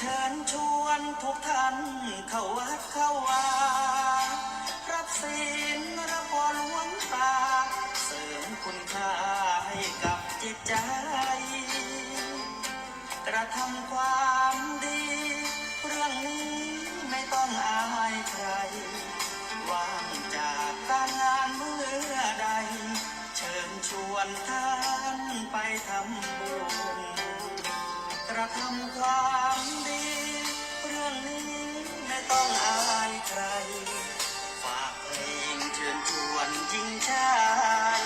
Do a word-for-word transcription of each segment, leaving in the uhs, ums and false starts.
เชิญชวนทุกท่านเข้าวัดเข้าวา รับศีลรับพรหลวงตา เสริมคุณค่าให้กับจิตใจ กระทำความดี เรื่องนี้ไม่ต้องอายใคร ว่างจากการงานเมื่อใด เชิญชวนท่านไปทำบุญ กระทำความดี เรื่องนี้ไม่ต้องอายใคร ฝากเพลงเชิญชวนหญิงชาย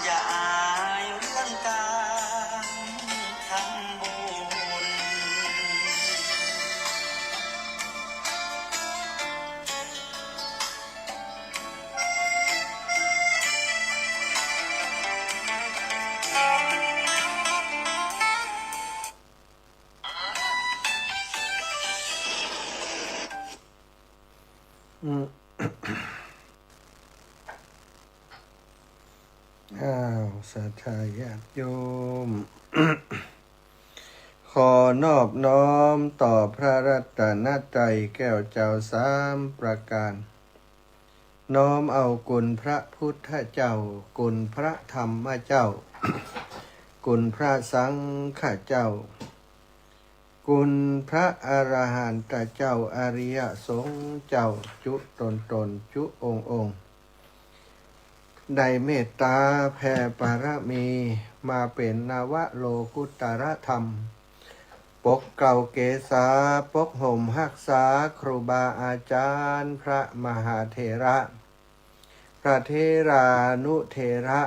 อย่าอายเรื่องการทำบุญ อืม อ้าว ศรัทธาญาติโยม ขอนอบน้อมต่อพระรัตนตรัยแก้วเจ้าสามประการ น้อมเอาคุณพระพุทธเจ้า คุณพระธรรมเจ้า คุณพระสังฆเจ้า คุณพระอรหันตเจ้า อริยสงฆ์เจ้า จุ๊ตนๆ จุ๊องค์ๆ ได้เมตตาแผ่ปารมี มาเป๋นนวโลกุตตรธรรม ปกเกล้าเกษา ปกห่มฮักษาครูบาอาจารย์ พระมหาเถระ พระเถรานุเถระ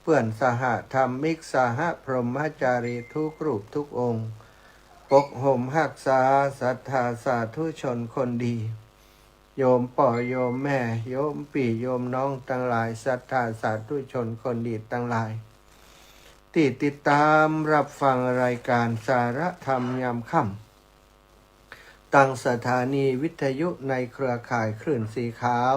เปื้อนสหธรรมิก สหพรหมจารีทุกรูปทุกองค์ ปกห่มฮักษาศรัทธาสาธุชนคนดี โยมป้อโยมแม่ โยมปี้โยมน้องตังหลาย ศรัทธาสาธุชนคนดีตังหลาย ตี้ติดตามฮับฟังรายก๋านสาระธรรมยามค่ำ ตางสถานีวิทยุในเครือข่ายคลื่นสีขาว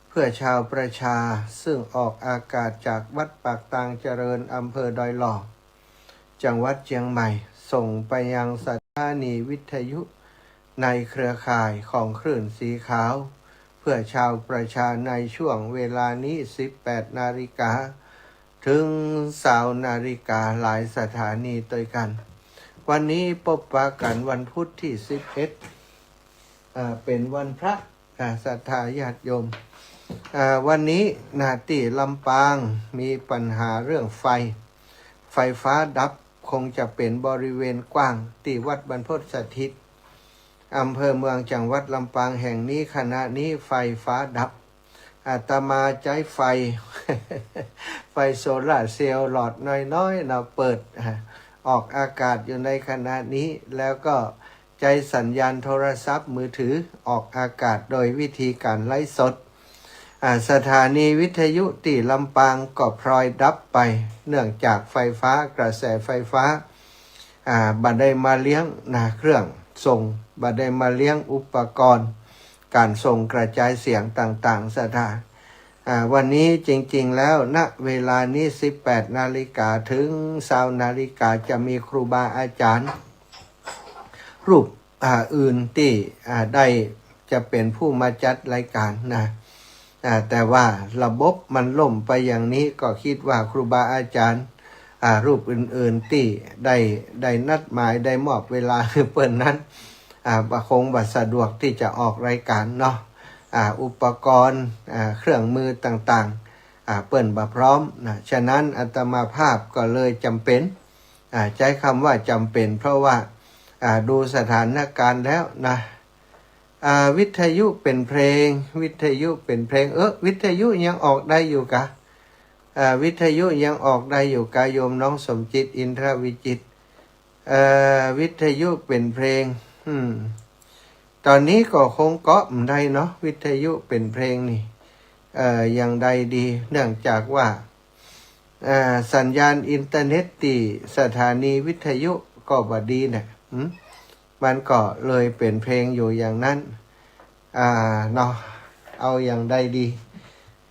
เพื่อชาวประชา ซึ่งออกอากาศจากวัดปากตางเจริญ อำเภอดอยหล่อ จังหวัดเจียงใหม่ ส่งไปยังสถานีวิทยุในเครือข่ายของคลื่นสีขาว เพื่อชาวประชาในช่วงเวลานี้ สิบแปดนาฬิกา เถิงซาวนาฬิกา หลายสถานีตวยกั๋น วันนี้ปบปะกั๋นวันพุธตี้สิบเอ็ด อ่า เป๋นวันพระ อ่า ศรัทธาญาติโยม อ่า วันนี้นะ ตี้ลำปางมีปัญหาเรื่องไฟ ไฟฟ้าดับ คงจะเป๋นบริเวณกว้าง ตี้วัดบรรพตสถิต อำเภอเมืองจังหวัดลำปางแห่งนี้ ขณะนี้ไฟฟ้าดับ อาตมาใจ๊ไฟ ไฟโซลาร์เซลล์หลอดน้อยๆ นะ เปิด อ่า ออกอากาศอยู่ในขณะนี้ แล้วก็ใจ๊สัญญาณโทรศัพท์มือถือออกอากาศโดยวิธีก๋านไลฟ์สด อ่า สถานีวิทยุตี้ลำปางก็พลอยดับไป เนื่องจากไฟฟ้า กระแสไฟฟ้า อ่า บ่ได้มาเลี้ยงนะ เครื่องส่ง บ่ได้มาเลี้ยงอุปกรณ์ก๋านส่งกระจายเสียงต่างๆ ศรัทธา อ่า วันนี้จริงๆ แล้ว ณ เวลานี้ สิบแปดนาฬิกา เถิงซาวนาฬิกา จะมีครูบาอาจารย์ รูป อ่า อื่นตี้ อ่า ได้จะเป๋นผู้มาจัดรายก๋านนะ อ่า แต่ว่าระบบมันล่มไปอย่างนี้ ก็กึ๊ดว่าครูบาอาจารย์ อ่า รูปอื่นๆ ตี้ได้ ได้นัดหมาย ได้มอบเวลาหื้อเปิ้นนั้น อ่า บ่คงบ่สะดวกตี้จะออกรายก๋านเนาะ อ่า อุปกรณ์ อ่า เครื่องมือต่างๆ อ่า เปิ้นบ่พร้อมนะ ฉะนั้นอาตมาภาพก็เลยจ๋ำเป๋น อ่า ใจ๊กำว่าจ๋ำเป๋น เพราะว่า อ่า ดูสถานก๋ารณ์แล้วนะ อ่า วิทยุเป๋นเพลง วิทยุเป๋นเพลง เออ วิทยุยังออกได้อยู่กา อ่า วิทยุยังออกได้อยู่กา โยมน้องสมจิต อินทรวิจิตร เอ่อ วิทยุเป๋นเพลง อืม ต๋อนนี้ก็คงเกาะบ่ได้เนาะ วิทยุเป๋นเพลงนี่ เอ่อ อย่างใดดี เนื่องจากว่า อ่า สัญญาณอินเทอร์เน็ตตี้สถานีวิทยุก็บ่ดีเนี่ย หืม มันก็เลยเป๋นเพลงอยู่อย่างนั้น อ่า เนาะ เอาอย่างใดดี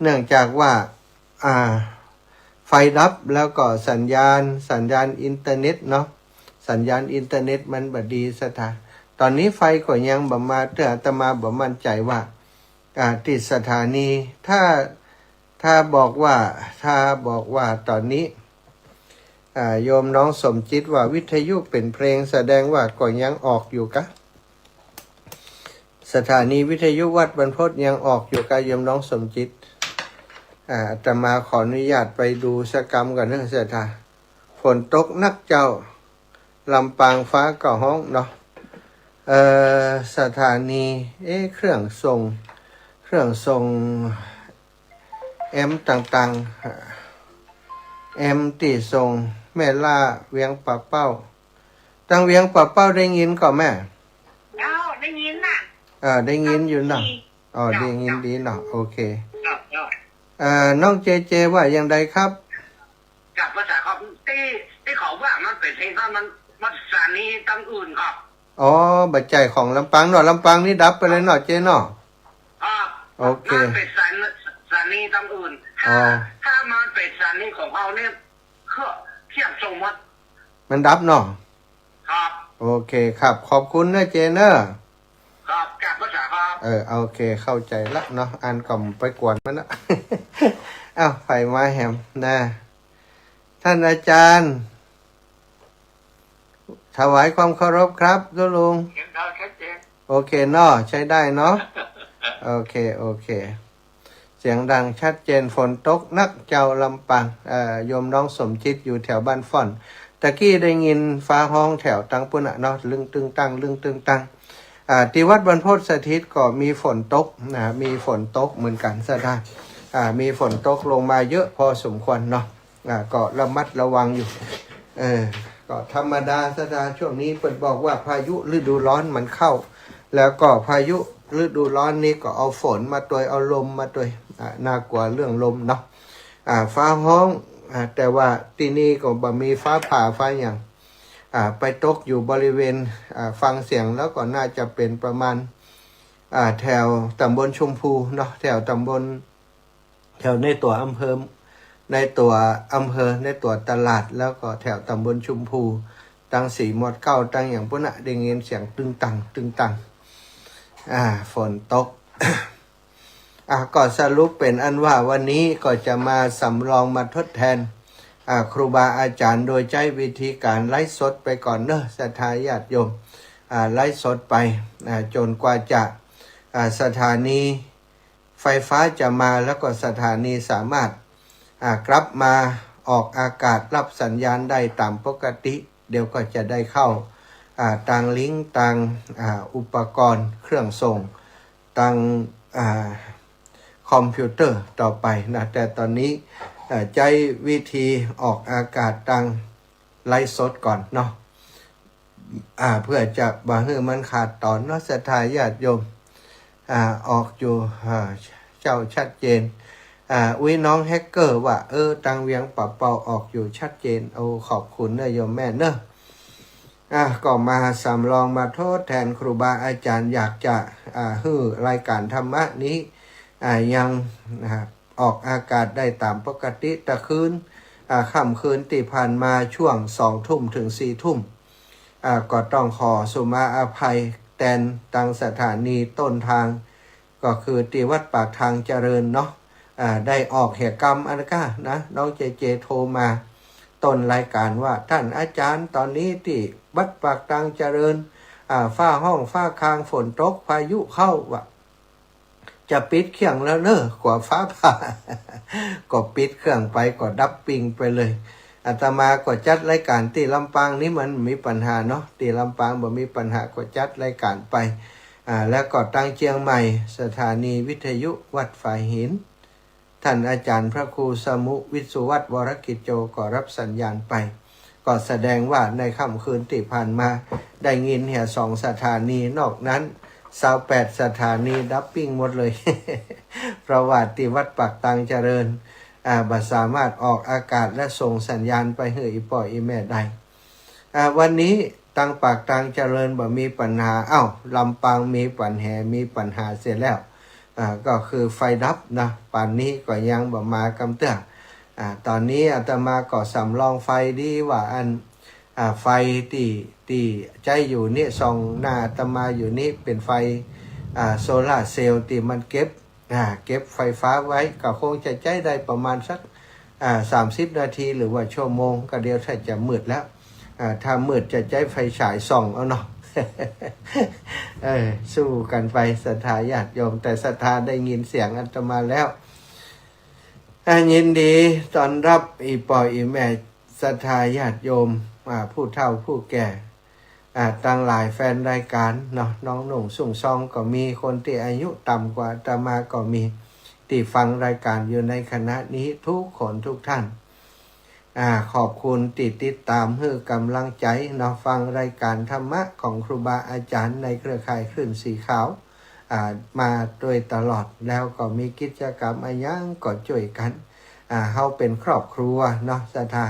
เนื่องจากว่า อ่า ไฟดับแล้วก็สัญญาณ สัญญาณอินเทอร์เน็ตเนาะ สัญญาณอินเทอร์เน็ตมันบ่ดีศรัทธา ต๋อนนี้ไฟก็ยังบ่มาเตื้อ อาตมาบ่มั่นใจ๋ว่า อ่า ตี้สถานี ถ้า ถ้าบอกว่า ถ้าบอกว่าต๋อนนี้ อ่า โยมน้องสมจิตว่าวิทยุเป๋นเพลง แสดงว่าก็ยังออกอยู่กะ สถานีวิทยุวัดบรรพตยังออกอยู่กะ โยมน้องสมจิต อ่า อาตมาขออนุญาตไปดูสักกำก่อนเนอะศรัทธา ฝนตกนักเจ้า ลำปางฟ้าก็ฮ้องเนาะ เอ่อ สถานี เอ๊ะ เครื่องส่ง เครื่องส่งแอมป์ต่างๆ แอมป์ตี้ส่งแม่ล่าเวียงป่าเป้า ตางเวียงป่าเป้าได้ยินก่อแม่ เจ้า ได้ยินน่ะ เออ ได้ยินอยู่เนาะ อ๋อ เจ้า ได้ยินดีเนาะ โอเค เจ้า เจ้า เอ่อ น้องเจเจว่าอย่างใดครับ กับภาษาของตี้ ตี้เขาว่ามันเป๋นเพลง มัน มันสถานีตางอื่นครับ อ๋อ บ่ใจ้ของลำปางเนาะ ลำปางนี่ดับไปเลยเนาะเจเนาะ ครับ โอเค มันเป๋นสถานี สถานีตางอื่น ถ้า อ๋อ ถ้ามันเป๋นสถานีของเฮาเนี่ย เครื่อง เครื่องส่งหมด มันดับเนาะ ครับ โอเคครับ ขอบคุณนะเจเนอะ ครับ กับภาษาครับ เออ โอเค เข้าใจ๋ละเนาะ อันก็ไปกวนมันนะ อ้าว ใผมาแหมนะ ท่านอาจารย์ ถวายความเคารพครับ ตุ๊ลุง เสียงดังชัดเจน โอเคเนาะ ใช้ได้เนาะ โอเค โอเค เสียงดังชัดเจน ฝนตกนักเจ้าลำปาง เอ่อ โยมน้องสมจิตอยู่แถวบ้านฝ่อน ตะกี้ได้ยินฟ้าฮ้องแถวตังปุ้นน่ะเนาะ ลึงตึงตัง ลึงตึงตัง อ่า ตี้วัดบรรพตสถิตก็มีฝนตกนะ มีฝนตกเหมือนกั๋นศรัทธา อ่า มีฝนตกลงมาเยอะพอสมควรเนาะ อ่า ก็ระมัดระวังอยู่ เออ ก็ธรรมดาศรัทธา ช่วงนี้เปิ้นบอกว่าพายุฤดูร้อนมันเข้า แล้วก็พายุฤดูร้อนนี้ก็เอาฝนมาตวย เอาลมมาตวย อ่า น่ากลัวเรื่องลมเนาะ อ่า ฟ้าฮ้อง อ่า แต่ว่าตี้นี่ก็บ่มีฟ้าผ่าฟ้าหยัง อ่า ไปตกอยู่บริเวณ อ่า ฟังเสียงแล้วก็น่าจะเป๋นประมาณ อ่า แถวต๋ำบลชุมภูเนาะ แถวต๋ำบล แถวในตั๋วอำเภอ ในตั๋วอำเภอ ในตั๋วตลาด แล้วก็แถวต๋ำบลชุมภู ตังสีหมดเก้า ตังหยังปุ้นน่ะ ได้ยินเสียงตึงตัง ตึงตัง อ่า ฝนตก อ่ะ ก็สรุปเป๋นอันว่าวันนี้ก็จะมาสำรองมาทดแทน อ่า ครูบาอาจ๋ารย์โดยใจ๊วิธีก๋านไลฟ์สดไปก่อนเนอะ ศรัทธาญาติโยม อ่า ไลฟ์สดไป อ่า จ๋นกว่าจะ อ่า สถานีไฟฟ้าจะมา แล้วก็สถานีสามารถ อ่า กลับมาออกอากาศรับสัญญาณได้ต๋ามปกติ เดี๋ยวก็จะได้เข้า อ่า ตางลิงก์ ตาง อ่า อุปกรณ์เครื่องส่ง ตาง อ่า คอมพิวเตอร์ต่อไปนะ แต่ต๋อนนี้ อ่า ใจ๊วิธีออกอากาศตางไลฟ์สดก่อนเนาะ อ่า เพื่อจะบ่หื้อมันขาดต๋อนเนาะ ศรัทธาญาติโยม อ่า ออกอยู่ อ่า เจ้าชัดเจน อ่า อุ๊ย น้องแฮกเกอร์ว่า เออ ตางเวียงป่าเป้าออกอยู่ชัดเจน โอ้ ขอบคุณเนอะโยมแม่เนอะ อ่ะ ก็มาสำรองมาทดแทนครูบาอาจ๋ารย์ อยากจะ อ่า หื้อรายก๋านธรรมะนี้ อ่า ยัง อ่า ออกอากาศได้ต๋ามปกติ ตะคืน อ่า ค่ำคืนตี้ผ่านมาช่วงสองทุ่มเถิงสี่ทุ่ม อ่า ก็ต้องขอสุมาอภัยแตนตางสถานีต้นทาง ก็คือตี้วัดปากทางเจริญเนาะ อ่า ได้ออกแหกรรมอันก้านะ น้องเจเจโทรมาต้นรายก๋านว่า ต้านอาจ๋ารย์ ต๋อนนี้ตี้วัดปากทางเจริญ อ่า ฟ้าฮ้องฟ้าคาง ฝนตก พายุเข้า ว่าจะปิดเครื่องแล้วเนอะ กั๋วฟ้าผ่า ก็ปิดเครื่องไป ก็ดับปิ้งไปเลย อาตมาก็จัดรายก๋านตี้ลำปางนี่มันมีปัญหาเนาะ ตี้ลำปางบ่มีปัญหา ก็จัดรายก๋านไป อ่า แล้วก็ตางเจียงใหม่ สถานีวิทยุวัดฝายหิน ต้านอาจ๋ารย์พระครูสมุห์ วิศวัตร วรกิจโจ ก็ฮับสัญญาณไป ก็แสดงว่าในค่ำคืนตี้ผ่านมา ได้ยินแหมสองสถานี นอกนั้น ซาวแปดสถานีดับปิ้งหมดเลย เพราะว่าตี้วัดปากทางเจริญ อ่า บ่สามารถออกอากาศและส่งสัญญาณไปหื้ออี่ป้ออี่แม่ได้ อ่า วันนี้ตางปากทางเจริญบ่มีปัญหา อ้าว ลำปางมีปัญหา มีปัญหาเสียแล้ว อ่า ก็คือไฟดับนะ ป่านนี้ก็ยังบ่มากำเตื้อ อ่า ต๋อนนี้อาตมาก็สำรองไฟดีว่าอัน อ่า ไฟตี้ ตี้ใจ๊อยู่นี้ ส่องหน้าอาตมาอยู่นี้ เป๋นไฟ อ่า โซลาร์เซลล์ตี้มันเก็บ อ่า เก็บไฟฟ้าไว้ ก็คงจะใจ๊ได้ประมาณสัก อ่า สามสิบนาที หรือว่าชั่วโมง ก็เดี๋ยวถ้าจะมืดแล้ว อ่า ถ้ามืดจะใจ๊ไฟฉายส่องเอาเนาะ เออ สู้กั๋นไปศรัทธาญาติโยม แต่ศรัทธาได้ยินเสียงอาตมาแล้ว อ่า ยินดีต้อนรับอี่ป้ออี่แม่ศรัทธาญาติโยม อ่า ผู้เฒ่าผู้แก่ อ่า ตังหลายแฟนรายก๋านเนาะ น้องหนุ่งสุ้งซองก็มี คนตี้อายุต่ำกว่าอาตมาก็มี ตี้ฟังรายก๋านอยู่ในขณะนี้ทุกคนทุกท่าน อ่า ขอบคุณตี้ติดต๋ามหื้อก๋ำลังใจ๋เนาะ ฟังรายก๋านธรรมะของครูบาอาจ๋ารย์ในเครือข่ายคลื่นสีขาว อ่า มาโดยตลอด แล้วก็มีกิจก๋รรมอะหยังก็จ้วยกั๋น อ่า เฮาเป๋นครอบครัวเนาะ ศรัทธา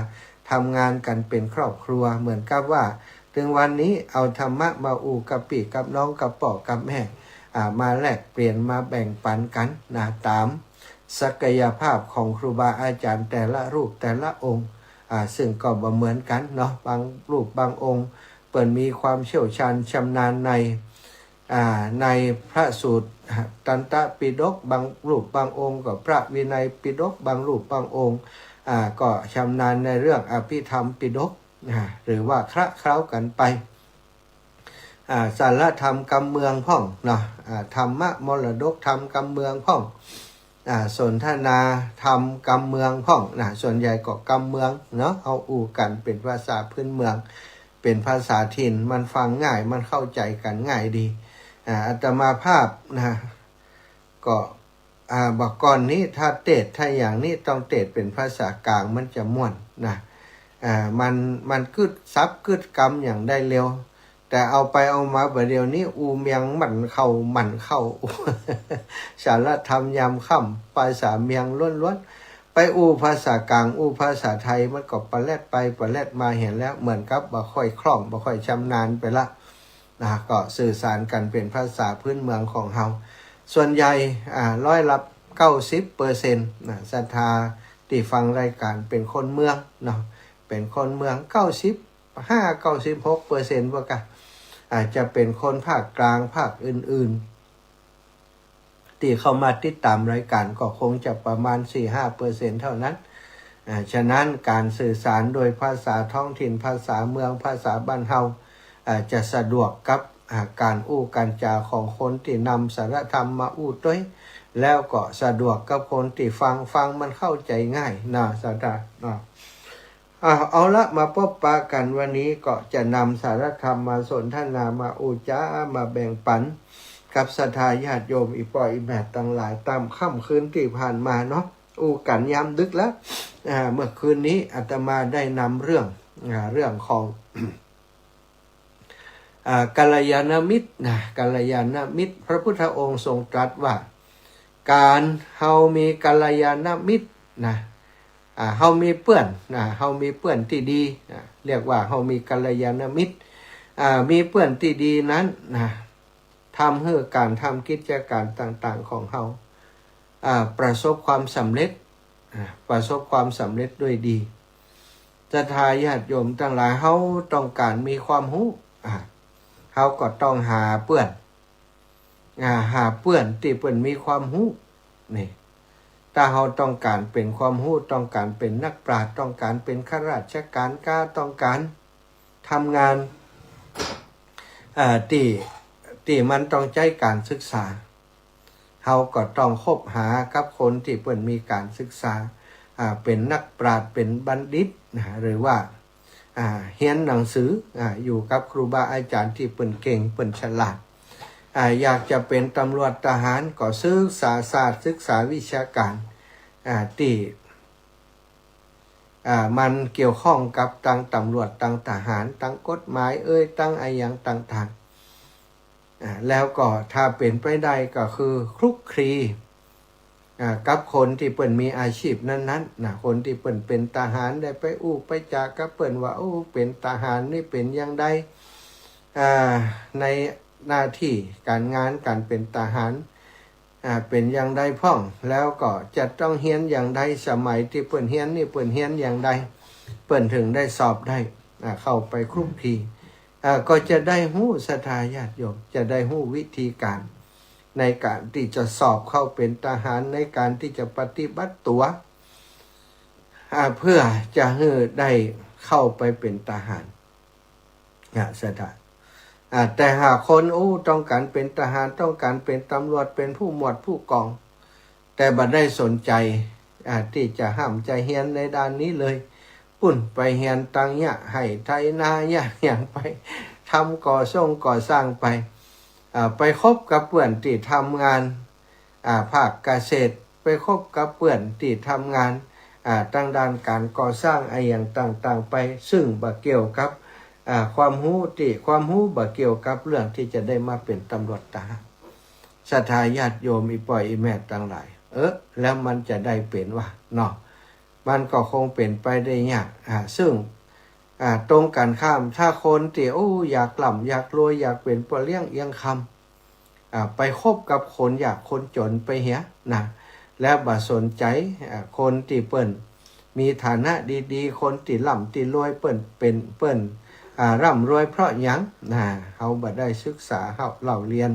ทำงานกั๋นเป๋นครอบครัว เหมือนกับว่า เถิงวันนี้เอาธรรมะมาอู้กับปี้กับน้อง กับป้อกับแม่ อ่า มาแลกเปลี่ยน มาแบ่งปั๋นกั๋นนะ ต๋ามศักยภาพของครูบาอาจ๋ารย์แต่ละรูปแต่ละองค์ อ่า ซึ่งก็บ่เหมือนกั๋นเนาะ บางรูปบางองค์ เปิ้นมีความเชี่ยวชาญชำนาญใน อ่า ในพระสูตรตันตปิฎก บางรูปบางองค์ก็พระวินัยปิฎก บางรูปบางองค์ อ่า ก็ชำนาญในเรื่องอภิธรรมปิฎก อ่า หรือว่าคละเคล้ากั๋นไป อ่า สารธรรมกำเมืองพ่องเนาะ อ่า ธรรมมรดกธรรมกำเมืองพ่อง อ่า สนทนาธรรมกำเมืองพ่องนะ ส่วนใหญ่ก็กำเมืองเนาะ เอาอู้กั๋นเป๋นภาษาพื้นเมือง เป๋นภาษาถิ่น มันฟังง่าย มันเข้าใจ๋กั๋นง่ายดี อ่า อาตมาภาพนะ ก็ อ่า บ่าก่อนนี้ถ้าเตสน์ ถ้าอย่างนี้ต้องเตสน์เป๋นภาษากลาง มันจะม่วนนะ อ่า มัน มันกึ๊ดศัพท์กึ๊ดกำอย่างได้เร็ว แต่เอาไปเอามาบ่าเดี่ยวนี้ อู้เมียงหมั่นเข่า หมั่นเข่า สารธรรมยามค่ำ ภาษาเมียงล้วนๆ ไปอู้ภาษากลาง อู้ภาษาไทย มันก็ปะแล็ดไปปะแล็ดมา หันแล้วเหมือนกับบ่ค่อยคล่อง บ่ค่อยชำนาญไปละนะ ก็สื่อสารกั๋นเป๋นภาษาพื้นเมืองของเฮา ส่วนใหญ่ อ่า ร้อยละเก้าสิบเปอร์เซ็นต์นะ ศรัทธาตี้ฟังรายก๋านเป๋นคนเมืองเนาะ เป๋นคนเมือง เก้าสิบห้า เก้าสิบหกเปอร์เซ็นต์ ว่ากั๋น อาจจะเป๋นคนภาคกลาง ภาคอื่นๆ ตี้เข้ามาติดต๋ามรายก๋านก็คงจะประมาณสี่ห้าเปอร์เซ็นต์ เท่านั้น อ่า ฉะนั้นก๋านสื่อสารโดยภาษาท้องถิ่น ภาษาเมือง ภาษาบ้านเฮา อ่า จะสะดวกกับ อ่า ก๋านอู้ก๋านจ๋าของคนตี้นำสารธรรมมาอู้ตวย แล้วก็สะดวกกับคนตี้ฟัง ฟังมันเข้าใจ๋ง่ายนะ ศรัทธาเนาะ อ่า เอาละ มาปบปะกั๋นวันนี้ก็จะนำสารธรรมมาสนทนา มาอู้จ๋า มาแบ่งปั๋นกับศรัทธาญาติโยมอี่ป้ออี่แม่ตังหลาย ต๋ามค่ำคืนตี้ผ่านมาเนาะ อู้กั๋นยามดึกแล้ว อ่า เมื่อคืนนี้อาตมาได้นำเรื่อง อ่า เรื่องของ อ่า กัลยาณมิตรนะ กัลยาณมิตร พระพุทธองค์ทรงตรัสว่า ก๋านเฮามีกัลยาณมิตรนะ อ่า เฮามีเปื้อนนะ เฮามีเปื้อนตี้ดีนะ เรียกว่าเฮามีกัลยาณมิตร อ่า มีเปื้อนตี้ดีนั้นนะ ทำหื้อก๋านทำกิจก๋านต่างๆ ของเฮา อ่า ประสบความสำเร็จ อ่า ประสบความสำเร็จด้วยดี ศรัทธาญาติโยมตังหลาย เฮาต้องก๋านมีความฮู้ อ่า เฮาก็ต้องหาเปื้อน อ่า หาเปื้อนตี้เปิ้นมีความฮู้ นี่ ถ้าเฮาต้องก๋านเป๋นความฮู้ ต้องก๋านเป๋นนักปราชญ์ ต้องก๋านเป๋นข้าราชก๋าน ก็ต้องก๋านทำงาน อ่า ตี้ ตี้มันต้องใจ๊ก๋านศึกษา เฮาก็ต้องคบหากับคนตี้เปิ้นมีก๋านศึกษา อ่า เป๋นนักปราชญ์ เป๋นบัณฑิตนะ หรือว่า อ่า เฮียนหนังสือ อ่า อยู่กับครูบาอาจ๋ารย์ตี้เปิ้นเก่ง เปิ้นฉลาด อ่า อยากจะเป๋นตำรวจทหารก็ศึกษาศาสตร์ ศึกษาวิชาก๋าน อ่า ตี้ อ่า มันเกี่ยวข้องกับตังตำรวจ ตังทหาร ตังกฎหมายเอ่ย ตังอะหยังต่างๆ อ่า แล้วก็ถ้าเป๋นไปได้ก็คือคลุกคลี อ่า กับคนตี้เปิ้นมีอาชีพนั้นๆ นะ คนตี้เปิ้นเป๋นทหาร ได้ไปอู้ไปจ๋ากับเปิ้นว่า โอ้ เป๋นทหารนี่เป๋นอย่างใด อ่า ในหน้าตี้ก๋านงานก๋านเป๋นทหาร อ่า เป๋นอย่างใดพ่อง แล้วก็จะต้องเฮียนอย่างใด สมัยตี้เปิ้นเฮียนนี่เปิ้นเฮียนอย่างใด เปิ้นเถิงได้สอบได้ อ่า เข้าไปคลุกคลี อ่า ก็จะได้ฮู้ ศรัทธาญาติโยม จะได้ฮู้วิธีก๋านในก๋านตี้จะสอบเข้าเป๋นทหาร ในก๋านตี้จะปฏิบัติตั๋ว อ่า เปื้อจะหื้อได้เข้าไปเป๋นทหาร นะ ศรัทธา อ่า แต่หากคน อู้ ต้องก๋านเป๋นทหาร ต้องก๋านเป๋นตำรวจ เป๋นผู้หมวดผู้กอง แต่บ่ได้สนใจ๋ อ่า ตี้จะฮ่ำจะเฮียนในด้านนี้เลย ปุ้นไปเฮียนตังเยียะไฮ่ไถนาเยียะหยังไป ทำก่อส่งก่อสร้างไป อ่า ไปคบกับเปื้อนตี้ทำงาน อ่า ภาคเกษตร ไปคบกับเปื้อนตี้ทำงาน อ่า ตางด้านก๋านก่อสร้างอะหยังต่างๆ ไป ซึ่งบ่เกี่ยวกับ อ่า ความฮู้ตี้ ความฮู้บ่เกี่ยวกับเรื่องตี้จะได้มาเป๋นตำรวจทหาร ศรัทธาญาติโยม อี่ป้ออี่แม่ตังหลาย เออ แล้วมันจะได้เป๋นวะเนาะ มันก็คงเป๋นไปได้ยาก อ่า ซึ่ง อ่า ตรงกั๋นข้าม ถ้าคนตี้ อู้ อยากร่ำอยากรวย อยากเป๋นป้อเลี้ยงเอียงคำ อ่า ไปคบกับคนยากคนจ๋นไปเหียนะ แล้วบ่สนใจ๋ อ่า คนตี้เปิ้นมีฐานะดีๆ คนตี้ร่ำตี้รวย เปิ้นเป๋น เปิ้น อ่า ร่ำรวยเพราะหยังนะ เฮาบ่ได้ศึกษา เฮาเล่าเรียน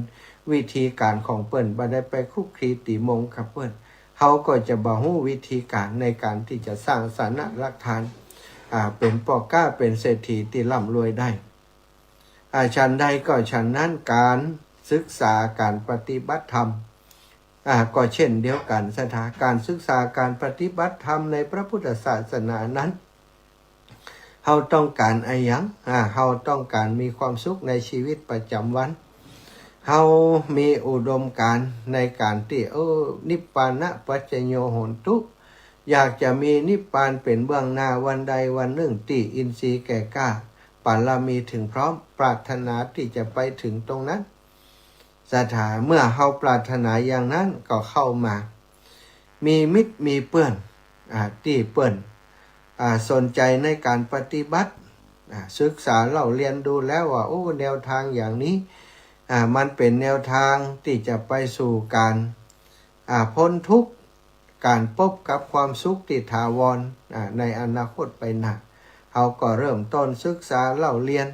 วิธีก๋านของเปิ้น บ่ได้ไปคลุกคลีตี๋มงกับเปิ้น เฮาก็จะบ่ฮู้วิธีก๋านในก๋านตี้จะสร้างฐานะรากฐาน อ่า เป๋นป้อก๊าเป๋นเศรษฐีตี้ร่ำรวยได้ อ่า ฉันใดก็ฉันนั้น ก๋านศึกษาก๋านปฏิบัติธรรม อ่า ก็เช่นเดียวกั๋น ศรัทธา ก๋านศึกษาก๋านปฏิบัติธรรมในพระพุทธศาสนานั้น เฮาต้องก๋านอะหยัง อ่า เฮาต้องก๋านมีความสุขในชีวิตประจ๋ำวัน เฮามีอุดมก๋ารณ์ในก๋านตี้ เออ นิพพานะปัจจโยโหนตุ อยากจะมีนิพพานเป๋นเบื้องหน้าวันใดวันนึ่ง ตี้อินทรีย์แก่กล้า บารมีถึงพร้อม ปรารถนาตี้จะไปถึงตรงนั้น ศรัทธา เมื่อเฮาปรารถนาอย่างนั้นก็เข้ามา มีมิตรมีเปื้อน อ่า ตี้เปิ้น อ่า สนใจ๋ในก๋านปฏิบัติ อ่า ศึกษาเล่าเรียนดูแล้วว่า โอ้ แนวทางอย่างนี้ อ่า มันเป๋นแนวทางตี้จะไปสู่ก๋าน อ่า ป๊นทุกข์ ก๋านปบกับความสุขตี้ถาวร อ่า ในอนาคตไปหน้า เฮาก็เริ่มต้นศึกษาเล่าเรียน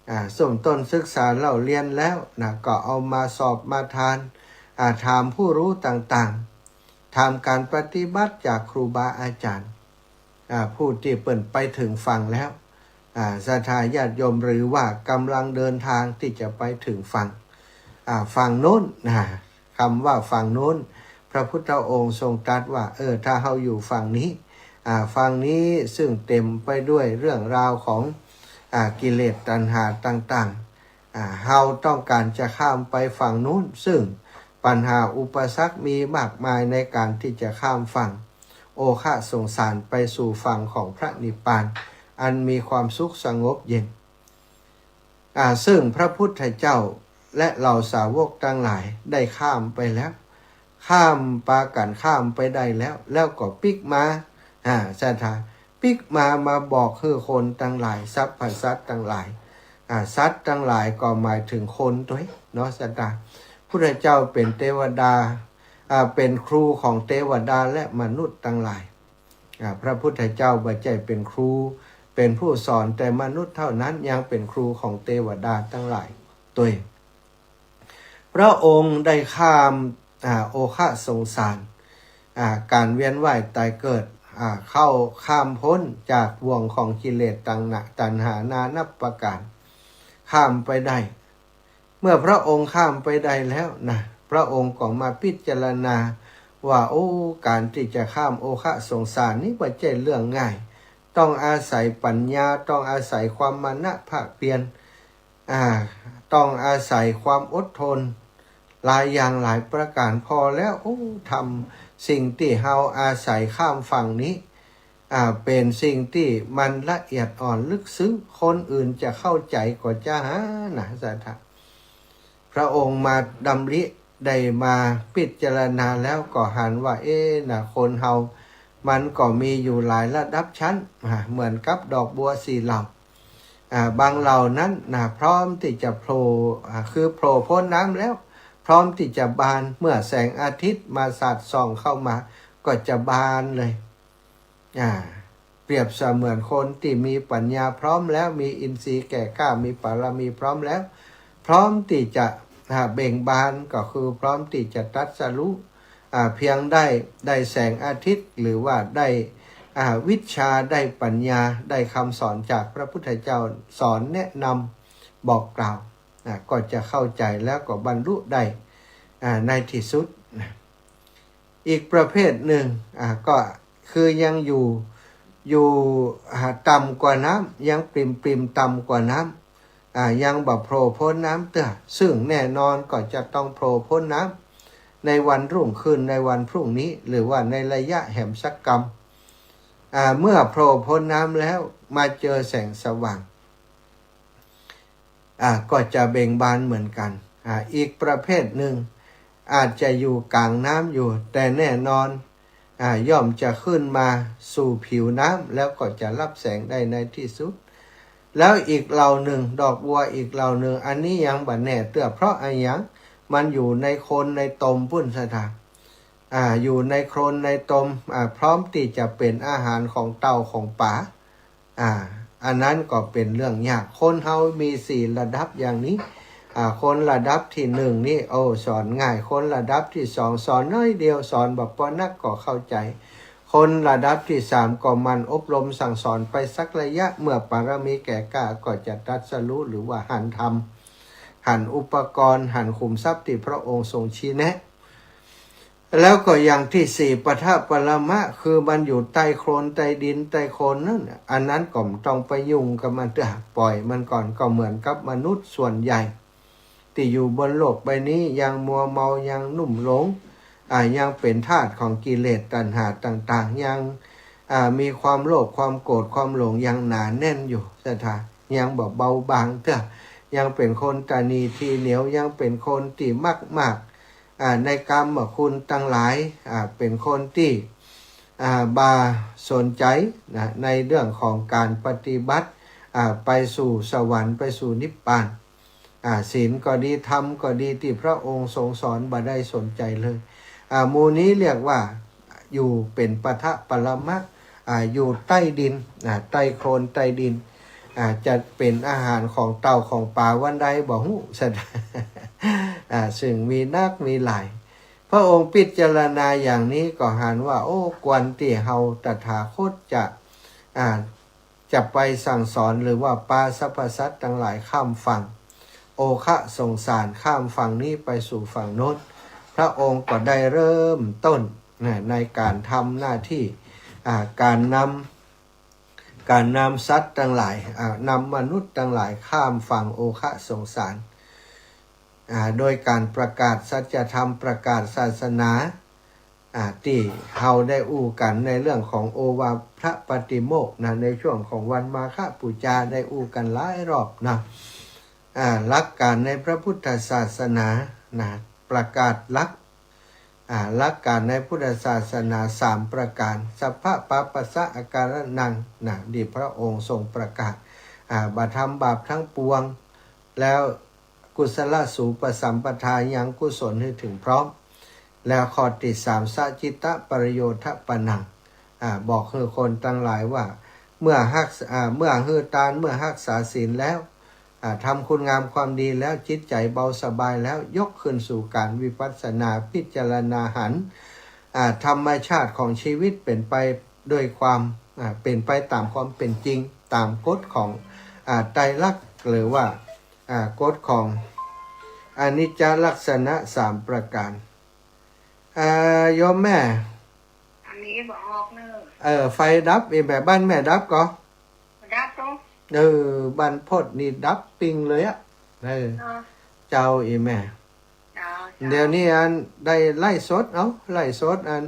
อ่า เริ่มต้นศึกษาเล่าเรียนแล้วนะ ก็เอามาสอบมาทาน อ่า ถามผู้ฮู้ต่างๆ ถามก๋านปฏิบัติจากครูบาอาจ๋ารย์ อ่า ผู้ตี้เปิ้นไปเถิงฝั่งแล้ว อ่า ศรัทธาญาติโยม หรือว่าก่ำลังเดินทางตี้จะไปเถิงฝั่ง อ่า ฝั่งโน้นนะ กำว่าฝั่งโน้น พระพุทธองค์ทรงตรัสว่า เออ ถ้าเฮาอยู่ฝั่งนี้ อ่า ฝั่งนี้ซึ่งเต๋มไปด้วยเรื่องราวของ อ่า กิเลสตัณหาต่างๆ อ่า เฮาต้องก๋านจะข้ามไปฝั่งโน้น ซึ่งปัญหาอุปสรรคมีมากมายในก๋านตี้จะข้ามฝั่ง โอฆะสงสารไปสู่ฝั่งของพระนิพพาน อันมีความสุขสงบเย็น อ่า ซึ่งพระพุทธเจ้าและเหล่าสาวกตังหลายได้ข้ามไปแล้ว ข้าม ปากั๋นข้ามไปได้แล้ว แล้วก็ปิ๊กมา อ่า ศรัทธา ปิ๊กมา มาบอกหื้อคนตังหลาย สรรพสัตว์ตังหลาย อ่า สัตว์ตังหลายก็หมายเถิงคนตวยเนาะ ศรัทธา พุทธเจ้าเป๋นเตวดา อ่า เป๋นครูของเตวดาและมนุษย์ตังหลาย อ่า พระพุทธเจ้าบ่ใจ้เป๋นครู เป๋นผู้สอนแต่มนุษย์เต้านั้น ยังเป๋นครูของเตวดาตังหลายตวย พระองค์ได้ข้าม อ่า โอฆะสงสาร อ่า ก๋านเวียนว่ายต๋ายเกิด อ่า เข้าข้ามป๊นจากบ่วงของกิเลสตัณหา ตัณหานานับประก๋าน ข้ามไปได้ เมื่อพระองค์ข้ามไปได้แล้วนะ พระองค์ก็มาพิจารณาว่า โอ้ ก๋านตี้จะข้ามโอฆะสงสารนี้บ่ใจ้เรื่องง่าย ต้องอาศัยปัญญา ต้องอาศัยความมานะภาคเพียร อ่า ต้องอาศัยความอดทน หลายอย่างหลายประก๋าน ผ่อแล้ว โอ้ ธรรมสิ่งตี้เฮาอาศัยข้ามฝั่งนี้ อ่า เป๋นสิ่งตี้มันละเอียดอ่อนลึกซึ้ง คนอื่นจะเข้าใจ๋ก็จะหานะ ศรัทธา พระองค์มาดำริ ได้มาพิจารณาแล้วก็หันว่า เอ๊ะ นะ คนเฮามันก็มีอยู่หลายระดับชั้น อ่า เหมือนกับดอกบัวสี่เหล่า อ่า บางเหล่านั้นนะ พร้อมตี้จะโผล่ อ่า คือโผล่ป๊นน้ำแล้ว พร้อมตี้จะบาน เมื่อแสงอาทิตย์มาสาดส่องเข้ามา ก็จะบานเลย อ่า เปรียบเสมือนคนตี้มีปัญญาพร้อมแล้ว มีอินทรีย์แก่กล้า มีบารมีพร้อมแล้ว พร้อมตี้จะ อ่า เบ่งบาน ก็คือพร้อมตี้จะตรัสรู้ อ่า เพียงได้ ได้แสงอาทิตย์ หรือว่าได้ อ่า วิชชา ได้ปัญญา ได้คำสอนจากพระพุทธเจ้าสอนแนะนำบอกกล่าว อ่า ก็จะเข้าใจแล้วก็บรรลุได้ อ่า ในที่สุดนะ อีกประเภทหนึ่ง อ่า ก็คือยังอยู่ อยู่ อ่า ต่ำกว่าน้ำ ยังปริ่มๆ ต่ำกว่าน้ำ อ่า ยังบ่โผล่พ้นน้ำเตื้อ ซึ่งแน่นอนก็จะต้องโผล่พ้นน้ำในวันรุ่งขึ้น ในวันพรุ่งนี้ หรือว่าในระยะแหมสักกำ อ่า เมื่อโผล่พ้นน้ำแล้วมาเจอแสงสว่าง อ่า ก็จะเบ่งบานเหมือนกัน อ่า อีกประเภทหนึ่ง อาจจะอยู่กลางน้ำอยู่ แต่แน่นอน อ่า ย่อมจะขึ้นมาสู่ผิวน้ำ แล้วก็จะรับแสงได้ในที่สุด แล้วอีกเหล่าหนึ่ง ดอกบัวอีกเหล่าหนึ่ง อันนี้ยังบ่แน่เตื้อ เพราะอะหยัง มันอยู่ในโคลนในตมปุ้นสะดา อ่า อยู่ในโคลนในตม อ่า พร้อมตี้จะเป๋นอาหารของเต่าของป๋า อ่า อันนั้นก็เป๋นเรื่องยาก คนเฮามีสี่ระดับอย่างนี้ อ่า คนระดับตี้หนึ่งนี่ โอ้ สอนง่าย คนระดับตี้สองสอนน้อยเดียว สอนบ่ปอนักก็เข้าใจ คนระดับตี้สามก็หมั่นอบรมสั่งสอนไปสักระยะ เมื่อบารมีแก่กล้าก็จะตรัสรู้ หรือว่าหันธรรม หันอุปกรณ์ หันขุมทรัพย์ตี้พระองค์ทรงชี้แนะ แล้วก็อย่างที่สี่ ปะทะปรมะ คือมันอยู่ใต้โคลน ใต้ดิน ใต้โคลนนั่นน่ะ อันนั้นก็บ่ต้องไปยุ่งกับมันเตื้อ ปล่อยมันก่อน ก็เหมือนกับมนุษย์ส่วนใหญ่ ตี้อยู่บนโลกใบนี้ยังมัวเมา ยังลุ่มหลง อ่า ยังเป๋นทาสของกิเลสตัณหาต่างๆ ยัง อ่า มีความโลภ ความโกรธ ความหลงยังหนาแน่นอยู่ ศรัทธา ยังบ่เบาบางเตื้อ ยังเป๋นคนตระหนี่ทีเหนียว ยังเป๋นคนตี้มักมาก อ่า ในกามคุณตังหลาย อ่า เป๋นคนตี้ อ่า บ่สนใจ๋นะ ในเรื่องของก๋านปฏิบัติ อ่า ไปสู่สวรรค์ ไปสู่นิพพาน อ่า ศีลก็ดี ธรรมก็ดี ตี้พระองค์ทรงสอนบ่ได้สนใจ๋เลย อ่า หมู่นี้เรียกว่าอยู่เป๋นปะทะปรมะ อ่า อยู่ใต้ดิน อ่า ใต้โคลนใต้ดิน อ่า จะเป๋นอาหารของเต่าของป๋าวันใดบ่ฮู้ ศรัทธา อ่า ซึ่งมีนักมีหลาย พระองค์พิจารณาอย่างนี้ก็หันว่า โอ้ ควรตี้เฮาตถาคตจะ อ่า จะไปสั่งสอน หรือว่าปาสรรพสัตว์ตังหลายข้ามฝั่ง โอคะสงสาร ข้ามฝั่งนี้ไปสู่ฝั่งโน้น พระองค์ก็ได้เริ่มต้นนะ ในก๋านทำหน้าตี้ อ่า ก๋านนำ ก๋านนำสัตว์ตังหลาย อ่า นำมนุษย์ตังหลายข้ามฝั่งโอคะสงสาร อ่า โดยก๋านประกาศสัจธรรม ประกาศศาสนา อ่า ตี้เฮาได้อู้กั๋นในเรื่องของโอวาทปาติโมกข์นะ ในช่วงของวันมาฆบูชาได้อู้กั๋นหลายรอบนะ อ่า หลักก๋านในพระพุทธศาสนานะ ประกาศหลัก อ่า หลักก๋านในพุทธศาสนาสามประก๋าน สัพพะปาปัสสะอาการะนังนะ ตี้พระองค์ทรงประกาศ อ่า บ่ทำบาปทั้งปวง แล้วกุศลสูปสัมปทา ยังกุศลหื้อเถิงพร้อม แล้วข้อตี้สาม สะจิตตะปะริโยทะปะนัง อ่า บอกหื้อคนตังหลายว่า เมื่อฮักษ- อ่า เมื่อหื้อตาน เมื่อฮักษาศีลแล้ว อ่า ทำคุณงามความดีแล้ว จิตใจ๋เบาสบายแล้ว ยกขึ้นสู่ก๋านวิปัสสนา พิจารณาหัน อ่า ธรรมชาติของชีวิตเป๋นไปด้วยความ อ่า เป๋นไปต๋ามความเป๋นจริง ต๋ามกฎของ อ่า ไตรลักษณ์ หรือว่า อ่า กฎของอนิจจลักษณะสามประก๋าน อ่า โยมแม่ อันนี้บอกเนอะ เออ ไฟดับ อีแม่ บ้านแม่ดับก่อ ดับตรง เออ บ้านพดนี่ดับปิ้งเลยอะ เออ เนาะ เจ้า อีแม่ เจ้า เจ้า เดี๋ยวนี้อันได้ไลฟ์สด เอ้า ไลฟ์สดอัน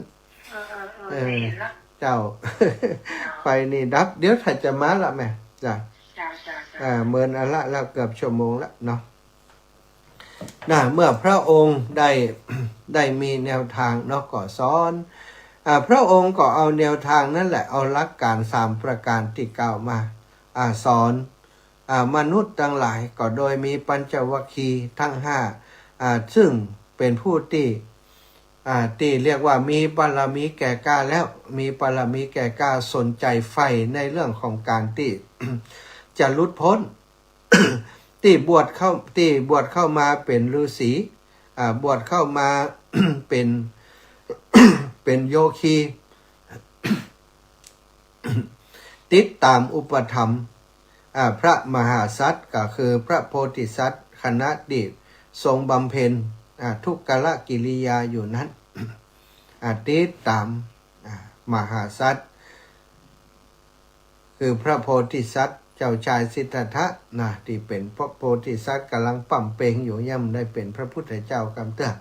เออ เออ เออ เออ ได้เห็นละ เจ้า เจ้า ไฟนี่ดับ เดี๋ยวถ้าจะมาละแม่ จ้ะ เจ้า เจ้า เจ้า อ่า เมินเอาละ แล้วเกือบชั่วโมงละเนาะ นะ เมื่อพระองค์ได้ ได้มีแนวทางเนาะ ก็สอน อ่า พระองค์ก็เอาแนวทางนั้นแหละ เอาหลักก๋านสามประก๋านตี้กล่าวมา อ่า สอน อ่า มนุษย์ตังหลาย ก็โดยมีปัญจวัคคีย์ตังห้า อ่า ซึ่งเป๋นผู้ตี้ อ่า ตี้เรียกว่ามีบารมีแก่กล้าแล้ว มีบารมีแก่กล้า สนใจ๋ใฝ่ในเรื่องของก๋านตี้ จะหลุดป๊น ตี้บวชเข้า ตี้บวชเข้ามาเป๋นฤๅษี อ่า บวชเข้ามา เป๋น เป๋นโยคี ติดต๋ามอุปถัมภ์ อ่า พระมหาสัตว์ ก็คือพระโพธิสัตว์ ขณะตี้ทรงบำเพ็ญ อ่า ทุกรกิริยาอยู่นั้น อ่า ติดต๋าม อ่า มหาสัตว์ คือพระโพธิสัตว์ เจ้าชายสิทธัตถะนะ ตี้เป๋นพระโพธิสัตว์ ก๋ำลังป้ำเป๋งอยู่ ยังบ่ได้เป๋นพระพุทธเจ้ากำเตื้อ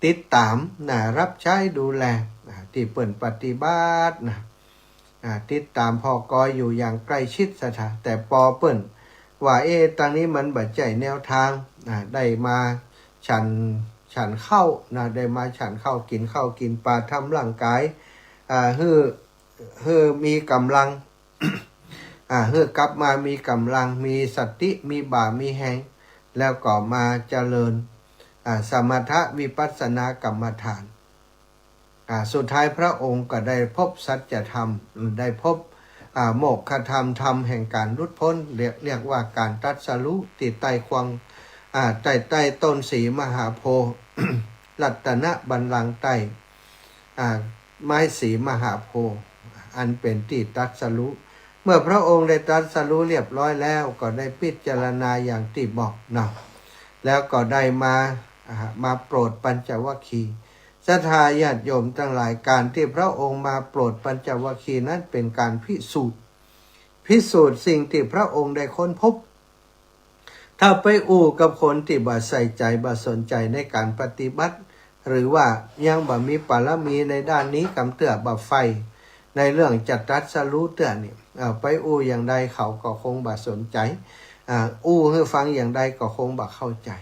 ติดต๋ามนะ รับใช้ดูแลนะ ตี้เปิ้นปฏิบัตินะ อ่า ติดต๋ามผ่อกอยอยู่อย่างใกล้ชิดศรัทธา แต่ปอเปิ้นว่า เอ๊ะ ตางนี้มันบ่ใจ้แนวตาง อ่า ได้มาฉัน ฉันข้าวนะ ได้มาฉันข้าว กิ๋นข้าวกิ๋นป๋า ทำร่างก๋าย อ่า หื้อ หื้อมีก๋ำลัง อ่า หื้อกลับมามีก๋ำลัง มีสติ มีบ่า มีแฮง แล้วก็มาเจริญ อ่า สมถะวิปัสสนากรรมฐาน อ่า สุดท้ายพระองค์ก็ได้พบสัจธรรม ได้พบ อ่า โมกขธรรม ธรรมแห่งก๋านหลุดป๊น เรียก เรียกว่าก๋านตรัสรู้ ตี้ใต้ควง อ่า ใต้ ใต้ต้นสีมหาโพธิ์ รัตนบัลลังก์ใต้ อ่า ไม้สีมหาโพธิ์ อันเป๋นตี้ตรัสรู้ เมื่อพระองค์ได้ตรัสรู้เรียบร้อยแล้ว ก็ได้พิจารณาอย่างตี้บอกเนาะ แล้วก็ได้มา อ่า มาโปรดปัญจวัคคีย์ ศรัทธาญาติโยมตังหลาย ก๋านตี้พระองค์มาโปรดปัญจวัคคีย์นั้นเป๋นก๋านพิสูจน์ พิสูจน์สิ่งตี้พระองค์ได้ค้นพบ ถ้าไปอู้กับคนตี้บ่ใส่ใจ๋ บ่สนใจ๋ในก๋านปฏิบัติ หรือว่ายังบ่มีบารมีในด้านนี้กำเตื้อ บ่ใฝ่ในเรื่องจะตรัสรู้เตื้อนี่ เอ่อ ไปอู้อย่างใดเขาก็คงบ่สนใจ๋ อ่า อู้หื้อฟังอย่างใดก็คงบ่เข้าใจ๋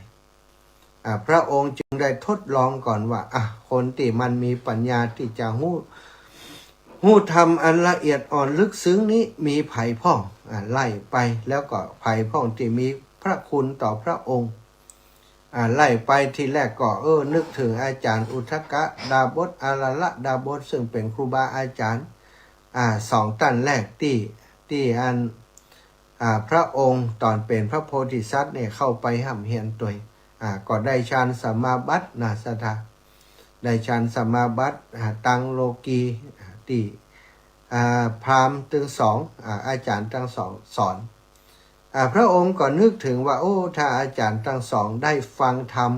อ่า พระองค์จึงได้ทดลองก่อนว่า อ่ะ คนตี้มันมีปัญญาตี้จะฮู้ ฮู้ธรรมอันละเอียดอ่อนลึกซึ้งนี้มีใผพ่อง อ่า ไล่ไป แล้วก็ใผพ่องตี้มีพระคุณต่อพระองค์ อ่า ไล่ไปทีแรกก็ เออ นึกเถิงอาจ๋ารย์อุทกดาบส อาราละดาบส ซึ่งเป๋นครูบาอาจ๋ารย์ อ่า สองต้านแรกตี้ ตี้อัน อ่า พระองค์ต๋อนเป๋นพระโพธิสัตว์เนี่ยเข้าไปฮ่ำเฮียนตวย อ่า ก็ได้ฌานสมาบัตินะศรัทธา ได้ฌานสมาบัติ อ่า ตางโลกี อ่า ตี้ อ่า พราหมณ์ตึงสอง อ่า อาจ๋ารย์ตึงสองสอน อ่า พระองค์ก็นึกเถิงว่า โอ้ ถ้าอาจ๋ารย์ตึงสองได้ฟังธรรม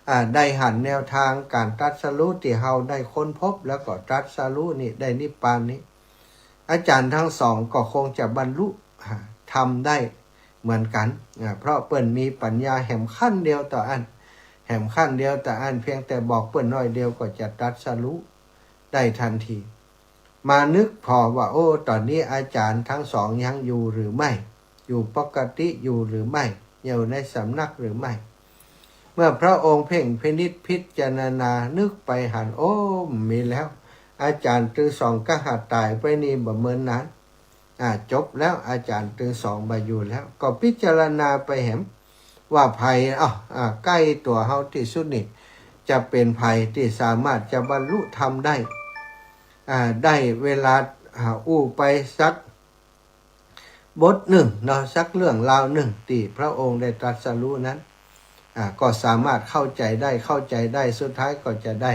อ่า ได้หันแนวตางก๋านตรัสรู้ตี้เฮาได้ค้นพบ แล้วก็ตรัสรู้นี่ ได้นิพพานนี่ อาจ๋ารย์ตึงสองก็คงจะบรรลุ อ่า ธรรมได้เหมือนกั๋น อ่า เพราะเปิ้นมีปัญญาแหมขั้นเดียวเต้าอั้น แหมขั้นเดียวเต้าอั้น เพียงแต่บอกเปิ้นน้อยเดียวก็จะตรัสรู้ได้ทันที มานึกผ่อว่า โอ้ ต๋อนนี้อาจ๋ารย์ตึงสองยังอยู่หรือไม่ อยู่ปกติอยู่หรือไม่ อยู่ในสำนักหรือไม่ เมื่อพระองค์เพ่งพินิจพิจารณานึกไปหัน โอ้ มีแล้ว อาจ๋ารย์ตึงสองก็หาต๋ายไปนี่บ่เมินนาน อ่า จบแล้ว อาจ๋ารย์ตึงสองบ่อยู่แล้ว ก็พิจารณาไปแหมว่าใผ เอ้า อ่า ใก้ตั๋วเฮาตี้สุดนี่ จะเป๋นใผตี้สามารถจะบรรลุธรรมได้ อ่า ได้เวลา อ่า อู้ไปสักบทนึ่งเนาะ สักเรื่องราวนึ่งตี้พระองค์ได้ตรัสรู้นั้น อ่า ก็สามารถเข้าใจ๋ได้ เข้าใจ๋ได้ สุดท้ายก็จะได้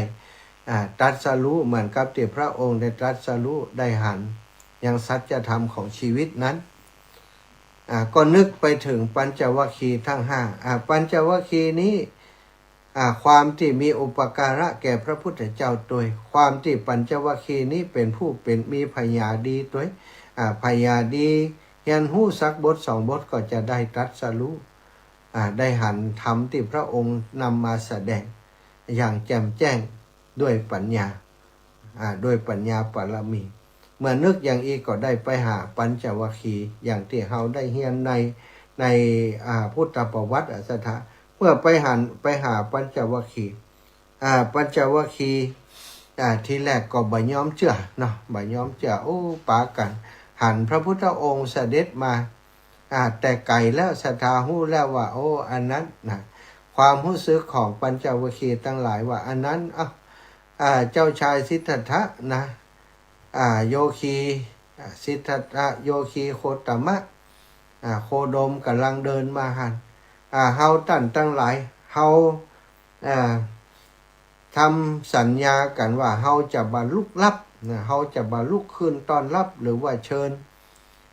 อ่า ตรัสรู้เหมือนกับตี้พระองค์ได้ตรัสรู้ ได้หันยังสัจธรรมของชีวิตนั้น อ่า ก็นึกไปเถิงปัญจวัคคีย์ตึงห้า อ่า ปัญจวัคคีย์นี้ อ่า ความตี้มีอุปการะแก่พระพุทธเจ้าตวย ความตี้ปัญจวัคคีย์นี้เป๋นผู้เป๋นมีผญาดีตวย อ่า ผญาดี เฮียนฮู้สักบทสองบทก็จะได้ตรัสรู้ อ่า ได้หันธรรมตี้พระองค์นำมาแสดงอย่างแจ่มแจ้งด้วยปัญญา อ่า ด้วยปัญญาบารมี เมื่อนึกอย่างอี้ก็ได้ไปหาปัญจวัคคีย์ อย่างตี้เฮาได้เฮียนใน ใน อ่า พุทธประวัติ อ่า ศรัทธา เมื่อไปหัน ไปหาปัญจวัคคีย์ อ่า ปัญจวัคคีย์ อ่า ทีแรกก็บ่ยอมเจื้อเนาะ บ่ยอมเจื้อ โอ้ ปากั๋นหันพระพุทธองค์เสด็จมา อ่า แต่ไก๋แล้ว ศรัทธาฮู้แล้วว่า โอ้ อันนั้นนะ ความฮู้สึกของปัญจวัคคีย์ตังหลายว่า อันนั้น เอ้า อ่า เจ้าชายสิทธัตถะนะ อ่า โยคี อ่า สิทธัตถะโยคีโคตมะ อ่า โคดมก่ำลังเดินมาหั้น อ่า เฮาต้านตังหลาย เฮา อ่า ทำสัญญากั๋นว่าเฮาจะบ่ลุกลับนะ เฮาจะบ่ลุกขึ้นต้อนฮับ หรือว่าเชิญ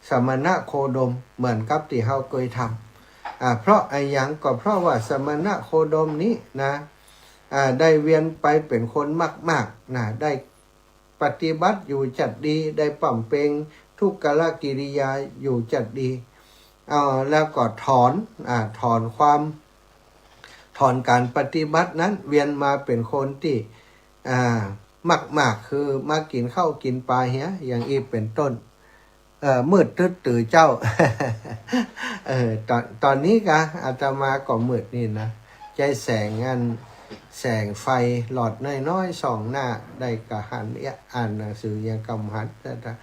สมณะโคดมเหมือนกับตี้เฮาเกยทำ อ่า เพราะอะหยัง ก็เพราะว่าสมณะโคดมนี้นะ อ่า ได้เวียนไปเป๋นคนมากๆ นะ ได้ปฏิบัติอยู่จัดดี ได้บำเพ็ญทุกขกิริยาอยู่จัดดี เอ่อ แล้วก็ถอน อ่า ถอนความ ถอนก๋านปฏิบัตินั้น เวียนมาเป๋นคนตี้ อ่า มากๆ คือมากิ๋นข้าวกิ๋นป๋าเหีย อย่างอี้เป๋นต้น เอ่อ มืดตึ๊ดตื่อเจ้า เออ ต๋อน ต๋อนนี้กา อาตมาก็มืดนี่นะ ใจ๊แสงอัน แสงไฟหลอดน้อยๆ ส่องหน้าได้ก็หันเอี้ย อ่านหนังสือยังกำหันนะ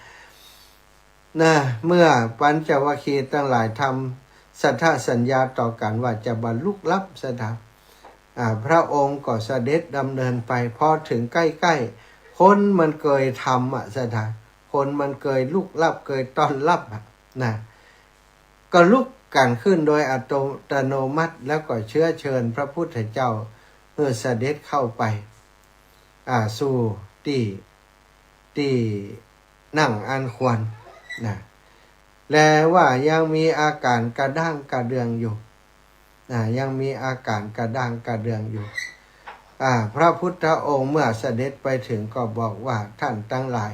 นะ เมื่อปัญจวัคคีย์ตังหลายทำสันธสัญญาต่อกั๋นว่าจะบ่ลุกลับสะดา อ่า พระองค์ก็เสด็จดำเนินไป พอเถิงใก้ๆ คนมันเกยทำอะสะดา คนมันเกยลุกลับ เกยต้อนฮับอะนะ ก็ลุกกั๋นขึ้นโดยอัตโนมัติ แล้วก็เชื้อเชิญพระพุทธเจ้าหื้อเสด็จเข้าไป อ่า สู่ตี้ ตี้นั่งอันควรนะ แลว่ายังมีอาก๋านกระด้างกระเดื่องอยู่นะ ยังมีอาก๋านกระด้างกระเดื่องอยู่ อ่า พระพุทธองค์เมื่อเสด็จไปเถิงก็บอกว่า ท่านตังหลาย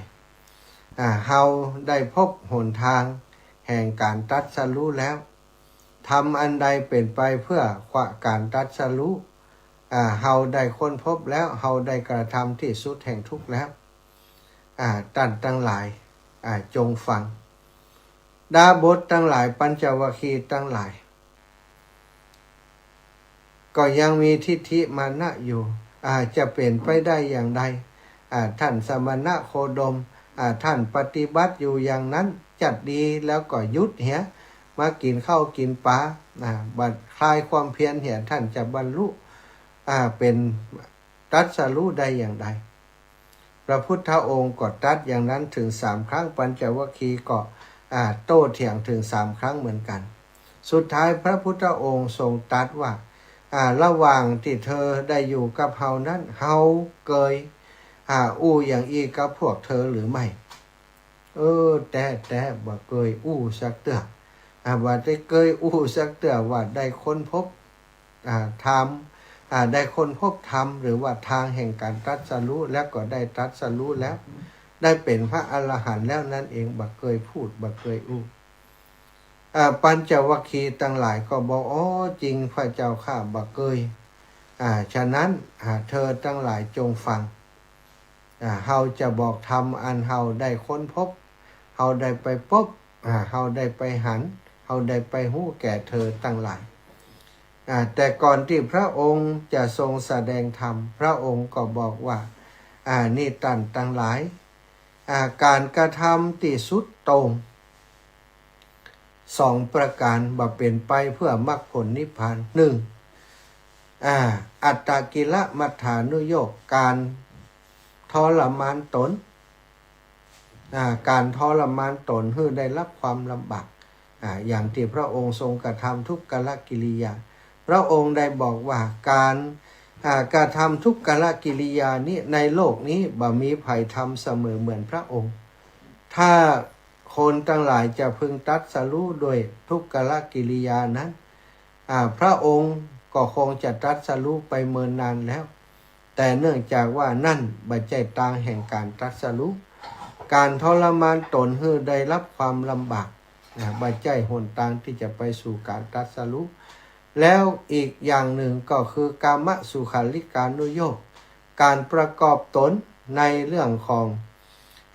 อ่า เฮาได้พบหนตางแห่งก๋านตรัสรู้แล้ว ธรรมอันใดเป๋นไปเพื่อก๋านตรัสรู้ อ่า เฮาได้ค้นพบแล้ว เฮาได้กระทำตี้สุดแห่งทุกข์แล้ว อ่า ต้านตังหลาย อ่า จงฟัง ดาบสตังหลาย ปัญจวัคคีย์ตังหลาย ก็ยังมีทิฏฐิมานะอยู่ อ่า จะเป๋นไปได้อย่างใด อ่า ท่านสมณะโคดม อ่า ท่านปฏิบัติอยู่อย่างนั้นจัดดี แล้วก็หยุดเหีย มากิ๋นข้าวกิ๋นป๋า อ่า บ่คลายความเพียรเหีย ท่านจะบรรลุ อ่า เป๋นตรัสรู้ได้อย่างใด พระพุทธองค์ก็ตรัสอย่างนั้นเถิงสามครั้ง ปัญจวัคคีย์ก็ อ่า โต้เถียงเถิงสามครั้งเหมือนกั๋น สุดท้ายพระพุทธองค์ทรงตรัสว่า อ่า ระหว่างตี้เธอได้อยู่กับเฮานั้น เฮาเกย อ่า อู้อย่างอี้กับพวกเธอหรือไม่ เออ แต๊แต๊ บ่เกยอู้สักเตื้อ อ่า บ่ได้เกยอู้สักเตื้อว่าได้ค้นพบ อ่า ธรรม อ่า ได้ค้นพบธรรม หรือว่าตางแห่งก๋านตรัสรู้ แล้วก็ได้ตรัสรู้แล้ว ได้เป๋นพระอรหันต์แล้วนั้นเอง บ่เกยพูด บ่เกยอู้ อ่า ปัญจวัคคีย์ตังหลายก็บอก อ๋อ จริงพระเจ้าข้า บ่เกย อ่า ฉะนั้น อ่า เธอตังหลายจงฟัง อ่า เฮาจะบอกธรรมอันเฮาได้ค้นพบ เฮาได้ไปปบ อ่า เฮาได้ไปหัน เฮาได้ไปฮู้แก่เธอตังหลาย อ่า แต่ก่อนตี้พระองค์จะทรงแสดงธรรม พระองค์ก็บอกว่า อ่า นี่ต้านตังหลาย อ่า ก๋านกระทำตี้สุดโต่ง สองประก๋านบ่เป๋นไปเพื่อมรรคผลนิพพาน หนึ่ง อ่า อัตตกิลมัฏฐานุโยค ก๋านทรมานตน อ่า ก๋านทรมานตนหื้อได้ฮับความลำบาก อ่า อย่างตี้พระองค์ทรงกระทำทุกขกิริยา พระองค์ได้บอกว่าก๋าน อ่า กระทำทุกขกิริยานี้ ในโลกนี้บ่มีใผทำเสมอเหมือนพระองค์ ถ้าคนตังหลายจะพึงตรัสรู้ด้วยทุกขกิริยานั้น อ่า พระองค์ก็คงจะตรัสรู้ไปเมินนานแล้ว แต่เนื่องจากว่านั้นบ่ใจ้ตางแห่งก๋านตรัสรู้ ก๋านทรมานตนหื้อได้ฮับความลำบาก อ่า บ่ใจ้หนตางตี้จะไปสู่ก๋านตรัสรู้ แล้วอีกอย่างหนึ่งก็คือกามสุขัลลิกานุโยค ก๋านประกอบตนในเรื่องของ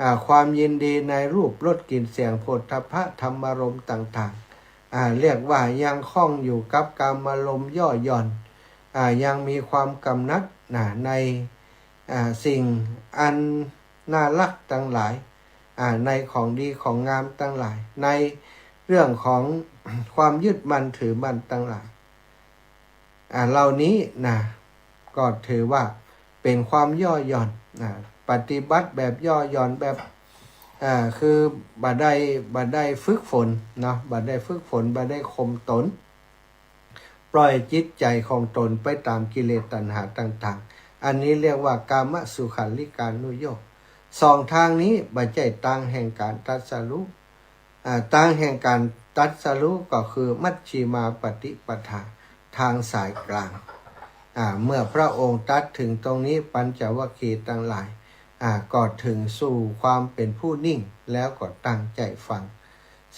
อ่า ความยินดีในรูป รส กลิ่น เสียง โผฏฐัพพะ ธรรมารมณ์ต่างๆ อ่า เรียกว่ายังคล้องอยู่กับกามารมณ์ย่อหย่อน อ่า ยังมีความกำหนัด นะ ใน อ่า สิ่งอันน่าฮักตังหลาย อ่า ในของดีของงามตังหลาย ในเรื่องของความยึดมั่นถือมั่นตังหลาย อ่า เหล่านี้นะ ก็ถือว่าเป๋นความย่อหย่อน อ่า ปฏิบัติแบบย่อหย่อนแบบ อ่า คือบ่ได้ บ่ได้ฝึกฝนเนาะ บ่ได้ฝึกฝน บ่ได้ข่มตน ปล่อยจิตใจ๋ของตนไปต๋ามกิเลสตัณหาต่างๆ อันนี้เรียกว่ากามสุขัลลิกานุโยค สองตางนี้บ่ใจ้ตางแห่งก๋านตรัสรู้ อ่า ตางแห่งก๋านตรัสรู้ก็คือมัชฌิมาปฏิปทา ตางสายกลาง อ่า เมื่อพระองค์ตรัสเถิงตรงนี้ ปัญจวัคคีย์ตังหลาย อ่า ก็เถิงสู่ความเป๋นผู้นิ่ง แล้วก็ตั้งใจ๋ฟัง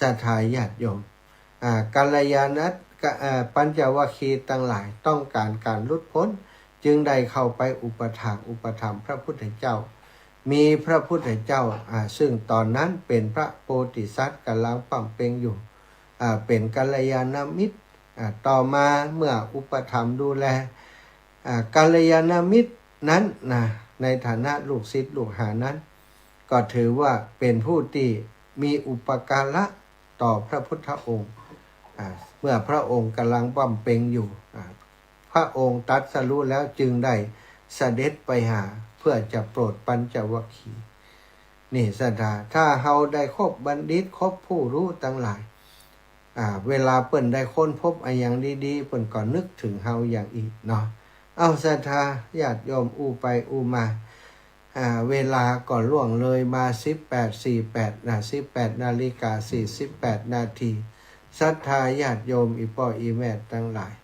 ศรัทธาญาติโยม อ่า กัลยาณะ กะ อ่า ปัญจวัคคีย์ตังหลายต้องก๋านก๋านหลุดป๊น จึงได้เข้าไปอุปถากอุปถัมภ์พระพุทธเจ้า มีพระพุทธเจ้า อ่า ซึ่งต๋อนนั้นเป๋นพระโพธิสัตว์ก๋ำลังบำเพ็ญอยู่ อ่า เป๋นกัลยาณมิตร อ่า ต่อมาเมื่ออุปถัมภ์ดูแล อ่า กัลยาณมิตรนั้นนะ ในฐานะลูกศิษย์ลูกหานั้น ก็ถือว่าเป๋นผู้ตี้มีอุปการะต่อพระพุทธองค์ อ่า เมื่อพระองค์ก๋ำลังบำเพ็ญอยู่ อ่า พระองค์ตรัสรู้แล้วจึงได้เสด็จไปหาเพื่อจะโปรดปัญจวัคคีย์ นี่ศรัทธา ถ้าเฮาได้คบบัณฑิต คบผู้ฮู้ตังหลาย อ่า เวลาเปิ้นได้ค้นพบอะหยังดีๆ เปิ้นก็นึกเถิงเฮาอย่างอี้เนาะ เอ้า ศรัทธาญาติโยม อู้ไปอู้มา อ่า เวลาก็ล่วงเลยมาสิบแปดสี่แปดนะ สิบแปดนาฬิกาสี่สิบแปดนาที ศรัทธาญาติโยม อี่ป้ออี่แม่ตังหลาย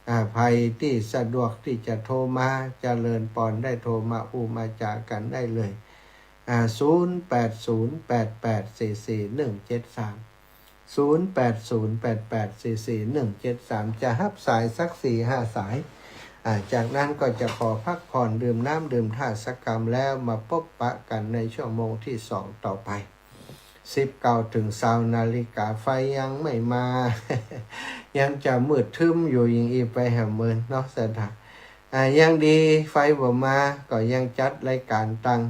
อ่า ใผตี้สะดวกตี้จะโทรมา เจริญปอน ได้โทรมาอู้มาจ๋ากั๋นได้เลย อ่า ศูนย์แปดศูนย์แปดแปดสี่สี่หนึ่งเจ็ดสาม ศูนย์แปดศูนย์แปดแปดสี่สี่หนึ่งเจ็ดสาม จะฮับสายสักสี่ห้าสาย อ่า จากนั้นก็จะขอพักผ่อน ดื่มน้ำดื่มท่าสักกำ แล้วมาปบปะกั๋นในชั่วโมงตี้สองต่อไป สิบเก้าเถิงซาวนาฬิกา ไฟยังไม่มา ยังจะมืดครึ้มอยู่อย่างอี้ไปแหมเมินเนาะศรัทธา อ่า ยังดีไฟบ่มา ก็ยังจัดรายก๋านตาง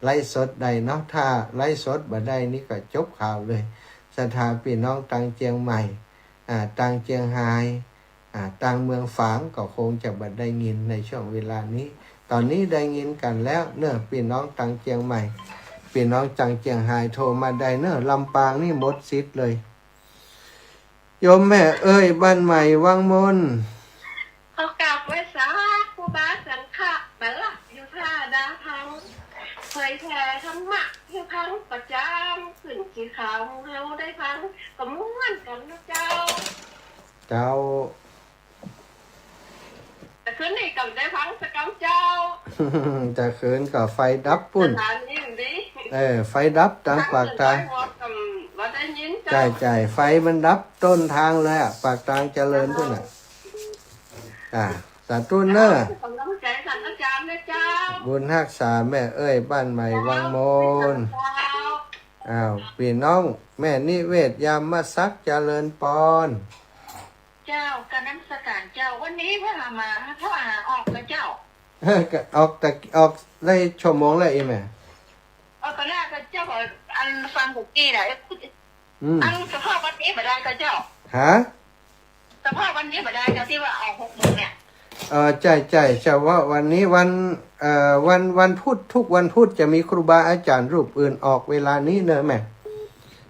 ไลฟ์สดได้เนาะ ถ้าไลฟ์สดบ่ได้นี่ก็จบข่าวเลย ศรัทธาปี้น้องตางเจียงใหม่ อ่า ตางเจียงฮาย อ่า ตางเมืองฝางก็คงจะบ่ได้ยินในช่วงเวลานี้ ต๋อนนี้ได้ยินกั๋นแล้วเนาะ ปี้น้องตางเจียงใหม่ ปี้น้องตางเจียงฮายโทรมาได้เนาะ ลำปางนี่หมดสิทธิ์เลย โยมแม่เอ้ย บ้านใหม่วังมน ขอกราบไหว้สาครูบาสังฆะ มาหลับอยู่ท่าดาพัง เผยแผ่ธรรมะให้ฟังประจำ ขึ้นสีขาวเฮาได้ฟัง ก็ม่วนกั๋นนะเจ้า เจ้า แต่คืนนี้ก็ได้ฟังสักกำเจ้า แต่คืนก็ไฟดับปุ้น สถานีอยู่ดี เออ ไฟดับตางปากตาง ทางอื่นไฟวอดก็บ่ได้ยินเจ้า ใจ้ ใจ้ ไฟมันดับต้นตางเลยอะ ปากตางเจริญปุ้นอะ อ่า สาธุเน้อ ให้ก๋ำลังใจ๋ท่านอาจ๋ารย์นะเจ้า บุญฮักษาแม่เอ้ย บ้านใหม่วังมน เจ้า อ้าว ปี้น้องแม่นิเวศ ยามมะสัก เจริญปอน เจ้า กราบนมัสก๋านเจ้า วันนี้พ่อหามา พ่อหาออกแล้วเจ้า เออ ก็ออกแต่ ออกได้ชั่วโมงแล้วอี้แม่ เออ ก็น่าจะเจ้า อันฟังเมื่อกี้น่ะ อืม อันเฉพาะวันนี้บ่ได้ก็เจ้า ฮะ เฉพาะวันนี้บ่ได้เจ้า ตี้ว่าออกหกโมงเนี่ย เออ ใจ้ ใจ้ เฉพาะวันนี้วัน เอ่อ วัน วันพุธ ทุกวันพุธจะมีครูบาอาจ๋ารย์รูปอื่นออกเวลานี้เนอะแม่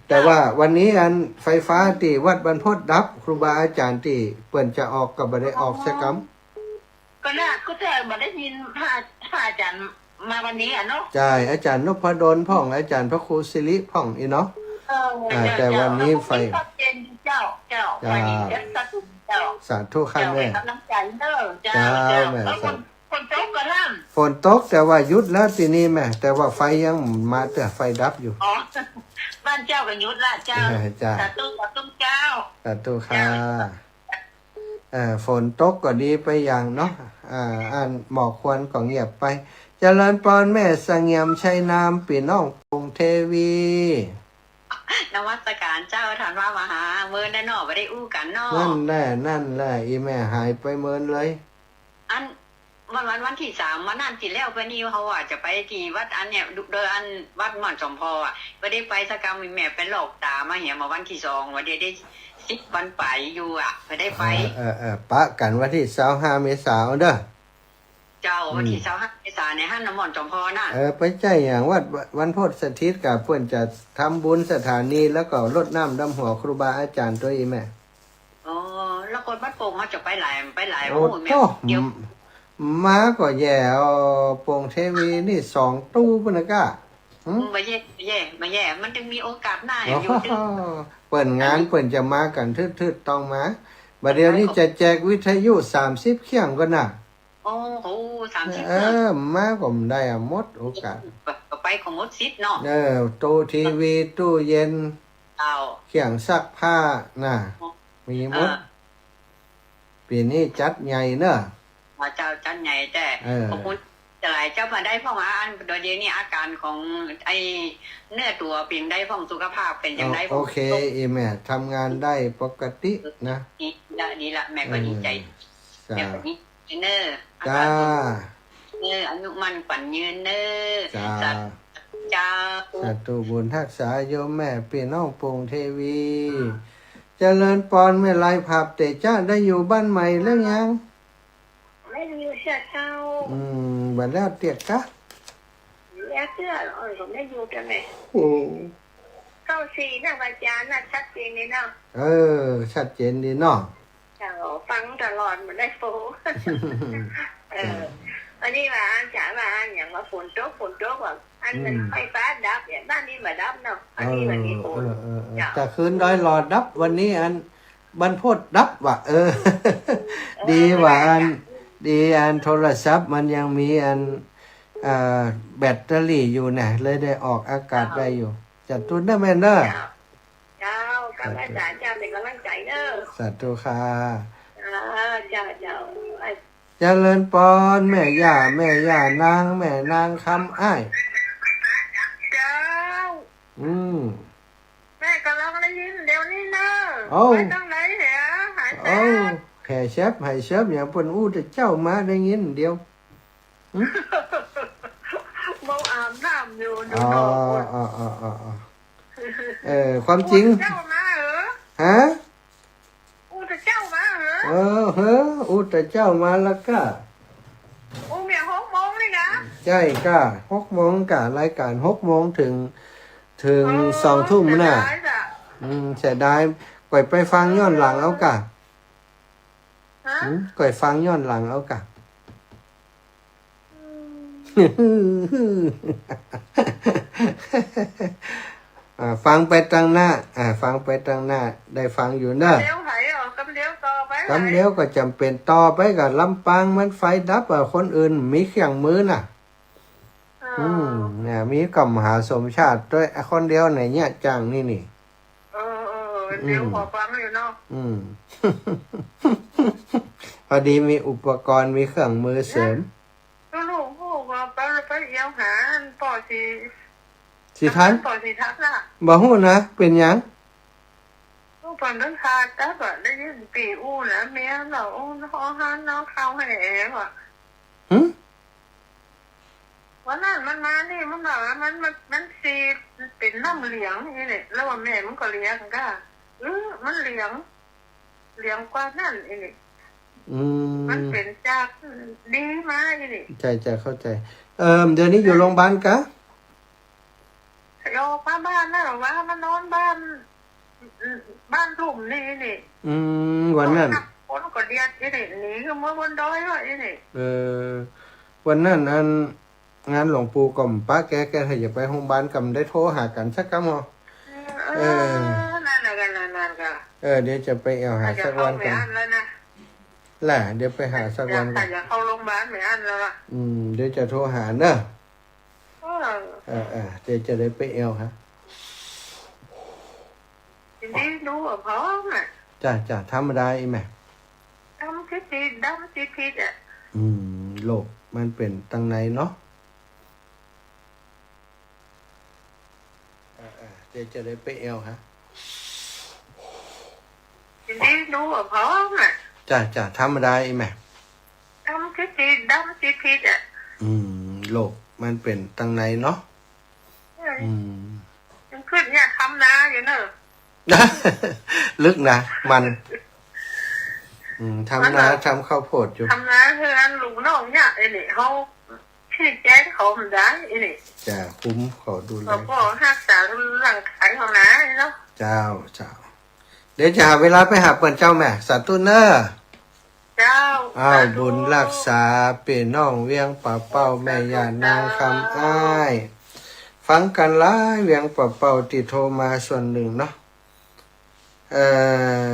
แต่ว่าวันนี้อันไฟฟ้าตี้วัดบรรพตดับ ครูบาอาจ๋ารย์ตี้เปิ้นจะออกก็บ่ได้ออกสักกำ ก็น่า ก็จะบ่ได้ยินพระ พระอาจ๋ารย์มาวันนี้อะเนาะ ใจ้ อาจ๋ารย์นพดลพ่อง อาจ๋ารย์พระครูสิริพ่องอี้เนาะ เออ อ่า เจ้า แต่วันนี้ เจ้า ไฟ วันนี้ก็เย็นเจ้า เจ้า เจ้า วันนี้เจ้า สาธุเจ้า สาธุค่ะ เจ้า แม่ ให้ก๋ำลังใจ๋เน้อ เจ้า เจ้า เจ้า แม่ แล้วฝน สา ฝนตกก่อล่ะ ฝนตกแต่ว่าหยุดแล้วตี้นี่แม่ แต่ว่าไฟยังมาเตื้อ ไฟดับอยู่ อ๋อ บ้านเจ้าก็หยุดละเจ้า เออ เจ้า สาธุ สาธุเจ้า สาธุค่ะ เจ้า เอ่อ ฝนตกก็ดีไปอย่างเนาะ อ่า อันหมอกควันก็เงียบไป เจริญปอนแม่เสงี่ยมชัยนาม ปี้น้องกรุงเทวี นมัสก๋านเจ้า ท่านว่ามหา เมินแล้วเนาะ บ่ได้อู้กั๋นเนาะ นั่นแหละ นั่นแหละ อี้แม่หายไปเมินเลย อัน วัน วัน วันตี้สาม วันนั้นตี้แล้วไปนี่ เฮาว่าจะไปตี้วัดอันเนี่ย โดยอันวัดม่อนสมพรอะ บ่ได้ไปสักกำ แม่ไปลอกต๋ามาเหีย มาวันตี้สอง ว่าได้ ได้สิบวันไปอยู่อะ บ่ได้ไป เออ เออ เออ ปะกั๋นวันตี้ซาวห้าเมษาเด้อ เจ้า อืม วันตี้ซาวห้าเมษาเนี่ย หั้นน่ะม่อนจ๋อมผ่อนะ เออ ไปใจ๊อย่างวัดบรรพตสถิตกา เปิ้นจะทำบุญสถานี แล้วก็รดน้ำดำหัวครูบาอาจ๋ารย์ตวย อีแม่ อ๋อ แล้วคนบ้านโป่งเขาจะไปหลาย ไปหลาย โอ้ โอ้ แม่ โธ่ เดี๋ยว มาก็แย่ โป่งเทวีนี่สองตู้ปุ้นนะก้า หืม อืม บ่แย่ บ่แย่ บ่แย่ มันจึงมีโอกาสหน้าแหมอยู่ อ๋อ เปิ้นงาน อันนี้ เปิ้นจะมากั๋นทืดๆ ต้องมา บ่าเดี๋ยวนี้จะแจกวิทยุสามสิบเคี่ยงก่อนนะ โอ้โห สามสิบ เออ มาก็บ่ได้อะ หมดโอกาส ก็ ก็ไปก็หมดสิทธิ์เนาะ เออ ตู้ทีวี ตู้เย็น เจ้า เคี่ยงซักผ้าน่ะ มีหมด เออ ปี๋นี้จัดใหญ่เนาะ อ๋อ เจ้า จัดใหญ่แต๊ เออ ขอบคุณหลายเจ้า บ่าได้พ่อง อัน เดี๋ยวนี้อาการของไอ้เนื้อตั๋วเป๋นใดพ่อง สุขภาพเป๋นจั่งใดพ่อง โอเค อีแม่ ทำงานได้ปกตินะ ดีละ ดีละ แม่ก็ดีใจ๋ เออ เจ้า แม่ก็ดี เนอะ เจ้า เออ อายุมั่นขวัญยืนเนอะ เจ้า สาธุ เจ้า สาธุบุญฮักษาโยมแม่ปี้น้องโป่งเทวี เจริญปอน แม่ลายผับเตจ๊ะ ได้อยู่บ้านใหม่แล้วยัง ได้อยู่เสียเจ้า อืม บ่าแล้วเตี้ยก๊ะ แล้วเตี้ย เออ ก็ได้อยู่แต่แม่ โอ้ เก้าสี่นะ อาจ๋ารย์นะ ชัดเจนดีเนาะ เออ ชัดเจนดีเนาะ เจ้า ฟังตลอด บ่ได้โป เออ อันนี้ว่าอาจ๋ารย์ว่าอันหยังว่าฝนตก ฝนตกว่า อันนั้น อืม ไฟฟ้าดับเนี่ย บ้านนี้บ่ดับเนาะ อันนี้บ่มีฝน เออ เออ เออ เจ้า แต่คืนดอยหลอดดับ วันนี้อันบรรพตดับว่ะ เออ เออ ดีว่ะ อัน เวลา ดีอันโทรศัพท์มันยังมีอัน เอ่อ แบตเตอรี่อยู่น่ะ เลยได้ออกอากาศได้อยู่ เจ้า จัดตุนนะแม่เนอะ เจ้า เจ้า กราบไหว้สาเจ้า เป๋นก๋ำลังใจ๋เนอะ สาธุค่ะ เออ เจ้า เจ้า เจริญปอน แม่ย่า แม่ย่านาง แม่นางคำอ้าย เจ้า อืม แม่ก่ำลังได้ยินเดี๋ยวนี้เนอะ เอ้า ไปตางไหนเหรอ หายแซบ เอ้า แผ่แซบ หายแซบ อย่างเปิ้นอู้แต่เจ๊ามาได้ยินเดียว หึ บ่อาบน้ำอยู่ อยู่นอก อ๋อ อ๋อ เออ ความจริง อู้แต่เจ๊ามาเหรอ ฮะ อู้แต่เจ๊ามาเหรอ เออ เฮ้อ อู้แต่เจ๊ามาแล้วก้า อู้เมียหกโมงนี่นะ ใจ้ก้า หกโมงก้า รายก๋านหกโมงเถิง เถิง เออ สองทุ่มน่ะ เสียดายจ้ะ อืม เสียดาย ก่อยไปฟังย้อนหลังเอาก้า ฮะ อืม ก่อยฟังย้อนหลังเอาก้า อืม อ่า ฟังไปตางหน้า อ่า ฟังไปตางหน้า ได้ฟังอยู่เนอะ กำเดียวไหวเหรอ กำเดียวต่อไปไหว กำเดียวก็จ๋ำเป๋นต่อไปก้า ลำปางมันไฟดับอ่ะ คนอื่นมีเครื่องมือน่ะ อ๋อ อืม เนี่ย มีก้ามหาสมชาติตวย อ่ะ คนเดียวเนี่ย เยียะจังนี่นี่ เออ เออ เดี๋ยว อืม ขอฟังอยู่เนาะ อืม พอดีมีอุปกรณ์ มีเครื่องมือเสริม เนี่ย ลูก ลูกว่าไป ไปเอี่ยวหาอันป้อศรี ศรีทัศน์ ป้อศรีทัศน์น่ะ บ่ฮู้นะ เป๋นหยัง ลูกเปิ้นผ่าตัดอะ ได้ยินปี้อู้นะ เมียเนาะ อู้ อ้อ หาเนาะ เข้าให้แอว่ะ หึ วันนั้นมันมานี่ มันว่ามัน มัน มันสีเป๋นน้ำเหลืองนี่แหละ แล้วว่าแม่มันก็เลียก้า เออ มันเหลือง เหลืองกว่านั้นอีกนี่ อืม มันเป๋นจากดีมาอีกนี่ ใจ้ ใจ้ เข้าใจ๋ เอิ่ม เดี๋ยวนี้อยู่โรงพยาบาลกะ ออกมาบ้านแล้ว ว่ามานอนบ้าน บ้านลุ่มนี่นี่ อืม วันนั้น คนก็เดียดอีนี่ หนีขึ้นมาบนดอยแล้วอีนี่ เออ วันนั้นอัน งานหลวงปู่ก็บ่ปะแก แกถ้าจะไปโฮงบาลก็บ่ได้โทรหากั๋นสักกำเหรอ เออ เออ นั่นแหละ นั่นแหละ นั่นแหละ เออ เดี๋ยวจะไปแอ่วหาสักวันก่อน อยากเข้าไม่อั้นแล้วนะ ล่ะ เดี๋ยวไปหาสักวันก่อน อยาก อยากเข้าโรงพยาบาลไม่อั้นแล้วอะ อืม เดี๋ยวจะโทรหาเนอะ เออ เออ เออ เดี๋ยวจะได้ไปแอ่วหา ยินดีดูอะพ่อน่ะ จ้ะ จ้ะ ธรรมดาอีแม่ ดำทิดๆ ดำทิดๆ อะ อืม โลกมันเป๋นตังในเนาะ เออ เออ เดี๋ยวจะได้ไปแอ่วหา ยินดีดูอะพ่อน่ะ จ้ะ จ้ะ ธรรมดาอีแม่ ดำทิดๆ ดำทิดๆ อะ อืม โลกมันเป๋นตังในเนาะ อืม อืม ยังขึ้นเนี่ยทำนาอยู่เนอะ ลึกนะ มัน อืม ทำนา ทำข้าวโพดอยู่ ทำนาหื้อลูกน้องเนี่ย ไอ้นี่ เขา ชี้แจงเขาบ่ได้ ไอ้นี่ จะคุมเขาดูแล เขาก็ฮักษาร่างกายเขานะเนาะ เจ้า เจ้า เดี๋ยวจะหาเวลาไปหาเปิ้นเจ้าแม่ สาธุเน่อ เจ้า อ้าว สาธุ บุญฮักษาปี้น้องเวียงป่าเป้า สาธุ แม่ย่านางคำอ้าย ฟังกั๋นหลายเวียงป่าเป้าตี้โทรมาส่วนนึ่งเนาะ เอ่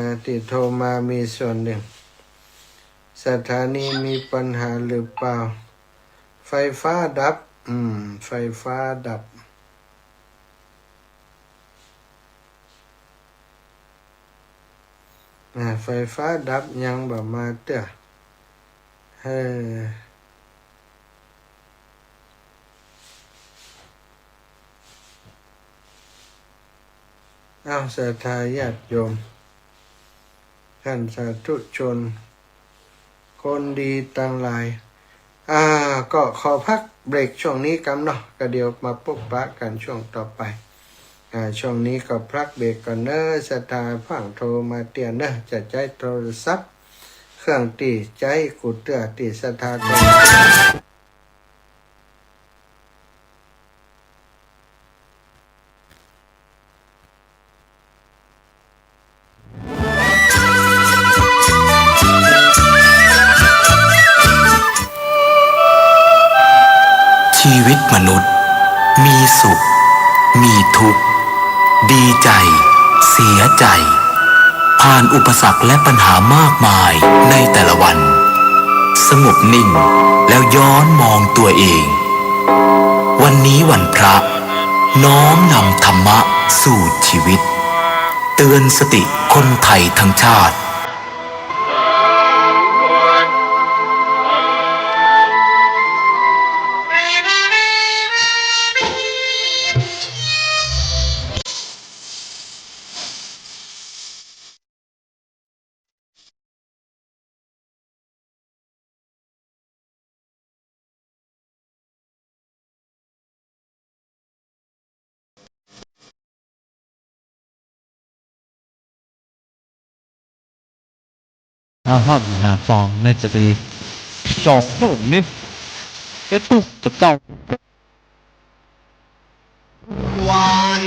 อ ตี้โทรมามีส่วนนึ่ง สถานีมีปัญหาหรือเปล่า ไฟฟ้าดับ อืม ไฟฟ้าดับ อ่า ไฟฟ้าดับยังบ่มาเตื้อ เออ อ้าว ศรัทธาญาติโยม ท่านสาธุชน คนดีตังหลาย อ่า ก็ขอพักเบรกช่วงนี้กำเนาะ ก็เดี๋ยวมาปะกั๋นช่วงต่อไป อ่า ช่วงนี้ก็พักเบรกก่อนเน่อ ศรัทธาฟั่งโทรมาเตื้อเน่อ จะใจ๊โทรศัพท์ เครื่องตี้ใจ๊กูเตื้อตี้ศรัทธาโทร ชีวิตมนุษย์ มีสุข มีทุกข์ ดีใจ เสียใจ ผ่านอุปสรรคและปัญหามากมายในแต่ละวัน สงบนิ่งแล้วย้อนมองตัวเอง วันนี้วันพระ น้อมนำธรรมะสู่ชีวิต เตือนสติคนไทยทั้งชาติ อาห้องหาฟองในจะดี สองหนุ่มนี่ เอ็ดตุ๊กตะเต้า วัน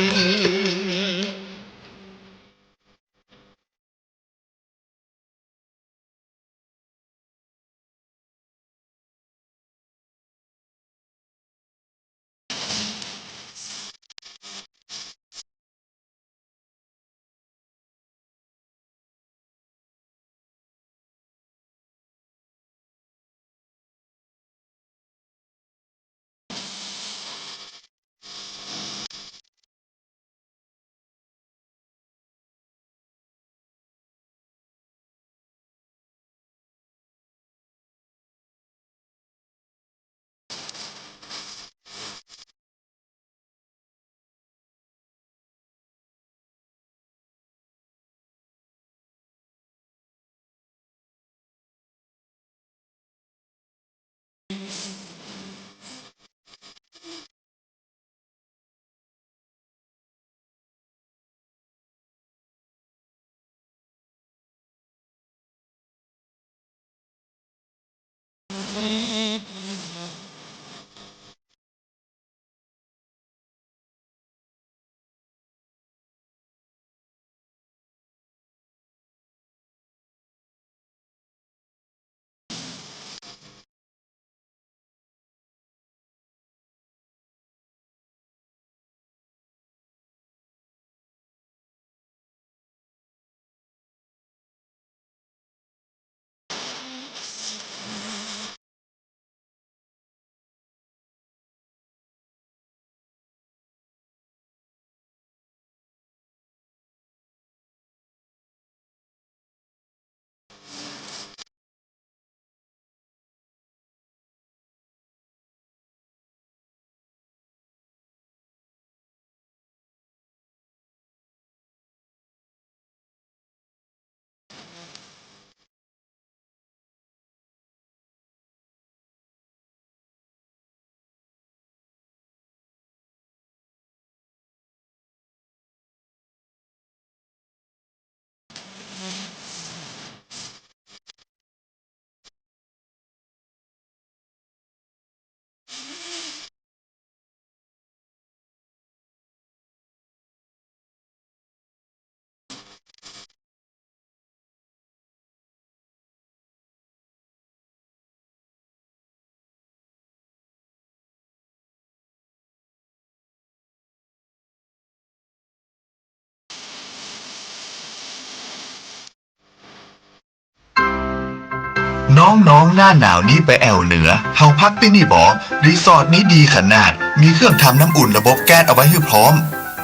น้องๆ หน้าหนาวนี้ไปแอ่วเหนือ เฮาพักตี้นี่บ่ รีสอร์ทนี้ดีขนาด มีเครื่องทำน้ำอุ่นระบบแก๊สเอาไว้หื้อพร้อม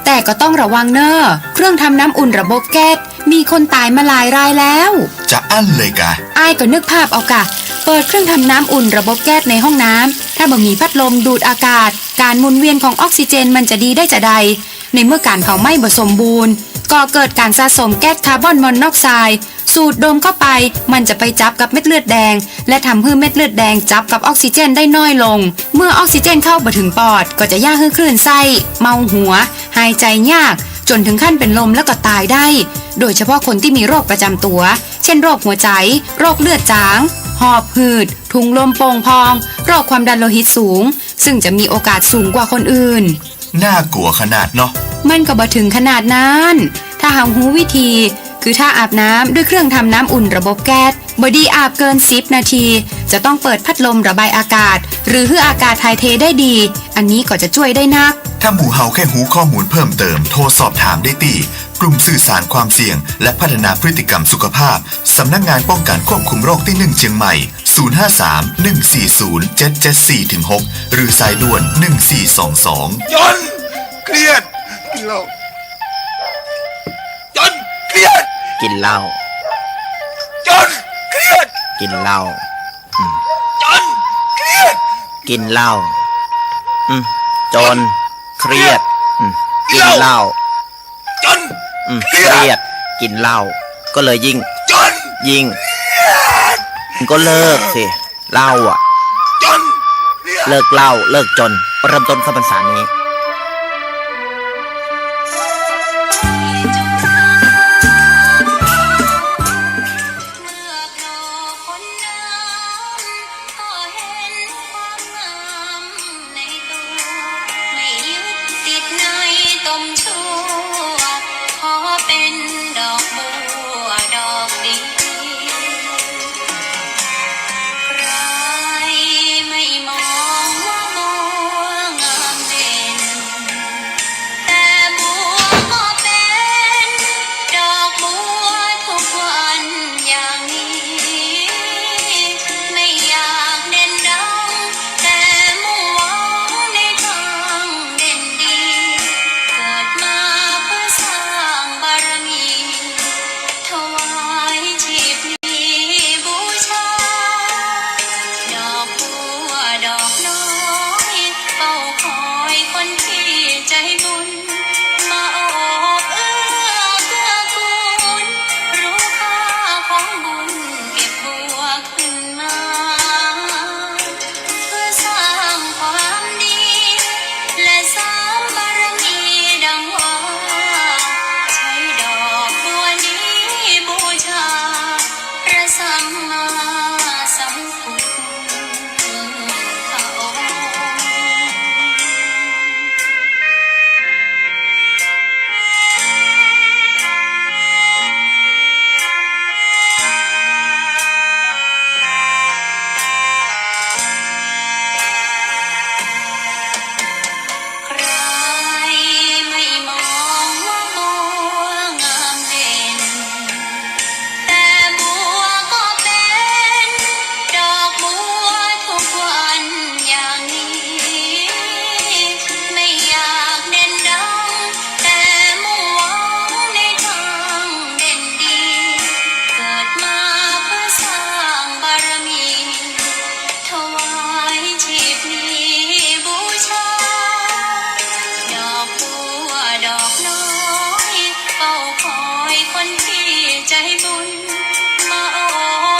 แต่ก็ต้องระวังเน่อ เครื่องทำน้ำอุ่นระบบแก๊ส มีคนต๋ายมาหลายรายแล้ว จะอั้นเลยกา อ้ายก็นึกภาพเอากา เปิดเครื่องทำน้ำอุ่นระบบแก๊สในห้องน้ำ ถ้าบ่มีพัดลมดูดอากาศ ก๋านหมุนเวียนของออกซิเจนมันจะดีได้จาใด ในเมื่อก๋านเผาไหม้บ่สมบูรณ์ ก่อเกิดก๋านสะสมแก๊สคาร์บอนมอนอกไซด์ สูดดมเข้าไป มันจะไปจับกับเม็ดเลือดแดง และทำหื้อเม็ดเลือดแดงจับกับออกซิเจนได้น้อยลง เมื่อออกซิเจนเข้าบ่ถึงปอด ก็จะเยียะหื้อคลื่นไส้ เมาหัว หายใจ๋ยาก จ๋นถึงขั้นเป๋นลมแล้วก็ต๋ายได้ โดยเฉพาะคนตี้มีโรคประจ๋ำตั๋ว เช่น โรคหัวใจ๋ โรคเลือดจาง หอบหืด ถุงลมโป่งพอง โรคความดันโลหิตสูง ซึ่งจะมีโอกาสสูงกว่าคนอื่น น่ากลัวขนาดเนาะ มันก็บ่ถึงขนาดนั้น ถ้าเฮาฮู้วิธี คือถ้าอาบน้ำด้วยเครื่องทำน้ำอุ่นระบบแก๊ส บ่ดีอาบเกินสิบนาที จะต้องเปิดพัดลมระบายอากาศ หรือหื้ออากาศถ่ายเทได้ดี อันนี้ก็จะจ้วยได้นัก ถ้าหมู่เฮาใค่ฮู้ข้อมูลเพิ่มเติม โทรสอบถามได้ตี้ กลุ่มสื่อสารความเสี่ยง และพัฒนาพฤติกรรมสุขภาพ สำนักงานป้องกันควบคุมโรคตี้หนึ่งเจียงใหม่ ศูนย์ห้าสาม หนึ่งสี่ศูนย์ เจ็ดเจ็ดสี่ ถึง หก หรือสายด่วน หนึ่งสี่สองสอง จ๋น เครียด กินเหล้า จ๋น เครียด กินเหล้า จ๋น เครียด กินเหล้า อืม จ๋น เครียด กินเหล้า อืม จ๋น เครียด อืม กินเหล้า จ๋น อืม เครียด เครียด กินเหล้า ก็เลยยิ่ง จ๋น ยิ่ง จ๋น ก็เลิกสิ เหล้าอะ จ๋น เลิกเหล้า เลิกจ๋น เริ่มต้นเข้าพรรษานี้ ในตัว ไม่ยึดติดในตมชั่ว ขอเป็นดอกบัวดอกเดียว ใครไม่มองว่าบัวงามเด่น แต่บัวก็เป็นดอกบัวทุกวันอย่างนี้ ไม่อยากเด่นดัง แต่มัวในทางเด่นดี เกิดมาเพื่อสร้างบารมี ถวายชีพนี้บูชา ดอกบัวดอกน้อย เฝ้าคอยคนที่ใจบุญ มาโอบเอื้อเกื้อกูล รู้ค่าของบุญเก็บบัว ขึ้นมา เพื่อสร้างความดี และสร้างบารมีดังว่า ใช้ดอกบัวนี้บูชา พระสัมมาสัมพุทธ พระองค์ ใครไม่มองว่าบัวงามเด่น แต่บัวก็เป็นดอกบัวทุกวันอย่างนี้ ไม่อยากเด่นดัง แต่มัวในทางเด่นดี เกิดมาเพื่อสร้างบารมี ถวายชีพนี้บูชา ดอกบัวดอกน้อย เฝ้าคอยคนที่ใจบุญ มาโอ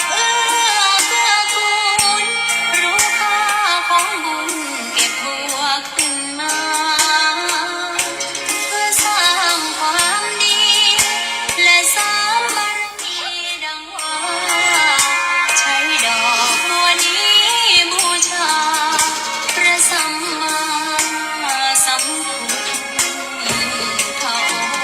บเอื้อเกื้อกูล รู้ค่าของบุญเก็บบัวขึ้นมา เพื่อสร้างความดี และสร้างบารมีดัง ว่าใช้ดอกบัวนี้บูชาพระสัมมาสัมพุทธองค์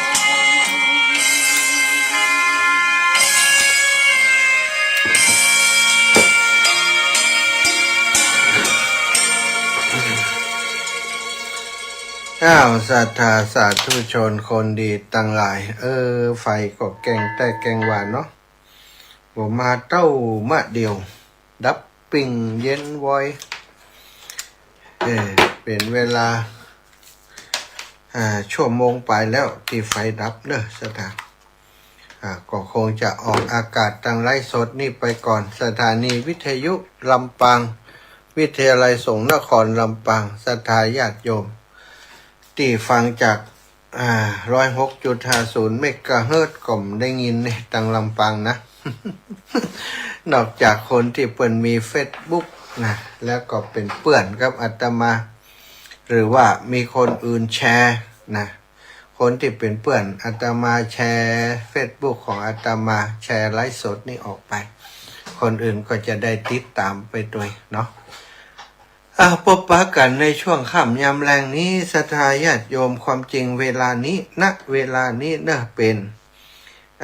อ้าว ศรัทธาสาธุชนคนดีตังหลาย เออ ไฟก็แกล้งแตกแกล้งหว่านเนาะ บ่มาเต้ามะเดียว ดับปิ้งเย็นวอย เออ เป๋นเวลา อ่า ชั่วโมงไปแล้วตี้ไฟดับเนอะ ศรัทธา อ่า ก็คงจะออกอากาศตางไลฟ์สดนี้ไปก่อน สถานีวิทยุลำปาง วิทยาลัยสงฆ์นครลำปาง ศรัทธาญาติโยม ตี้ฟังจาก อ่า ร้อยหกจุดห้าศูนย์เมกะเฮิรตซ์ ก็บ่ได้ยินเนี่ย ตางลำปางนะ นอกจากคนตี้เปิ้นมีเฟซบุ๊กนะ แล้วก็เป๋นเปื้อนกับอาตมา หรือว่ามีคนอื่นแชร์นะ คนตี้เป๋นเปื้อนอาตมาแชร์เฟซบุ๊กของอาตมา แชร์ไลฟ์สดนี้ออกไป คนอื่นก็จะได้ติดต๋ามไปตวยเนาะ อ่ะ ปบปะกั๋นในช่วงค่ำยามแลงนี้ ศรัทธาญาติโยม ความจริงเวลานี้ ณ เวลานี้เนอะ เป๋น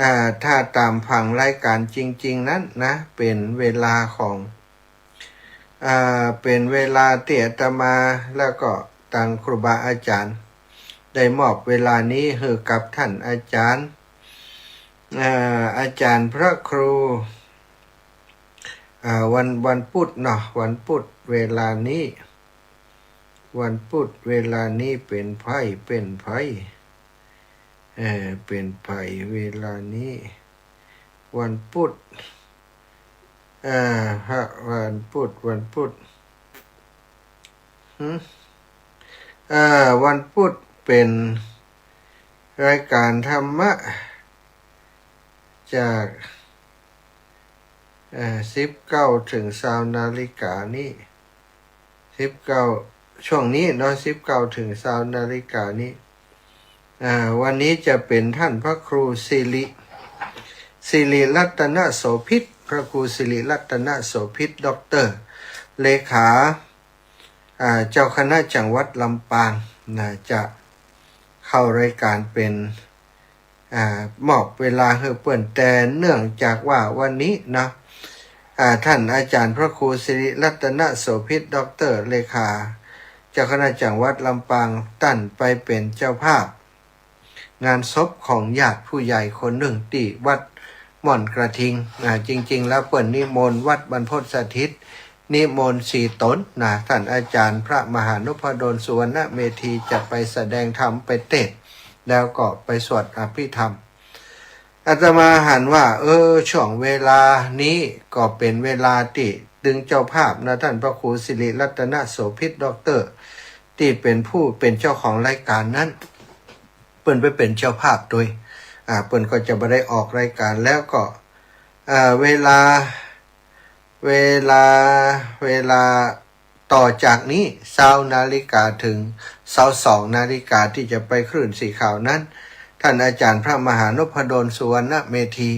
อ่า ถ้าต๋ามผังรายก๋านจริงๆ นั้นนะ เป๋นเวลาของ อ่า เป๋นเวลาตี้อาตมา แล้วก็ตางครูบาอาจ๋ารย์ ได้มอบเวลานี้หื้อกับต้านอาจ๋ารย์ อ่า อาจ๋ารย์พระครู อ่า วัน วันพุธเนาะ วันพุธเวลานี้ วันพุธเวลานี้เป๋นใผ เป๋นใผ เอ่อ เป๋นใผเวลานี้ วันพุธ เอ่อ ฮะ วันพุธ วันพุธ หึ เอ่อ วันพุธเป๋นรายก๋านธรรมะ จาก เอ่อ สิบเก้าเถิงซาวนาฬิกานี้ สิบเก้า ช่วงนี้เนาะ สิบเก้าเถิงซาวนาฬิกานี้ อ่า วันนี้จะเป๋นต้านพระครูสิริ สิริรัตนโสภิต พระครูสิริรัตนโสภิต ด็อกเตอร์ เลขา อ่า เจ้าคณะจังหวัดลำปางนะ จะเข้ารายก๋านเป๋น อ่า มอบเวลาหื้อเปิ้น แต่เนื่องจากว่าวันนี้เนาะ อ่า ต้านอาจ๋ารย์พระครูสิริรัตนโสภิต ด็อกเตอร์ เลขา เจ้าคณะจังหวัดลำปาง ต้านไปเป๋นเจ้าภาพ งานศพของญาติผู้ใหญ่คนนึ่งตี้วัดม่อนกระทิง อ่า จริงๆ แล้วเปิ้นนิมนต์วัดบรรพตสถิต นิมนต์สี่ต๋นนะ ต้านอาจ๋ารย์พระมหานพดล สุวรรณเมธี จะไปแสดงธรรม ไปเตสน์ แล้วก็ไปสวดอภิธรรม อาตมาหันว่า เออ ช่วงเวลานี้ก็เป๋นเวลาตี้ตึงเจ้าภาพนะ ต้านพระครูสิริรัตนโสภิต ด็อกเตอร์ ตี้เป๋นผู้เป๋นเจ้าของรายก๋านนั้น เปิ้นไปเป๋นเจ้าภาพตวย อ่า เปิ้นก็จะบ่ได้ออกรายก๋าน แล้วก็ อ่า เวลา เวลา เวลาต่อจากนี้ ซาวนาฬิกาเถิงซาวสองนาฬิกา ตี้จะไปคลื่นสีขาวนั้น ต้านอาจ๋ารย์พระมหานพดล สุวรรณเมธี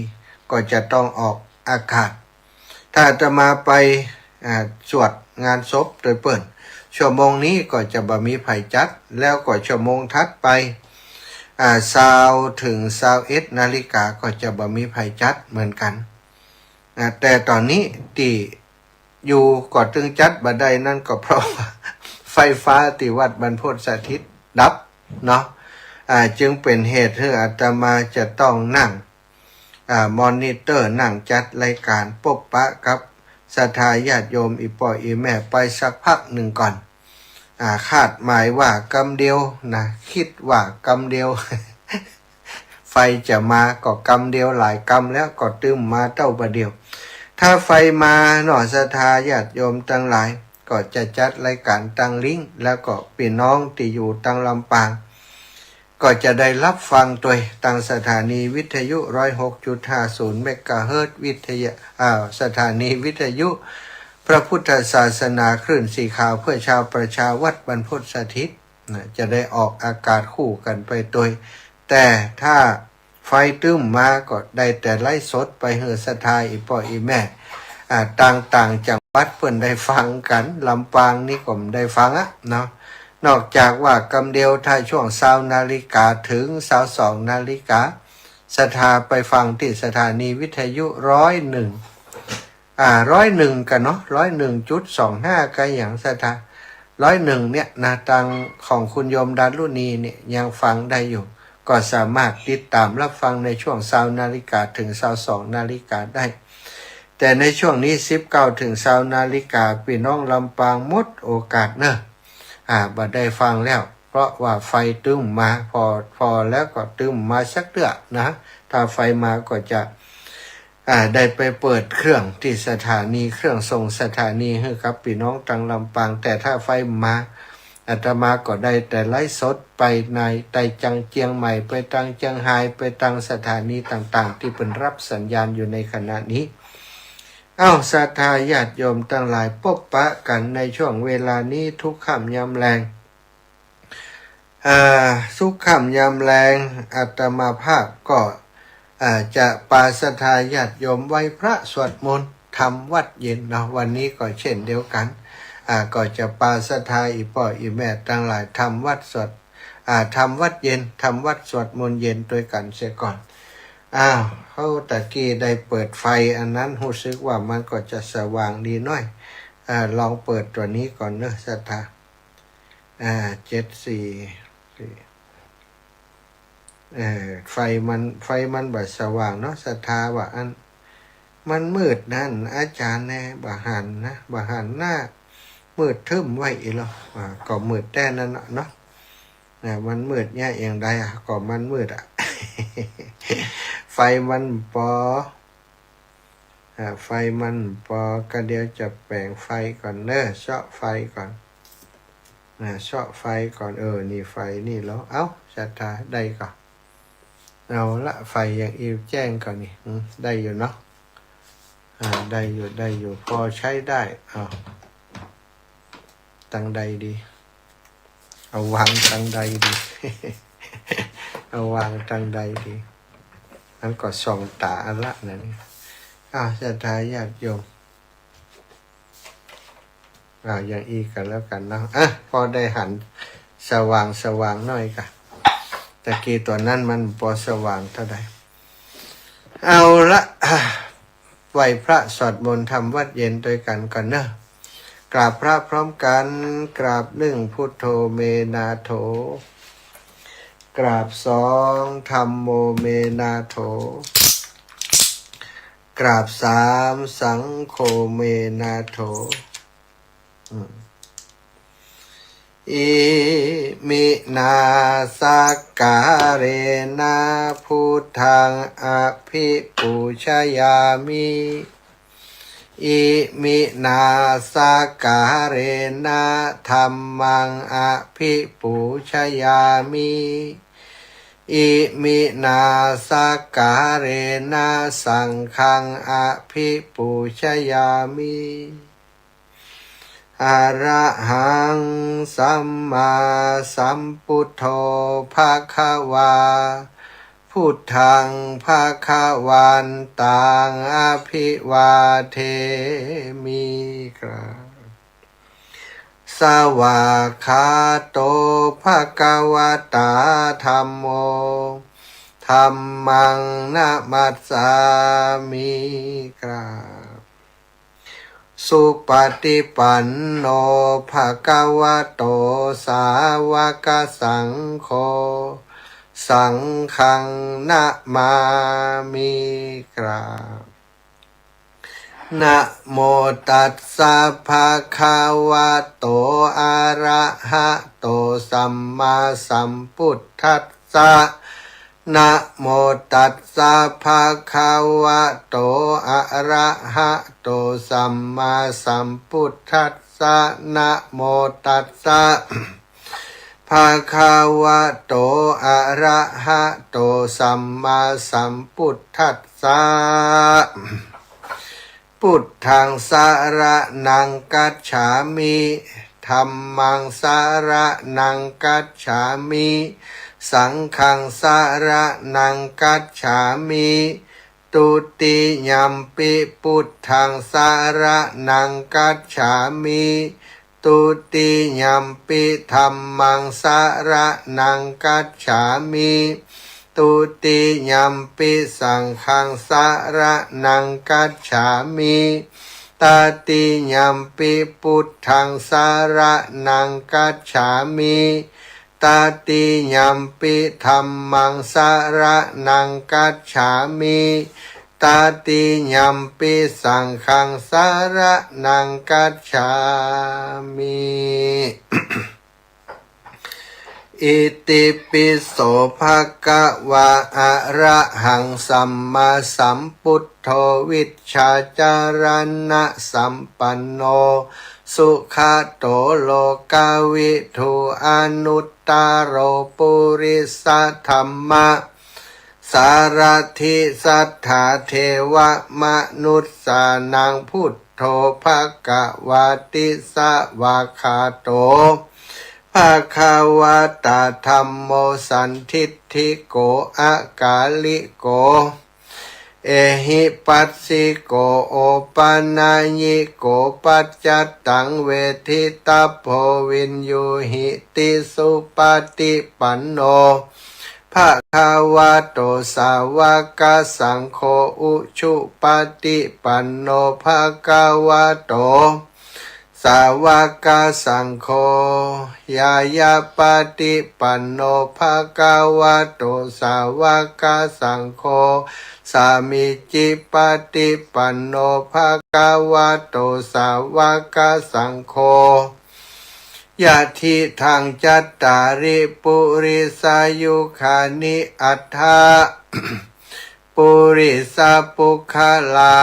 ก็จะต้องออกอากาศ ถ้าอาตมาไป อ่า สวดงานศพตวยเปิ้น ชั่วโมงนี้ก็จะบ่มีใผจัด แล้วก็ชั่วโมงถัดไป อ่า ซาวเถิงซาวเอ็ดนาฬิกา ก็จะบ่มีใผจัดเหมือนกั๋น อ่า แต่ต๋อนนี้ตี้อยู่ก็ตึงจัดบ่ได้ นั้นก็เพราะว่าไฟฟ้าตี้วัดบรรพตสถิตดับเนาะ อ่า จึงเป๋นเหตุหื้ออาตมาจะต้องนั่ง อ่า มอนิเตอร์ นั่งจัดรายก๋านปบปะกับศรัทธาญาติโยมอี่ป้ออี่แม่ไปสักพักนึ่งก่อน อ่า คาดหมายว่ากำเดียวนะ กึ๊ดว่ากำเดียว ไฟจะมาก็กำเดียว หลายกำแล้วก็ตึมมาเต้าบ่าเดี่ยว ถ้าไฟมาเนาะ ศรัทธาญาติโยมตังหลาย ก็จะจัดรายก๋านตางลิงก์ แล้วก็ปี้น้องตี้อยู่ตางลำปาง ก็จะได้ฮับฟังตวยตางสถานีวิทยุ ร้อยหกจุดห้าศูนย์เมกะเฮิรตซ์ วิทยา อ่า สถานีวิทยุพระพุทธศาสนาคลื่นสีขาวเพื่อชาวประชา วัดบรรพตสถิตนะ จะได้ออกอากาศคู่กั๋นไปตวย แต่ถ้าไฟตึมมาก็ได้แต่ไลฟ์สดไปหื้อศรัทธาอี่ป้ออี่แม่ อ่า ตางต่างจังหวัดเปิ้นได้ฟังกั๋น ลำปางนี่ก็บ่ได้ฟังอะเนาะ นอกจากว่ากำเดียว ถ้าช่วงซาวนาฬิกาเถิงซาวสองนาฬิกา ศรัทธาไปฟังตี้สถานีวิทยุ ร้อยหนึ่ง อ่า ร้อยหนึ่ง กั๋นเนาะ ร้อยหนึ่งจุดสองห้า กั๋นอย่างศรัทธา ร้อยหนึ่ง เนี่ยนะ ตางของคุณโยมดารุณีเนี่ยยังฟังได้อยู่ ก็สามารถติดต๋ามฮับฟังในช่วงซาวนาฬิกาเถิงซาวสองนาฬิกาได้ แต่ในช่วงนี้ สิบเก้า เถิง ซาว นาฬิกา ปี้น้องลำปางหมดโอกาสเน่อ อ่า บ่ได้ฟังแล้ว เพราะว่าไฟตึ้มมา ผ่อ ผ่อแล้วก็ตึ้มมาสักเตื้อนะ ถ้าไฟมาก็จะ อ่า ได้ไปเปิดเครื่องตี้สถานี เครื่องส่งสถานีหื้อกับปี้น้องตังลำปาง แต่ถ้าไฟบ่มา อาตมาก็ได้แต่ไลฟ์สดไปใน ไปตังเจียงใหม่ ไปตังเจียงฮาย ไปตังสถานีต่างๆ ตี้เปิ้นฮับสัญญาณอยู่ในขณะนี้ เอ้า ศรัทธาญาติโยมตังหลาย ปบปะกั๋นในช่วงเวลานี้ทุกค่ำยามแลง อ่า ทุกค่ำยามแลง อาตมาภาพก็ อ่า จะปาศรัทธาญาติโยมไหว้พระสวดมนต์ทำวัตรเย็นเนาะ วันนี้ก็เช่นเดียวกั๋น อ่า ก็จะปาศรัทธาอี่ป้ออี่แม่ตังหลายทำวัตรสวด อ่า ทำวัตรเย็น ทำวัตรสวดมนต์เย็นตวยกั๋นเสียก่อน อ้าว เฮาตะกี้ได้เปิดไฟอันนั้น ฮู้สึกว่ามันก็จะสว่างดีหน้อย อ่า ลองเปิดตั๋วนี้ก่อนเนาะ ศรัทธา อ่า เจ็ดสี่ เออ ไฟมัน ไฟมันบ่สว่างเนาะ ศรัทธาว่าอั้น มันมืดนั้น อาจ๋ารย์แน่ บ่หันนะ บ่หันหน้า มืดทึ้มไว้อีหลอ อ่า ก็มืดแต๊นั้นเนาะ อ่า มันมืดเนี่ยอย่างใดอะ ก็มันมืดอะ ไฟมันปอ อ่า ไฟมันปอ ก็เดี๋ยวจะแป๋งไฟก่อนเนาะ เซาะไฟก่อน อ่า เซาะไฟก่อน เออ นี่ไฟนี่ลอ เอ้า ศรัทธา ได้ก่อ เอาละ ไฟยังอี้แจ้งก่อนี่ อืม ได้อยู่เนาะ อ่า ได้อยู่ ได้อยู่ ปอใจ๊ได้ อ้าว ตังใดดี เอาวางตังใดดี เอาวางตังใดดี อันก็ส่องต๋าอันละนั่น อ้าว ศรัทธาญาติโยม อ่า อย่างอี้กั๋นแล้วกั๋นเนาะ อ่ะ ปอได้หันสว่างสว่างหน้อยก่ะ ตะกี้ตั๋วนั้นมันปอสว่างเต้าใด เอาละ ไหว้พระสวดมนต์ทำวัตรเย็นตวยกั๋นก่อนเนาะ กราบพระพร้อมกั๋น กราบนึ่ง พุทโธ เม นาโถ กราบสอง ธัมโม เม นาโถ กราบสาม สังโฆ เม นาโถ อืม อิมินา สักการะนะ พุทธัง อภิปูชยามิ อิมินา สักการะนะ ธัมมัง อภิปูชยามิ อิมินา สักการะนะ สังฆัง อภิปูชยามิ อะระหัง สัมมาสัมพุทโธ ภะคะวา พุทธัง ภะคะวันตัง อะภิวาเทมิ กราบ สวากขาโต ภะคะวะตา ธัมโม ธัมมัง นะมัสสามิ กราบ สุปฏิปันโน ภะคะวะโต สาวกสังโฆ สังฆัง นะมามิ กราบ นะโมตัสสะ ภะคะวะโต อะระหะโต สัมมาสัมพุทธัสสะ นะโมตัสสะ ภะคะวะโต อะระหะโต สัมมาสัมพุทธัสสะ นะโมตัสสะ ภะคะวะโต อะระหะโต สัมมาสัมพุทธัสสะ พุทธัง สะระณัง คัจฉามิ ธัมมัง สะระณัง คัจฉามิ สังฆัง สะระณัง คัจฉามิ ทุติยัมปิ พุทธัง สะระณัง คัจฉามิ ทุติยัมปิ ธัมมัง สะระณัง คัจฉามิ ทุติยัมปิ สังฆัง สะระณัง คัจฉามิ ตติยัมปิ พุทธัง สะระณัง คัจฉามิ ตติยัมปิ ธัมมัง สะระณัง คัจฉามิ ตติยัมปิสังฆังสรณังคัจฉามิ อิติปิโสภะคะวา อะระหังสัมมาสัมพุทโธ วิชชาจารณะสัมปันโน สุขะโตโลกะวิทู อนุตตะโรปุริสะธัมมะ สารถิสัตถาเทวะมนุสสานัง พุทโธภะคะวาติ สวากขาโตภะคะวะตา ธัมโมสันทิฏฐิโก อะกาลิโก เอหิปัสสิโก โอปะนะยิโก ปัจจัตตังเวทิตัพโพ วิญญูหิติ สุปะฏิปันโน ภะคะวะโต สาวกสังโฆ อุชุปะฏิปันโน ภะคะวะโต สาวกสังโฆ ญาญาปะฏิปันโน ภะคะวะโต สาวกสังโฆ สามีจิปะฏิปันโน ภะคะวะโต สาวกสังโฆ ยะทิฏฐัง จัตตาริ ปุริสายุคานิ อัฏฐะ ปุริสปุคคลา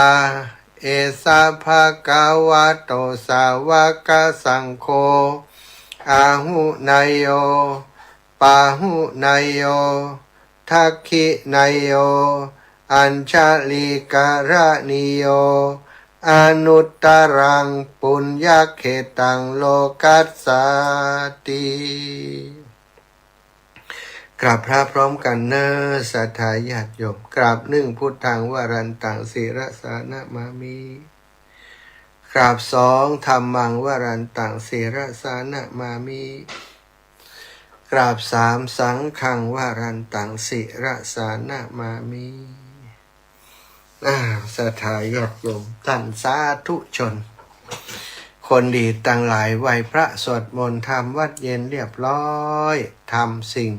เอสะ ภะคะวะโต สาวกสังโฆ อาหุเนยโย ปาหุเนยโย ทักขิเนยโย อัญชลีกะระณีโย อนุตตะรัง ปุญญะเขตัง โลกัสสาติ กราบพระพร้อมกั๋นเน่อ ศรัทธาญาติโยม กราบ นึ่ง พุทธัง วรันตัง ศิรสานะมามิ กราบ สอง ธัมมัง วรันตัง ศิรสานะมามิ กราบ สาม สังฆัง วรันตัง ศิรสานะมามิ อ้าว ศรัทธาญาติโยม ต้านสาธุชน คนดีตังหลาย ไหว้พระสวดมนต์ทำวัตรเย็นเรียบร้อย ทำสิ่ง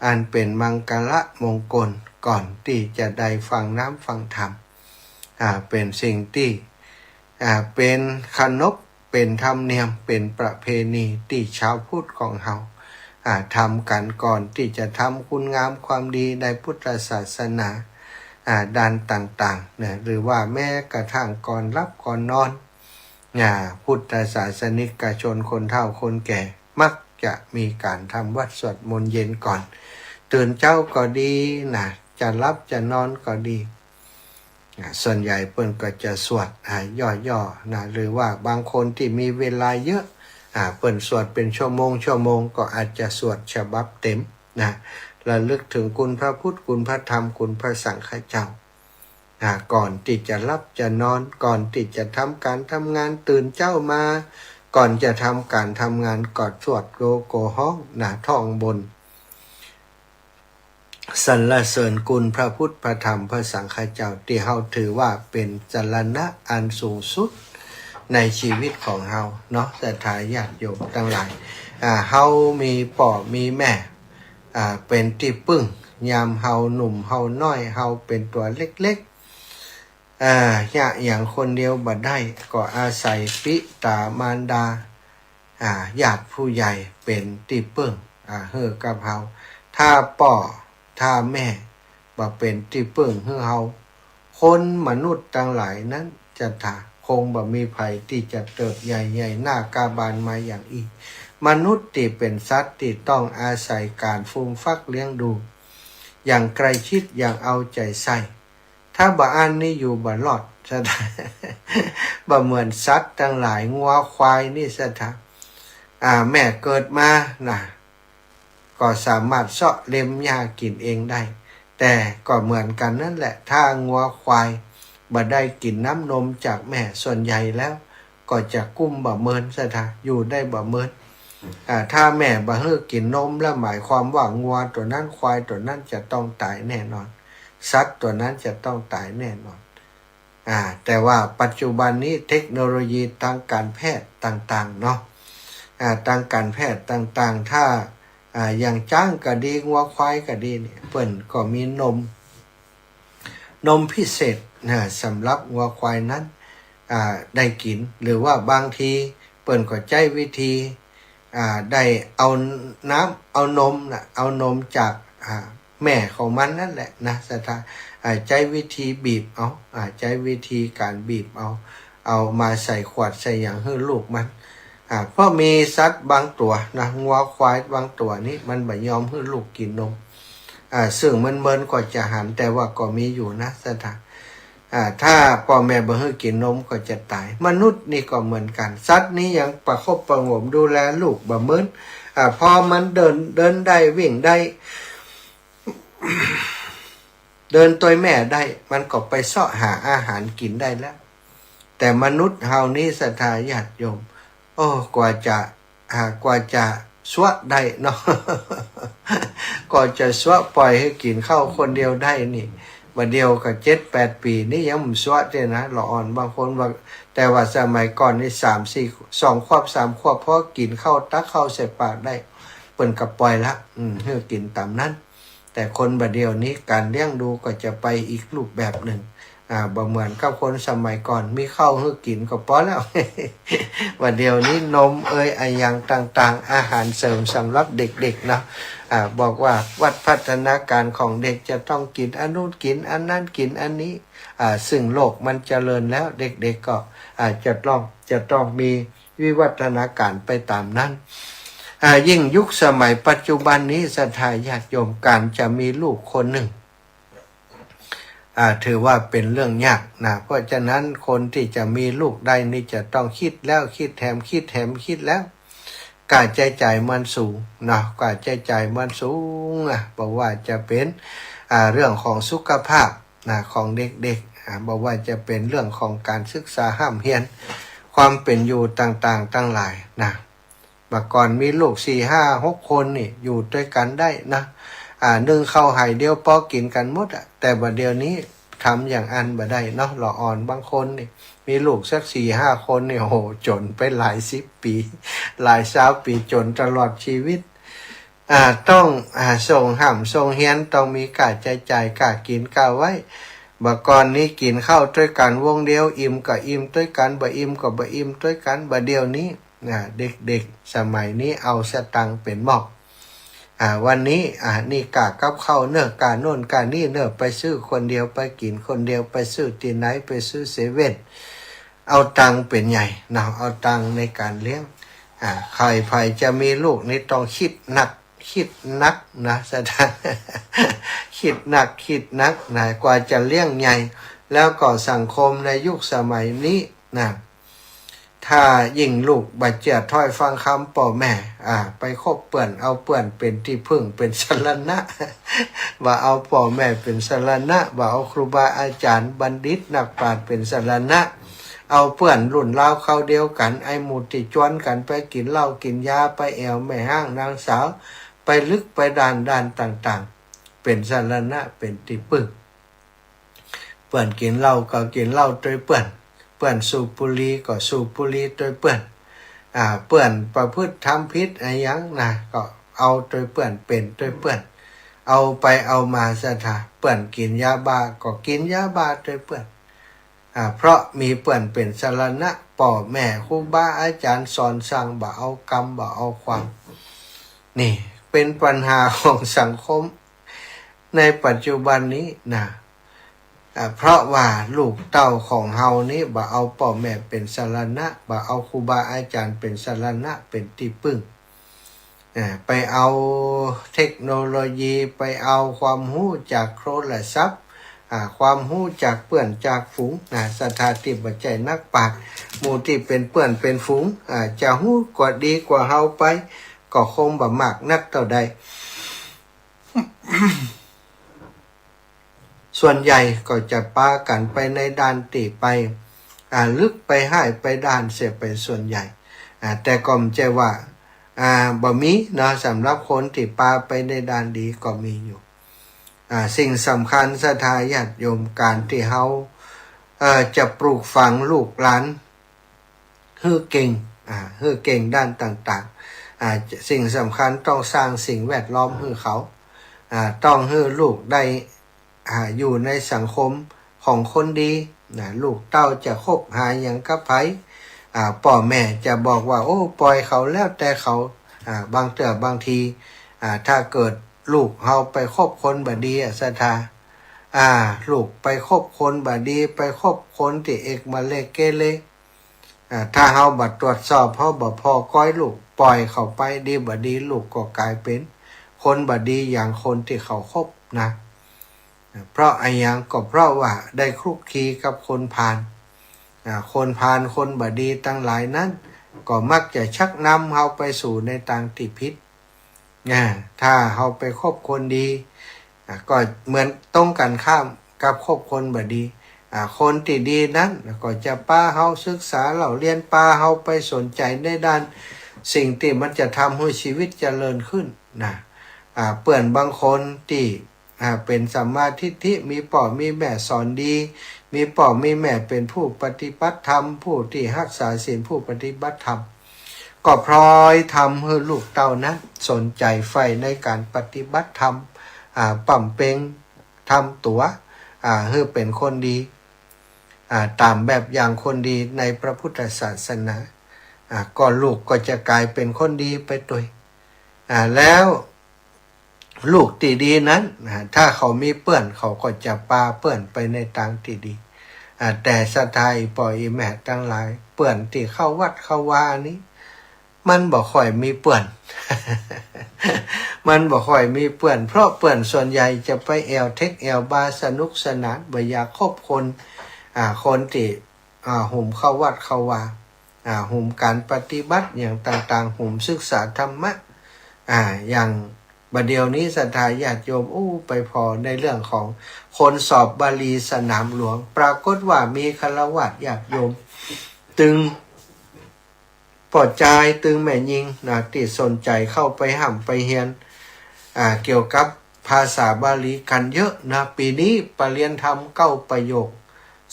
อันเป๋นมังคละมงคล ก่อนตี้จะได้ฟังน้ำฟังธรรม อ่า เป๋นสิ่งตี้ อ่า เป๋นขนบ เป๋นธรรมเนียม เป๋นประเพณีตี้ชาวพุทธของเฮา อ่า ทำกั๋นก่อนตี้จะทำคุณงามความดีในพุทธศาสนา อ่า ด้านต่างๆ นะ หรือว่าแม้กระทั่งก่อนหลับก่อนนอน อ่า พุทธศาสนิกชน คนเฒ่าคนแก่ มักจะมีก๋านทำวัตรสวดมนต์เย็นก่อน ตื่นเจ๊าก็ดีนะ จะหลับจะนอนก็ดี อ่า ส่วนใหญ่เปิ้นก็จะสวด อ่า ย่อๆ นะ หรือว่าบางคนตี้มีเวลาเยอะ อ่า เปิ้นสวดเป๋นชั่วโมงชั่วโมง ก็อาจจะสวดฉบับเต๋มนะ ระลึกเถิงคุณพระพุทธ คุณพระธรรม คุณพระสังฆเจ้า อ่า ก่อนตี้จะหลับจะนอน ก่อนตี้จะทำก๋านทำงาน ตื่นเจ๊ามา ก่อนจะทำก๋านทำงาน ก็สวดโกโกฮ้องนะ ท่องบน สรรเสริญคุณพระพุทธ พระธรรม พระสังฆเจ้า ตี้เฮาถือว่าเป๋นสรณะอันสูงสุดในชีวิตของเฮาเนาะ ศรัทธาญาติโยมตังหลาย อ่า เฮามีป้อมีแม่ อ่า เป๋นตี้ปึ้ง ยามเฮาหนุ่มเฮาน้อย เฮาเป๋นตั๋วเล็กๆ อ่า เยียะหยังคนเดียวบ่ได้ ก็อาศัยปิต๋ามารดา อ่า ญาติผู้ใหญ่เป๋นตี้ปึ้ง อ่า หื้อกับเฮา ถ้าป้อ ถ้าแม่บ่เป๋นตี้ปึ้งหื้อเฮา คนมนุษย์ตังหลายนั้นจะถา คงบ่มีใผตี้จะเติบใหญ่ใหญ่หน้ากาบาลมาอย่างอี้ มนุษย์ตี้เป๋นสัตว์ตี้ต้องอาศัยก๋านฟูมฟักเลี้ยงดู อย่างใกล้ชิด อย่างเอาใจ๋ใส่ ถ้าบ่อั้นนี้อยู่บ่รอด ศรัทธา บ่เหมือนสัตว์ตังหลาย งัวควายนี่ ศรัทธา อ่า แม่เกิดมานะ ก็สามารถเซาะเล็มหญ้ากิ๋นเองได้ แต่ก็เหมือนกั๋นนั้นแหละ ถ้างัวควายบ่ได้กิ๋นน้ำนมจากแม่ ส่วนใหญ่แล้วก็จะกุ้มบ่เมิน ศรัทธา อยู่ได้บ่เมิน อ่า ถ้าแม่บ่หื้อกิ๋นนมแล้ว หมายความว่างัวตั๋วนั้น ควายตั๋วนั้นจะต้องต๋ายแน่นอน สัตว์ตั๋วนั้นจะต้องต๋ายแน่นอน อ่า แต่ว่าปัจจุบันนี้เทคโนโลยีตางก๋านแพทย์ต่างๆ เนาะ อ่า ตางก๋านแพทย์ต่างๆ ถ้า อ่า อย่างจ๊างก็ดี งัวควายก็ดีเนี่ย เปิ้นก็มีนม นมพิเศษนะ สำหรับงัวควายนั้น อ่า ได้กิ๋น หรือว่าบางทีเปิ้นก็ใจ๊วิธี อ่า ได้เอาน้ำ เอานมนะ เอานมจาก อ่า แม่ของมันนั่นแหละนะ ศรัทธา อ่า ใจ๊วิธีบีบเอา อ่า ใจ๊วิธีก๋านบีบเอา เอามาใส่ขวดใส่หยังหื้อลูกมัน อ่า เพราะมีสัตว์บางตั๋วนะ งัวควายบางตั๋วนี่มันบ่ยอมหื้อลูกกิ๋นนม อ่า ซึ่งเมินๆ ก็จะหัน แต่ว่าก็มีอยู่นะ ศรัทธา อ่า ถ้าป้อแม่บ่หื้อกิ๋นนมก็จะต๋าย มนุษย์นี่ก็เหมือนกั๋น สัตว์นี่ยังประคบประหงมดูแลลูกบ่เมิน อ่า พอมันเดิน เดินได้ วิ่งได้ เดินตวยแม่ได้ มันก็ไปเซาะหาอาหารกิ๋นได้แล้ว แต่มนุษย์เฮานี้ ศรัทธาญาติโยม โอ้ กว่าจะ อ่า กว่าจะซัวะได้เนาะ กว่าจะซัวะปล่อยหื้อกิ๋นข้าวคนเดียวได้นี่ บ่าเดี่ยวก็เจ็ดแปดปี๋นี่ยังบ่ซัวะเตื้อนะ ละอ่อน บางคนว่า แต่ว่าสมัยก่อนนี่สามสี่ สองขวบสามขวบ พอกิ๋นข้าว ตักข้าวใส่ปากได้ เปิ้นก็ปล่อยละ อืม หื้อกิ๋นต๋ามนั้น แต่คนบ่าเดี่ยวนี้ก๋านเลี้ยงดูก็จะไปอีกรูปแบบนึ่ง อ่า บ่เหมือนกับคนสมัยก่อน มีข้าวหื้อกิ๋นก็ปอแล้ว บ่าเดี่ยวนี้นมเอย อะหยังต่างๆ อาหารเสริมสำหรับเด็กๆ เนาะ อ่า บอกว่าวัดพัฒนาการของเด็กจะต้องกิ๋นอันนู้น กิ๋นอันนั้น กิ๋นอันนี้ อ่า ซึ่งโลกมันเจริญแล้ว เด็กๆ ก็ อ่า จะต้อง จะต้องมีวิวัฒนาการไปต๋ามนั้น อ่า ยิ่งยุคสมัยปัจจุบันนี้ ศรัทธาญาติโยม ก๋านจะมีลูกคนนึ่ง อ่า ถือว่าเป๋นเรื่องยากนะ เพราะฉะนั้นคนตี้จะมีลูกได้นี่จะต้องกึ๊ดแล้วกึ๊ดแหม กึ๊ดแหมกึ๊ดแล้ว ค่าใจ๊จ่ายมันสูงเนาะ ค่าใจ๊จ่ายมันสูงอะ บ่ว่าจะเป๋น อ่า เรื่องของสุขภาพนะ ของเด็กๆ อ่า บ่ว่าจะเป๋นเรื่องของก๋านศึกษาฮ่ำเฮียน ความเป๋นอยู่ต่างๆ ตังหลายนะ บ่าก่อนมีลูกสี่ห้าหกคนนี่ อยู่ตวยกั๋นได้นะ อ่า นึ่งข้าวไหเดียวปอกิ๋นกั๋นหมดอะ แต่บ่าเดี่ยวนี้ทำอย่างอั้นบ่ได้เนาะ ละอ่อน บางคนนี่ มีลูกสักสี่ห้าคนนี่ โอ้โห จ๋นไปหลายสิบปี๋ หลายซาวปี๋ จ๋นตลอดชีวิต อ่า ต้อง อ่า ส่งฮ่ำส่งเฮียน ต้องมีค่าใจ๊จ่าย ค่ากิ๋น ค่าไว้ บ่าก่อนนี้กิ๋นข้าวตวยกั๋นวงเดียว อิ่มก็อิ่มตวยกั๋น บ่อิ่มก็บ่อิ่มตวยกั๋น บ่าเดี่ยวนี้ นะ เด็กๆ สมัยนี้เอาสตางค์เป๋นหม้อ อ่า วันนี้ อ่า นี่ก้ากับข้าวเน่อ ก้าโน่นก้านี่เน่อ ไปซื้อคนเดียว ไปกิ๋นคนเดียว ไปซื้อตี้ไหน ไปซื้อเซเว่น เอาตังค์เป๋นใหญ่เนาะ เอาตังค์ในก๋านเลี้ยง อ่า ใผๆ จะมีลูกนี่ต้องกึ๊ดนัก กึ๊ดนักนะ ศรัทธา กึ๊ดนัก กึ๊ดนักนะ กว่าจะเลี้ยงใหญ่ แล้วก็สังคมในยุคสมัยนี้นะ ถ้ายิ่งลูกบ่เจื้อถ้อยฟังกำป้อแม่ อ่า ไปคบเปื้อน เอาเปื้อนเป๋นตี้พึ่ง เป๋นสรณะ บ่เอาป้อแม่เป๋นสรณะ บ่เอาครูบาอาจ๋ารย์บัณฑิตนักปราชญ์เป๋นสรณะ เอาเปื้อนรุ่นราวคราวเดียวกั๋น ไอ้หมู่ตี้จวนกั๋นไปกิ๋นเหล้ากิ๋นยา ไปแอ่วแม่ฮ้างนางสาว ไปลึกไปด้าน ด้านต่างๆ เป๋นสรณะ เป๋นตี้พึ่ง เปื้อนกิ๋นเหล้าก็กิ๋นเหล้าตวยเปื้อน เปื้อนสูบบุหรี่ก็สูบบุหรี่ตวยเปื้อน อ่า เปื้อนประพฤติธรรมผิดอะหยังนะ ก็เอาตวยเปื้อน เป๋นตวยเปื้อน เอาไปเอามา ศรัทธา เปื้อนกิ๋นยาบ้าก็กิ๋นยาบ้าตวยเปื้อน อ่า เพราะมีเปื้อนเป๋นสรณะ ป้อแม่ครูบาอาจ๋ารย์สอนสั่ง บ่เอากำบ่เอาขวาง นี่เป๋นปัญหาของสังคมในปัจจุบันนี้นะ อ่า เพราะว่าลูกเต้าของเฮานี้บ่เอาป้อแม่เป๋นสรณะ บ่เอาครูบาอาจ๋ารย์เป๋นสรณะ เป๋นตี้พึ่ง อ่า ไปเอาเทคโนโลยี ไปเอาความฮู้จากโทรศัพท์ อ่า ความฮู้จากเปื้อนจากฝูงนะ ศรัทธา ตี้บ่ใจ้นักปราชญ์ หมู่ตี้เป๋นเปื้อนเป๋นฝูง อ่า จะฮู้กว่าดีกว่าเฮาไป ก็คงบ่มากนักเต้าใด ส่วนใหญ่ก็จะปากั๋นไปในด้านตี้ไป อ่า ลึกไปฮ้ายไปด้านเสียเป๋นส่วนใหญ่ อ่า แต่ก็บ่ใจ้ว่า อ่า บ่มีเนาะ สำหรับคนตี้ปาไปในด้านดีก็มีอยู่ อ่า สิ่งสำคัญ ศรัทธาญาติโยม ก๋านตี้เฮา เอ่อ จะปลูกฝังลูกหลาน หื้อเก่ง อ่า หื้อเก่งด้านต่างๆ อ่า สิ่งสำคัญต้องสร้างสิ่งแวดล้อมหื้อเขา อ่า ต้องหื้อลูกได้ อ่า อยู่ในสังคมของคนดี นะ ลูกเต้าจะคบหาหยังกับใผ อ่า ป้อแม่จะบอกว่า โอ้ ปล่อยเขา แล้วแต่เขา อ่า บางเตื้อบางที อ่า ถ้าเกิดลูกเฮาไปคบคนบ่ดีอะ ศรัทธา อ่า ลูกไปคบคนบ่ดี ไปคบคนตี้เอกเมเรเกเร อ่า ถ้าเฮาบ่ตรวจสอบ เฮาบ่ผ่อกอยลูก ปล่อยเขาไป ดีบ่ดี ลูกก็ก๋ายเป๋นคนบ่ดีอย่างคนตี้เขาคบนะ เพราะอะหยัง ก็เพราะว่าได้คลุกคลีกับคนพาล อ่า คนพาลคนบ่ดีตังหลายนั้น ก็มักจะชักนำเฮาไปสู่ในตางตี้ผิด อ่า ถ้าเฮาไปคบคนดี อ่า ก็เหมือนตรงกันข้ามกับคบคนบ่ดี อ่า คนตี้ดีนั้นก็จะปาเฮาศึกษาเล่าเรียน ปาเฮาไปสนใจ๋ในด้านสิ่งตี้มันจะทำหื้อชีวิตเจริญขึ้นนะ อ่า เปื้อนบางคนตี้ อ่า เป๋นสัมมาทิฏฐิ มีป้อมีแม่สอนดี มีป้อมีแม่เป๋นผู้ปฏิบัติธรรม ผู้ตี้ฮักษาศีล ผู้ปฏิบัติธรรม ก็พลอยทำหื้อลูกเต้านั้นสนใจ๋ใฝ่ในก๋านปฏิบัติธรรม อ่า บำเพ็ญทำตั๋ว อ่า หื้อเป๋นคนดี อ่า ต๋ามแบบอย่างคนดีในพระพุทธศาสนา อ่า ก็ลูกก็จะก๋ายเป๋นคนดีไปตวย อ่า แล้ว ลูกตี้ดีนั้น อ่า ถ้าเขามีเปื้อน เขาก็จะปาเปื้อนไปในตางตี้ดี อ่า แต่ศรัทธาอี่ป้ออี่แม่ตังหลาย เปื้อนตี้เข้าวัดเข้าวานี้ มันบ่ค่อยมีเปื้อน มันบ่ค่อยมีเปื้อน เพราะเปื้อนส่วนใหญ่จะไปแอ่วเท็กแอ่วบาร์ สนุกสนาน บ่อยากคบคน อ่า คนตี้ อ่า หุมเข้าวัดเข้าวา อ่า หุมก๋านปฏิบัติอย่างต่างๆ หุมศึกษาธรรมะ อ่า อย่างบ่าเดี่ยวนี้ศรัทธาญาติโยม อู้ ไปผ่อในเรื่องของคนสอบบาลีสนามหลวง ปรากฏว่ามีฆราวาสญาติโยม ตึงป้อจาย ตึงแม่ญิงนะ ตี้สนใจ๋เข้าไปฮ่ำไปเฮียน อ่า เกี่ยวกับภาษาบาลีกั๋นเยอะนะ ปี๋นี้ปรริญญาธรรมเก้าประโยค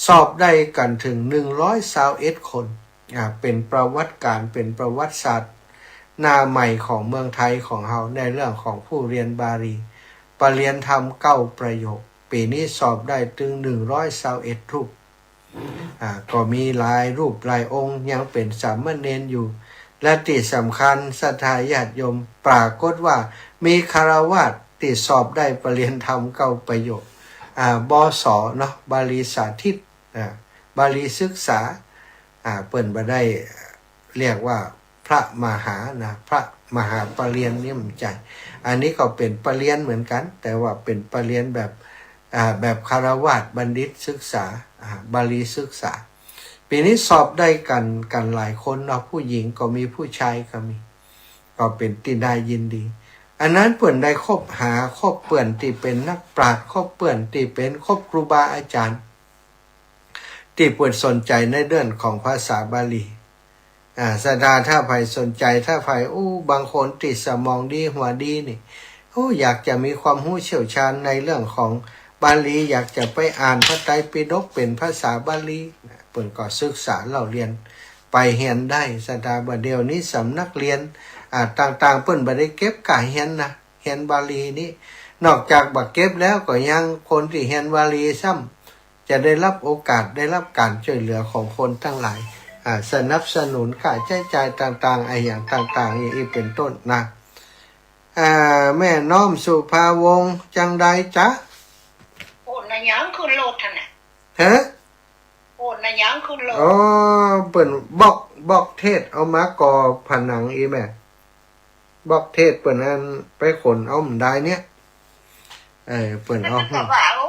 สอบได้กั๋นเถิงหนึ่งร้อยซาวเอ็ดคน อ่า เป๋นประวัติก๋ารณ์ เป๋นประวัติศาสตร์หน้าใหม่ของเมืองไทยของเฮา ในเรื่องของผู้เฮียนบาลี ปรริญญาธรรมเก้าประโยค ปี๋นี้สอบได้เถิงหนึ่งร้อยซาวเอ็ดรูป อ่า ก็มีหลายรูปหลายองค์ยังเป๋นสามเณรอยู่ และตี้สำคัญศรัทธาญาติโยม ปรากฏว่ามีฆราวาสตี้สอบได้ปรริญญาธรรมเก้าประโยค อ่า บส เนาะ บาลีสาธิต อ่า บาลีศึกษา อ่า เปิ้นบ่ได้เรียกว่าพระมหานะ พระมหาปรริญญานี่มันใจ้ อันนี้ก็เป๋นปรริญญาเหมือนกั๋น แต่ว่าเป๋นปรริญญาแบบ อ่า แบบฆราวาสบัณฑิตศึกษา อ่า บาลีศึกษา ปี๋นี้สอบได้กั๋น กั๋นหลายคนเนาะ ผู้หญิงก็มี ผู้ชายก็มี ก็เป๋นตี้น่ายินดี อันนั้นเปิ้นได้คบหา คบเปื้อนตี้เป๋นนักปราชญ์ คบเปื้อนตี้เป๋น คบครูบาอาจ๋ารย์ ตี้เปิ้นสนใจ๋ในเรื่องของภาษาบาลี อ่า ศรัทธาถ้าใผสนใจ๋ ถ้าใผ อู้ บางคนตี้สมองดีหัวดีนี่ อู้ อยากจะมีความฮู้เชี่ยวชาญในเรื่องของบาลี อยากจะไปอ่านพระไตรปิฎกเป๋นภาษาบาลี เปิ้นก็ศึกษาเล่าเฮียนไปเฮียนได้ ศรัทธา บ่าเดี่ยวนี้สำนักเฮียน อ่า ต่างๆ เปิ้นบ่ได้เก็บก้าเฮียนนะ เฮียนบาลีนี้ นอกจากบ่เก็บแล้วก็ยังคนตี้เฮียนบาลีซ้ำ จะได้ฮับโอกาส ได้ฮับก๋านจ้วยเหลือของคนตังหลาย อ่า สนับสนุนค่าใจ๊จ่ายต่างๆ อะหยังต่างๆ อย่างอี้เป๋นต้นนะ อ่า แม่น้อมสุภาวงศ์ จังใดจ๊ะ โอ้ นะยังขึ้นรถหั่นน่ะ ฮะ โอ้ นะยังขึ้นรถ อ๋อ เปิ้นบอก บอกเทศเอามาก่อผนังอี้แม่ บอกเทศเปิ้นอันไปขนเอาบ่ได้เนี่ย เออ เปิ้นเอา มันก็ว่า โอ้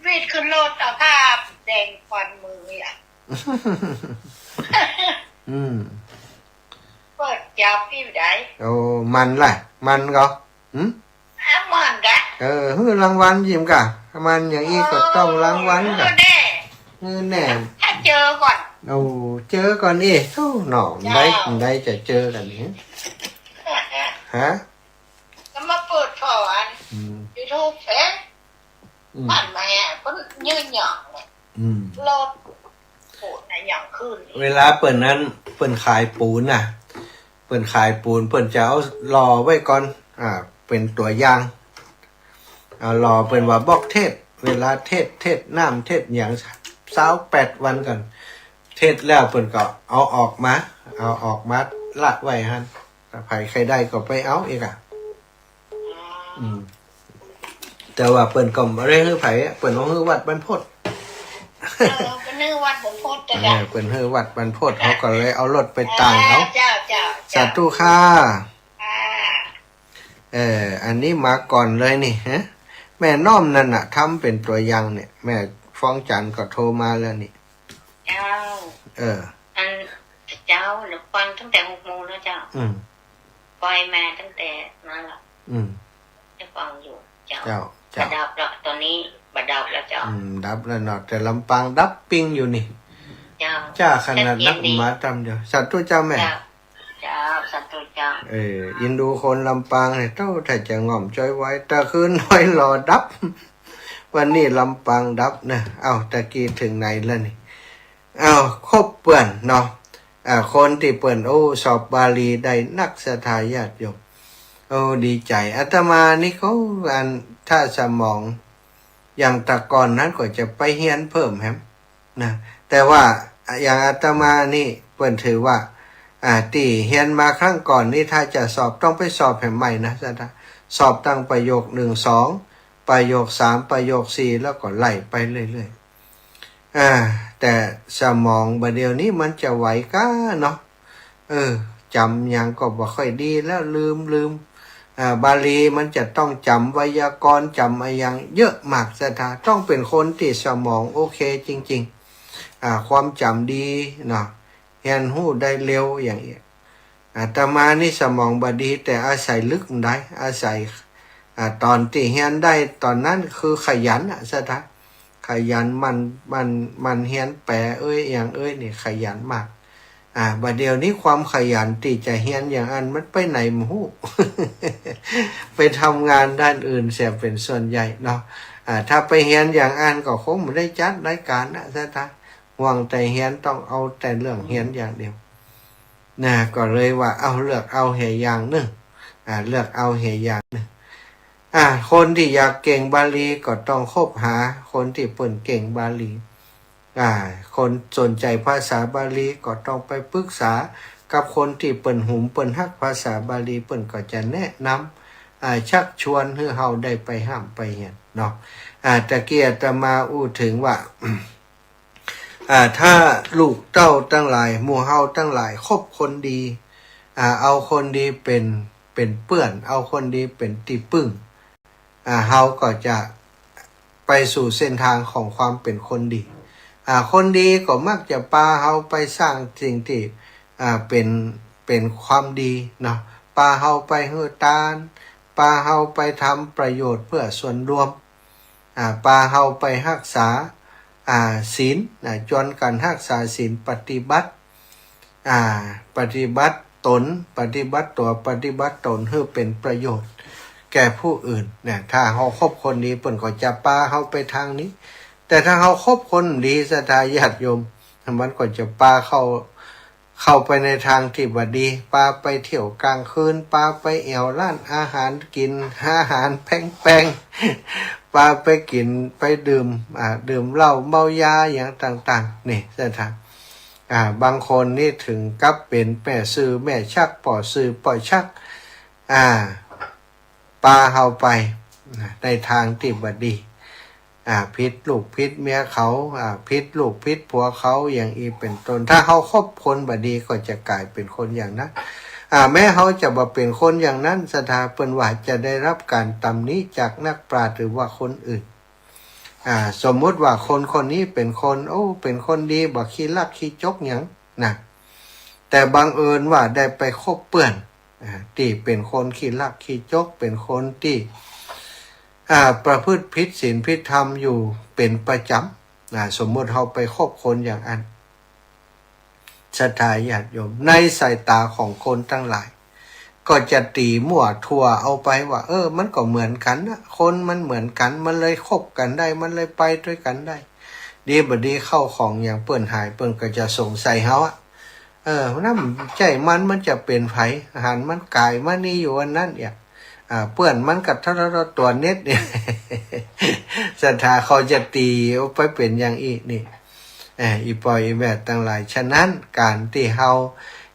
วีดขึ้นรถ เอาผ้าแดงควันมืออ่ะ อืม เปิ้นจับตี้ใด โอ้ มันล่ะ มันก็ หึ อ่ะ มันกะ เออ หื้อรางวัลยิ้มกะ มันอย่างอี้ก็ต้องรางวัลกะ เออ แน่ เออ แน่ ถ้าเจอก่อน โอ้ เจอก่อนอี้ โอ้ หน่อ เจ้า ได้ ได้จะเจอกั๋นนี่ ฮะ ก็มาเปิดผ่ออัน อืม ยูทูบ เอ๊ะ อืม ผ่านมาอ่ะ ก็ยืนหย่องเลย อืม รถ โอ้ นะยังขึ้น เวลาเปิ้นนั้น เปิ้นขายปูนน่ะ เปิ้นขายปูน เปิ้นจะเอาหล่อไว้ก่อน อ่า เป๋นตั๋วอย่าง เอาหล่อเปิ้นว่าบอกเทศน์ เวลาเทศน์ เทศน์น้ำ เทศน์หยัง ซาวแปดวันก่อน เทศน์แล้วเปิ้นก็เอาออกมา เอาออกมาละไว้หั้น ถ้าใผใค่ได้ก็ไปเอาอีกอะ อืม แต่ว่าเปิ้นก็บ่ได้หื้อใผอะ เปิ้นเอาหื้อวัดบรรพต เออ เปิ้นหื้อวัดบรรพต เออ เปิ้นหื้อวัดบรรพต เฮาก็เลยเอารถไปตางเอา เจ้า เจ้า เจ้า สาธุค่ะ ค่ะ เออ อันนี้มาก่อนเลยนี่ ฮะ แม่น้อมนั่นน่ะ ทำเป๋นตั๋วอย่างเนี่ย แม่ฟ้องจันทน์ก็โทรมาแล้วนี่ เจ้า เออ อัน เจ้า เดี๋ยวฟังตั้งแต่หกโมงแล้วเจ้า อืม ปล่อยมาตั้งแต่นั้นละ อืม ได้ฟังอยู่เจ้า เจ้า เจ้า บ่ดับแล้ว ต๋อนนี้บ่ดับแล้วเจ้า อืม ดับแล้วเนาะ แต่ลำปางดับปิ้งอยู่นี่ เจ้า จ้า ขนาดนัก ชัดเจนดี มาต๋ำเดียว สาธุเจ้าแม่ เจ้า เจ้า สาธุเจ้า เออ อินดูคนลำปางเนี่ย เต้าถ้าจะง่อมจ้อยไว้ ตะคืนน้อยหล่อดับ วันนี้ลำปางดับนะ เอ้า ตะกี้เถิงไหนแล้วนี่ เอ้า ครบเปื้อนเนาะ อ่า คนตี้เปิ้น โอ้ สอบบาลีได้นัก ศรัทธาญาติโยม โอ้ ดีใจ๋ อาตมานี่ก็ อัน ถ้าสมอง อย่างแต่ก่อนนั้นก็จะไปเฮียนเพิ่มแหม นะ แต่ว่าอย่างอาตมานี่เปิ้นถือว่า อ่า ตี้เฮียนมาครั้งก่อนนี่ ถ้าจะสอบต้องไปสอบแหมใหม่นะ สอบตั้งประโยคหนึ่ง สอง ประโยคสาม ประโยคสี่ แล้วก็ไล่ไปเรื่อยๆ อ่า แต่สมองบ่าเดี่ยวนี้มันจะไหวก้าเนาะ เออ จ๋ำหยังก็บ่ค่อยดีแล้ว ลืม ลืม อ่า บาลีมันจะต้องจ๋ำไวยากรณ์ จ๋ำอะหยังเยอะมาก ศรัทธา ต้องเป๋นคนตี้สมองโอเคจริงๆ อ่า ความจ๋ำดีเนาะ เฮียนฮู้ได้เร็วอย่างเงี้ย อาตมานี่สมองบ่ดี แต่อาศัยลึกมันได้ อาศัย อ่า ต๋อนตี้เฮียนได้ต๋อนนั้นคือขยันน่ะ ศรัทธา ขยันหมั่น หมั่น หมั่นเฮียนแป๋เอ้ย อะหยังเอ้ย นี่ขยันมาก อ่า บ่าเดี่ยวนี้ความขยันตี้จะเฮียนอย่างอั้นมันไปไหนบ่ฮู้ ไปทำงานด้านอื่นเสียเป๋นส่วนใหญ่เนาะ อ่า ถ้าไปเฮียนอย่างอั้นก็คงบ่ได้จัดรายก๋านนะ ศรัทธา ห่วงแต่เฮียน ต้องเอาแต่เรื่องเฮียนอย่างเดียว นะ ก็เลยว่า เอา เลือกเอาเหียอย่างนึ่ง อ่า เลือกเอาเหียอย่างนึ่ง อ่า คนตี้อยากเก่งบาลีก็ต้องคบหาคนตี้เปิ้นเก่งบาลี อ่า คนสนใจ๋ภาษาบาลีก็ต้องไปปรึกษากับคนตี้เปิ้นหุมเปิ้นฮักภาษาบาลี เปิ้นก็จะแนะนำ อ่า ชักชวนหื้อเฮาได้ไปฮ่ำไปเฮียนเนาะ อ่า ตะกี้อาตมาอู้เถิงว่า อ่า ถ้าลูกเต้าตังหลาย หมู่เฮาตังหลาย คบคนดี อ่า เอาคนดีเป๋น เป๋นเปื้อน เอาคนดีเป๋นตี้ปึ้ง อ่า เฮาก็จะไปสู่เส้นตางของความเป๋นคนดี อ่า คนดีก็มักจะปาเฮาไปสร้างสิ่งตี้ อ่า เป๋น เป๋นความดีเนาะ ปาเฮาไปหื้อตาน ปาเฮาไปทำประโยชน์เพื่อส่วนรวม อ่า ปาเฮาไปฮักษา อ่า ศีล อ่า จวนกั๋นฮักษาศีล ปฏิบัติ อ่า ปฏิบัติต๋น ปฏิบัติตั๋ว ปฏิบัติต๋นหื้อเป๋นประโยชน์แก่ผู้อื่นเนี่ย ถ้าเฮาคบคนดี เปิ้นก็จะปาเฮาไปตางนี้ แต่ถ้าเฮาคบคนดี ศรัทธาญาติโยม มันก็จะปาเข้า เข้าไปในตางตี้บ่ดี ปาไปเที่ยวก๋างคืน ปาไปแอ่วร้านอาหาร กิ๋นอาหารแพงๆ ปาไปกิ๋น ไปดื่ม อ่า ดื่มเหล้าเมายาอย่างต่างๆ นี่ ศรัทธา อ่า บางคนนี่เถิงกับเป๋นแม่ซื่อแม่ชัก ป้อซื่อป้อชัก อ่า ปาเฮาไป นะ ในตางตี้บ่ดี อ่า ผิดลูกผิดเมียเขา อ่า ผิดลูกผิดผัวเขา อย่างอี้เป๋นต้น ถ้าเฮาคบคนบ่ดีก็จะก๋ายเป๋นคนอย่างนั้น อ่า แม้เฮาจะบ่เป๋นคนอย่างนั้น ศรัทธา เปิ้นว่าจะได้รับก๋านตำหนิจากนักปราชญ์หรือว่าคนอื่น อ่า สมมุติว่าคนคนนี้เป๋นคน โอ้ เป๋นคนดี บ่ขี้ลักขี้จกหยัง นะ แต่บังเอิญว่าได้ไปคบเปื้อน อ่า ตี้เป๋นคนขี้ลักขี้จก เป๋นคนตี้ อ่า ประพฤติผิดศีลผิดธรรมอยู่เป๋นประจ๋ำ อ่า สมมุติเฮาไปคบคนอย่างอั้น ศรัทธาญาติโยม ในสายต๋าของคนตังหลาย ก็จะตี๋มั่วทั่วเอาไปว่า เออ มันก็เหมือนกั๋นนะ คนมันเหมือนกั๋น มันเลยคบกั๋นได้ มันเลยไปตวยกั๋นได้ ดีบ่ดีเข้าของอย่างเปิ้นหาย เปิ้นก็จะสงสัยเฮาอะ เออ น้ำใจ้มัน มันจะเป๋นใผ หันมันก๋ายมานี่อยู่อันนั้นเอีย อ่า เปื้อนมันก็เท่าๆ ตั๋วเน็ตเนี่ย ศรัทธาเขาจะตี๋ไปเป๋นอย่างอี้นี่ เอ่อ อี่ป้ออี่แม่ตังหลาย ฉะนั้นก๋านตี้เฮา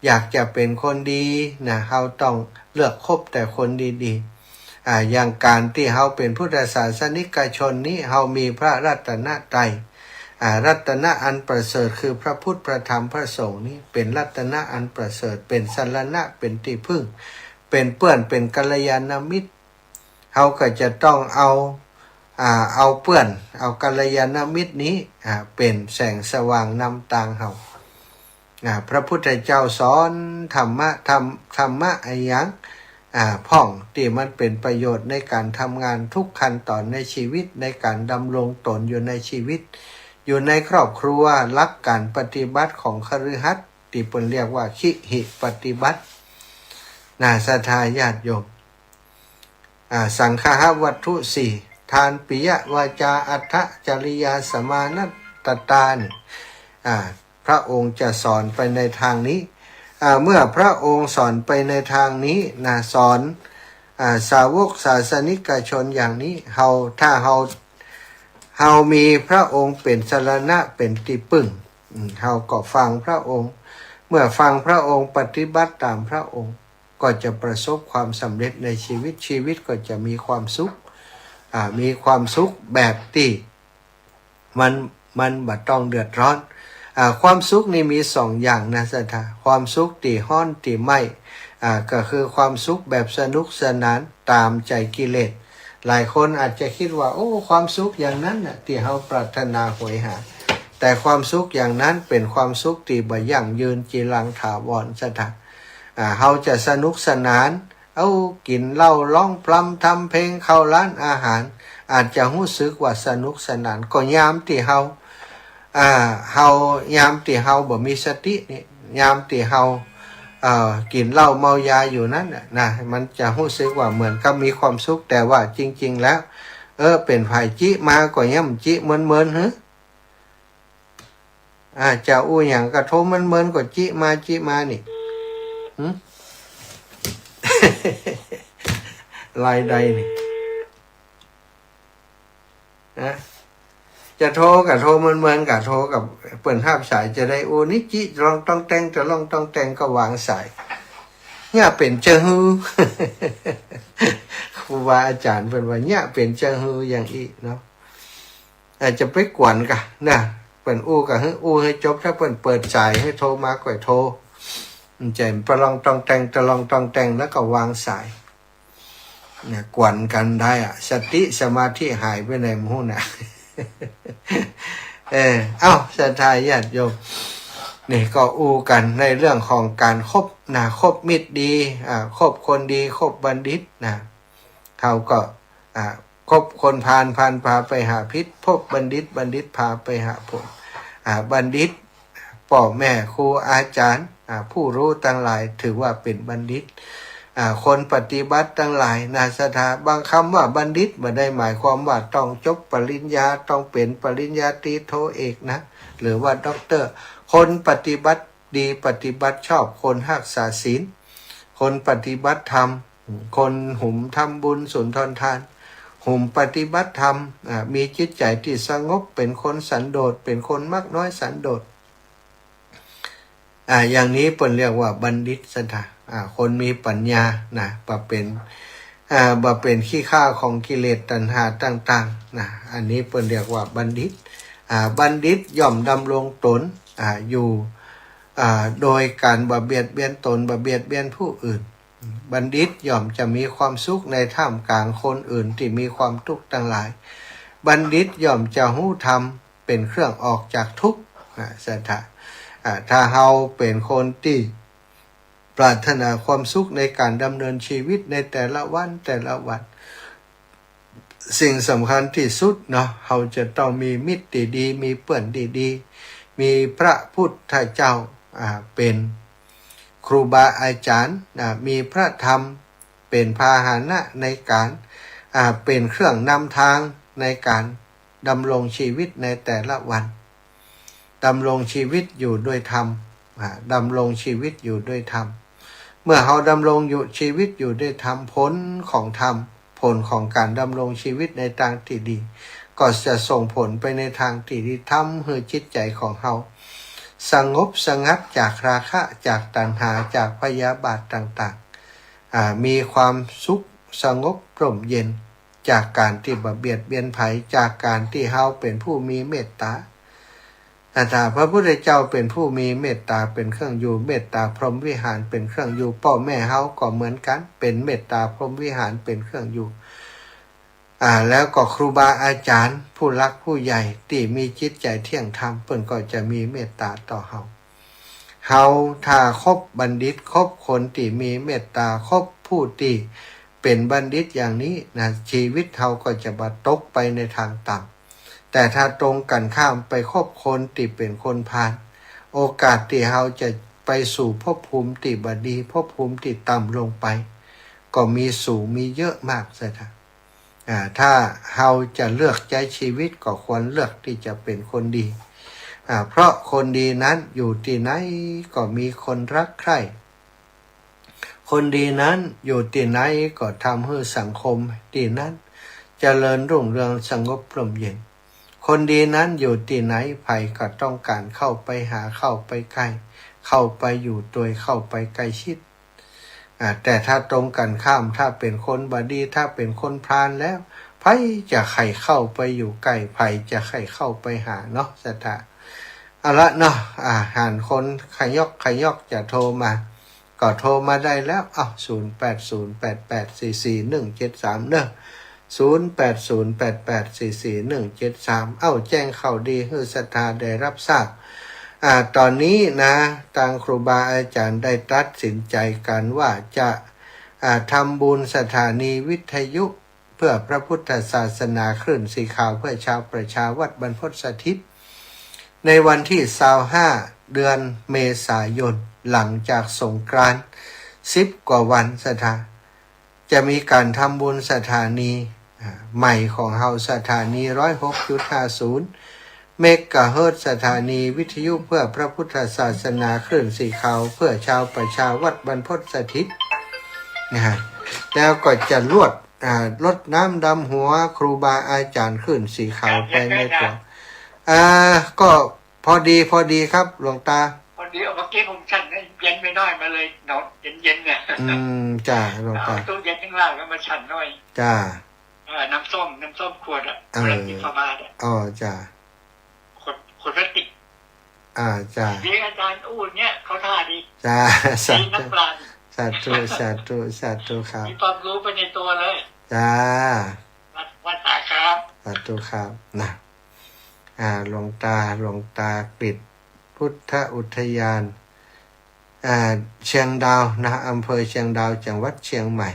อยากจะเป๋นคนดีนะ เฮาต้องเลือกคบแต่คนดีๆ อ่า อย่างก๋านตี้เฮาเป๋นพุทธศาสนิกชนนี้ เฮามีพระรัตนตรัย อ่า รัตนะอันประเสริฐคือพระพุทธ พระธรรม พระสงฆ์นี้ เป๋นรัตนะอันประเสริฐ เป๋นสรณะ เป๋นตี้พึ่ง เป๋นเปื้อน เป๋นกัลยาณมิตร เฮาก็จะต้องเอา อ่า เอาเปื้อน เอากัลยาณมิตรนี้ อ่า เป๋นแสงสว่างนำตางเฮา อ่า พระพุทธเจ้าสอนธรรมะ ธรรม ธรรมะอะหยัง อ่า พ่องตี้มันเป๋นประโยชน์ในก๋านทำงานทุกขั้นต๋อนในชีวิต ในก๋านดำรงต๋นอยู่ในชีวิต อยู่ในครอบครัว หลักก๋านปฏิบัติของคฤหัสถ์ ตี้เปิ้นเรียกว่าคิหิปฏิบัติ นะ ศรัทธาญาติโยม อ่า สังฆะวัตถุสี่ ทาน ปิยวาจา อัตถจริยา สมานัตตานี่ อ่า พระองค์จะสอนไปในทางนี้ อ่า เมื่อพระองค์สอนไปในทางนี้นะ สอน อ่า สาวกศาสนิกชนอย่างนี้ เฮา ถ้าเฮา เฮามีพระองค์เป๋นสรณะ เป๋นตี้พึ่ง อืม เฮาก็ฟังพระองค์ เมื่อฟังพระองค์ ปฏิบัติต๋ามพระองค์ ก็จะประสบความสำเร็จในชีวิต ชีวิตก็จะมีความสุข อ่า มีความสุขแบบตี้มัน มันบ่ต้องเดือดร้อน อ่า ความสุขนี่มีสองอย่างนะ ศรัทธา ความสุขตี้ฮ้อนตี้ไหม้ อ่า ก็คือความสุขแบบสนุกสนานต๋ามใจ๋กิเลส หลายคนอาจจะกึ๊ดว่า โอ้ ความสุขอย่างนั้นน่ะ ตี้เฮาปรารถนาโหยหา แต่ความสุขอย่างนั้นเป๋นความสุขตี้บ่ยั่งยืน จีรังถาวร ศรัทธา อ่า เฮาจะสนุกสนาน เอา กิ๋นเหล้า ร้องพรำทำเพลง เข้าร้านอาหาร อาจจะฮู้สึกว่าสนุกสนาน ก็ยามตี้เฮา อ่า เฮา ยามตี้เฮาบ่มีสตินี่ ยามตี้เฮา เอ่อ กิ๋นเหล้าเมายาอยู่นั้นน่ะนะ มันจะฮู้สึกว่าเหมือนกับมีความสุข แต่ว่าจริงๆ แล้ว เออ เป๋นใผจิมาก็ย่ำจิเมินๆ หือ อ่า จะอู้หยังก็โทรเมินๆ ก็จิมาจิมานี่ หึ รายใดนี่ นะ จะโทรก็โทรเมินๆ ก็โทรกับเปิ้นฮับสายจะได้อู้นี่ จิตะล่องต้องแต่ง ตะล่องต้องแต่งก็วางสาย เนี่ยเป๋นจะหื้อ ครูบาอาจ๋ารย์เปิ้นว่าเนี่ยเป๋นจะหื้ออย่างอี้เนาะ อาจจะไปกวนกะนะ เปิ้นอู้ก็หื้ออู้หื้อจบ ถ้าเปิ้นเปิดสายหื้อโทรมาก็โทร มันจะตะล่องต้องแต่ง ตะล่องต้องแต่ง แล้วก็วางสาย เนี่ย กวนกั๋นได้อะ สติสมาธิหายไปไหนหมู่น่ะ เออ เอ้า ศรัทธาญาติโยม นี่ก็อู้กั๋นในเรื่องของก๋านคบนะ คบมิตรดี อ่า คบคนดี คบบัณฑิตนะ เฮาก็ อ่า คบคนพาล พาลพาไปหาผิด พบบัณฑิต บัณฑิตพาไปหาผล อ่า บัณฑิต ป้อแม่ ครูอาจ๋ารย์ อ่า ผู้ฮู้ตังหลาย ถือว่าเป๋นบัณฑิต อ่า คนปฏิบัติตังหลายนะ ศรัทธา บางกำว่าบัณฑิต บ่ได้หมายความว่าต้องจบปริญญา ต้องเป๋นปริญญาตรี โท เอกนะ หรือว่าด็อกเตอร์ คนปฏิบัติดี ปฏิบัติชอบ คนฮักษาศีล คนปฏิบัติธรรม คนหุมทำบุญสุนทรทาน หุมปฏิบัติธรรม อ่า มีจิตใจ๋ตี้สงบ เป๋นคนสันโดษ เป๋นคนมักน้อยสันโดษ อ่า อย่างนี้เปิ้นเรียกว่าบัณฑิต ศรัทธา อ่า คนมีปัญญานะ บ่เป๋น อ่า บ่เป๋นขี้ข้าของกิเลสตัณหาต่างๆ นะ อันนี้เปิ้นเรียกว่าบัณฑิต อ่า บัณฑิตย่อมดำรงตน อ่า อยู่ อ่า โดยก๋านบ่เบียดเบียนตน บ่เบียดเบียนผู้อื่น บัณฑิตย่อมจะมีความสุขในท่ามกลางคนอื่นตี้มีความทุกข์ตังหลาย บัณฑิตย่อมจะฮู้ธรรมเป๋นเครื่องออกจากทุกข์ อ่า ศรัทธา อ่า ถ้าเฮาเป๋นคนตี้ปรารถนาความสุขในก๋านดำเนินชีวิตในแต่ละวัน แต่ละวัน สิ่งสำคัญตี้สุดเนาะ เฮาจะต้องมีมิตรตี้ดี มีเปื้อนตี้ดี มีพระพุทธเจ้า อ่า เป๋นครูบาอาจ๋ารย์ อ่า มีพระธรรมเป๋นพาหนะในก๋าน อ่า เป๋นเครื่องนำตางในก๋านดำรงชีวิตในแต่ละวัน ดำรงชีวิตอยู่ด้วยธรรม อ่า ดำรงชีวิตอยู่ด้วยธรรม เมื่อเฮาดำรงอยู่ชีวิตอยู่ด้วยธรรม ผลของธรรม ผลของก๋านดำรงชีวิตในตางตี้ดี ก็จะส่งผลไปในตางตี้ดี ทำหื้อจิตใจ๋ของเฮาสงบสงัดจากราคะ จากตัณหา จากพยาบาทต่างๆ อ่า มีความสุขสงบร่มเย็น จากก๋านตี้บ่เบียดเบียนใผ จากก๋านตี้เฮาเป๋นผู้มีเมตต๋า อ่า ถ้าพระพุทธเจ้าเป๋นผู้มีเมตต๋าเป๋นเครื่องอยู่ เมตต๋าพรหมวิหารเป๋นเครื่องอยู่ ป้อแม่เฮาก็เหมือนกั๋น เป๋นเมตต๋าพรหมวิหารเป๋นเครื่องอยู่ อ่า แล้วก็ครูบาอาจ๋ารย์ผู้หลักผู้ใหญ่ตี้มีจิตใจ๋เที่ยงธรรม เปิ้นก็จะมีเมตต๋าต่อเฮา เฮาถ้าคบบัณฑิต คบคนตี้มีเมตต๋า คบผู้ตี้เป๋นบัณฑิตอย่างนี้นะ ชีวิตเฮาก็จะบ่ตกไปในตางต่ำ แต่ถ้าตรงกั๋นข้ามไปคบคนตี้เป๋นคนพาล โอกาสตี้เฮาจะไปสู่ภพภูมิตี้บ่ดี ภพภูมิตี้ต่ำลงไป ก็มีสูง มีเยอะมากเสียเถาะ อ่า ถ้าเฮาจะเลือกใจ๊ชีวิตก็ควรเลือกตี้จะเป๋นคนดี อ่า เพราะคนดีนั้นอยู่ตี้ไหนก็มีคนรักใคร่ คนดีนั้นอยู่ตี้ไหนก็ทำหื้อสังคมตี้นั้นเจริญรุ่งเรืองสงบร่มเย็น คนดีนั้นอยู่ตี้ไหนใผก็ต้องก๋านเข้าไปหา เข้าไปใก้ เข้าไปอยู่ตวย เข้าไปใก้ชิด อ่า แต่ถ้าตรงกั๋นข้าม ถ้าเป๋นคนบ่ดี ถ้าเป๋นคนพาลแล้ว ใผจะใค่เข้าไปอยู่ใก้ ใผจะใค่เข้าไปหาเนาะ ศรัทธา เอาละเนาะ อ่า หันคนขยอกขยอกจะโทรมา ก็โทรมาได้แล้ว เอ้า ศูนย์แปดศูนย์แปดแปดสี่สี่หนึ่งเจ็ดสาม เนาะ ศูนย์แปดศูนย์แปดแปดสี่สี่หนึ่งเจ็ดสาม เอ้า แจ้งข่าวดีหื้อศรัทธาได้รับทราบ อ่า ต๋อนนี้นะ ตางครูบาอาจ๋ารย์ได้ตัดสินใจ๋กั๋นว่าจะ อ่า ทำบุญสถานีวิทยุเพื่อพระพุทธศาสนาคลื่นสีขาวเพื่อชาวประชาวัตรบรรพตสถิต ในวันตี้ซาวห้า เดือนเมษายน หลังจากสงกรานต์สิบกว่าวัน ศรัทธา จะมีก๋านทำบุญสถานี อ่า ใหม่ของเฮา สถานีร้อยหกจุดห้าศูนย์เมกะเฮิรตซ์ สถานีวิทยุเพื่อพระพุทธศาสนาคลื่นสีขาวเพื่อชาวประชาวัตรบรรพตสถิต นะฮะ แล้วก็จะรด อ่า รดน้ำดำหัวครูบาอาจ๋ารย์คลื่นสีขาวไปในตั๋ว อ่า ก็พอดี พอดีครับ หลวงตา พอดี เมื่อกี้ผมฉันเย็นไปหน่อย มาเลยหนาวเย็นๆ เนี่ย อืม จ้า หลวงตา เอาตู้เย็นข้างล่างแล้วมาฉันหน่อย จ้า เออ น้ำส้ม น้ำส้มขวดอะ เออ ขวดพลาสติก อ๋อ จ้า ขวด ขวดพลาสติก อ่า จ้า ดี อาจารย์อู้อย่างเงี้ย เข้าท่าดี จ้า สาธุ ดีนักปราชญ์ สาธุ สาธุ สาธุครับ มีความรู้ไปในตัวเลย จ้า วัด วัดสาครับ สาธุครับ นะ อ่า หลวงตา หลวงตากฤษ พุทธอุทยาน อ่า เชียงดาวนะ อำเภอเชียงดาว จังหวัดเชียงใหม่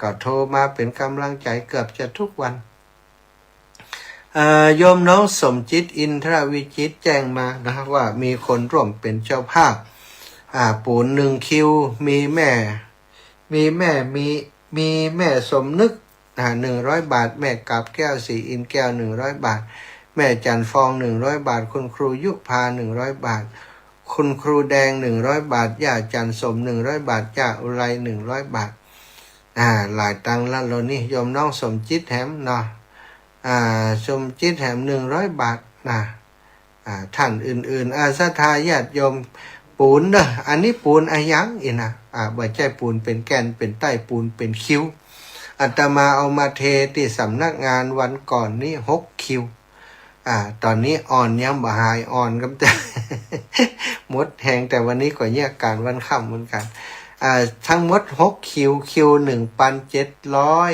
ก็โทรมาเป๋นก๋ำลังใจ๋เกือบจะทุกวัน อ่า โยมน้องสมจิต อินทรวิจิตร แจ้งมานะว่ามีคนร่วมเป๋นเจ้าภาพ อ่า ปู๋นหนึ่งคิว มีแม่ มีแม่ มี มีแม่สมนึก อ่า หนึ่งร้อยบาท แม่กาบแก้ว ศรีอินทร์แก้ว หนึ่งร้อยบาท แม่จันทร์ฟอง หนึ่งร้อยบาท คุณครูยุพา หนึ่งร้อยบาท คุณครูแดง หนึ่งร้อยบาท ย่าจันทร์สม หนึ่งร้อยบาท ย่าอุไร หนึ่งร้อยบาท อ่า หลายตังค์ละ โลนี้ โยมน้องสมจิตแหมเนาะ อ่า สมจิตแหม หนึ่งร้อยบาทนะ อ่า ท่านอื่นๆ อ่า ศรัทธาญาติโยม ปู๋นเนาะ อันนี้ปู๋นอะหยังอี้นะ อ่า บ่ใจ้ปู๋นเป๋นแก่นเป๋นใต้ ปู๋นเป๋นคิว อาตมาเอามาเทตี้สำนักงานวันก่อนนี้ หกคิว อ่า ต๋อนนี้อ่อนยังบ่หาย อ่อนกำ หมดแฮง แต่วันนี้ก็เยียะก๋านวันค่ำเหมือนกั๋น อ่า ทั้งหมดหกคิว คิว หนึ่งปันเจ็ดร้อย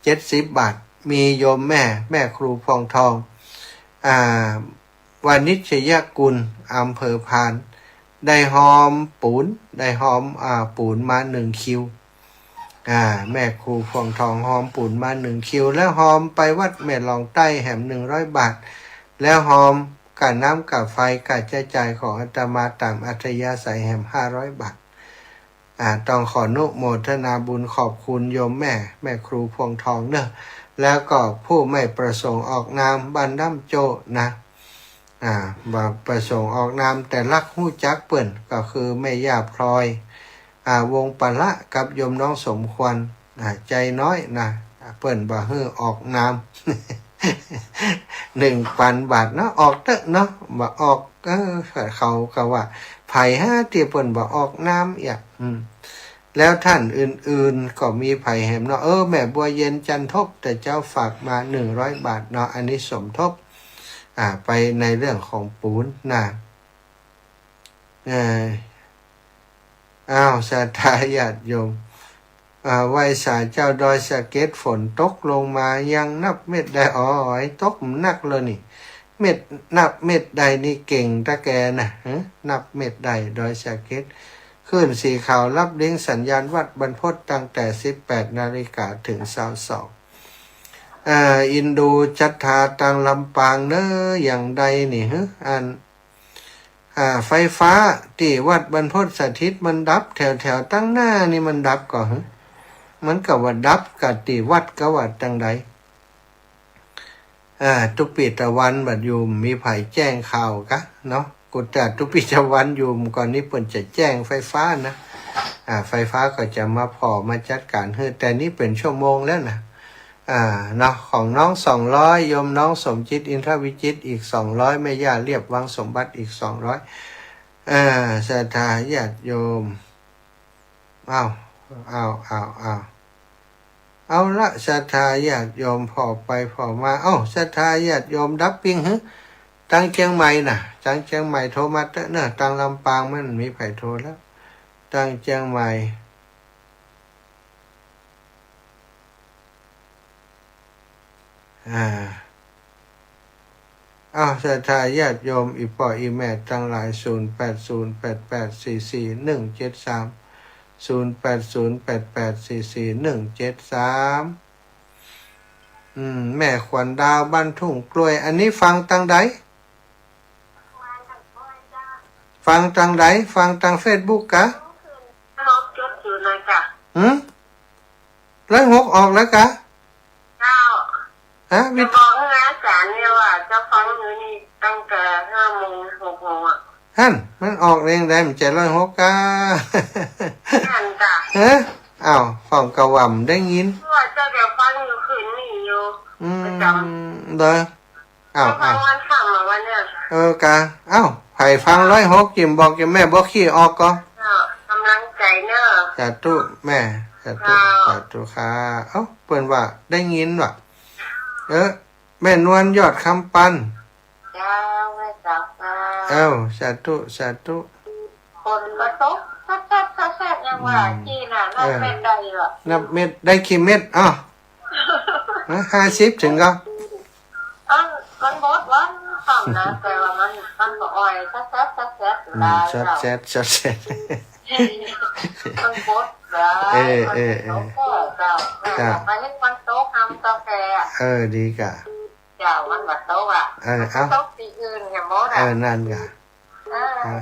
เจ็ดสิบบาท มีโยมแม่ แม่ครูพวงทอง อ่า วณิชยกุล อำเภอพาน ได้ฮอมปู๋น ได้ฮอม อ่า ปู๋นมาหนึ่งคิว อ่า แม่ครูพวงทองฮอมปู๋นมาหนึ่งคิว แล้วฮอมไปวัดแม่หล่องใต้แหมหนึ่งร้อยบาท แล้วฮอมก้าน้ำก้าไฟ ก้าใจ๊จ่ายของอาตมาต๋ามอัธยาศัยแหมห้าร้อยบาท อ่า ต้องขออนุโมทนาบุญขอบคุณโยมแม่ แม่ครูพวงทองเนาะ แล้วก็ผู้ไม่ประสงค์ออกนามบ้านน้ำโจ้นะ อ่า บ่ประสงค์ออกนามแต่ลักฮู้จักเปิ้นก็คือแม่ย่าพลอย อ่า วงศ์ปะละกับโยมน้องสมควร อ่า ใจ๋น้อยนะ เปิ้นบ่หื้อออกนาม หนึ่งปันบาทเนาะ ออกเต๊อะเนาะ บ่ออก เออ เขาก็ว่า ใผฮะตี้เปิ้นบ่ออกนามเอีย อืม แล้วต้านอื่นๆ ก็มีใผแหมเนาะ เออ แม่บัวเย็น จันทบ แต่เจ้าฝากมาหนึ่งร้อยบาทเนาะ อันนี้สมทบ อ่า ไปในเรื่องของปูนนะ เออ อ้าว ศรัทธาญาติโยม อ่า ไหว้สาเจ้า ดอยสะเก็ดฝนตกลงมายังนับเม็ดได้ อ๋อ ตกนักเลยนี่ เม็ด นับเม็ดได้นี่เก่งตะแกนะ ฮะ นับเม็ดได้ ดอยสะเก็ด คลื่นสีขาวลับลิงก์สัญญาณวัดบรรพตตั้งแต่สิบแปดนาฬิกาถึงซาวสอง อ่า อินดูศรัทธาตางลำปางเน้อ อย่างใดนี่ ฮะ อัน อ่า ไฟฟ้าตี้วัดบรรพตสถิตมันดับ แถวๆ ตังหน้านี่มันดับก่อ ฮะ มันก็ว่าดับกะตี้วัดกาว่าจั่งใด อ่า ตุ๊ปิตะวันบ่อยู่ มีใผแจ้งข่าวกะเนาะ กุฏาตุ๊ปิตะวันอยู่ก่อนนี้เปิ้นจะแจ้งไฟฟ้านะ อ่า ไฟฟ้าก็จะมาผ่อมาจัดก๋านหื้อ แต่นี่เป๋นชั่วโมงแล้วนะ อ่า เนาะ ของน้องสองร้อย โยมน้องสมจิต อินทวิจิตร อีกสองร้อย แม่ย่าเรียบวังสมบัติ อีกสองร้อย เออ ศรัทธาญาติโยม เอา เอา เอา เอา เอาละ ศรัทธาญาติโยมผ่อไปผ่อมา เอ้า ศรัทธาญาติโยมดับปิ้ง ฮะ ตางเจียงใหม่น่ะ ตางเจียงใหม่โทรมาเต๊อะเนาะ ตางลำปางมันมีใผโทรแล้ว ตางเจียงใหม่ อ่า อ้าว ศรัทธาญาติโยม อี่ป้ออี่แม่ตังหลาย ศูนย์แปดศูนย์แปดแปดสี่สี่หนึ่งเจ็ดสาม ศูนย์แปดศูนย์แปดแปดสี่สี่หนึ่งเจ็ดสาม อืม แม่ขวัญดาวบ้านทุ่งกล้วย อันนี้ฟังตางใด ฟังตางใด ฟังตางเฟซบุ๊กกะ ลบจุดอยู่เลยจ้ะ หืม ร้อยหกออกแล้วกะ เจ้า ฮะ จะบอกให้อาจารย์เนี่ยว่าจะฟังอยู่นี่ตั้งแต่ห้าโมง หกโมงอะ หั่น มันออกเองได้ มันจะร้อยหกกะ หั่นจ้ะ เอ๊ะ อ้าว ของกะหว่ำได้ยิน ว่าเจ้าจะฟังอยู่คืนนี้อยู่ อืม ประจำ เด้อ อ้าว อ้าว วันค่ำอะวันเนี่ย เออกะ อ้าว ใผฟังร้อยหก จิ๋มบอกจิ๋มแม่บ่ขี้ออกก่อ อ้าว กำลังใจ๋เนาะ สาธุแม่ สาธุ เจ้า สาธุค่ะ เอ้า เปิ้นว่าได้ยินว่ะ เออ แม่นวลยอดคำปัน เจ้า แม่เจ้าค่ะ เอ้า สาธุ สาธุ ฝนก็ตกแซดๆ แซดๆ ยังว่า อืม ขี้น่ะ นับ เออ เม็ดได้อยู่อะ นับเม็ดได้กี่เม็ด อ้าว ฮะ ห้าสิบเถิงก่อ เออ มันบดวันค่ำนะ แต่ว่ามัน มันก็อ่อยแซดๆ แซดๆ อยู่ อืม ได้ แซดๆ แซดๆ มันบดได้ เออ เออ เออ มันตกก็เจ้า เจ้า ไปให้มันตกทำกาแฟอะ เออ ดีกะ เจ้า มันบ่ตกอะ เออ เอ้า ตกตี้อื่นแหมหมดอะ เออ นั่นกะ เออ อ่ะ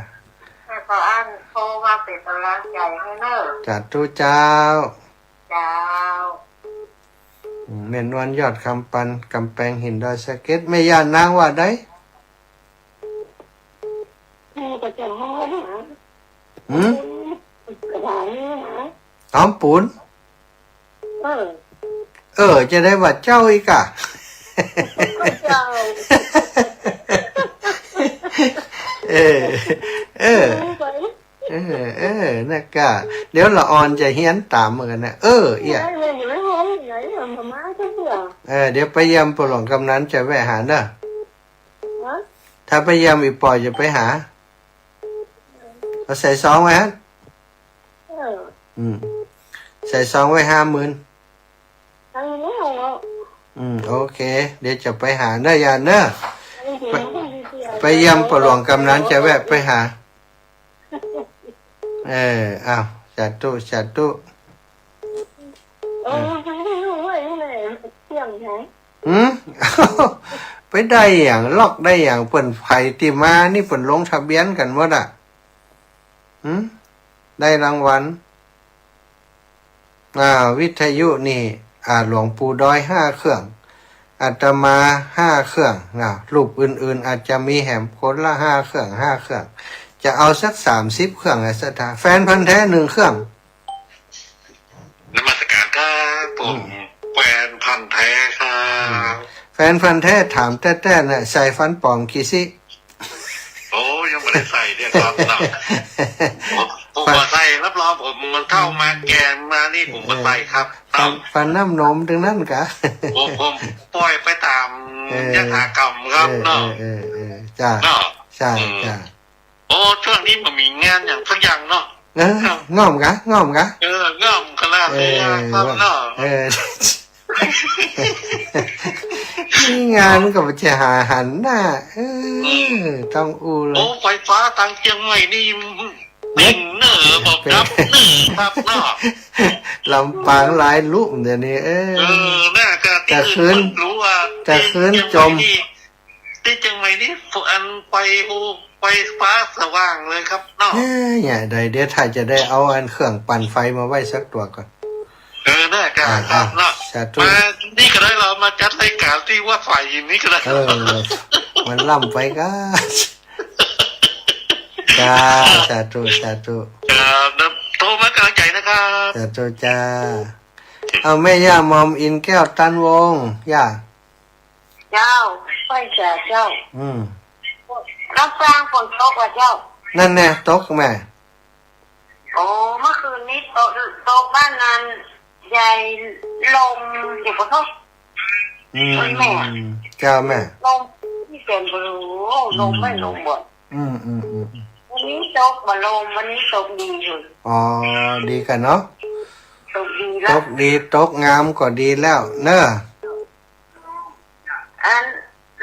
ให้ป้ออั้นโทรมาเป๋นกำลังใจ๋หื้อเน่อ สาธุเจ้า เจ้า อืม แม่นวลยอดคำปัน กำแปงหินดอยสะเก็ด แม่ย่านางว่าใด แม่ก็จะฮ้องหา หืม จะถามหา ถามปูน เออ เออ จะได้ว่าเจ้าอีกอะ เจ้า เออ เออ รู้ไป เออ เออ นะกะ เดี๋ยวละอ่อนจะเฮียนต๋ามเหมือนกั๋นนะ เออ เอี้ย ได้เลย อยู่ในห้องไหนอะ มาม่าก็เบื่อ เออ เดี๋ยวไปเยี่ยมป้อหลวงกำนันจะแวะหาเน่อ ฮะ ถ้าไปเยี่ยมอี่ป้อจะไปหา เอาใส่ซองไว้ฮะ เออ อืม ใส่ซองไว้ห้าหมื่น เอาแล้วเนาะ อืม โอเค เดี๋ยวจะไปหาเน่อ ย่าเน่อ ไป ไปเยี่ยมป้อหลวงกำนันจะแวะไปหา เออ อ้าว สาธุ สาธุ เออ เออ ไม่รู้ว่าอยู่ไหน เสี่ยงไง หืม ไปได้หยัง ล็อกได้หยัง เปิ้นใผตี้มานี่เปิ้นลงทะเบียนกั๋นหมดอะ หืม ได้รางวัล อ่า วิทยุนี่ อ่า หลวงปู่ดอยห้าเครื่อง อาตมาห้าเครื่องนะ รูปอื่นๆ อาจจะมีแหมคนละห้าเครื่อง ห้าเครื่อง จะเอาสักสามสิบเครื่องอะศรัทธา แฟนพันธุ์แท้หนึ่งเครื่อง แฟนฟันแท้ถามแต๊ๆ น่ะ ใส่ฟันป๋อมกี่ซี่ โอ้ ยังบ่ได้ใส่เด้อครับเนาะ ผม ผมบ่ใส่ รับรองผมมันเข้ามาแก่มานี่ผมบ่ใส่ครับ ฟัน ฟันน้ำนมตึงนั้นกะ ผม ผมปล่อยไปตาม เออ ยถากรรมครับเนาะ เออ เออ เออ จ้า เนาะ ใช่ อืม จ้า โอ้ ช่วงนี้บ่มีงานหยังสักอย่างเนาะ เออ ครับ ง่อมกะ ง่อมกะ เออ ง่อมขนาดนี้ เออ ครับเนาะ เออ มีงานก็บ่ใจ้หาหันหน้า เออ อืม ต้องอู้เลย โอ้ ไฟฟ้าตางเจียงใหม่นี่ เด็ด เน่อ บ่ดับเน่อครับเนาะ ลำปางหลายลุ่มเดี๋ยวนี้ เออ เออ น่ากะตี้ แต่ อื่น คืน เพิ่งรู้ว่า แต่ ตี้ คืน เจียงใหม่ จม นี่ ตี้เจียงใหม่นี่ อันไฟ โอ้ ไฟฟ้าสว่างเลยครับเนาะ เอ้ย อย่าได้ เดี๋ยวถ้าจะได้เอาอันเครื่องปั่นไฟมาไว้สักตั๋วก่อน เออ น่ากะ อ่า ครับเนาะ อ่า สาธุ มานี่ก็ได้ เรามาจัดรายการตี้วัดฝ่ายหินนี่ก็ได้ เออ มันล้ำไปกะ จ้า สาธุ สาธุ ครับ โทรมาเกรงใจนะครับ สาธุจ้า เอาแม่ย่าหม่อมอินแก้วตันวงศ์ ย่า เจ้า ใช่จ้ะเจ้า อืม ลำปางฝนตกว่ะเจ้า นั่นแน่ ตกแม่ โอ้ เมื่อคืนนี้ตก ตกบ้านนั้น ใหญ่ ลมอยู่บ่เนาะ อืม แม่ เจ้าแม่ ลมที่เสียงบลู ลมไม่ อืม ลมบ่ อืม อืม อืม อืม วันนี้ตกบ่ลม วันนี้ตกดีอยู่ อ๋อ ดีกะเนาะ ตกดีละ ตกดี ตกงามก็ดีแล้วเนอะ อัน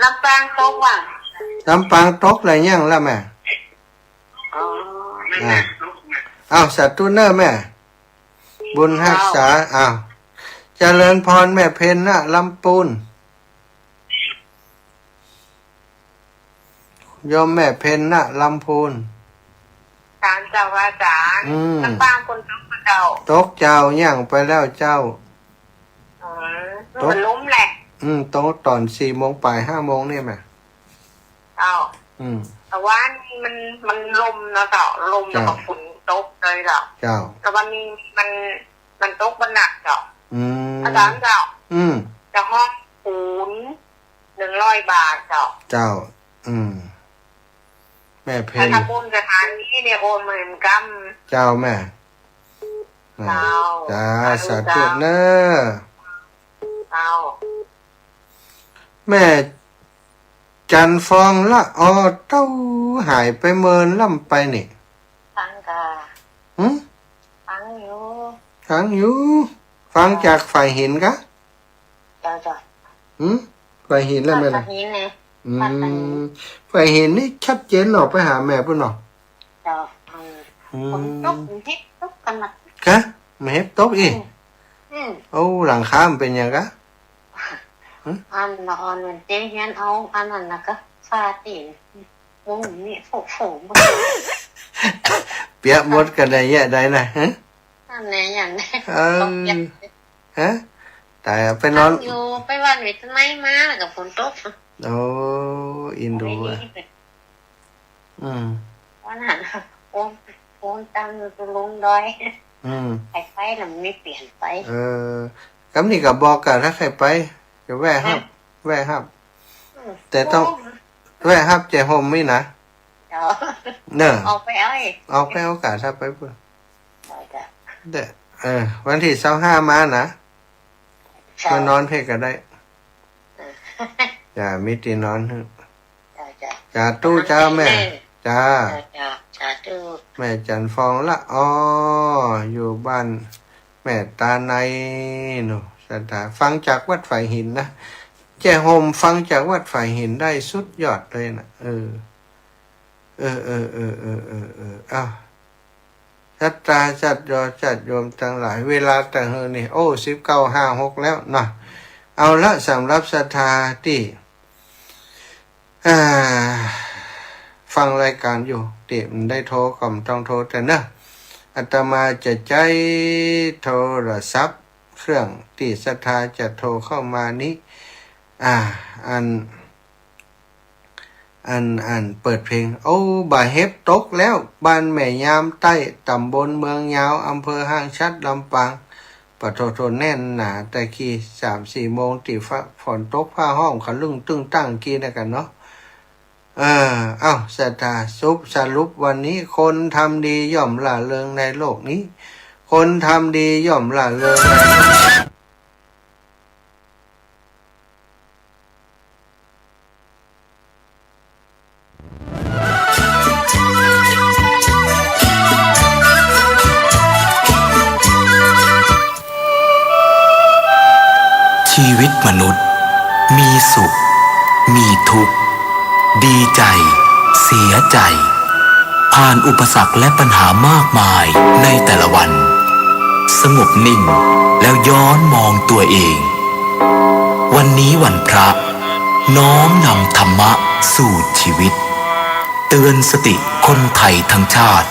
ลำปางตกว่ะ ลำปางตกแล้วยังล่ะแม่ อ๋อ อ่า อ้าว สาธุเนอะแม่ บุญฮักษา เจ้า อ้าว เจริญพรแม่เพ็ญณลำปูน โยมแม่เพ็ญณลำพูน สามเจ้าพระอาจารย์ อืม ลำปางฝนตกบ่เจ้า ตกเจ้า หยั่งไปแล้วเจ้า อ๋อ ตก มันลมแหละ อืม ตกต๋อนสี่โมงป๋าย ห้าโมงนี่แม่ เจ้า อืม แต่ว่านี่มัน มันลมนะเจ้า ลมแล้วก็ เจ้า ฝนตกเลยเจ้า เจ้า แต่วันนี้มัน มันตกบ่หนักเจ้า อืม อาจารย์เจ้า อืม จะฮ้องคูณ หนึ่งร้อยบาทเจ้า เจ้า อืม แม่เพ็ญ ถ้าทำบุญสถานที่เนี่ยโอนหมื่นกำ เจ้าแม่ เจ้า จ้า สาธุ สาธุเจ้า เนอะ เจ้า แม่จันทร์ฟองละออเต้า หายไปเมินล้ำไปนี่ ฟังก่ะ หึ ฟังอยู่ ฟังอยู่ ฟังจากฝ่ายหินกะ เจ้า เจ้า หึ ฝ่ายหินแล้วแม่น ฝ่ายหินไง อืม ฝ่ายหิน ฝ่ายหินนี่ชัดเจนเนาะ ไปหาแม่ปู้นเนาะ เจ้า อืม อืม ฝนตก มันเห็บตกกันนะ กะ มันเห็บตกอีก อืม อืม โอ้ หลังคามันเป๋นหยังกะ หึ อันละอ่อนเหมือนเจ๊เฮียนเอาอันนั้นนะกะ ฟาดตีน มุ้งนี่ โอ้โห มัน เปียกหมดกะได้แยะได้นะ หึ นั่นแหละอย่างนี้ เออ ตกเปียก ฮะ ต๋ายอะ ไปนอน ฟังอยู่ ไปวันวิทย์ไนท์มาแล้วก็ฝนตก โอ้ อินดูอะ โอ้ย อืม วันนั้น โอน โอนตังค์อยู่ตรงลงดอย อืม ไอ้ไฟน่ะมันไม่เปลี่ยนไฟ เออ กำนี้ก็บอกกะ ถ้าใค่ไป จะแวะฮับ ฮะ แวะฮับ อืม แต่ต้อง โอ้ แวะฮับเจ๊ฮ่มนี่นะ เจ้า เนอะ ออกไปเอาอีก ออกไปเอากะ ถ้าไปปู้น เจ้า เจ้า เด้อ เออ วันตี้ซาวห้ามานะ เจ้า มานอนเพ่นก็ได้ เออ จ้า มีตี้นอน เจ้า เจ้า สาธุเจ้าแม่ เออ จ้า เจ้า เจ้า สาธุ แม่จันทร์ฟองละออ อยู่บ้านแม่ตาใน หนู ศรัทธา ฟังจากวัดฝ่ายหินนะ เจ๊ฮ่มฟังจากวัดฝ่ายหินได้สุดยอดเลยนะ เออ เออ เออ อ้าว ศรัทธาญาติโยม ญาติโยมตังหลาย เวลาตะเฮือนี่ โอ้ สิบเก้าห้าหกแล้วเนาะ เอาละ สำหรับศรัทธาตี้ อ่า ฟังรายการอยู่ ตี้บ่ได้โทรก็บ่ต้องโทรแต่เนาะ อาตมาจะใจ๊โทรศัพท์เครื่องตี้ศรัทธาจะโทรเข้ามานี้ อ่า อัน อัน อันเปิดเพลง โอ้ บ่าเห็บตกแล้ว บ้านแม่ยามใต้ ตำบลเมืองยาว อำเภอห้างฉัตร ลำปาง ป ปะโถ โถ แน่นหนา แต่กี้สามสี่โมงตี้ฟ้า ฝนตกฟ้าฮ้องขะลึ้งตึ้งตั้งกี้นะกั๋นเนาะ เออ เอ้า สะดา สรุป สรุปวันนี้ คนทำดีย่อมร่าเริงในโลกนี้ คนทำดีย่อมร่าเริงใน ชีวิตมนุษย์มีสุข มีทุกข์ ดีใจ เสียใจ ผ่านอุปสรรคและปัญหามากมายในแต่ละวัน สงบนิ่งแล้วย้อนมองตัวเอง วันนี้วันพระ น้อมนำธรรมะสู่ชีวิต เตือนสติคนไทยทั้งชาติ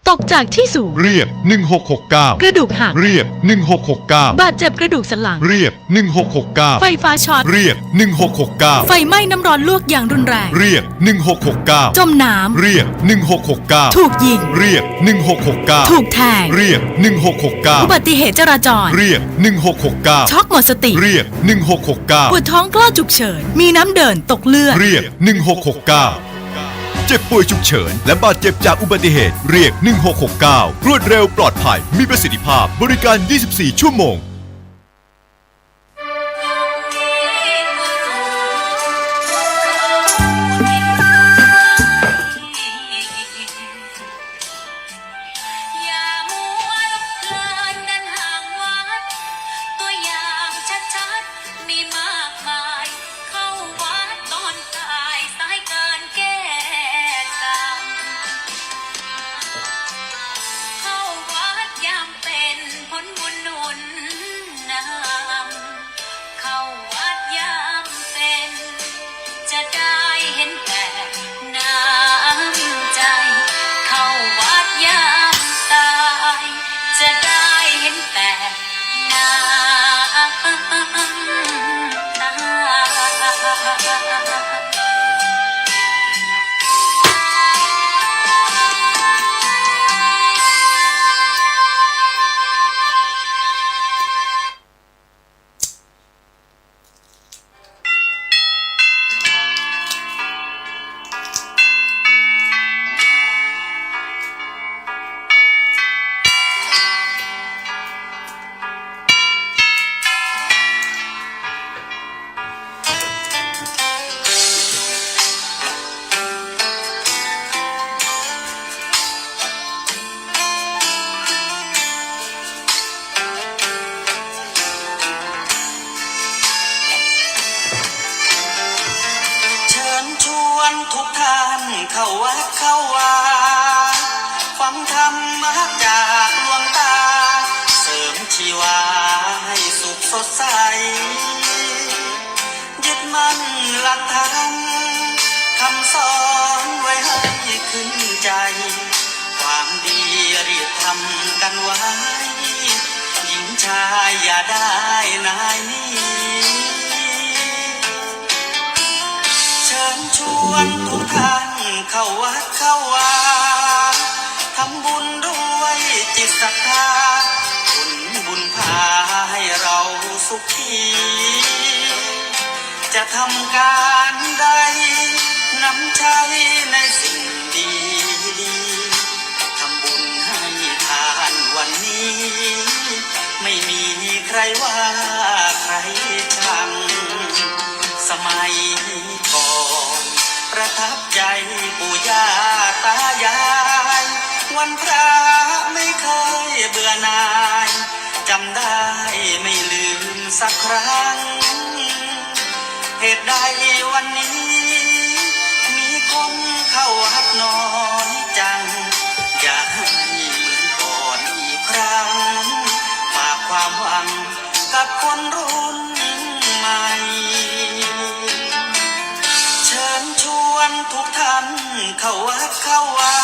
ตกจากที่สูง เรียก หนึ่งหกหกเก้า กระดูกหัก เรียก หนึ่งหกหกเก้า บาดเจ็บกระดูกสันหลัง เรียก หนึ่งหกหกเก้า ไฟฟ้าช็อต เรียก หนึ่งหกหกเก้า ไฟไหม้น้ำร้อนลวกอย่างรุนแรง เรียก หนึ่งหกหกเก้า จมน้ำ เรียก หนึ่งหกหกเก้า ถูกยิง เรียก หนึ่งหกหกเก้า ถูกแทง เรียก หนึ่งหกหกเก้า อุบัติเหตุจราจร เรียก หนึ่งหกหกเก้า ช็อกหมดสติ เรียก หนึ่งหกหกเก้า ปวดท้องคลอดฉุกเฉิน มีน้ำเดินตกเลือด เรียก หนึ่งหกหกเก้า เจ็บป่วยฉุกเฉิน และบาดเจ็บจากอุบัติเหตุ เรียก หนึ่งหกหกเก้า รวดเร็ว ปลอดภัย มีประสิทธิภาพ บริการ ยี่สิบสี่ ชั่วโมง อย่ามัวหลงเพลินเดินห่างวัด ตัวอย่างชัดๆ มีมากมาย เข้าวัดตอนสาย สายเกินแก้กรรม เข้าวัดยามเป็น ผลบุญหนุนนำ เข้าวัดยามเป็น จะได้เห็นแต่น้ำใจ เข้าวัดยามตาย จะได้เห็นแต่น้ำตา เชิญชวนทุกท่านเข้าวัดเข้าวา ฟังธรรมะจากหลวงตา เสริมชีวาให้สุขสดใส ยึดมั่นหลักธรรม คำสอนไว้ให้ขึ้นใจ ความดีรีบทำกันไว้ หญิงชายอย่าได้นายหนี เชิญชวนทุกท่านเข้าวัดเข้าวา ทำบุญด้วยจิตศรัทธา ผลบุญพาให้เราสุขี จะทำการใด นำใช้ในสิ่งดีๆ ทำบุญให้ทานวันนี้ ไม่มีใครว่าใครชัง สมัยก่อนประทับใจปู่ย่าตายาย วันพระไม่เคยเบื่อหน่าย จำได้ไม่ลืมสักครั้ง เหตุใดวันนี้มีคนเข้าวัดน้อยจัง อย่าให้เหมือนก่อนอีกครั้ง ฝากความหวังกับคนรุ่นใหม่ เชิญชวนทุกท่านเข้าวัดเข้าวา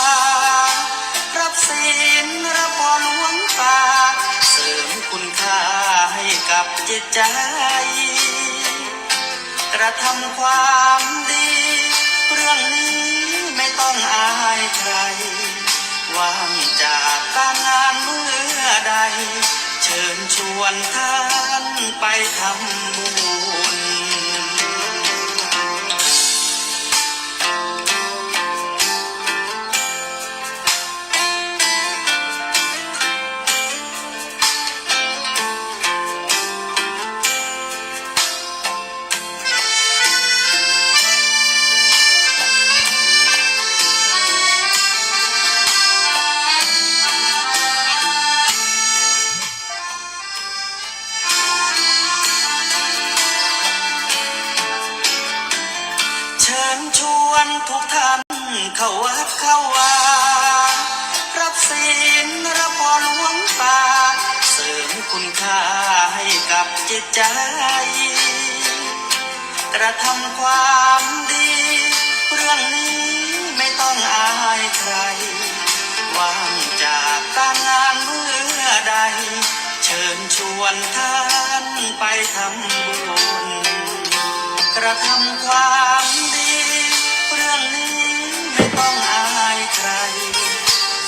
รับศีลรับพรหลวงตา เสริมคุณค่าให้กับจิตใจ กระทำความดี เรื่องนี้ไม่ต้องอายใคร ว่างจากการงานเมื่อใด เชิญชวนท่านไปทำบุญ เชิญชวนทุกท่านเข้าวัดเข้าวา รับศีลรับพรหลวงตา เสริมคุณค่าให้กับจิตใจ กระทำความดี เรื่องนี้ไม่ต้องอายใคร ว่างจากการงานเมื่อใด เชิญชวนท่านไปทำบุญ กระทำความดี เรื่องนี้ไม่ต้องอายใคร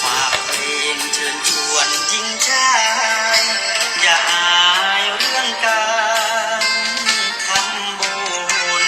ฝากเพลงเชิญชวนหญิงชาย อย่าอายเรื่องการทำบุญ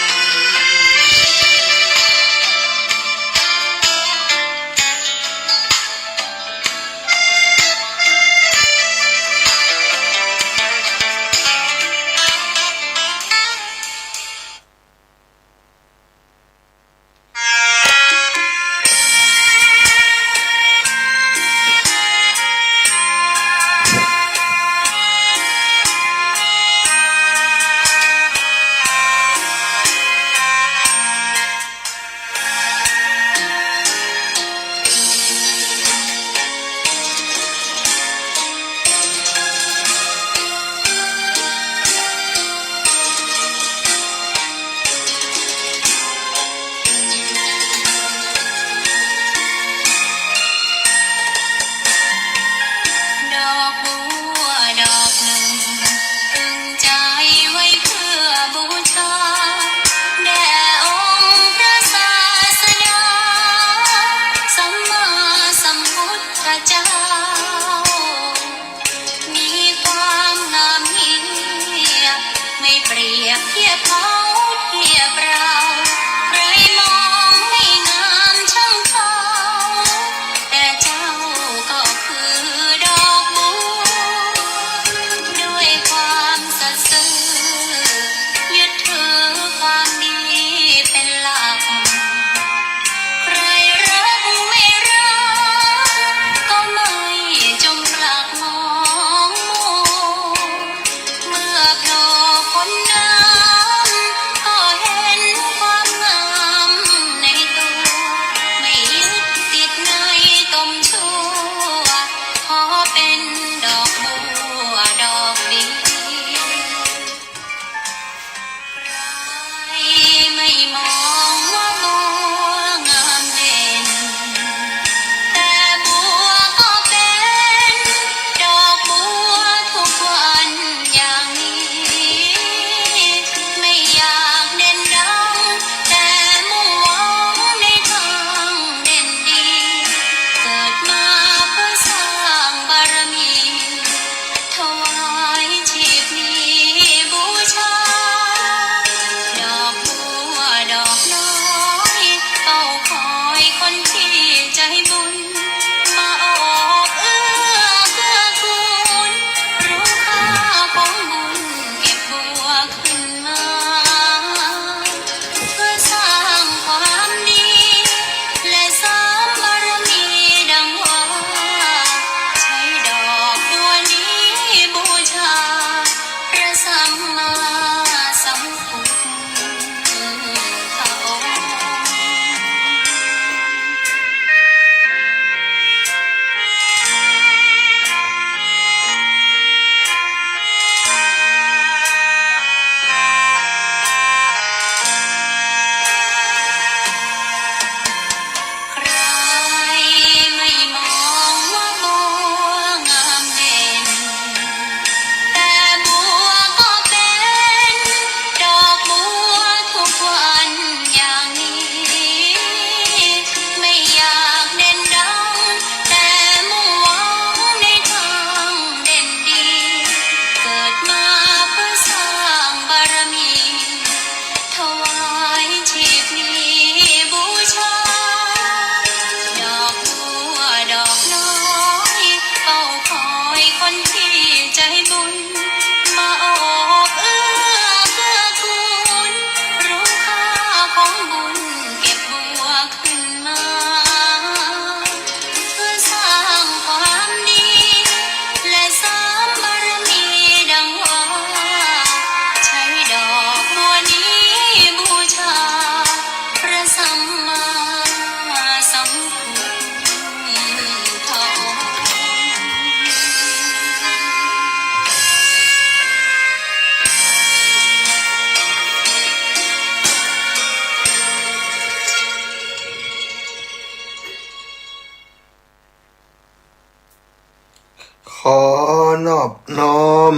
น้อม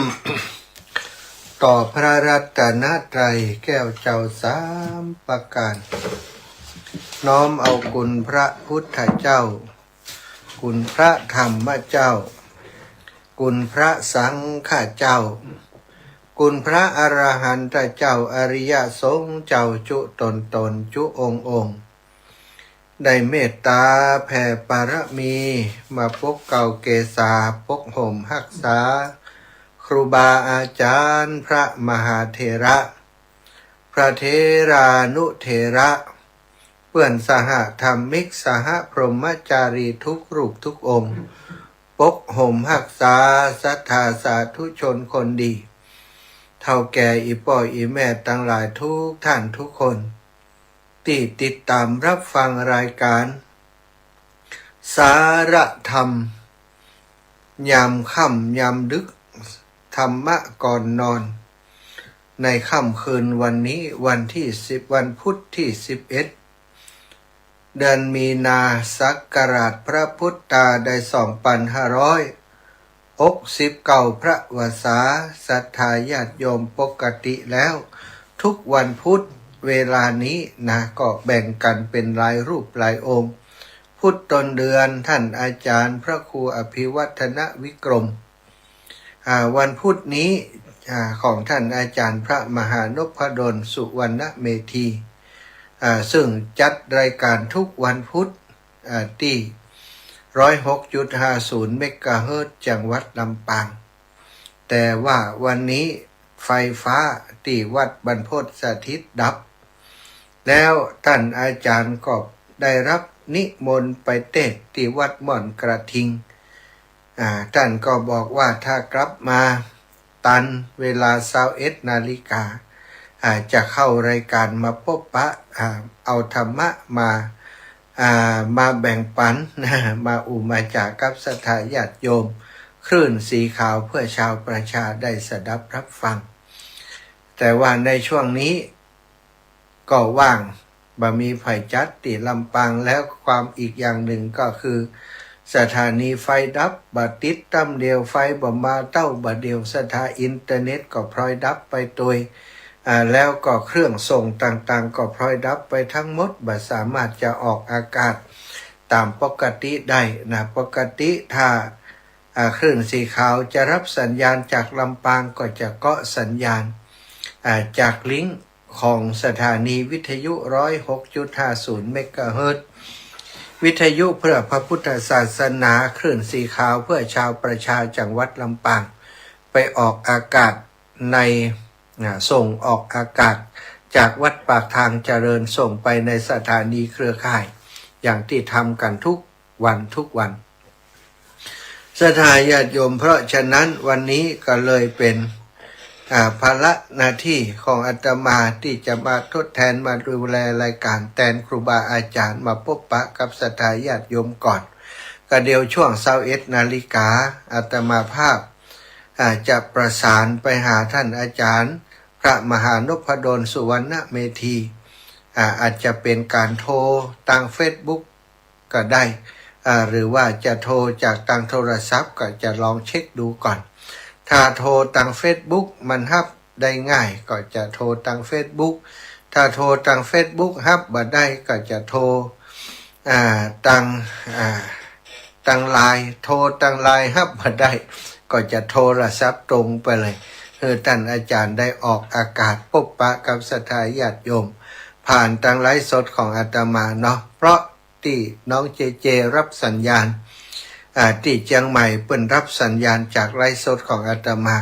ต่อพระรัตนตรัยแก้วเจ้าสามประการ น้อมเอาคุณพระพุทธเจ้า คุณพระธรรมเจ้า คุณพระสังฆเจ้า คุณพระอรหันตเจ้า อริยสงฆ์เจ้าจุ๊ต๋นๆ จุ๊องค์ๆ ได้เมตต๋าแผ่ปารมี มาปกเกล้าเกษา ปกห่มฮักษา ครูบาอาจ๋ารย์ พระมหาเถระ พระเถรานุเถระ เปื้อนสหธรรมิก สหพรหมจารีทุกรูปทุกองค์ ปกห่มฮักษาศรัทธาสาธุชนคนดี เฒ่าแก่อี่ป้ออี่แม่ตังหลายทุกท่านทุกคน ตี้ติดต๋ามฮับฟังรายก๋าน สาระธรรม ยามค่ำยามดึก ธรรมะก่อนนอน ในค่ำคืนวันนี้ วันตี้สิบ วันพุธตี้สิบเอ็ด เดือนมีนา ศักราชพระพุทธาได้สองปันห้าร้อยหกสิบเก้า พระวรรษา ศรัทธาญาติโยมปกติแล้ว ทุกวันพุธเวลานี้นะ ก็แบ่งกั๋นเป๋นหลายรูปหลายองค์ พุธต้นเดือน ท่านอาจ๋ารย์พระครูอภิวัฒนวิกรม อ่า วันพุธนี้ อ่า ของท่านอาจ๋ารย์พระมหานพดล สุวรรณเมธี อ่า ซึ่งจัดรายก๋านทุกวันพุธ อ่า ตี้ ร้อยหกจุดห้าศูนย์ เมกะเฮิรตซ์ จังหวัดลำปาง แต่ว่าวันนี้ไฟฟ้าตี้วัดบรรพตสถิตดับ แล้วต้านอาจ๋ารย์ก็ได้ฮับนิมนต์ไปเตสน์ตี้วัดม่อนกระทิง อ่า ต้านก็บอกว่าถ้ากลับมาตันเวลาซาวเอ็ดนาฬิกา อ่า จะเข้ารายก๋านมาปบปะ อ่า เอาธรรมะมา อ่า มาแบ่งปั๋น มาอู้มาจ๋ากับศรัทธาญาติโยม คลื่นสีขาวเพื่อชาวประชาได้สดับฮับฟัง แต่ว่าในช่วงนี้ ก็ว่าง บ่มีใผจัดตี้ลำปาง แล้วความอีกอย่างนึ่งก็คือ สถานีไฟดับ บ่ติดต้ำเดียว ไฟบ่มาเต้าบ่าเดียว ศรัทธาอินเทอร์เน็ตก็พลอยดับไปตวย อ่า แล้วก็เครื่องส่งต่างๆ ก็พลอยดับไปทั้งหมด บ่สามารถจะออกอากาศต๋ามปกติได้นะ ปกติถ้า อ่า คลื่นสีขาวจะฮับสัญญาณจากลำปางก็จะเกาะสัญญาณ อ่า จากลิงก์ของสถานีวิทยุ ร้อยหกจุดห้าศูนย์ เมกะเฮิรตซ์ วิทยุเพื่อพระพุทธศาสนา คลื่นสีขาวเพื่อชาวประชา จังหวัดลำปาง ไปออกอากาศใน อ่า ส่งออกอากาศจากวัดปากทางเจริญ ส่งไปในสถานีเครือข่าย อย่างตี้ทำกั๋นทุกวันทุกวัน ศรัทธาญาติโยม เพราะฉะนั้นวันนี้ก็เลยเป๋น อ่า ภาระหน้าตี้ของอาตมาตี้จะมาทดแตน มาดูแลรายก๋านแตนครูบาอาจ๋ารย์ มาปบปะกับศรัทธาญาติโยมก่อน ก็เดี๋ยวช่วงซาวเอ็ดนาฬิกา อาตมาภาพ อ่า จะประสานไปหาต้านอาจ๋ารย์ พระมหานพดล สุวรรณเมธี อ่า อาจจะเป๋นก๋านโทรตางเฟซบุ๊กก็ได้ อ่า หรือว่าจะโทรจากตางโทรศัพท์ ก็จะลองเช็คดูก่อน ถ้าโทรตางเฟซบุ๊กมันฮับได้ง่าย ก็จะโทรตางเฟซบุ๊ก ถ้าโทรตางเฟซบุ๊กฮับบ่ได้ ก็จะโทร อ่า ตาง อ่า ตางไลน์ โทรตางไลน์ฮับบ่ได้ ก็จะโทรศัพท์ตรงไปเลย หื้อต้านอาจ๋ารย์ได้ออกอากาศปบปะกับศรัทธาญาติโยม ผ่านตางไลฟ์สดของอาตมาเนาะ เพราะตี้น้องเจเจฮับสัญญาณ อ่า ตี้เจียงใหม่เปิ้นฮับสัญญาณจากไลฟ์สดของอาตมา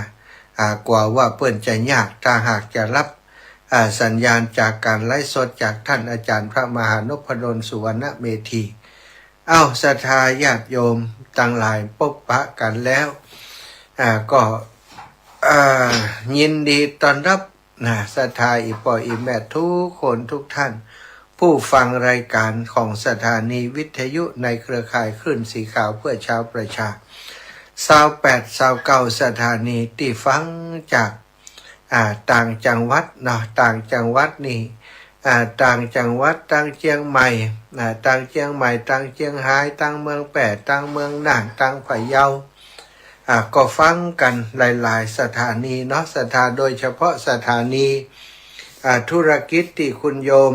อ่า กั๋วว่าเปิ้นจะยาก ถ้าหากจะฮับ อ่า สัญญาณจากก๋านไลฟ์สดจากต้านอาจ๋ารย์พระมหานพดล สุวรรณเมธี เอ้า ศรัทธาญาติโยมตังหลายปบปะกั๋นแล้ว อ่า ก็ อ่า ยินดีต้อนฮับนะ ศรัทธาอี่ป้ออี่แม่ทุกคนทุกท่าน ผู้ฟังรายก๋านของสถานีวิทยุในเครือข่ายคลื่นสีขาวเพื่อชาวประชา ซาวแปด ซาวเก้า สถานีตี้ฟังจาก อ่า ต่างจังหวัดเนาะ ต่างจังหวัดนี่ อ่า ต่างจังหวัด ตางเจียงใหม่ อ่า ตางเจียงใหม่ ตางเจียงฮาย ตางเมืองแป้ ตางเมืองน่าน ตางพะเยา อ่า ก็ฟังกั๋นหลายๆ สถานีเนาะ ศรัทธา โดยเฉพาะสถานี อ่า ธุรกิจตี้คุณโยม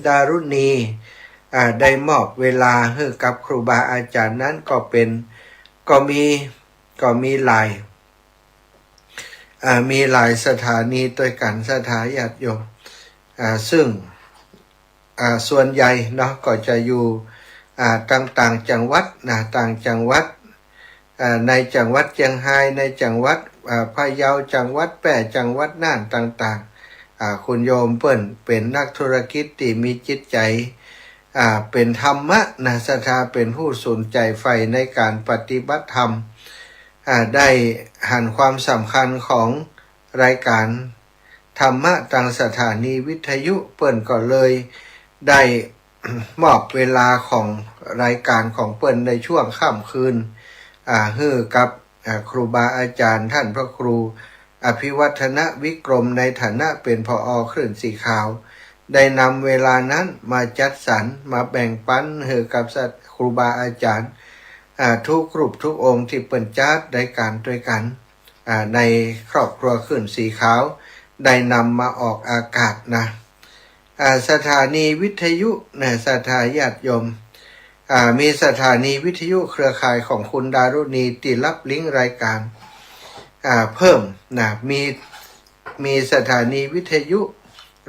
ดารุณี อ่า ได้มอบเวลาหื้อกับครูบาอาจ๋ารย์นั้นก็เป๋น ก็มี ก็มีหลาย อ่า มีหลายสถานีตวยกั๋น ศรัทธาญาติโยม อ่า ซึ่ง อ่า ส่วนใหญ่เนาะ ก็จะอยู่ อ่า ต่างๆ จังหวัดนะ ต่างจังหวัด อ่า ในจังหวัดเจียงฮาย ในจังหวัด อ่า พะเยา จังหวัดแป้ จังหวัดน่านต่างๆ อ่า คุณโยมเปิ้นเป๋นนักธุรกิจตี้มีจิตใจ๋ อ่า เป๋นธรรมะนะ ศรัทธาเป๋นผู้สนใจ๋ใฝ่ในก๋านปฏิบัติธรรม อ่า ได้หันความสำคัญของรายก๋านธรรมะตางสถานีวิทยุ เปิ้นก็เลยได้ มอบเวลาของรายก๋านของเปิ้นในช่วงค่ำคืน อ่า หื้อกับ อ่า ครูบาอาจ๋ารย์ ต้านพระครูอภิวัฒนวิกรม ในฐานะเป๋น ผอ คลื่นสีขาว ได้นำเวลานั้นมาจัดสรร มาแบ่งปันหื้อกับศรัท- ครูบาอาจ๋ารย์ อ่า กู้รูปกู้องค์ตี้เปิ้นจัดรายก๋านตวยกั๋น อ่า ในครอบครัวคลื่นสีขาว ได้นำมาออกอากาศนะ อ่า สถานีวิทยุนะ ศรัทธาญาติโยม อ่า มีสถานีวิทยุเครือข่ายของคุณดารุณีตี้รับลิงก์รายก๋าน อ่า เพิ่มนะ มี มีสถานีวิทยุ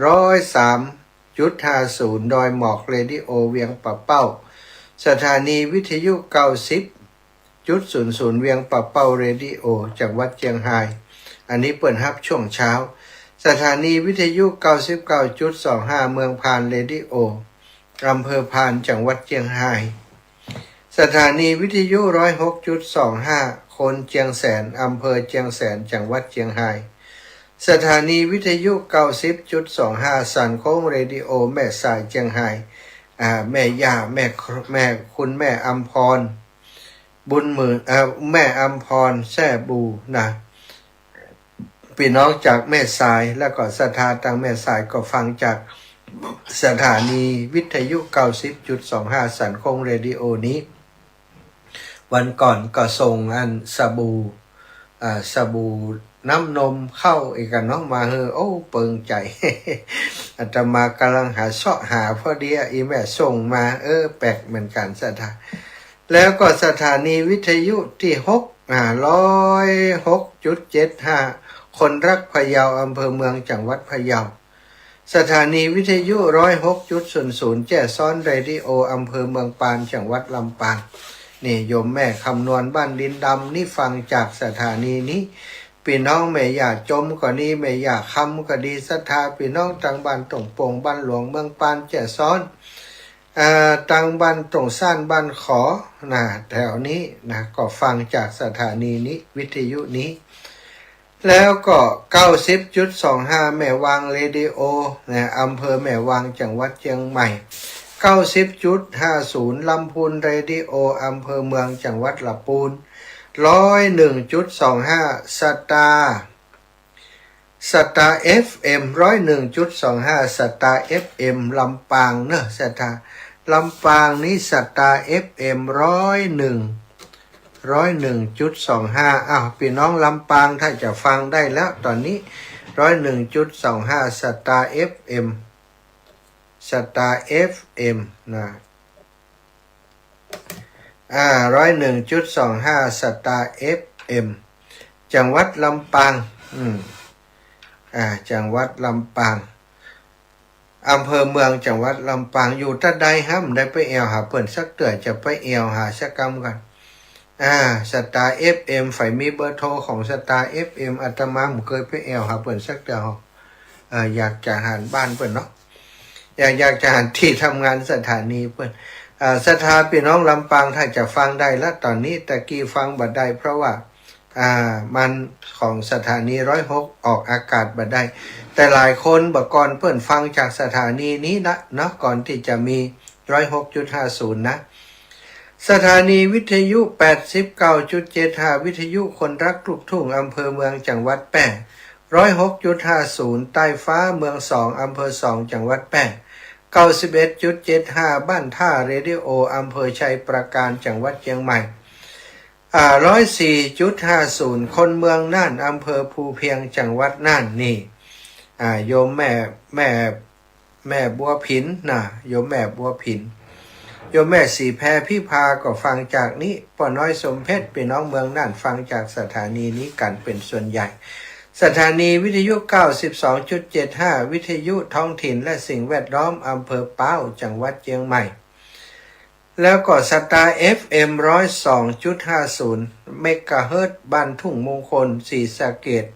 ร้อยสามจุดห้าศูนย์ ดอยหมอกเรดิโอเวียงป่าเป้า สถานีวิทยุ เก้าสิบจุดศูนย์ศูนย์ เวียงป่าเป้าเรดิโอ จังหวัดเจียงฮาย อันนี้เปิ้นฮับช่วงเช้า สถานีวิทยุ เก้าสิบเก้าจุดสองห้า เมืองพานเรดิโอ อำเภอพาน จังหวัดเจียงฮาย สถานีวิทยุ ร้อยหกจุดสองห้า คนเจียงแสน อำเภอเจียงแสน จังหวัดเจียงฮาย สถานีวิทยุ เก้าสิบจุดสองห้า สันโค้งเรดิโอ แม่สาย เจียงฮาย อ่า แม่ย่า แม่ แม่ คุณแม่อำพร บุญหมื่น เอ่อ แม่อำพร แซ่บูนะ ปี้น้องจากแม่สาย แล้วก็ศรัทธาตางแม่สายก็ฟังจากสถานีวิทยุ เก้าสิบจุดสองห้า สันโค้งเรดิโอนี้ วันก่อนก็ส่งอันสบู่ อ่า สบู่น้ำนมเข้าอีกอะเนาะ มาหื้อ โอ้ เปิงใจ๋ อาตมากำลังหาเซาะหา พอดีอะ อี่แม่ส่งมา เออ แปลกเหมือนกั๋นศรัทธา แล้วก็สถานีวิทยุตี้หก อ่า ร้อยหกจุดเจ็ดห้า คนรักพะเยา อำเภอเมือง จังหวัดพะเยา สถานีวิทยุ ร้อยหกจุดศูนย์ศูนย์ แจ้ซ้อนเรดิโอ อำเภอเมืองปาน จังหวัดลำปาง นี่โยมแม่คำนวณบ้านดินดำนี่ฟังจากสถานีนี้ ปี้น้องแม่ย่าจมก็ดี แม่ย่าคำก็ดี ศรัทธาปี้น้องตางบ้านต้งโป่ง บ้านหลวง เมืองปาน แจ้ซ้อน อ่า ตางบ้านต้งซ่าน บ้านขอ นะ แถวนี้นะ ก็ฟังจากสถานีนี้ วิทยุนี้ แล้วก็ เก้าสิบจุดสองห้า แม่วางเรดิโอ นะ อำเภอแม่วาง จังหวัดเจียงใหม่ เก้าสิบจุดห้าศูนย์ ลำพูนเรดิโอ อำเภอเมือง จังหวัดลำปูน ร้อยหนึ่งจุดสองห้า สตาร์ สตาร์ เอฟเอ็ม ร้อยหนึ่งจุดสองห้า สตาร์ เอฟเอ็ม ลำปางเนอะ ศรัทธา ลำปางนี้ สตาร์ เอฟเอ็ม ร้อยหนึ่ง ร้อยหนึ่งจุดสองห้า อ้าว ปี้น้องลำปางถ้าจะฟังได้แล้ว ต๋อนนี้ ร้อยหนึ่งจุดสองห้า สตาร์ เอฟเอ็ม สตาร์ เอฟเอ็ม นะ อ่า ร้อยหนึ่งจุดสองห้า สตาร์ เอฟเอ็ม จังหวัดลำปาง อืม อ่า จังหวัดลำปาง อำเภอเมือง จังหวัดลำปาง อยู่ตะใดห้ำ ได้ไปแอ่วหาเปิ้นสักเตื้อ จะไปแอ่วหาสักกำก่อน อ่า สตาร์ เอฟเอ็ม ใผมีเบอร์โทรของ สตาร์ เอฟเอ็ม อาตมาบ่เกยไปแอ่วหาเปิ้นสักเตื้อ เอ่อ อยากจะหันบ้านเปิ้นเนาะ อยาก อยากจะหันตี้ทำงานสถานีเปิ้น เอ่อ ศรัทธาปี้น้องลำปางถ้าจะฟังได้ละ ต๋อนนี้ ตะกี้ฟังบ่ได้ เพราะว่า อ่า มันของสถานีร้อยหกออกอากาศบ่ได้ แต่หลายคนบ่าก่อนเปิ้นฟังจากสถานีนี้นะเนาะ ก่อนตี้จะมีร้อยหกจุดห้าศูนย์นะ สถานีวิทยุ แปดสิบเก้าจุดเจ็ดห้า วิทยุคนรักลูกทุ่ง อำเภอเมือง จังหวัดแป้ ร้อยหกจุดห้าศูนย์ ใต้ฟ้าเมืองสอง อำเภอสอง จังหวัดแป้ เก้าสิบเอ็ดจุดเจ็ดห้า บ้านท่าเรดิโอ อำเภอชัยปราการ จังหวัดเจียงใหม่ อ่า ร้อยสี่จุดห้าศูนย์ คนเมืองน่าน อำเภอภูเพียง จังหวัดน่านนี่ อ่า โยมแม่ แม่ แม่บัวผินนะ โยมแม่บัวผิน โยมแม่ศรีแพรพิพาก็ฟังจากนี้ ป้อน้อยสมเพชร ปี้น้องเมืองน่านฟังจากสถานีนี้กั๋นเป๋นส่วนใหญ่ สถานีวิทยุ เก้าสิบสองจุดเจ็ดห้า วิทยุท้องถิ่นและสิ่งแวดล้อม อำเภอป๊าว จังหวัดเจียงใหม่ แล้วก็สตาร์ เอฟเอ็ม ร้อยสองจุดห้าศูนย์ เมกะเฮิรตซ์ บ้านทุ่งมงคล ศรีสะเกษ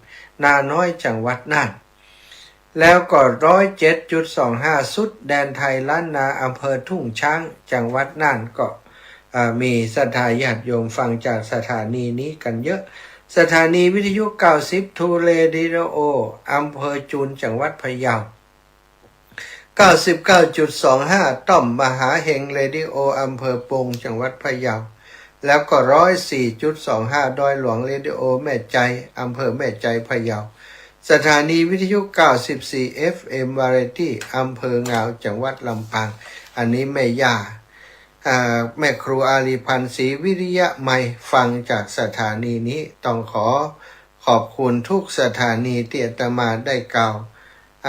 นาน้อย จังหวัดน่าน แล้วก็ ร้อยเจ็ดจุดสองห้า สุดแดนไทยล้านนา อำเภอทุ่งช้าง จังหวัดน่าน ก็ เอ่อ มีศรัทธาญาติโยมฟังจากสถานีนี้กั๋นเยอะ สถานีวิทยุ เก้าสิบ ทูเรดิโอ อำเภอจูน จังหวัดพะเยา เก้าสิบเก้าจุดสองห้า ต้อมมหาเฮงเรดิโอ อำเภอปง จังหวัดพะเยา แล้วก็ ร้อยสี่จุดสองห้า ดอยหลวงเรดิโอ แม่ใจ อำเภอแม่ใจ พะเยา สถานีวิทยุ เก้าสิบสี่ เอฟเอ็ม วาไรตี้ อำเภองาว จังหวัดลำปาง อันนี้แม่ย่า อ่า แม่ครูอารีพันธ์ ศรีวิริยะไมย ฟังจากสถานีนี้ ต้องขอขอบคุณทุกสถานีตี้อาตมาได้กล่าว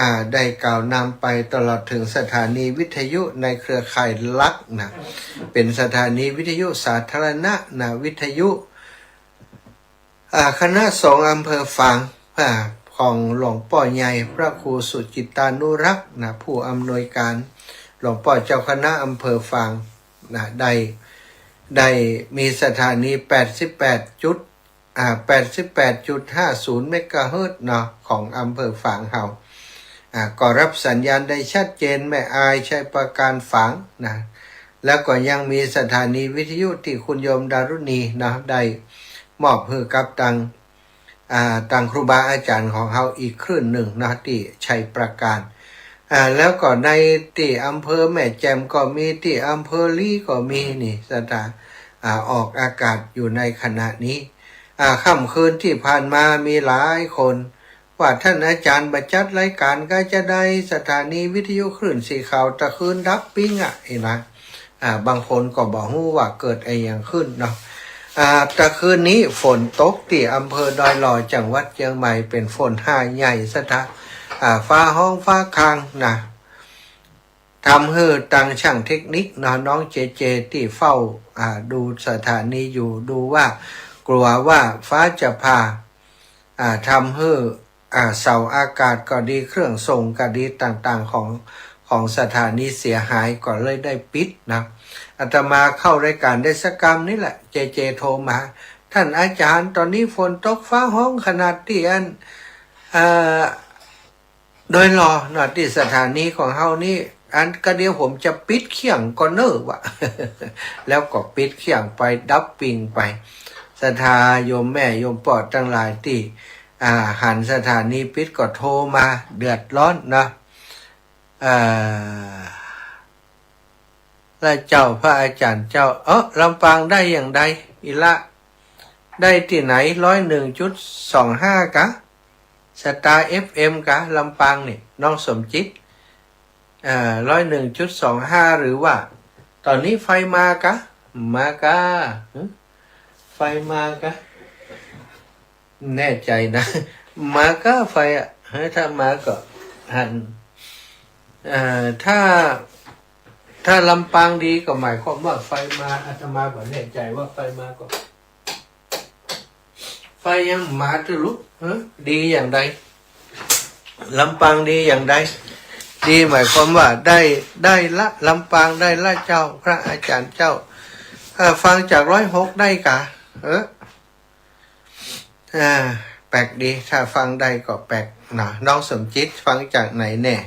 อ่า ได้กล่าวนำไปตลอดเถิงสถานีวิทยุในเครือข่ายหลักนะ เป๋นสถานีวิทยุสาธารณะนะ วิทยุ อ่า คณะสงฆ์อำเภอฝาง อ่า ของหลวงป้อใหญ่พระครูสุจิตตานุรักษ์นะ ผู้อำนวยการ หลวงป้อเจ้าคณะอำเภอฝางนะ ได้ ได้มีสถานี แปดสิบแปดจุด อ่า แปดสิบแปดจุดห้าศูนย์ เมกะเฮิรตซ์เนาะ ของอำเภอฝางเฮา อ่า ก็รับสัญญาณได้ชัดเจน แม่อาย ชัยประการ ฝางนะ แล้วก็ยังมีสถานีวิทยุตี้คุณโยมดารุณีเนาะ ได้มอบหื้อกับตัง อ่า ตังครูบาอาจ๋ารย์ของเฮาอีกคลื่นนึ่งเนาะ ตี้ชัยประการ อ่า แล้วก็ในตี้อำเภอแม่แจ่มก็มี ตี้อำเภอลีก็มีนี่ ศรัทธา อ่า ออกอากาศอยู่ในขณะนี้ อ่า ค่ำคืนตี้ผ่านมามีหลายคน ว่าต้านอาจ๋ารย์บ่จัดรายก๋านก็จะได้ สถานีวิทยุคลื่นสีขาวตะคืนดับปิ้งอะ หันก่อ อ่า บางคนก็บ่ฮู้ว่าเกิดอะหยังขึ้นเนาะ อ่า ตะคืนนี้ฝนตกตี้อำเภอดอยหล่อ จังหวัดเจียงใหม่ เป๋นฝนหาใหญ่ ศรัทธา อ่า ฟ้าฮ้องฟ้าคางนะ ทำหื้อตังช่างเทคนิคเนาะ น้องเจเจ ตี้เฝ้า อ่า ดูสถานีอยู่ ดูว่ากลัวว่าฟ้าจะผ่า อ่า ทำหื้อ อ่า เสาอากาศก็ดี เครื่องส่งก็ดีต่างๆ ของ ของสถานีเสียหาย ก็เลยได้ปิดนะ อาตมาเข้ารายก๋านได้สักกำนี่แหละ เจเจโทรมา ต้านอาจ๋ารย์ ต๋อนนี้ฝนตกฟ้าฮ้องขนาดตี้อัน เอ่อ ดอยหล่อเนาะ ตี้สถานีของเฮานี่ อันก็เดี๋ยวผมจะปิดเคี่ยงก่อนเน่อวะ แล้วก็ปิดเคี่ยงไป ดับปิ้งไป ศรัทธาโยมแม่โยมป้อตังหลายตี้ อ่า หันสถานีปิดก็โทรมา เดือดร้อนนะ อ่า ละเจ้า พระอาจ๋ารย์เจ้า เอ้อ ลำปางได้อย่างใด อิละ ได้ตี้ไหน ร้อยหนึ่งจุดสองห้า กา สตาร์ เอฟเอ็ม กา ลำปางนี่ น้องสมจิต เอ่อ ร้อยหนึ่งจุดสองห้า หรือว่า ต๋อนนี้ไฟมากา มากา หึ ไฟมากา แน่ใจ๋นะ มากา ไฟอะ เฮ้ย ถ้ามาก็หัน เอ่อ ถ้า ถ้าลำปางดีก็หมายความว่าไฟมา อาตมาบ่แน่ใจ๋ว่าไฟมาก็ ไฟยังมาตะลุก ฮะ ดีอย่างใด ลำปางดีอย่างใด ดีหมายความว่าได้ ได้ละ ลำปางได้ละเจ้า พระอาจ๋ารย์เจ้า เอ่อ ฟังจากร้อยหกได้กา เออ อ่า แปลกดี ถ้าฟังได้ก็แปลกนะ น้องสมจิตฟังจากไหนแน่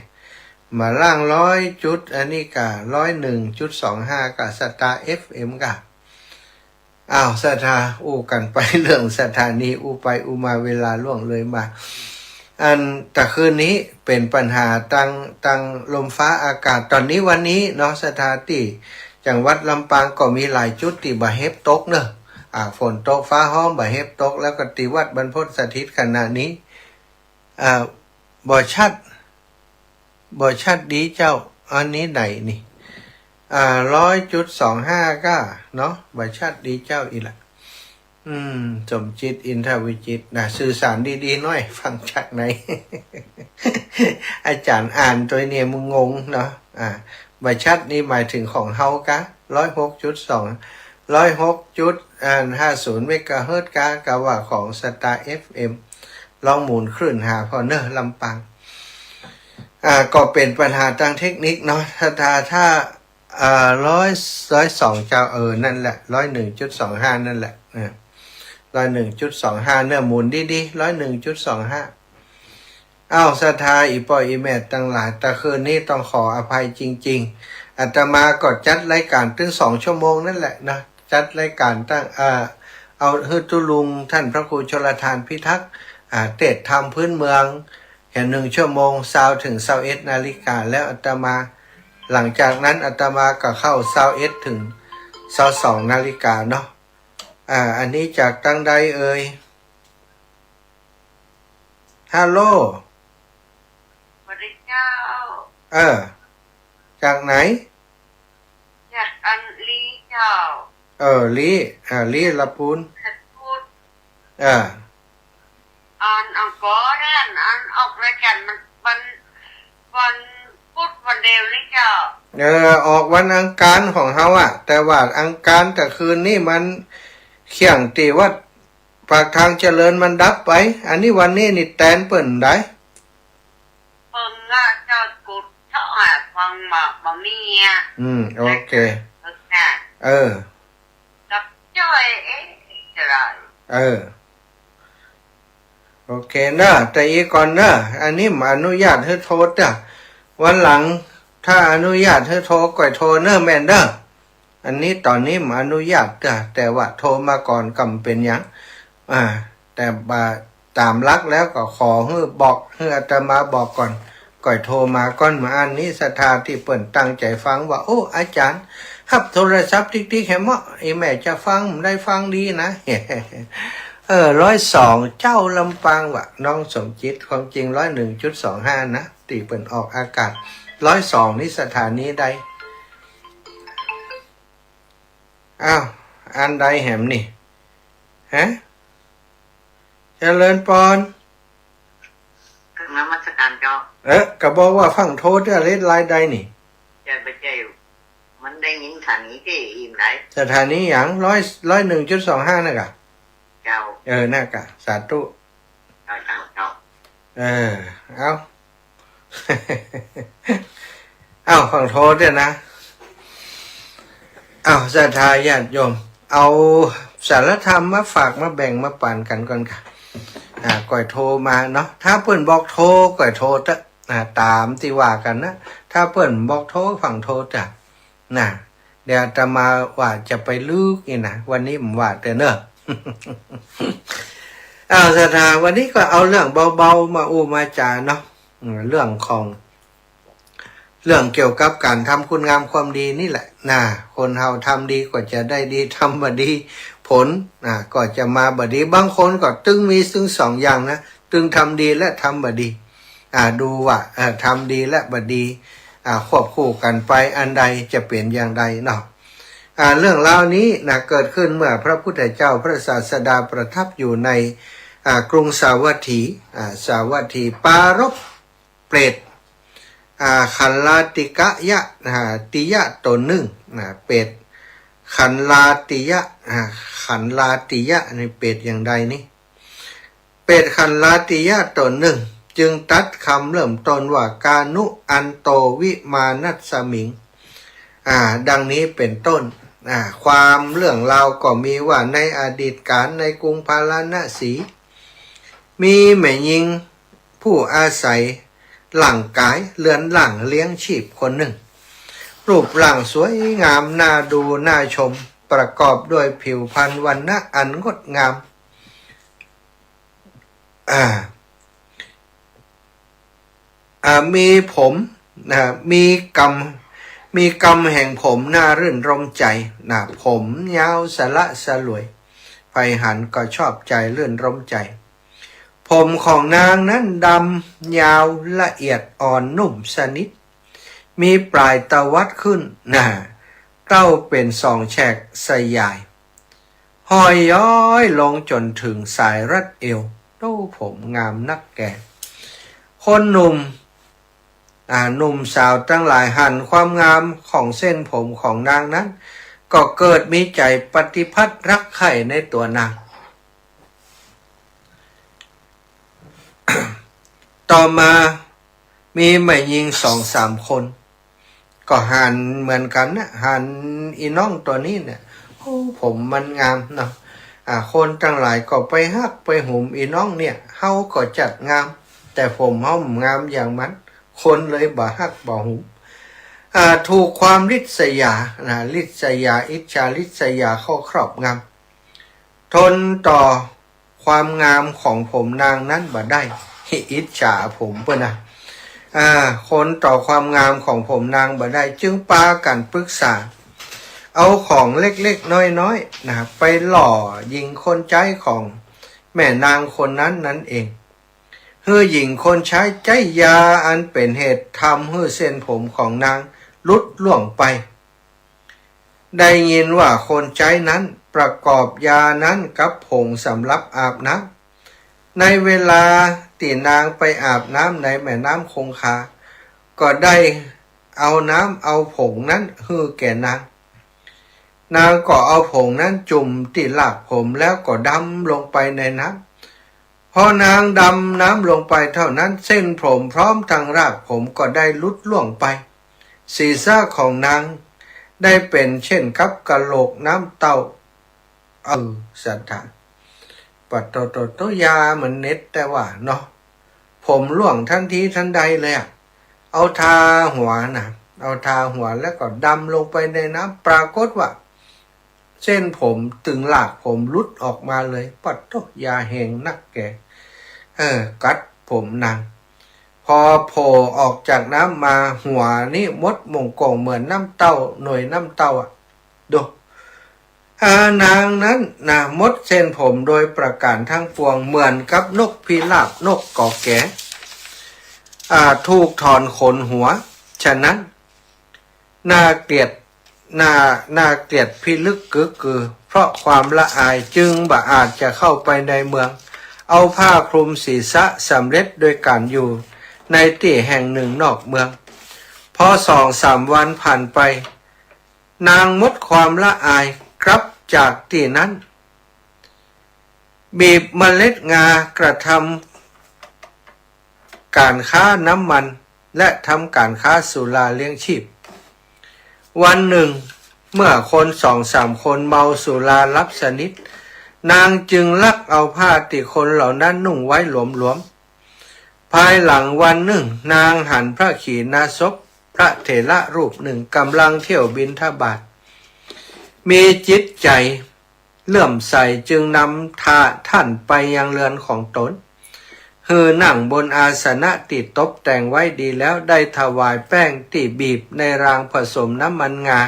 มาล่างร้อยจุด อันนี้กา ร้อยหนึ่งจุดสองห้า กา สตาร์ เอฟเอ็ม กา อ้าว ศรัทธา อู้กั๋นไปเรื่องสถานี อู้ไปอู้มาเวลาล่วงเลยมา อันตะคืนนี้เป๋นปัญหาตัง ตังลมฟ้าอากาศ ต๋อนนี้วันนี้เนาะ ศรัทธา ตี้จังหวัดลำปางก็มีหลายจุดตี้บ่าเห็บตกเนาะ อ่า ฝนตกฟ้าฮ้องบ่าเห็บตก แล้วก็ตี้วัดบรรพตสถิตขณะนี้ อ่า บ่ชัด บ่ชัดดีเจ้า อันนี้ไหนนี่ อ่า ร้อยจุดสองห้า กา เนาะ บ่ชัดดีเจ้าอีละ อืม สมจิต อินทวิจิตรนะ สื่อสารดีๆ หน้อย ฟังจากไหน อาจ๋ารย์อ่านตวยเนี่ยมึงงงเนาะ อ่า บ่ชัดนี่หมายถึงของเฮากะ ร้อยหกจุดสอง ร้อยหกจุดห้าศูนย์เมกะเฮิรตซ์กะ กะว่าของสตาร์เอฟเอ็ม ลองหมุนคลื่นหาพ่องเน่อ ลำปาง อ่า ก็เป๋นปัญหาตางเทคนิคเนาะ ถ้า ถ้า ถ้า อ่า ร้อย ร้อยสองเจ้า เออ นั่นแหละ ร้อยหนึ่งจุดสองห้า นั่นแหละ เออ ร้อยหนึ่งจุดสองห้า เน่อ หมุนดีๆ ร้อยหนึ่งจุดสองห้า อ้าว ศรัทธาอี่ป้ออี่แม่ตังหลาย ตะคืนนี้ต้องขออภัยจริงๆ อาตมาก็จัดรายการตึงสองชั่วโมงนั่นแหละนะ จัดรายการตั้ง เอ่อ เอาหื้อตุ๊ลุงท่านพระครูชลทานพิทักษ์ อ่า เตสน์ธรรมพื้นเมือง แหม หนึ่งชั่วโมง ซาวเถิงซาวเอ็ดนาฬิกา แล้วอาตมา หลังจากนั้นอาตมาก็เข้า ซาวเอ็ดเถิงซาวสองนาฬิกาเนาะ อ่า อันนี้จากตางใดเอ่ย ฮัลโหล สวัสดีเจ้า เออ จากไหน จากอันลีเจ้า เออ ลี อ่า ลีลำพูน เออ อันอังกอร์นั่น อันออกรายการมันวัน วันพุธวันเดียวนี่เจ้า เออ ออกวันอังคารของเฮาอะ แต่ว่าอังคารตะคืนนี่มันเคี่ยงตี้วัดปากทางเจริญมันดับไป อันนี้วันนี้นี่แตนเปิ้นได้ เปิ้นละเจ้า กูเจาะหาฟังบ่ บ่มีอะ อืม โอเค เออ เออ กับจ้อย เอ๊ะ จะได้ เออ โอเคเนอะ แต่อี้ก่อนเนอะ อันนี้บ่อนุญาตหื้อโทรเต๊อะ วันหลังถ้าอนุญาตหื้อโทรก่อยโทรเนอะแม่เนอะ อันนี้ต๋อนนี้บ่อนุญาตเต๊อะ แต่ว่าโทรมาก่อนก็บ่เป๋นหยัง อ่า แต่บ่า ต๋ามหลักแล้วก็ขอหื้อบอก หื้ออาตมาบอกก่อน ก่อยโทรมาก่อน เมื่ออันนี้ศรัทธาตี้เปิ้นตั้งใจ๋ฟังว่า โอ้ อาจ๋ารย์ฮับโทรศัพท์ติ๊กๆ แหมเนาะ ไอ้แม่จะฟังบ่ได้ฟังดีนะ เออ ร้อยสองเจ้าลำปางว่ะ น้องสมจิต ความจริงร้อยหนึ่งจุดสองห้านะ ตี้เปิ้นออกอากาศ ร้อยสองนี่สถานีใด อ้าว อันใดแหมนี่ ฮะ เจริญปอน กราบนมัสการเจ้า เออ ก็บอกว่าฟังโทรเต๊อะ เลขลายใดนี่ ใจ้ บ่ใจ้ มันได้ยินสถานีตี้อินได สถานีหยัง ร้อย ร้อยหนึ่งจุดสองห้า นั่นกะ เจ้า เออ นั่นกะ สาธุ เจ้า เจ้า เจ้า เออ เอา เอา ฟังโทรเต๊อะนะ เอา ศรัทธาญาติโยม เอาสารธรรมมาฝากมาแบ่งมาปั๋นกั๋นก่อนค่ะ อ่า ก่อยโทรมาเนาะ ถ้าเปิ้นบอกโทร ก่อยโทรเต๊อะ อ่า ต๋ามตี้ว่ากั๋นนะ ถ้าเปิ้นบอกโทร ฟังโทรเต๊อะ น่ะ เดี๋ยวอาตมาว่าจะไปลึกนี่นะ วันนี้บ่ว่าเต๊อะเนอะ อ้าว ศรัทธา วันนี้ก็เอาเรื่องเบาๆ มาอู้มาจ๋าเนาะ อืม เรื่องของ เรื่องเกี่ยวกับก๋านทำคุณงามความดีนี่แหละ น่ะ คนเฮาทำดีก็จะได้ดี ทำบ่ดี ผล น่ะ ก็จะมาบ่ดี บางคนก็ตึงมีตึงสองอย่างนะ ตึงทำดีและทำบ่ดี อ่า ดูว่า เอ่อ ทำดีและบ่ดี อ่า ควบคู่กั๋นไป อันใดจะเป๋นอย่างใดเนาะ อ่า เรื่องราวนี้นะ เกิดขึ้นเมื่อพระพุทธเจ้าพระศาสดาประทับอยู่ใน อ่า กรุงสาวัตถี อ่า สาวัตถี ปรารภเปรต อ่า ขันธาติกะยะ อ่า ติยะต๋นนึ่ง นะ เปรต ขันธาติยะ อ่า ขันธาติยะนี่เปรตอย่างใดนี่ เปรตขันธาติยะต๋นนึ่ง จึงตรัสกำเริ่มต้นว่า กานุอันโตวิมานัสมิง อ่า ดังนี้เป๋นต้น อ่า ความเรื่องราวก็มีว่าในอดีตกาลในกรุงพาราณสี มีแม่ญิงผู้อาศัยร่างก๋ายเรือนร่างเลี้ยงชีพคนนึ่ง รูปร่างสวยงามน่าดูน่าชม ประกอบด้วยผิวพรรณวรรณะอันงดงาม อ่า อ่า มีผม นะ มีกำ มีกำแห่งผมน่ารื่นรมย์ใจ๋ นะ ผมยาวสละสลวย ใผหันก็ชอบใจ๋รื่นรมย์ใจ๋ ผมของนางนั้นดำยาวละเอียดอ่อนนุ่มสนิท มีปลายตวัดขึ้น นะ เต้าเป๋นสองแฉกสยาย ห้อยย้อยลงจ๋นเถิงสายรัดเอว โอ้ ผมงามนักแก่ คนหนุ่ม อ่า หนุ่มสาวตังหลายหันความงามของเส้นผมของนางนั้น ก็เกิดมีใจ๋ปฏิภัทรักใคร่ในตั๋วนาง ต่อมามีแม่ญิงสองสามคน ก็หันเหมือนกั๋นนะ หันอี่น้องตั๋วนี้เนี่ย โอ้ ผมมันงามเนาะ อ่า คนตังหลายก็ไปฮักไปหุมอี่น้องเนี่ย เฮาก็จัดงาม แต่ผมเฮาบ่งามอย่างมัน คนเลยบ่ฮักบ่หุม อ่า ถูกความริษยานะ ริษยา อิจฉาริษยาเข้าครอบงำ ทนต่อความงามของผมนางนั้นบ่ได้ อิจฉาผมเปิ้นนะ อ่า ทนต่อความงามของผมนางบ่ได้ จึงปากั๋นปรึกษา เอาของเล็กๆ น้อยๆ นะ ไปหล่อหญิงคนใจ๊ของแม่นางคนนั้นนั้นเอง หื้อหญิงคนใจ๊ใจ๊ยาอันเป๋นเหตุทำหื้อเส้นผมของนางหลุดล่วงไป ได้ยินว่าคนใจ๊นั้นประกอบยานั้นกับผงสำหรับอาบน้ำ ในเวลาตี้นางไปอาบน้ำในแม่น้ำคงคา ก็ได้เอาน้ำเอาผงนั้นหื้อแก่นาง นางก็เอาผงนั้นจุ่มตี้รากผมแล้วก็ดำลงไปในน้ำ พอนางดำน้ำลงไปเท่านั้น เส้นผมพร้อมทั้งรากผมก็ได้หลุดล่วงไป ศีรษะของนางได้เป๋นเช่นกับกะโหลกน้ำเต้า เออ สัตว์ ปะโตโตโต ยามันเหน็ดแต่ว่าเนาะ ผมร่วงทันทีทันใดเลยอะ เอาทาหัวนะ เอาทาหัวแล้วก็ดำลงไปในน้ำ ปรากฏว่า เส้นผมตึงรากผมหลุดออกมาเลย ปะโต ยาแฮงนักแก่ เออ กัดผมนาง พอโผล่ออกจากน้ำมา หัวนี่มดม่งโก่งเหมือนน้ำเต้า หน่วยน้ำเต้าอะ ดู อ่า นางนั้นนะ หมดเส้นผมโดยประการทั้งปวง เหมือนกับนกพิราบ นกก๋อแก๋ อ่า ถูกถอนขนหัว ฉะนั้น น่าเกลียด น่า น่าเกลียดพิลึกกึกกือ เพราะความละอายจึงบ่อาจจะเข้าไปในเมือง เอาผ้าคลุมศีรษะสำเร็จโดยการอยู่ในตี้แห่งหนึ่งนอกเมือง พอสองสามวันผ่านไป นางหมดความละอายกลับจากตี้นั้น บีบเมล็ดงากระทำก๋านค้าน้ำมัน และทำก๋านค้าสุราเลี้ยงชีพ วันหนึ่ง เมื่อคนสองสามคนเมาสุราหลับสนิท นางจึงลักเอาผ้าตี้คนเหล่านั้นนุ่งไว้หลวมๆ ภายหลังวันหนึ่ง นางหันพระขีณาสพพระเถระรูปหนึ่งก๋ำลังเที่ยวบิณฑบาต มีจิตใจ๋เลื่อมใสจึงนำท่า ท่านไปยังเรือนของตน หื้อนั่งบนอาสนะตี้ตกแต่งไว้ดีแล้ว ได้ถวายแป้งตี้บีบในรางผสมน้ำมันงา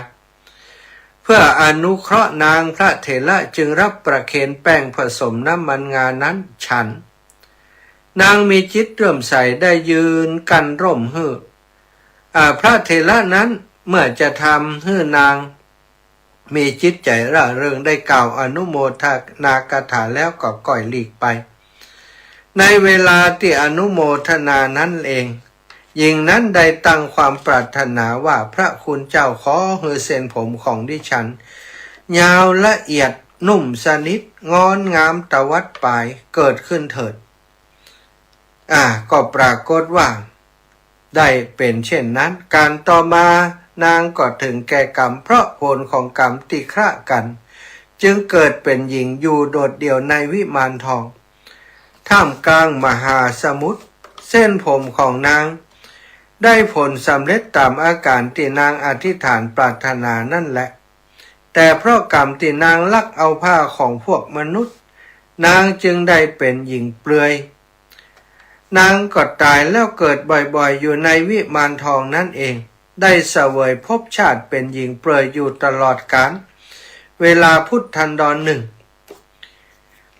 เพื่ออนุเคราะห์นาง พระเถระจึงรับประเคนแป้งผสมน้ำมันงานั้นฉัน นางมีจิตเลื่อมใสได้ยืนกั้นร่มหื้อ อ่า พระเถระนั้นเมื่อจะทำหื้อนางมีจิตใจ๋ร่าเริง ได้กล่าวอนุโมทนากถาแล้วก็ก้อยหลีกไป ในเวลาตี้อนุโมทนานั้นเอง หญิงนั้นได้ตั้งความปรารถนาว่า พระคุณเจ้า ขอหื้อเส้นผมของดิฉัน ยาวละเอียดนุ่มสนิท งอนงามตวัดปาย เกิดขึ้นเถิด อ่า ก็ปรากฏว่า ได้เป๋นเช่นนั้น ก๋านต่อมานางก็เถิงแก่กรรม เพราะผลของกรรมตี้คละกั๋น จึงเกิดเป๋นหญิงอยู่โดดเดี่ยวในวิมานทอง ท่ามกลางมหาสมุทร เส้นผมของนางได้ผลสำเร็จต๋ามอาก๋านตี้นางอธิษฐานปรารถนานั้นแหละ แต่เพราะกรรมตี้นางลักเอาผ้าของพวกมนุษย์ นางจึงได้เป๋นหญิงเปลือย นางก็ต๋ายแล้วเกิดบ่อยๆ อยู่ในวิมานทองนั้นเอง ได้เสวยภพชาติเป๋นหญิงเปลือยอยู่ตลอดกาล เวลาพุทธันดรหนึ่ง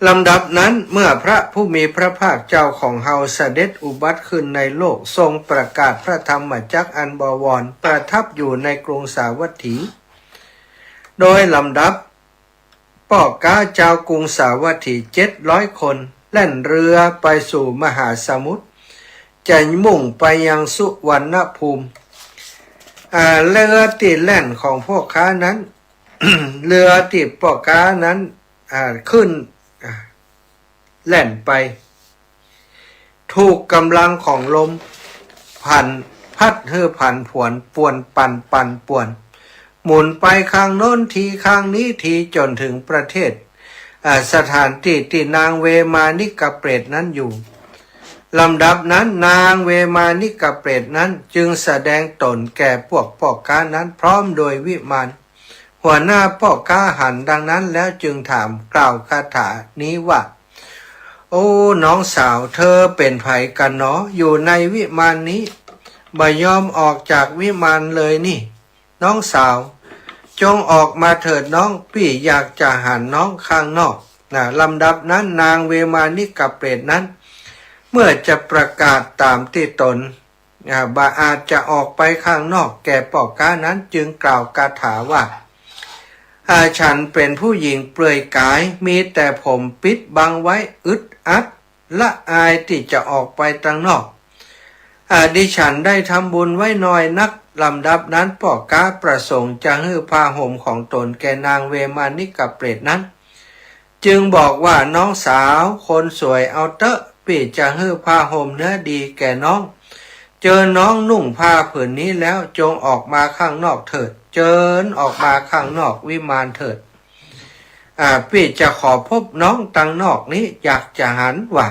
ลำดับนั้นเมื่อพระผู้มีพระภาคเจ้าของเฮาเสด็จอุบัติขึ้นในโลก ทรงประกาศพระธรรมจักรอันบวร ประทับอยู่ในกรุงสาวัตถี โดยลำดับ ป้อก๊าจาวกรุงสาวัตถีเจ็ดร้อยคน แล่นเรือไปสู่มหาสมุทร จะมุ่งไปยังสุวรรณภูมิ อ่า เรือตี้แล่นของป้อก๊านั้น เรือตี้ป้อก๊านั้น อ่า ขึ้น อ่า แล่นไป ถูกก๋ำลังของลมผัน พัดหื้อผันผวน ป่วนปั่นปั่นป่วน หมุนไปข้างโน้นทีข้างนี้ที จ๋นถึงประเทศ อ่า สถานตี้ตี้นางเวมานิกเปรตนั้นอยู่ ลำดับนั้นนางเวมานิกเปรตนั้นจึงแสดงต๋นแก่พวกป้อก๊านั้นพร้อมโดยวิมาน หัวหน้าป้อก๊าหันดังนั้นแล้วจึงถามกล่าวคาถานี้ว่า โอ้ น้องสาว เธอเป๋นใผกั๋นหนอ อยู่ในวิมานนี้ บ่ยอมออกจากวิมานเลยนี่ น้องสาว จงออกมาเถิดน้อง ปี้อยากจะหันน้องข้างนอก นะ ลำดับนั้นนางเวมานิกเปรตนั้น เมื่อจะประกาศต๋ามตี้ต๋น อ่า บ่อาจจะออกไปข้างนอกแก่ป้อก๊านั้น จึงกล่าวคาถาว่า อ่า ฉันเป๋นผู้หญิงเปลือยก๋าย มีแต่ผมปิดบังไว้ อึดอัดละอายตี้จะออกไปตังนอก อ่า ดิฉันได้ทำบุญไว้น้อยนัก ลำดับนั้นป้อก๊าประสงค์จะหื้อผ้าห่มของต๋นแก่นางเวมานิกเปรตนั้น จึงบอกว่า น้องสาวคนสวย เอาเต๊อะ ปี้จะหื้อผ้าห่มเนื้อดีแก่น้อง เจอน้องนุ่งผ้าผืนนี้แล้ว จงออกมาข้างนอกเถิด เจิญออกมาข้างนอกวิมานเถิด อ่า ปี้จะขอพบน้องตังนอกนี้ อยากจะหันว่า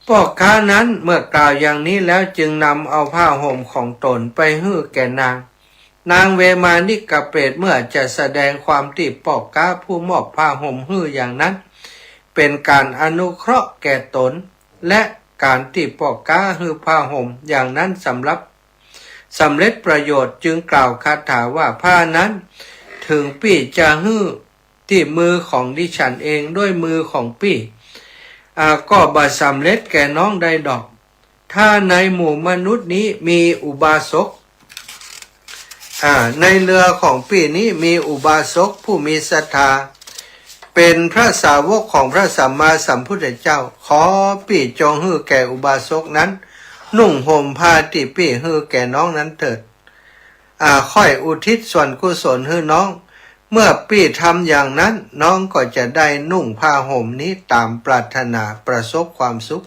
ป้อก๊านั้นเมื่อกล่าวอย่างนี้แล้วจึงนำเอาผ้าห่มของต๋นไปหื้อแก่นาง นางเวมานิกเปรตเมื่อจะแสดงความตี้ป้อก๊าผู้มอบผ้าห่มหื้ออย่างนั้น เป๋นก๋านอนุเคราะห์แก่ต๋น และก๋านตี้ป้อก๊าหื้อผ้าห่มอย่างนั้นสำหรับ สำเร็จประโยชน์ จึงกล่าวคาถาว่า ผ้านั้นเถิงปี้จะหื้อตี้มือของดิฉันเองด้วยมือของปี้ อ่า ก็บ่สำเร็จแก่น้องได้ดอก ถ้าในหมู่มนุษย์นี้มีอุบาสก อ่า ในเรือของปี้นี้มีอุบาสกผู้มีศรัทธา เป๋นพระสาวกของพระสัมมาสัมพุทธเจ้า ขอปี้จงหื้อแก่อุบาสกนั้น นุ่งห่มผ้าตี้ปี้หื้อแก่น้องนั้นเถิด อ่า ค่อยอุทิศส่วนกุศลหื้อน้อง เมื่อปี้ทำอย่างนั้น น้องก็จะได้นุ่งผ้าห่มนี้ต๋ามปรารถนา ประสบความสุข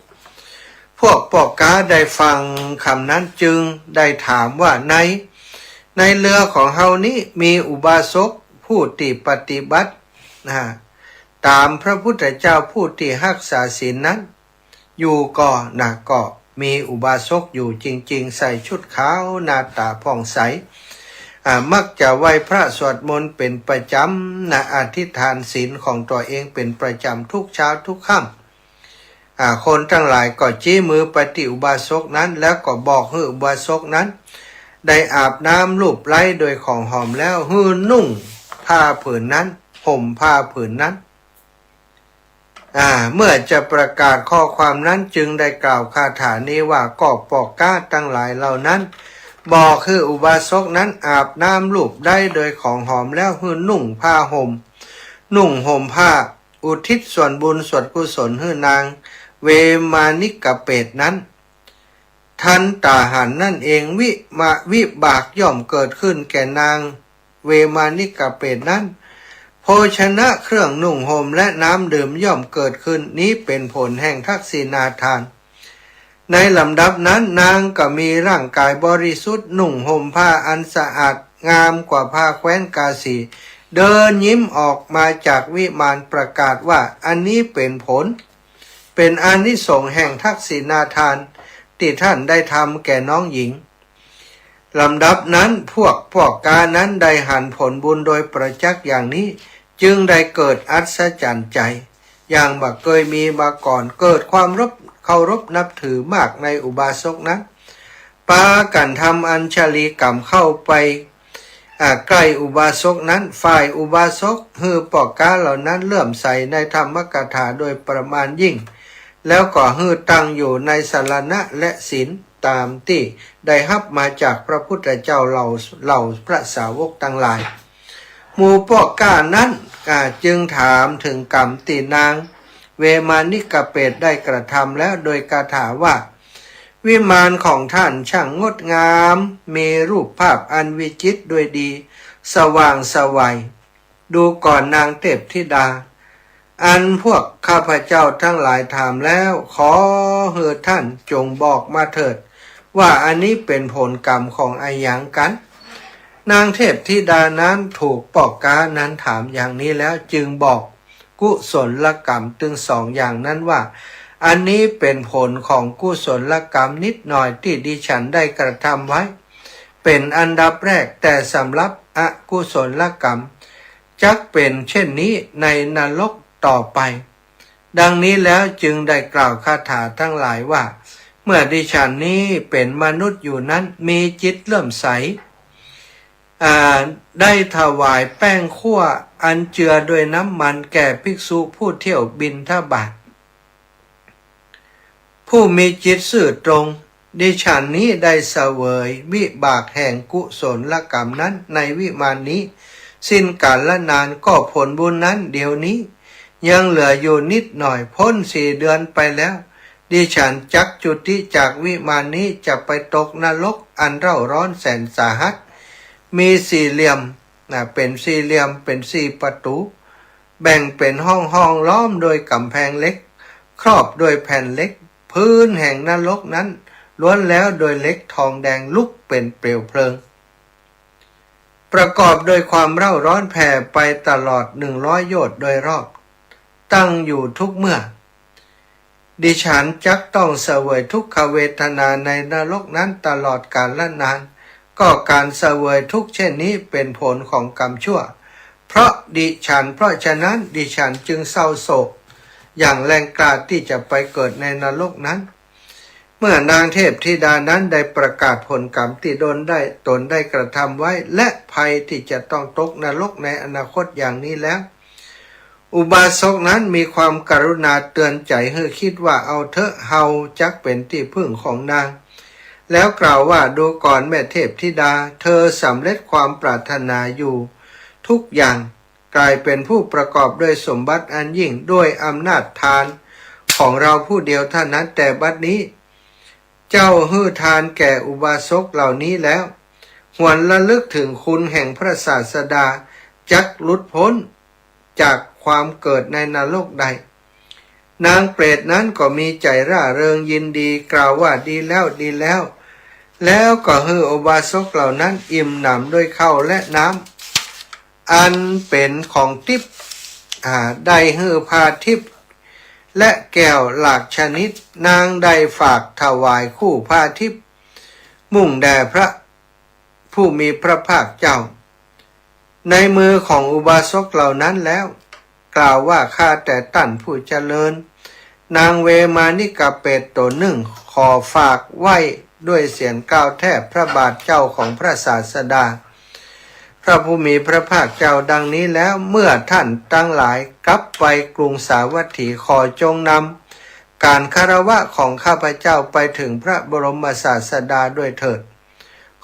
พวกป้อก๊าได้ฟังกำนั้นจึงได้ถามว่า ใน ในเรือของเฮานี้มีอุบาสกผู้ตี้ปฏิบัติ อ่า ต๋ามพระพุทธเจ้าผู้ตี้ฮักษาศีลนั้น อยู่ก่อ นะ ก็มีอุบาสกอยู่จริงๆ ใส่ชุดขาว หน้าต๋าผ่องใส อ่า มักจะไหว้พระสวดมนต์เป๋นประจ๋ำ นะ อธิษฐานศีลของตั๋วเองเป๋นประจ๋ำทุกเช้าทุกค่ำ อ่า คนตังหลายก็จี๊มือไปตี้อุบาสกนั้น แล้วก็บอกหื้ออุบาสกนั้น ได้อาบน้ำลูบไล้โดยของหอมแล้ว หื้อนุ่งผ้าผืนนั้น ห่มผ้าผืนนั้น อ่า เมื่อจะประกาศข้อความนั้นจึงได้กล่าวคาถานี้ว่า ก็ป้อก๊าตังหลายเหล่านั้น บอกหื้ออุบาสกนั้นอาบน้ำลูบไล้โดยของหอมแล้วหื้อนุ่งผ้าห่ม นุ่งห่มผ้า อุทิศส่วนบุญส่วนกุศลหื้อนางเวมานิกเปรตนั้น ทันต๋าหันนั่นเอง วิมา วิบากย่อมเกิดขึ้นแก่นางเวมานิกเปรตนั้น โภชนะเครื่องนุ่งห่มและน้ำดื่มย่อมเกิดขึ้น นี้เป๋นผลแห่งทักษิณาทาน ในลำดับนั้นนางก็มีร่างกายบริสุทธิ์ นุ่งห่มผ้าอันสะอาดงามกว่าผ้าแคว้นกาสี เดินยิ้มออกมาจากวิมานประกาศว่า อันนี้เป๋นผล เป๋นอานิสงส์แห่งทักษิณาทานตี้ท่านได้ทำแก่น้องหญิง ลำดับนั้นพวกป้อก๊านั้นได้หันผลบุญโดยประจักษ์อย่างนี้ จึงได้เกิดอัศจรรย์ใจ๋ อย่างบ่เกยมีมาก่อน เกิดความรบ เคารพนับถือมากในอุบาสกนั้น ปากั๋นทำอัญชลีกรรมเข้าไป อ่า ใกล้อุบาสกนั้น ฝ่ายอุบาสกหื้อป้อก๊าเหล่านั้นเลื่อมใสในธรรมกถาโดยประมาณยิ่ง แล้วก็หื้อตั้งอยู่ในสรณะและศีล ต๋ามตี้ได้ฮับมาจากพระพุทธเจ้าเหล่า เหล่าพระสาวกตังหลาย หมู่ป้อก๊านั้น อ่า จึงถามเถิงกรรมตี้นางเวมานิกเปตได้กระทำแล้ว โดยคาถาว่า วิมานของท่านช่างงดงาม มีรูปภาพอันวิจิตรด้วยดี สว่างไสว ดูก่อนนางเทพธิดา อันพวกข้าพเจ้าทั้งหลายถามแล้ว ขอหื้อท่านจงบอกมาเถิด ว่าอันนี้เป๋นผลกรรมของอะหยังกั๋น นางเทพธิดานั้นถูกป้อก๊านั้นถามอย่างนี้แล้ว จึงบอกกุศลกรรมตึงสองอย่างนั้นว่า อันนี้เป๋นผลของกุศลกรรมนิดหน่อยตี้ดิฉันได้กระทำไว้ เป๋นอันดับแรก แต่สำหรับอกุศลกรรม จักเป๋นเช่นนี้ในนรกต่อไป ดังนี้แล้วจึงได้กล่าวคาถาทั้งหลายว่า เมื่อดิฉันนี้เป๋นมนุษย์อยู่นั้น มีจิตเลื่อมใส อ่า ได้ถวายแป้งคั่วอันเจือด้วยน้ำมันแก่ภิกษุผู้เที่ยวบิณฑบาต ผู้มีจิตซื่อตรง ดิฉันนี้ได้เสวยวิบากแห่งกุศลกรรมนั้นในวิมานนี้ สิ้นกาลนาน ก็ผลบุญนั้นเดี๋ยวนี้ยังเหลืออยู่นิดหน่อย พ้นสี่เดือนไปแล้ว ดิฉันจักจุติจากวิมานนี้ จะไปตกนรกอันเร่าร้อนแสนสาหัส มีสี่เหลี่ยม นะ เป๋นสี่เหลี่ยม เป๋นสี่ประตู๋ แบ่งเป๋นห้องๆ ล้อมโดยก๋ำแพงเหล็ก ครอบด้วยแผ่นเหล็ก พื้นแห่งนรกนั้นล้วนแล้วโดยเหล็กทองแดงลุกเป๋นเปลวเพลิง ประกอบโดยความเร่าร้อนแผ่ไปตลอดหนึ่งร้อยโยชน์โดยรอบ ตั้งอยู่ทุกเมื่อ ดิฉันจักต้องเสวยทุกขเวทนาในนรกนั้นตลอดกาลนาน ก็การเสวยทุกข์เช่นนี้เป๋นผลของกรรมชั่ว เพราะดิฉัน เพราะฉะนั้นดิฉันจึงเศร้าโศกอย่างแรงกล้าตี้จะไปเกิดในนรกนั้น เมื่อนางเทพธิดานั้นได้ประกาศผลกรรมตี้ตนได้ ตนได้กระทำไว้ และภัยตี้จะต้องตกนรกในอนาคตอย่างนี้แล้ว อุบาสกนั้นมีความกรุณาเตือนใจ๋หื้อคิดว่า เอาเต๊อะ เฮาจักเป๋นตี้พึ่งของนาง แล้วกล่าวว่า ดูก่อนแม่เทพธิดา เธอสำเร็จความปรารถนาอยู่ทุกอย่าง กลายเป๋นผู้ประกอบด้วยสมบัติอันยิ่งด้วยอำนาจทานของเราผู้เดียวเท่านั้น แต่บัดนี้ เจ้าหื้อทานแก่อุบาสกเหล่านี้แล้ว หวนระลึกถึงคุณแห่งพระศาสดา จักหลุดพ้นจากความเกิดในนรกได้ นางเปรตนั้นก็มีใจ๋ร่าเริงยินดี กล่าวว่า ดีแล้ว ดีแล้ว แล้วก็หื้ออุบาสกเหล่านั้นอิ่มหนำด้วยข้าวและน้ำ อันเป๋นของทิพย์ อ่า ได้หื้อผ้าทิพย์ และแก้วหลากชนิด นางได้ฝากถวายคู่ผ้าทิพย์ มุ่งแด่พระผู้มีพระภาคเจ้า ในมือของอุบาสกเหล่านั้นแล้ว กล่าวว่า ข้าแต่ต้านผู้เจริญ นางเวมานิกเปตต๋นนึ่ง ขอฝากไหว้ด้วยเสียงกล่าวแทบพระบาทเจ้าของพระศาสดา พระผู้มีพระภาคเจ้าดังนี้แล้ว เมื่อต้านตังหลายกลับไปกรุงสาวัตถี ขอจงนำการคารวะของข้าพเจ้าไปถึงพระบรมศาสดาด้วยเถิด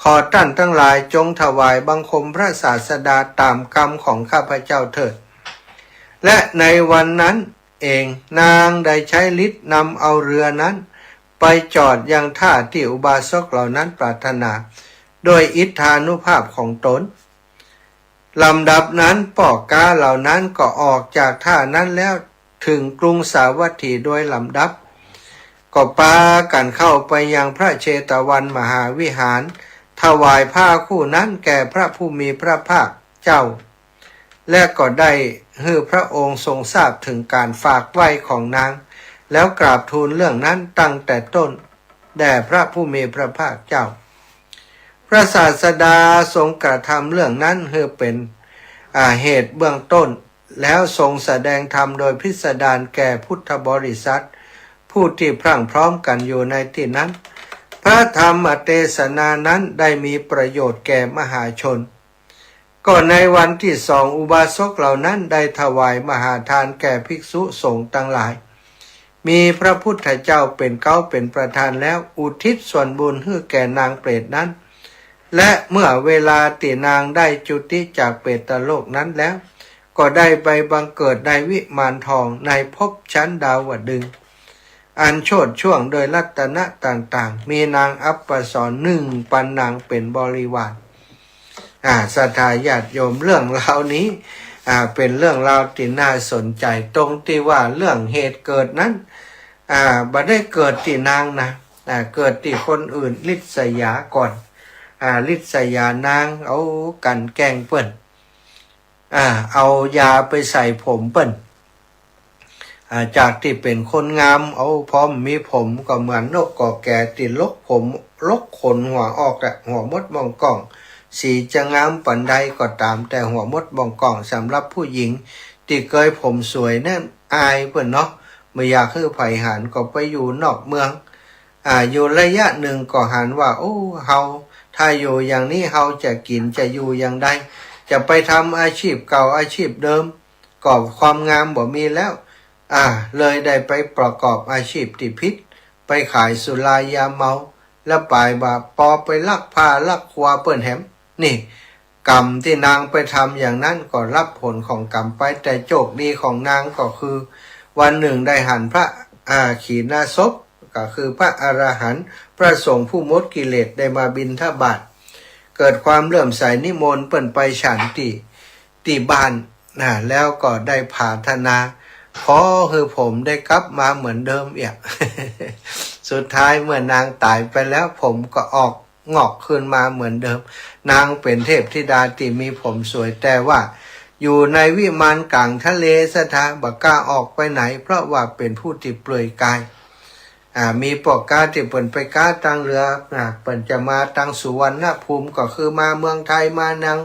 ขอต้านตังหลายจงถวายบังคมพระศาสดาต๋ามกำของข้าพเจ้าเถิด และในวันนั้นเอง นางได้ใจ๊ฤทธิ์นำเอาเรือนั้นไปจอดยังท่าตี้อุบาสกเหล่านั้นปรารถนา โดยอิทธานุภาพของตน ลำดับนั้นป้อก๊าเหล่านั้นก็ออกจากท่านั้นแล้ว ถึงกรุงสาวัตถีโดยลำดับ ก็ปากั๋นเข้าไปยังพระเชตวันมหาวิหาร ถวายผ้าคู่นั้นแก่พระผู้มีพระภาคเจ้า และก็ได้หื้อพระองค์ทรงทราบถึงการฝากไหว้ของนาง แล้วกราบทูลเรื่องนั้นตั้งแต่ต้นแด่พระผู้มีพระภาคเจ้า พระศาสดาทรงกระทำเรื่องนั้นหื้อเป๋น อ่า เหตุเบื้องต้น แล้วทรงแสดงธรรมโดยพิสดารแก่พุทธบริษัท ผู้ตี้พรั่งพร้อมกั๋นอยู่ในตี้นั้น พระธรรมเตสนานั้นได้มีประโยชน์แก่มหาชน ก็ในวันตี้สอง อุบาสกเหล่านั้นได้ถวายมหาทานแก่ภิกษุสงฆ์ตังหลาย มีพระพุทธเจ้าเป๋นเก๊าเป๋นประธานแล้ว อุทิศส่วนบุญหื้อแก่นางเปรตนั้น และเมื่อเวลาตี้นางได้จุติจากเปรตโลกนั้นแล้ว ก็ได้ไปบังเกิดในวิมานทองในภพชั้นดาวดึงส์ อันโชติช่วงโดยรัตนะต่างๆ มีนางอัปสรหนึ่งปันนางเป็นบริวาร อ่า ศรัทธาญาติโยม เรื่องราวนี้ อ่า เป็นเรื่องราวที่น่าสนใจ๋ ตรงตี้ว่าเรื่องเหตุเกิดนั้น อ่า บ่ได้เกิดตี้นางนะ อ่า เกิดตี้คนอื่น ริษยาก่อน อ่า ริษยานางเอากลั่นแกล้งเปิ้น อ่า เอายาไปใส่ผมเปิ้น อ่า จากตี้เป๋นคนงาม เอา พอมีผมก็เหมือนนกกอแกะตี้หลกผม หลกขนหัวออกอะ หัวมดบ่องก้อง สีจะงามปานใดก็ต๋าม แต่หัวมดบ่องก้อง สำหรับผู้หญิงตี้เกยผมสวยนั้นอายเปิ้นเนาะ บ่อยากหื้อใผหัน ก็ไปอยู่นอกเมือง อ่า อยู่ระยะหนึ่งก็หันว่า โอ้ เฮา ถ้าอยู่อย่างนี้เฮาจะกิ๋นจะอยู่อย่างใด จะไปทำอาชีพเก่าอาชีพเดิม ก็ความงามบ่มีแล้ว อ่า เลยได้ไปประกอบอาชีพตี้ผิด ไปขายสุรายาเมา แล้วป๋ายบ่าปอไปลักผ้าลักครัวเปิ้นแหม นี่ กรรมตี้นางไปทำอย่างนั้นก็รับผลของกรรมไป แต่โชคดีของนางก็คือ วันหนึ่งได้หันพระ อ่า ขีณาสพ ก็คือพระอรหันต์ พระสงฆ์ผู้หมดกิเลสได้มาบิณฑบาต เกิดความเลื่อมใสนิมนต์เปิ้นไปฉันตี้ ตี้บ้านนะ แล้วก็ได้ผาถนา ขอหื้อผมได้กลับมาเหมือนเดิมเอียะ สุดท้ายเมื่อนางต๋ายไปแล้ว ผมก็ออก งอกขึ้นมาเหมือนเดิม นางเป๋นเทพธิดาตี้มีผมสวย แต่ว่าอยู่ในวิมานก๋างทะเล ศรัทธาบ่กล้าออกไปไหน เพราะว่าเป๋นผู้ตี้เปลือยกาย อ่า มีป้อก๊าตี้เปิ้นไปก๊าตังเรือ อ่า เปิ้นจะมาตังสุวรรณภูมิ ก็คือมาเมืองไทย มายัง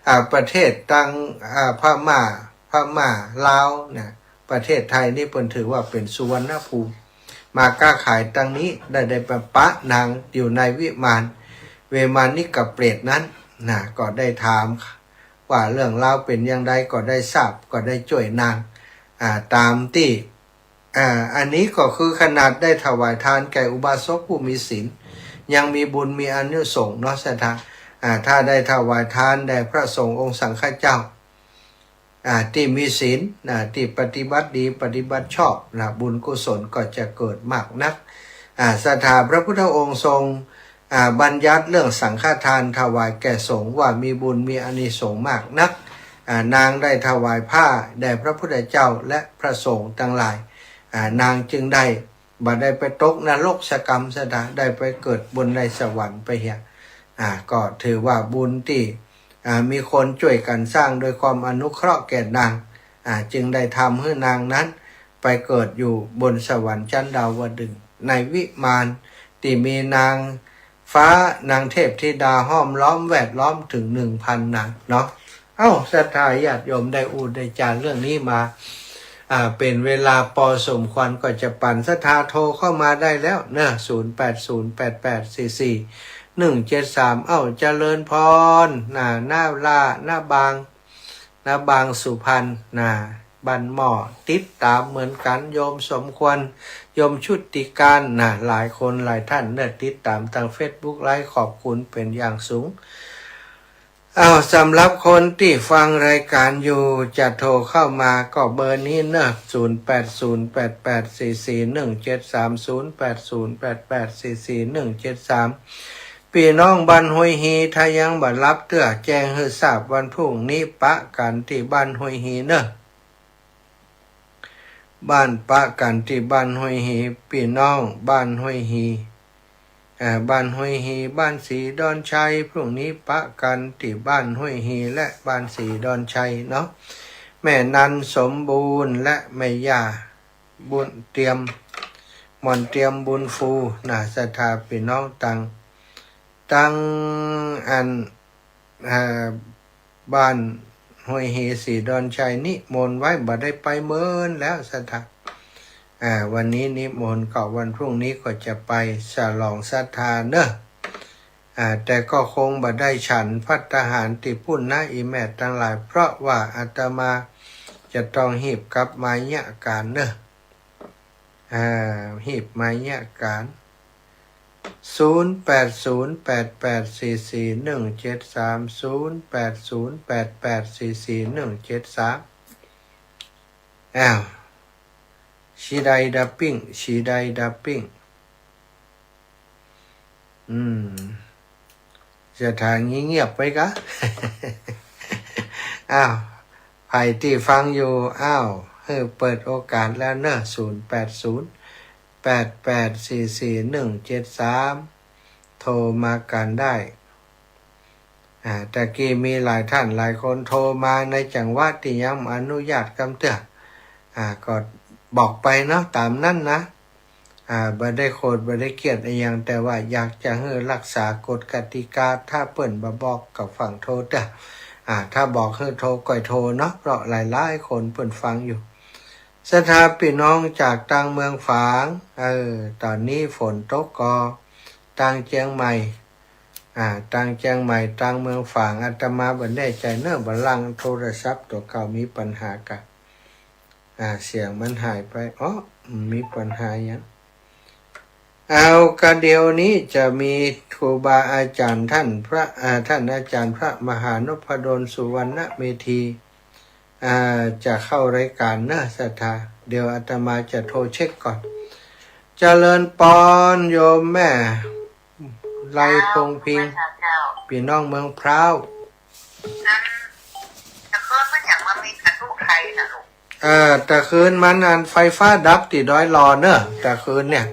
อ่า ประเทศตัง อ่า พม่า พม่า ลาวนะ ประเทศไทยนี่เปิ้นถือว่าเป๋นสุวรรณภูมิ มาก๊าขายตังนี้ ได้ ได้ไปปะนางอยู่ในวิมาน วิมานนิกเปรตนั้นนะ ก็ได้ถามว่าเรื่องราวเป๋นอย่างใด ก็ได้ทราบ ก็ได้จ้วยนาง อ่า ต๋ามตี้ อ่า อันนี้ก็คือขนาดได้ถวายทานแก่อุบาสกผู้มีศีล ยังมีบุญมีอานิสงส์เนาะ ศรัทธา อ่า ถ้าได้ถวายทานแด่พระสงฆ์องค์สังฆเจ้า อ่า ตี้มีศีล อ่า ตี้ปฏิบัติดี ปฏิบัติชอบนะ บุญกุศลก็จะเกิดมากนัก อ่า ศรัทธา พระพุทธองค์ทรง อ่า บัญญัติเรื่องสังฆทานถวายแก่สงฆ์ว่ามีบุญมีอานิสงส์มากนัก อ่า นางได้ถวายผ้าแด่พระพุทธเจ้าและพระสงฆ์ตังหลาย อ่า นางจึงได้ บ่ได้ไปตกนรกสักกำ ศรัทธา ได้ไปเกิดบนในสวรรค์ไปเหีย อ่า ก็ถือว่าบุญตี้ อ่า มีคนจ้วยกั๋นสร้างโดยความอนุเคราะห์แก่นาง อ่า จึงได้ทำหื้อนางนั้นไปเกิดอยู่บนสวรรค์ชั้นดาวดึงส์ ในวิมานตี้มีนางฟ้านางเทพธิดาห้อมล้อมแวดล้อมเถิงหนึ่งพันนางเนาะ เอ้า ศรัทธาญาติโยม ได้อู้ได้จ๋าเรื่องนี้มา อ่า เป๋นเวลาปอสมควร ก็จะปั๋นศรัทธาโทรเข้ามาได้แล้วเนาะ ศูนย์แปดศูนย์แปดแปดสี่สี่หนึ่งเจ็ดสาม เอ้า เจริญพร นา นาล่า นาบาง นาบางสุพรรณ นา บ้านหม้อ ติดต๋ามเหมือนกั๋น โยมสมควร โยมชุติการ นา หลายคนหลายท่านเนาะ ติดต๋ามตางเฟซบุ๊กไลฟ์ ขอบคุณเป๋นอย่างสูง อ้าว สำหรับคนตี้ฟังรายการอยู่ จะโทรเข้ามาก็เบอร์นี้เนาะ ศูนย์แปดศูนย์แปดแปดสี่สี่หนึ่งเจ็ดสาม ศูนย์แปดศูนย์แปดแปดสี่สี่หนึ่งเจ็ดสาม ปี้น้องบ้านห้วยฮี ถ้ายังบ่หลับเตื้อ แจ้งหื้อทราบ วันพรุ่งนี้ปะกั๋นตี้บ้านห้วยฮีเนาะ บ้าน ปะกั๋นตี้บ้านห้วยฮี ปี้น้องบ้านห้วยฮี อ่า บ้านห้วยฮี บ้านศรีดอนชัย พรุ่งนี้ปะกั๋นตี้บ้านห้วยฮีและบ้านศรีดอนชัยเนาะ แม่นันสมบูรณ์และแม่ย่าบุญเตรียม มอนเตรียมบุญฟู นา ศรัทธาปี้น้องตัง ตังอัน อ่า บ้านห้วยฮี ศรีดอนชัย นิมนต์ไว้ บ่ได้ไปเมินแล้ว ศรัทธา อ่า วันนี้นิมนต์ก็ วันพรุ่งนี้ก็จะไปฉลองศรัทธาเนาะ อ่า แต่ก็คงบ่ได้ฉันภัตตาหารตี้ปู้นนะ อี่แม่ตังหลาย เพราะว่าอาตมาจะต้องฮีบกลับมาเยียะก๋านเนาะ อ่า ฮีบมาเยียะก๋าน ศูนย์แปดศูนย์แปดแปดสี่สี่หนึ่งเจ็ดสาม ศูนย์แปดศูนย์แปดแปดสี่สี่หนึ่งเจ็ดสาม อ้าว ชีไดดาปิ้ง ชีไดดาปิ้ง อืม ศรัทธาเงียบๆ ไว้ก่ะ อ้าว ใผตี้ฟังอยู่ อ้าว หื้อเปิดโอกาสแล้วเนาะ ศูนย์แปดศูนย์ แปดแปดสี่สี่หนึ่งเจ็ดสาม โทรมากั๋นได้ อ่า ตะกี้มีหลายท่านหลายคนโทรมาในจังหวะตี้ยังบ่อนุญาตกำเตื้อ อ่า ก็บอกไปเนาะ ต๋ามนั้นนะ อ่า บ่ได้โขด บ่ได้เคียดอะหยัง แต่ว่าอยากจะหื้อรักษากฎกติกา ถ้าเปิ้นบ่บอกก็ฟังโทรเตื้อ อ่า ถ้าบอกหื้อโทรก็โทรเนาะ เพราะหลายๆ คนเปิ้นฟังอยู่ ศรัทธาปี้น้องจากตางเมืองฝาง เออ ต๋อนนี้ฝนตกก่อ ตางเจียงใหม่ อ่า ตางเจียงใหม่ ตางเมืองฝาง อาตมาบ่แน่ใจ๋เนาะ บ่าลังโทรศัพท์ตั๋วเก่ามีปัญหาก่ะ อ่า เสียงมันหายไป อ๋อ มีปัญหาหยัง เอา ก็เดี๋ยวนี้จะมีครูบาอาจ๋ารย์ต้านพระ อ่า ต้านอาจ๋ารย์พระมหานพดล สุวรรณเมธี อ่า จะเข้ารายก๋านเนาะ ศรัทธา เดี๋ยวอาตมาจะโทรเช็คก่อน เจริญปอน โยมแม่ ไลพงษ์พิงค์ เจ้า ปี้น้องเมืองพร้าว อัน ตะคืนมันยังมามีสาธุไทยน่ะลูก เอ่อ ตะคืนมันอันไฟฟ้าดับตี้ดอยหล่อเนาะ ตะคืนเนี่ย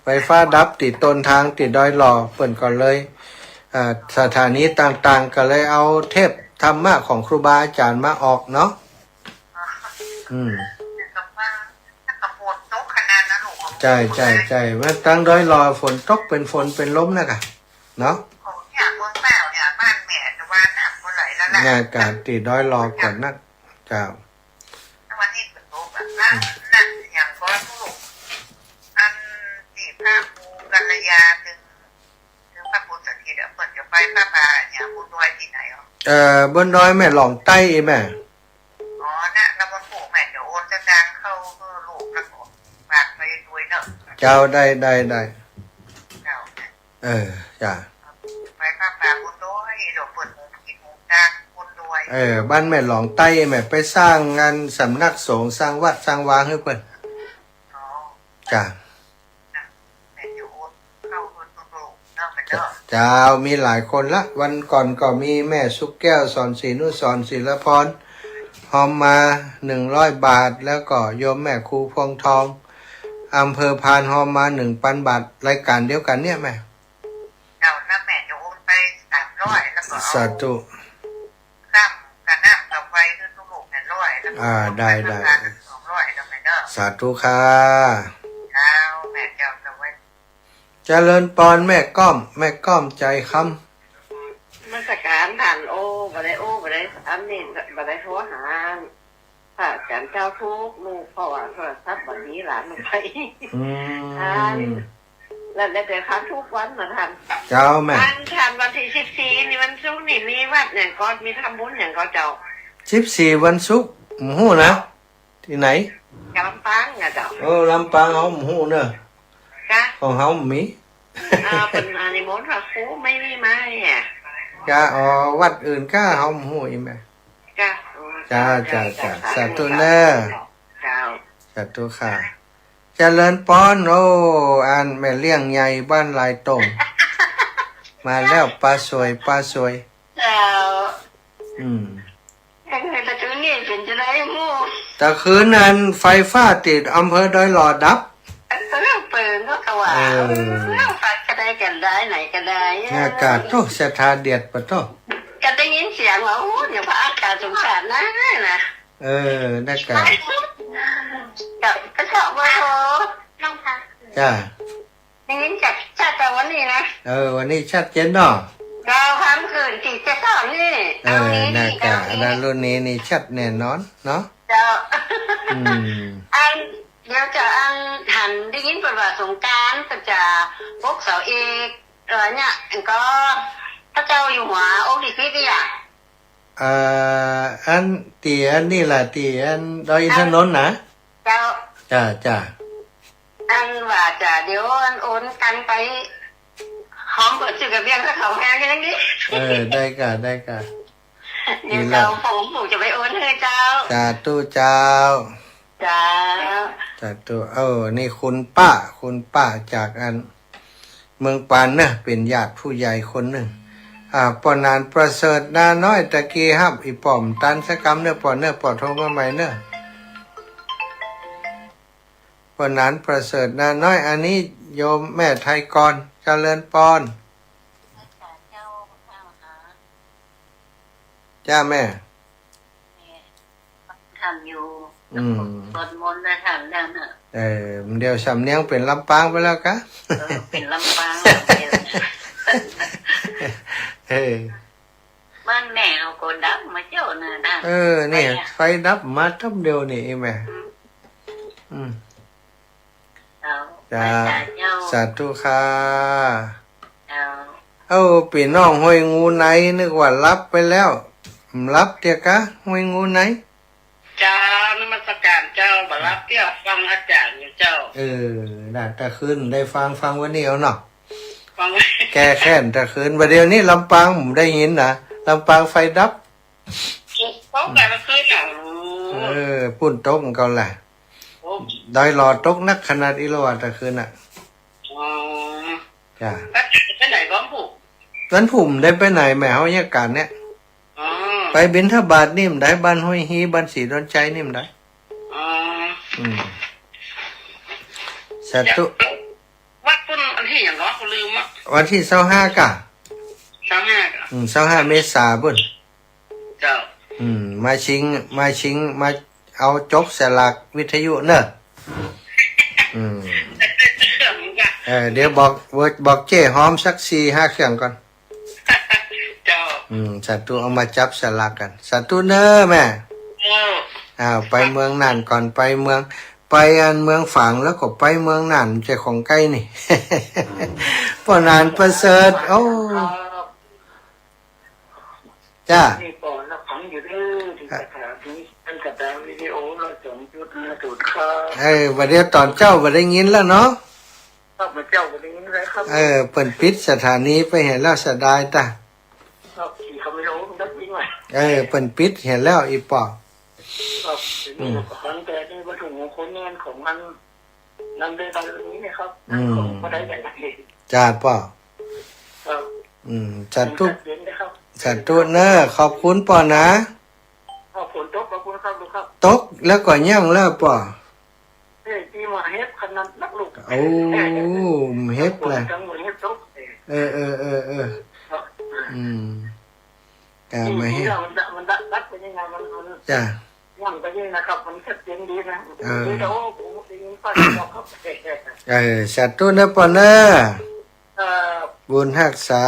ไฟฟ้าดับตี้ต้นตาลตี้ดอยหล่อ เปิ้นก็เลย เอ่อ สถานีต่างๆ ก็เลยเอาเทปธรรมะของครูบาอาจ๋ารย์มาออกเนาะ อืม แต่ว่าถ้ากับฝนตกขนาดนั้นลูก ใจ้ ใจ้ ใจ้ ว่าตางดอยหล่อฝนตกเป๋นฝนเป๋นลมนะก่ะ เนาะ ของเนี่ยเมืองแป้วเนี่ย บ้านแม่ตะวันน่ะ บ่ไหลแล้วนะ อากาศตี้ดอยหล่อก่อนนะ เจ้า วันนี้ฝนตกอะ นั่น นั่นอย่างก็ลูก อันตี้พระครูกัลยา ตึง ตึงพระครูสถิตอะ เปิ้นจะไปผ้าป่าเนี่ย บนดอยตี้ไหนอ่ะ เอ่อ บนดอยแม่หลองใต้แม่ อ๋อ นะ แล้ววันพรุ่งแม่จะโอนสตางค์เข้าหื้อลูก แล้วก็ฝากไปด้วยเนาะ เจ้า ได้ ได้ ได้ เจ้า เออ จ้ะ ไปผ้าป่าบนดอย เดี๋ยวเปิ้นหงกินหงตางบนดอย เออ บ้านแม่หลองใต้แม่ ไปสร้างงานสำนักสงฆ์ สร้างวัด สร้างวาหื้อเปิ้น อ๋อ จ้ะ นะ แม่จะโอนเข้าหื้อลูกเนาะ เจ้า มีหลายคนละ วันก่อนก็มีแม่สุขแก้ว สอนศรีนุสรณ์ ศิลพร ฮอมมาหนึ่งร้อยบาท แล้วก็โยมแม่ครูพวงทอง อำเภอพาน ฮอมมาหนึ่งปันบาท รายก๋านเดียวกั๋นเนี่ยแม่ เจ้า นะ แม่จะโอนไปสามร้อย แล้วก็เอา สาธุ น้ำ กับน้ำกับไฟคือทุกลูกเนี่ยร้อย แล้วก็ อ่า ได้ ได้ สองร้อย แล้วแม่เนาะ สาธุค่ะ เจ้า แม่เจ้า เจ้าไว้ เจริญปอนแม่ก้อม แม่ก้อมใจคำ นมัสการต้าน โอ้ บ่ได้ โอ้ บ่ได้ อันนี้บ่ได้โทรหาพระอาจ๋ารย์เจ้าทุกลูก เพราะว่าโทรศัพท์บ่มี หลานไป อืม อัน แล้ว แล้วแต่ครั้งทุกวันนะต้าน เจ้าแม่ อันต้าน วันตี้สิบสี่นี่ วันศุกร์นี่ มีวัดหยังก่อ มีทำบุญหยังก่อเจ้า สิบสี่วันศุกร์ บ่ฮู้นะ ตี้ไหน ลำปางนะเจ้า เออ ลำปางเฮาบ่ฮู้เนาะ กะ ของเฮาบ่มี อ่า เปิ้นมานิมนต์พระครูไม่มีมาเนี่ย กะ อ๋อ วัดอื่นกะเฮาบ่ฮู้อีแม่ กะ อ๋อ จ้า เจ้า จ้า เจ้า จ้า สาธุเนาะ เจ้า สาธุค่ะ เจริญปอน โอ้ อันแม่เลี้ยงใหญ่บ้านลายตง มาแล้ว ป้าสวย ป้าสวย เจ้า อืม เอ้ย ตะคืนนี่เป๋นจะได๋ฮู้ ตะคืนนั้นไฟฟ้าตี้อำเภอดอยหล่อดับ เออ เปิงก็กะว่า เออ เออ ไปก็ได้ กั๋นได้ ไหนก็ได้ อากาศโต ศรัทธาเดียดปะโต ก็ได้ยินเสียงว่า โอ้ เดี๋ยวพระอากาศสงสารนะ นะ เออ นะกะ ก็ ก็ชอบว่า โอ้ จ้า ได้ยินชัด ชัดแต่วันนี้นะ เออ วันนี้ชัดเจนเนาะ เจ้า ค่ำคืนตี้จะสองนี่ เออ เอานี่ นะกะ นี่ อันนั้นรุ่นนี้นี่ชัดแน่นอนเนาะ เจ้า อืม อัน เดี๋ยวจะอันหันได้ยินเปิ้นว่าสงกรานต์ก็จะปลุกเสาเอก เออ เนี่ย อันก็พระเจ้าอยู่หัวองค์ที่สิบเนี่ย เอ่อ อันตี้อันนี้ล่ะ ตี้อันดอยอินทนนท์นะ เจ้า จ้า จ้า อันว่าจะเดี๋ยวอันโอนตังค์ไป หอมเปิดซื้อกระเบียงกับเขาแพงอย่างนี้ เออ ได้กะ ได้กะ เดี๋ยวเจ้าผมผมจะไปโอนให้เจ้า เจ้า สาธุเจ้า เจ้า สาธุ เออ นี่คุณป้า คุณป้าจากอัน เมืองปานเนอะ เป๋นญาติผู้ใหญ่คนนึ่ง อ่า ป้อหนานประเสริฐนาน้อย ตะกี้ฮับอี่ป้อบ่ตันสักกำเนอะ ป้อเนอะ ป้อโทรมาใหม่เนอะ ป้อหนานประเสริฐนาน้อย อันนี้โยมแม่ไทยกร เจริญปอน จ้าแม่ ทำอยู่ อืม สวดมนต์นะ ทำแล้วน่ะ เออ เดี๋ยวสำเนียงเป๋นลำปางไปแล้วกะ เออ เป๋นลำปางแล้วเดี๋ยวนี้ เออ บ้านแม่เขาก็ดับมาเจ้าน่ะนะ เออ เนี่ย ไฟอะ ไฟดับมาตั้งเดียวนี่แม่ อืม อืม เจ้า จ้า ไปสาเจ้า สาธุค่ะ เจ้า เอ้า ปี้น้องห้วยงูใน นึกว่าหลับไปแล้ว บ่หลับเตียกะ ห้วยงูใน เจ้า นมัสการเจ้า บ่หลับเตี้ย ฟังอาจ๋ารย์อยู่เจ้า เออ น่ะ ตะคืนได้ฟัง ฟังวันนี้เอาเนาะ ฟัง แก้แค้นตะคืน บ่าเดี่ยวนี้ลำปางบ่ได้ยินนะ ลำปางไฟดับ ตกแต่ละคืนน่ะ เออ ปู๊นตกมันก็แหละ โอ้ ดอยหล่อตกหนักขนาดอี้ลอว่ะตะคืนน่ะ อ๋อ จ้ะ แล้วไปไหนบ้างผู้ วันพุธได้ไปไหนแม่ เฮาเยียะกั๋นเนี่ย อ๋อ ไปบิณฑบาตนี่บ่ได้ บ้านห้วยฮี บ้านศรีดอนชัยนี่บ่ได้ อ๋อ อืม สาธุ วัดปู๊นวันตี้หยังก็ลืมอ่ะ วันตี้ซาวห้ากะ ซาวห้ากะ อืม ซาวห้าเมษาปู๊น เจ้า อืม มาชิง มาชิง มาเอาจกสลากวิทยุเนอะ อืม เออ เดี๋ยวบอก บอกเจ๊หอมสักสี่ห้าเครื่องก่อน เจ้า อืม สาธุ เอามาจับสลากกั๋น สาธุเนอะแม่ เออ อ้าว ไปเมืองน่านก่อน ไปเมือง ไปอันเมืองฝางแล้วก็ไปเมืองน่าน บ่ใจ้ของใก้นี่ ป้อหนานประเสริฐ โอ้ ครับ จ้า นี่ป้อรับฟังอยู่เด้อ ตี้สถานี เป็นกระดาษวิดีโอละสองจุดห้าศูนย์ครับ เออ บ่าเดี่ยวต๋อนเจ๊าบ่ได้ยินแล้วเนาะ ครับ บ่าเจ๊าบ่ได้ยินเลยครับ เออ เปิ้นปิดสถานีไปเหียแล้ว เสียดายตะ ครับ ขี่คาเมโลมันดับยิงไว้ เออ เปิ้นปิดเหียแล้ว อี่ป้อ ครับ อืม ฟังแต่ในวัตถุมงคลเนี่ยของมัน นั่นเลย ตอนนี้นะครับ อืม ของบ่ได้แบบนั้น จ้าป้อ ครับ อืม สาธุ ชัดเจนนะครับ สาธุเนอะ ขอบคุณป้อนะ ครับ ฝนตก ขอบคุณครับ ดูครับ ตกแล้วก็ยั้งแล้วป้อ เอ้ย ตี้มาเฮ็ดขนาดนักลูก โอ้ เฮ็ดแหละ ฝนกลางวันเฮ็ดตก เออ เออ เออ เออ ครับ อืม กะ ตี้ มาเฮ็ด ตี้มันดับ มันดับ ดับไปยังไง มัน มัน จ้ะ ยังไปนี่นะครับ มันชัดเจนดีนะ เออ เดี๋ยวผมได้ยินป้าบอกครับ เออ สาธุเนอะป้อเนอะ ครับ บุญฮักษา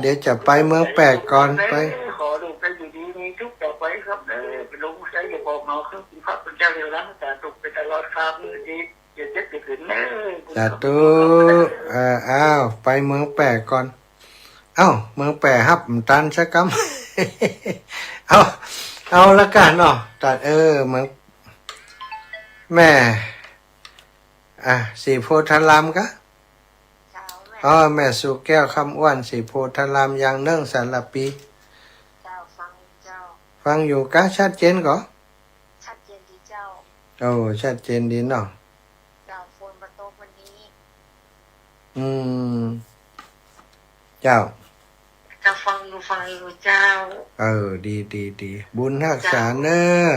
เดี๋ยวจะไปเมืองแปะก่อน ไป ขอลูกได้อยู่ดีมีสุขต่อไปครับ เออ ไปลงใช้อย่าบอกเนาะ คือพระคุณเจ้าเดียวนะ สาธุไปตลอดครับ อย่าเจ็บอย่าเจ็บอย่าเข็นเนอะ สาธุ เออ อ้าว ไปเมืองแปะก่อน เอ้า เมืองแปะฮับบ่ตันสักกำ เอ้า เอาละกั๋นเนาะ ตัด เออ เมือง แม่ อ่ะ ศรีโพธารามกะ เจ้าแม่ อ๋อ แม่สุแก้วคำอ้วน ศรีโพธาราม อย่างเนิ่งสารปี เจ้า ฟังอยู่เจ้า ฟังอยู่กะ ชัดเจนก่อ ชัดเจนดีเจ้า โอ้ ชัดเจนดีเนาะ เจ้า ฝนบ่ตกวันนี้ อืม เจ้า เจ้า ฟังอยู่ ฟังอยู่เจ้า เออ ดี ดี ดี บุญฮักษาเนอะ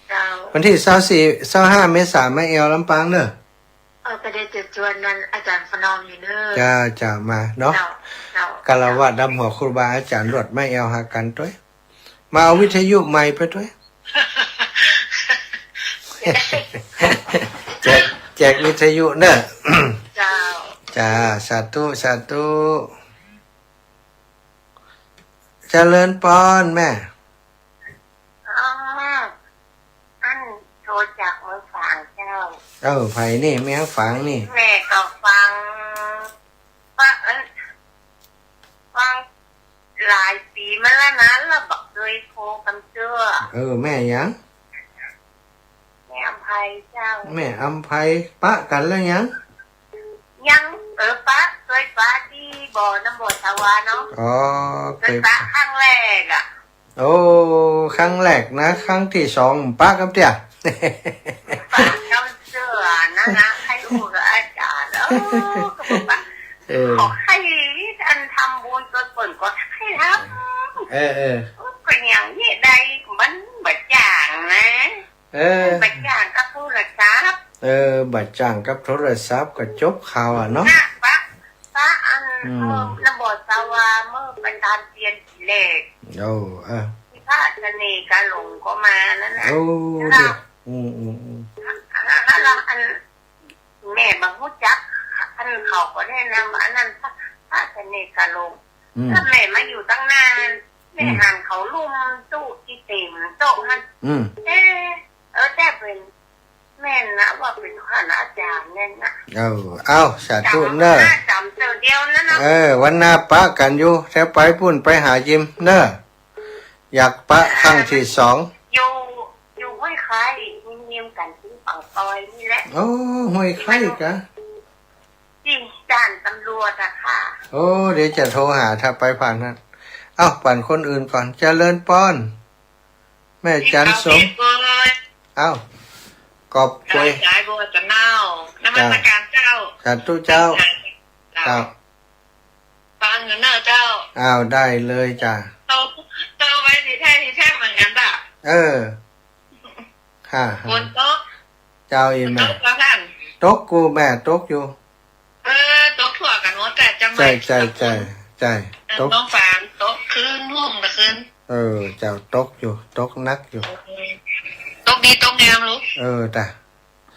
เจ้า วันตี้ซาวสี่ ซาวห้าเมษามาแอ่วลำปางเนอะ เออ ไปได้จะจวนนั่นอาจ๋ารย์ประนอมอยู่เนอะ เจ้า เจ้า มาเนาะ เจ้า เจ้า คารวะดำหัวครูบาอาจ๋ารย์ ลวดมาแอ่วหากั๋นตวย มาเอาวิทยุใหม่ไปตวย แจก แจกวิทยุเนอะ เจ้า จ้า สาธุ สาธุ เจริญปอนแม่ อ๋อ อันโทรจากเมืองฝางเจ้า เออ ใผนี่ เมืองฝางนี่ แม่ก็ฟัง ฟัง เอิ้น ฟังหลายปี๋มาแล้วนะ แล้วบ่เกยโทรกำเตื้อ เออ แม่หยัง แม่อำไพเจ้า แม่อำไพ ปะกั๋นแล้วยัง ยัง เออ ปะ เกยปะตี้บ่อน้ำบ่อสาวาเนาะ อ๋อ เกยปะ เกยปะครั้งแรกอะ โอ้ ครั้งแรกนะ ครั้งตี้สองปะกำเตี้ย ปะกำเตื้อนะนะ ใค่อู้กับอาจ๋ารย์ เออ ก็บอกว่า เออ ขอใค่อันทำบุญเปิ้น เปิ้นก็ใค่ทำ เออ เออ ก็อย่างนี้ได้ มันบ่จ้างนะ เออ บ่จ้างกับโทรศัพท์ เออ บ่จ้างกับโทรศัพท์ก็จบข่าวอะเนาะ นะ ปะ ปะอัน อืม เมื่อ นะ บอกเจ้าว่าเมื่อไปตามเตียนทีแรก โอ้ เออ ที่พระเสน่ห์กาหลงก็มานั่นน่ะ โอ้ นะ เดี๋ยว อืม อืม อืม อันนั้น อันนั้น อัน แม่บ่ฮู้จัก อันเขาก็แนะนำ อันนั้นพระ พระเสน่ห์กาหลง อืม แล้วแม่มาอยู่ตั้งนาน แม่ อืม หันเขาลุ่มตู้ตี้เต๋มโต๊ะหั้น อืม เอ๊ะ เออ แต่เป๋น แม่นนะ ว่าเป๋นคณาจ๋ารย์แม่นนะ เออ เอ้า สาธุเน้อ จ๋ำเตื้อเดียวนั่นนะ เออ วันหน้าปะกั๋นอยู่ แถวไปปู๊นไปหายิมเน้อ อยากปะครั้งตี้สอง อยู่ อยู่ห้วยไคร้ เฮี้ยงๆ กั๋นตี้ปากซอยนี่แหละ โอ้ ห้วยไคร้กะ ตี้ด่านตำรวจอะค่ะ โอ้ เดี๋ยวจะโทรหาถ้าไปผ่านหั้น เอ้า ปั๋นคนอื่นก่อน เจริญปอน แม่จันทร์สม เอ้า กอบกวย สายบัวตะเนา นมัสก๋ารเจ้า สาธุเจ้า เจ้า ฟังอยู่เน้อเจ้า อ้าว ได้เลยจ้ะ โต โตไปตี้แต๊ ตี้แต๊เหมือนกั๋นป่ะ เออ ฮ่า ฮ่า ฝนตก เจ้าอี้แม่ ตกบ่ท่าน ตกกู้แม่ ตกอยู่ เออ ตกทั่วกั๋นหมด แต่เจียงใหม่ ใจ้ ใจ้ ใจ้ ใจ้ เออ ตก น้องฝาง ตกคืน ฮุ่มตะคืน เออ เจ้า ตกอยู่ ตกหนักอยู่ เออ ตกดีตกงามลูก เออ จ้ะ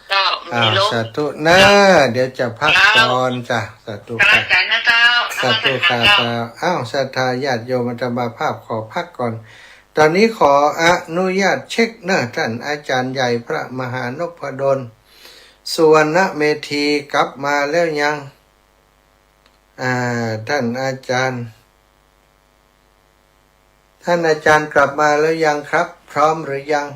เจ้า อ้าว มีลม สาธุเน้อ เดี๋ยวจะพักก่อนจ้ะ สาธุ สาธุค่ะ สาธุค่ะ เจ้า อ้าว ศรัทธาญาติโยมอาตมาภาพขอพักก่อน ตอนนี้ขออนุญาตเช็คเน้อ ท่านอาจารย์ใหญ่พระมหานพดล สุวรรณเมธี กลับมาแล้วยัง อ่า ท่านอาจารย์ ท่านอาจารย์กลับมาแล้วยังครับ พร้อมหรือยัง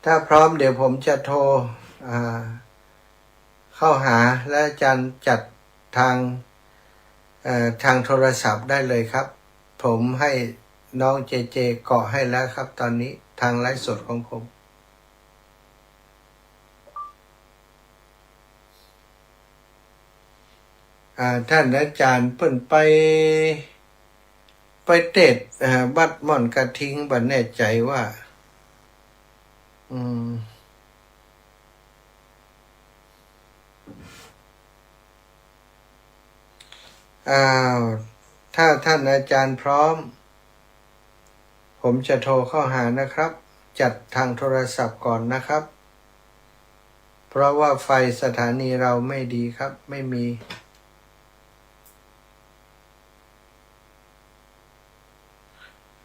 ถ้าพร้อมเดี๋ยวผมจะโทร อ่า เข้าหา และอาจารย์จัดทาง เอ่อ ทางโทรศัพท์ได้เลยครับ ผมให้น้องเจเจเกาะให้แล้วครับ ตอนนี้ทางไลฟ์สดของผม อ่า ท่านอาจารย์เปิ้นไป ไปเตสน์ อ่า วัดม่อนกระทิง บ่แน่ใจ๋ว่า อืม อ้าว ถ้าท่านอาจารย์พร้อม ผมจะโทรเข้าหานะครับ จัดทางโทรศัพท์ก่อนนะครับ เพราะว่าไฟสถานีเราไม่ดีครับ ไม่มี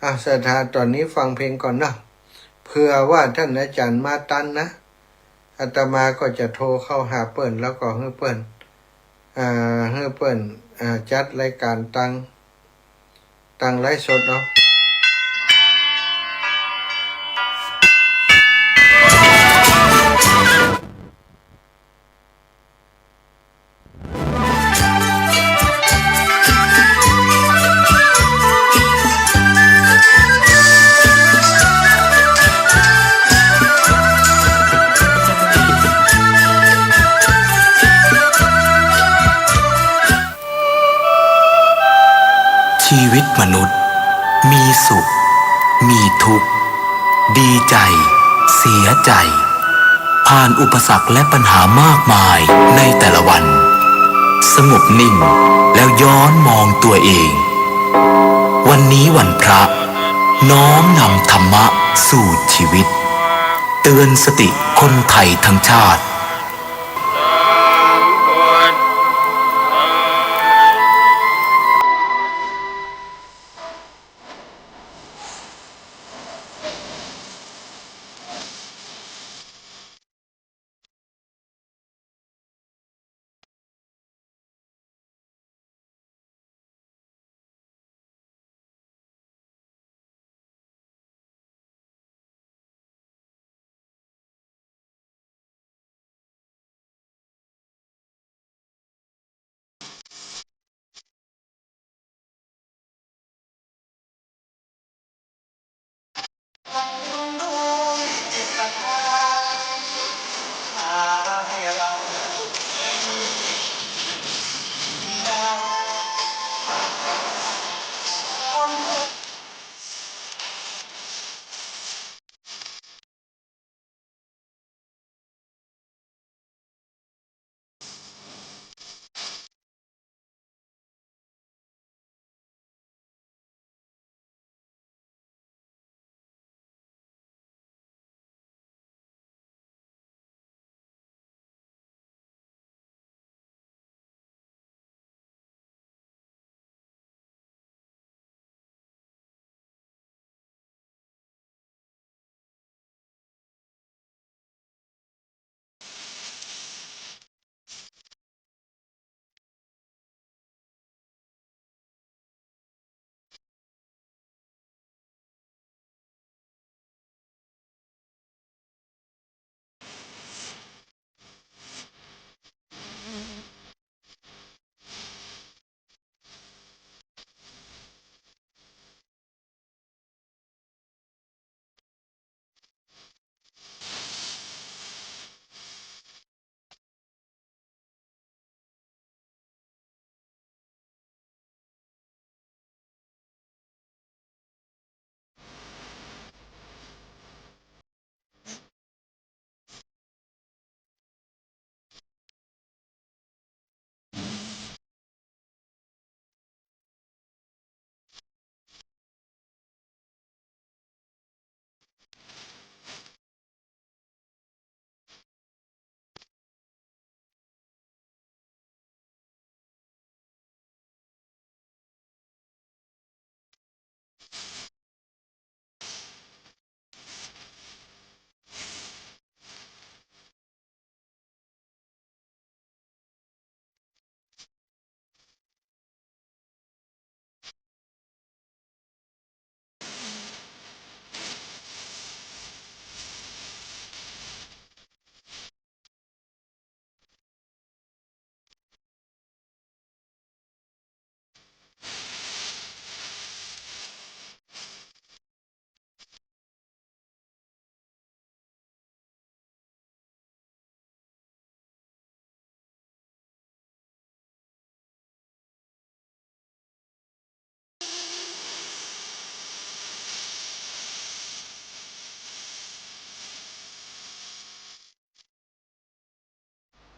อ่ะ ศรัทธา ตอนนี้ฟังเพลงก่อนเนาะ เผื่อว่าท่านอาจารย์มาตันนะ อาตมาก็จะโทรเข้าหาเปิ้น แล้วก็หื้อเปิ้น อ่า หื้อเปิ้น อ่า จัดรายการตาง ตางไลฟ์สดเนาะ ชีวิตมนุษย์มีสุข มีทุกข์ ดีใจ เสียใจ ผ่านอุปสรรคและปัญหามากมายในแต่ละวัน สงบนิ่งแล้วย้อนมองตัวเอง วันนี้วันพระ น้อมนำธรรมะสู่ชีวิต เตือนสติคนไทยทั้งชาติ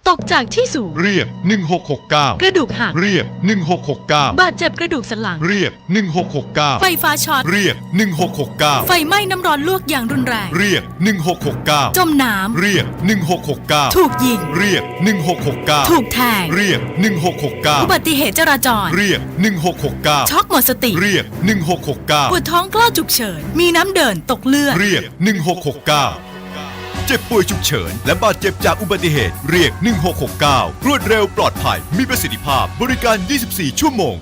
ตกจากที่สูง เรียก หนึ่งหกหกเก้า กระดูกหัก เรียก หนึ่งหกหกเก้า บาดเจ็บกระดูกสันหลัง เรียก หนึ่งหกหกเก้า ไฟฟ้าช็อต เรียก หนึ่งหกหกเก้า ไฟไหม้น้ำร้อนลวกอย่างรุนแรง เรียก หนึ่งหกหกเก้า จมน้ำ เรียก หนึ่งหกหกเก้า ถูกยิง เรียก หนึ่งหกหกเก้า ถูกแทง เรียก หนึ่งหกหกเก้า อุบัติเหตุจราจร เรียก หนึ่งหกหกเก้า ช็อกหมดสติ เรียก หนึ่งหกหกเก้า ปวดท้องคลอดฉุกเฉิน มีน้ำเดิน ตกเลือด เรียก หนึ่งหกหกเก้า เจ็บป่วยฉุกเฉิน และบาดเจ็บจากอุบัติเหตุ เรียก หนึ่งหกหกเก้า รวดเร็ว ปลอดภัย มีประสิทธิภาพ บริการ ยี่สิบสี่ ชั่วโมง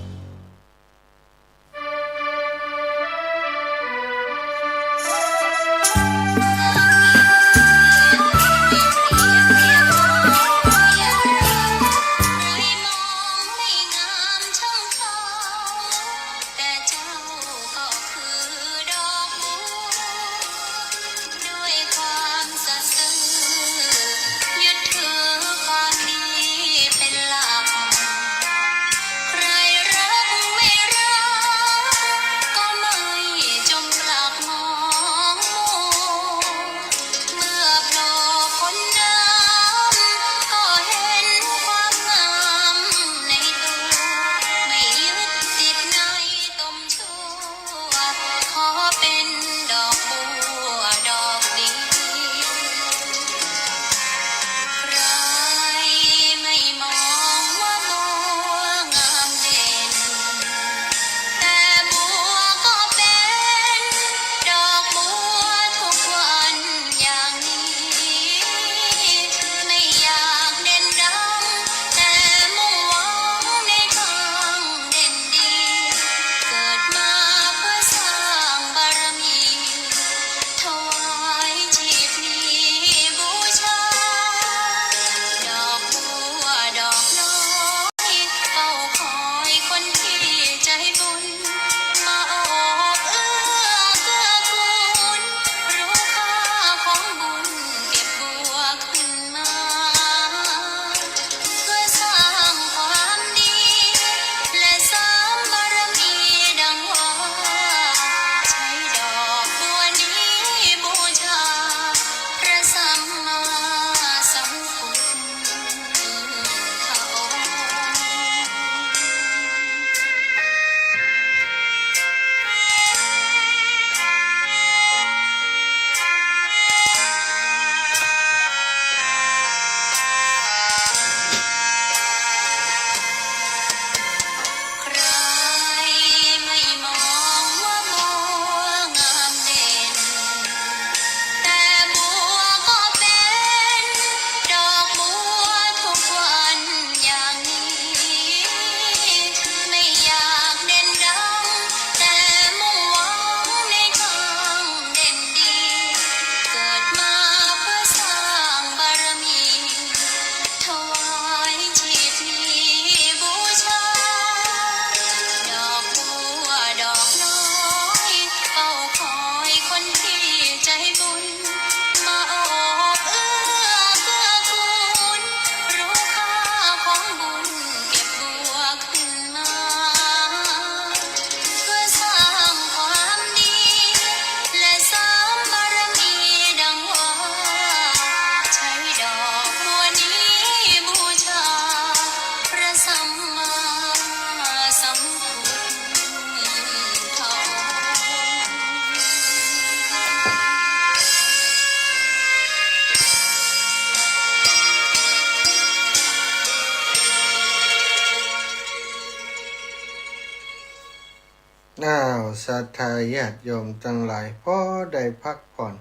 ศรัทธาญาติโยมตังหลาย พอได้พักผ่อน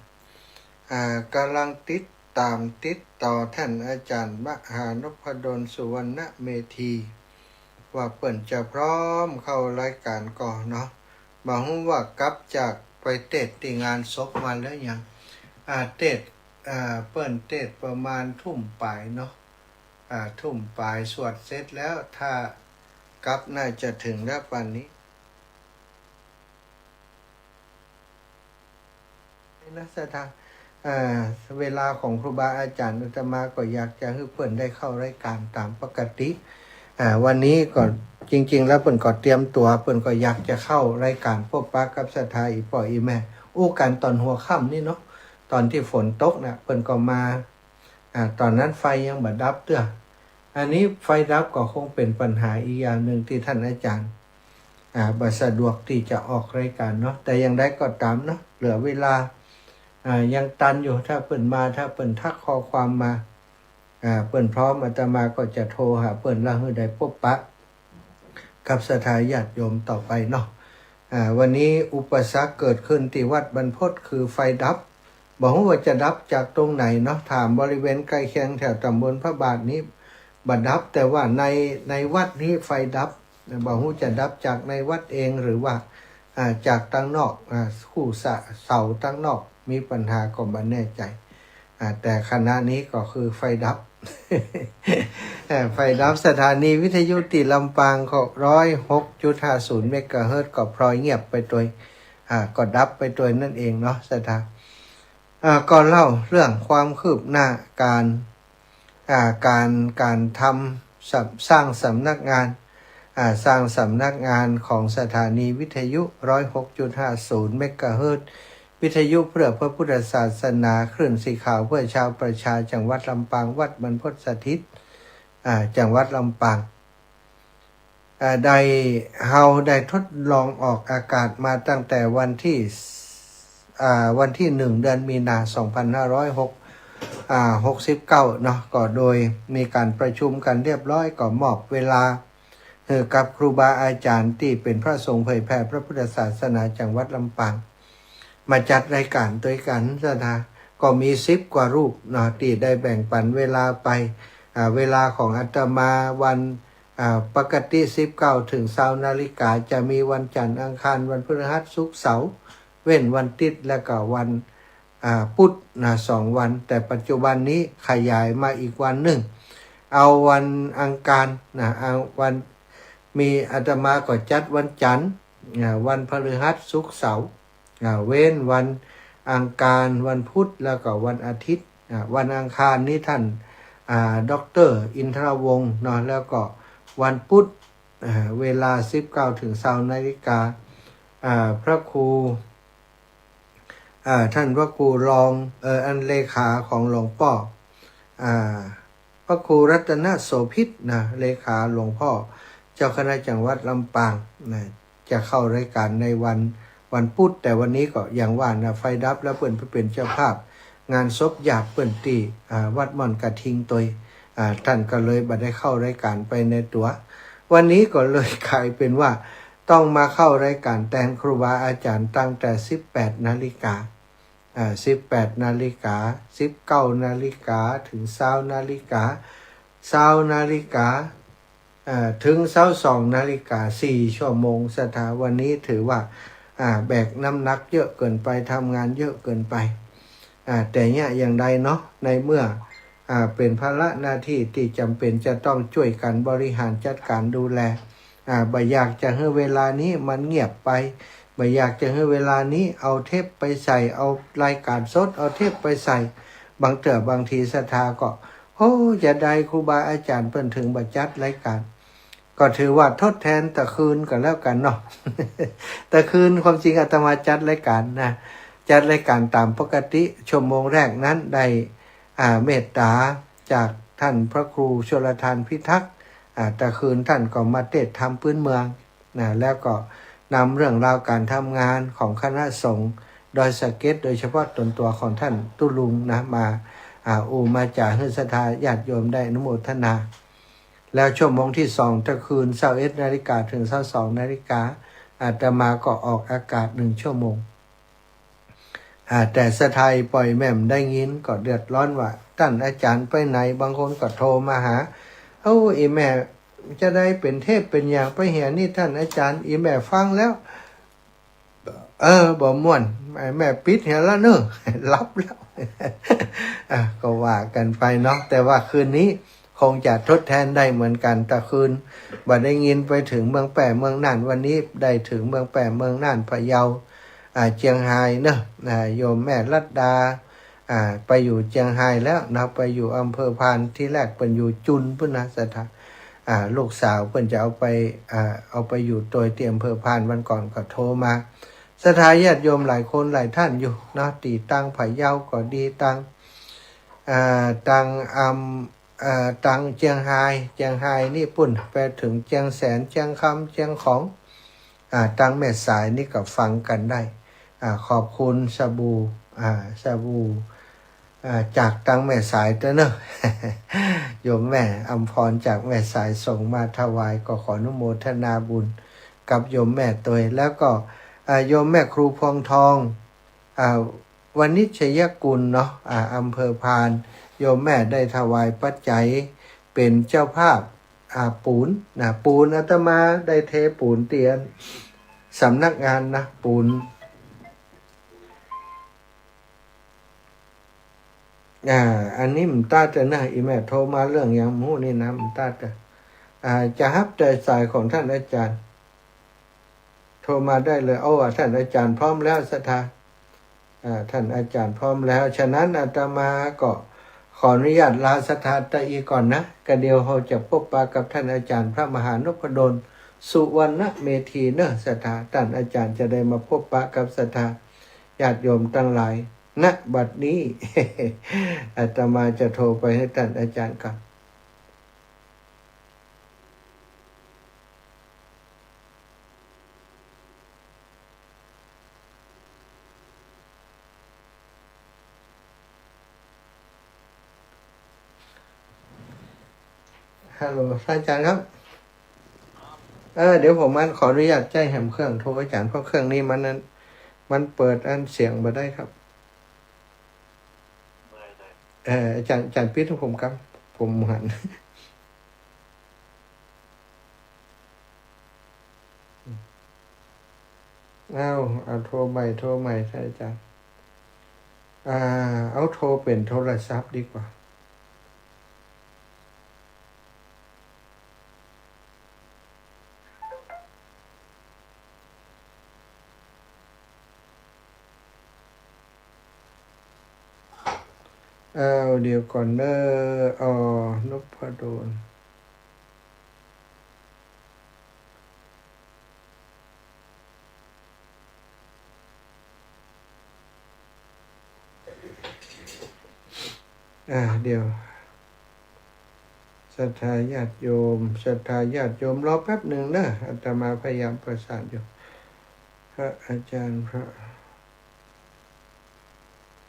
อ่า ก่ำลังติดต๋ามติดต่อท่านอาจ๋ารย์มหานพดล สุวรรณเมธี ว่าเปิ้นจะพร้อมเข้ารายก๋านก่อเนาะ บ่ฮู้ว่ากลับจากไปเตสน์ตี้งานศพมาแล้วยัง อ่า เตสน์ อ่า เปิ้นเตสน์ประมาณทุ่มป๋ายเนาะ อ่า ทุ่มป๋ายสวดเสร็จแล้ว ถ้ากลับน่าจะเถิงแล้วป่านนี้ นะศรัทธา อ่า เวลาของครูบาอาจ๋ารย์ อาตมาก็อยากจะหื้อเปิ้นได้เข้ารายก๋านต๋ามปกติ อ่า วันนี้ก็จริงๆ แล้วเปิ้นก็เตรียมตั๋ว เปิ้นก็อยากจะเข้ารายก๋านพบปะกับศรัทธาอี่ป้ออี่แม่ อู้กั๋นต๋อนหัวค่ำนี่เนาะ ต๋อนตี้ฝนตกน่ะ เปิ้นก็มา อ่า ต๋อนนั้นไฟยังบ่ดับเตื้อ อันนี้ไฟดับก็คงเป๋นปัญหาอีกอย่างนึ่งตี้ท่านอาจ๋ารย์ อ่า บ่สะดวกตี้จะออกรายก๋านเนาะ แต่อย่างใดก็ต๋ามเนาะ เหลือเวลา อ่า ยังตันอยู่ ถ้าเปิ้นมา ถ้าเปิ้นทักข้อความมา อ่า เปิ้นพร้อม อาตมาก็จะโทรหาเปิ้น แล้วหื้อได้พบปะ กับศรัทธาญาติโยมต่อไปเนาะ อ่า วันนี้อุปสรรคเกิดขึ้นตี้วัดบรรพตคือไฟดับ บ่ฮู้ว่าจะดับจากตรงไหนเนาะ ถามบริเวณใก้เคียงแถวต๋ำบลพระบาทนี้บ่ดับ แต่ว่าใน ในวัดนี้ไฟดับ บ่ฮู้จะดับจากในวัดเองหรือว่า อ่า จากตังนอก อ่า คู่สะ เสาตังนอกมีปัญหาก็บ่แน่ใจ๋ อ่า แต่ขณะนี้ก็คือไฟดับ เอ่อ ไฟดับ สถานีวิทยุตี้ลำปางก็ร้อยหกจุดห้าศูนย์เมกะเฮิรตซ์ก็พลอยเงียบไปตวย อ่า ก็ดับไปตวยนั่นเองเนาะศรัทธา อ่า ก็เล่าเรื่องความคืบหน้าก๋าน อ่า ก๋าน ก๋านทำ ส- สร้างสำนักงาน อ่า สร้างสำนักงานของสถานีวิทยุร้อยหกจุดห้าศูนย์เมกะเฮิรตซ์ วิทยุเพื่อพระพุทธศาสนา คลื่นสีขาวเพื่อชาวประชา จังหวัดลำปาง วัดบรรพตสถิต อ่า จังหวัดลำปาง อ่า ได้ เฮาได้ทดลองออกอากาศมาตั้งแต่วันตี้ อ่า วันตี้หนึ่ง เดือนมีนา สองพันห้าร้อยหก อ่า หกสิบเก้าเนาะ ก็โดยมีก๋านประชุมกั๋นเรียบร้อย ก็มอบเวลาหื้อกับครูบาอาจ๋ารย์ตี้เป๋นพระสงฆ์เผยแผ่พระพุทธศาสนาจังหวัดลำปาง มาจัดรายก๋านตวยกั๋นศรัทธา ก็มีสิบกว่ารูปเนาะ ตี้ได้แบ่งปันเวลาไป อ่า เวลาของอาตมาวัน อ่า ปกติสิบเก้าเถิงซาวนาฬิกา จะมีวันจันทร์ อังคาร วันพฤหัส ศุกร์ เสาร์ เว้นวันติ๊ด แล้วก็วัน อ่า ปุ๊ดนะ สองวัน แต่ปัจจุบันนี้ขยายมาอีกวันนึ่ง เอาวันอังคารนะ เอาวัน มีอาตมาก็จัดวันจันทร์ อ่า วันพฤหัส ศุกร์ เสาร์ อ่า เว้นวันอังคาร วันพุธ แล้วก็วันอาทิตย์ อ่า วันอังคารนี้ท่าน อ่า ด็อกเตอร์อินทรวงศ์เนาะ แล้วก็วันพุธ อ่า เวลาสิบเก้าเถิงซาวนาฬิกา อ่า พระครู อ่า ท่านพระครูรอง เอ่อ อันเลขาของหลวงป้อ อ่า พระครูรัตนโสภิตนะ เลขาหลวงป้อเจ้าคณะจังหวัดลำปางนะ จะเข้ารายก๋านในวัน วันพุธ แต่วันนี้ก็อย่างว่านะ ไฟดับแล้ว เปิ้นไปเป๋นเจ้าภาพงานศพญาติเปิ้นตี้ อ่า วัดม่อนกระทิงตวย อ่า ท่านก็เลยบ่ได้เข้ารายก๋านไปในตั๋ว วันนี้ก็เลยกลายเป๋นว่าต้องมาเข้ารายก๋านแตนครูบาอาจ๋ารย์ตั้งแต่สิบแปดนาฬิกา อ่า สิบแปดนาฬิกา สิบเก้านาฬิกา เถิงซาวนาฬิกา ซาวนาฬิกา อ่า เถิงซาวสองนาฬิกา สี่ชั่วโมงศรัทธา วันนี้ถือว่า อ่า แบกน้ำหนักเยอะเกินไป ทำงานเยอะเกินไป อ่า แต่เนี่ยอย่างใดเนาะ ในเมื่อ อ่า เป๋นภาระหน้าตี้ตี้จ๋ำเป๋นจะต้องจ้วยกั๋นบริหารจัดก๋านดูแล อ่า บ่อยากจะหื้อเวลานี้มันเงียบไป บ่อยากจะหื้อเวลานี้เอาเทปไปใส่ เอารายก๋านสด เอาเทปไปใส่ บางเตื้อบางทีศรัทธาก็ โอ้ จะใดครูบาอาจ๋ารย์เปิ้นเถิงบ่จัดรายก๋าน ก็ถือว่าทดแตนตะคืนก็แล้วกั๋นเนาะ ตะคืนความจริงอาตมาจัดรายก๋านนะ จัดรายก๋านต๋ามปกติ ชั่วโมงแรกนั้นได้ อ่า เมตต๋าจากท่านพระครูชลทานพิทักษ์ อ่า ตะคืนท่านก็มาเตสน์ธรรมปื๊นเมืองนะ แล้วก็นำเรื่องราวก๋านทำงานของคณะสงฆ์ดอยสะเก็ด โดยเฉพาะต๋นตั๋วของท่านตุ๊ลุงนะ มา อ่า อู้มาจ๋าหื้อศรัทธาญาติโยมได้อนุโมทนา แล้วชั่วโมงตี้สองตะคืน ซาวเอ็ดนาฬิกาเถิงซาวสองนาฬิกา อาตมาก็ออกอากาศหนึ่งชั่วโมง อ่า แต่ศรัทธาปล่อยแม่มได้ยินก็เดือดร้อนว่า ต้านอาจ๋ารย์ไปไหน บางคนก็โทรมาหา เอ้า อีแม่จะได้เป๋นเทปเป๋นหยังไปเหียนี่ต้านอาจ๋ารย์ อีแม่ฟังแล้ว เออ บ่ม่วน แม่ปิดเหียแล้วเน่อ หลับแล้ว อ่ะ ก็ว่ากั๋นไปเนาะ แต่ว่าคืนนี้คงจะทดแทนได้เหมือนกั๋น ตะคืนบ่ได้ยินไปเถิงเมืองแป้เมืองน่าน วันนี้ได้เถิงเมืองแป้เมืองน่าน พะเยา อ่า เจียงฮายเนาะ อ่า โยมแม่รัตดา อ่า ไปอยู่เจียงฮายแล้วนะ ไปอยู่อำเภอพาน ตี้แรกเปิ้นอยู่จุนปู้นนะศรัทธา อ่า ลูกสาวเปิ้นจะเอาไป อ่า เอาไปอยู่ตวยตี้อำเภอพาน วันก่อนก็โทรมา ศรัทธาญาติโยมหลายคนหลายต้านอยู่เนาะ ตี้ตางพะเยาก็ดี ตาง อ่า ตางอำ อ่า ตางเจียงฮาย เจียงฮายนี่ปู้น ไปเถิงเจียงแสน เจียงคำ เจียงของ อ่า ตางแม่สายนี่ก็ฟังกั๋นได้ อ่า ขอบคุณสบู่ อ่า สบู่ อ่า จากตางแม่สายเต๊อะเนาะ โยมแม่อำพรจากแม่สายส่งมาถวาย ก็ขออนุโมทนาบุญกับโยมแม่ตวย แล้วก็ อ่า โยมแม่ครูพวงทอง อ่า วณิชยกุลเนาะ อ่า อำเภอพาน โยมแม่ได้ถวายปัจจัยเป๋นเจ้าภาพ อ่า ปูนนะ ปูนอาตมาได้เทปูนเตียนสำนักงานนะ ปูน อ่า อันนี้บ่ตั๊ดเต๊อะนะ อีแม่โทรมาเรื่องหยังบ่ฮู้นี่นะ บ่ตั๊ดเต๊อะ อ่า จะฮับแต่สายของต้านอาจ๋ารย์ โทรมาได้เลย โอ้ ต้านอาจ๋ารย์พร้อมแล้วศรัทธา อ่า ต้านอาจ๋ารย์พร้อมแล้ว ฉะนั้นอาตมาก็ขออนุญาตลาศรัทธาตะอี้ก่อนนะ กะเดี๋ยวเฮาจะพบปะกับต้านอาจ๋ารย์พระมหานพดล สุวรรณเมธีเนาะศรัทธา ต้านอาจ๋ารย์จะได้มาพบปะกับศรัทธาญาติโยมตังหลาย ณ บัดนี้ อาตมาจะโทรไปหื้อต้านอาจ๋ารย์ก่อน ฮัลโหล อาจ๋ารย์ครับ เออ เดี๋ยวผมมาขออนุญาตใจ๊แหมเครื่องโทรอาจ๋ารย์ เพราะเครื่องนี้มันนั้น มันเปิดอันเสียงบ่ได้ครับ เออ อาจ๋ารย์ อาจ๋ารย์ปิดหื้อผมครับ ผมหัน เอา เอาโทรใหม่ โทรใหม่ ใช่อาจ๋ารย์ อ่า เอาโทรเป๋นโทรศัพท์ดีกว่า เอา เดี๋ยวก่อนเนาะ อ๋อ นพดล อ่า เดี๋ยว ศรัทธาญาติโยม ศรัทธาญาติโยม รอแป๊บหนึ่งเนาะ อาตมาพยายามประสานอยู่ พระอาจ๋ารย์ พระ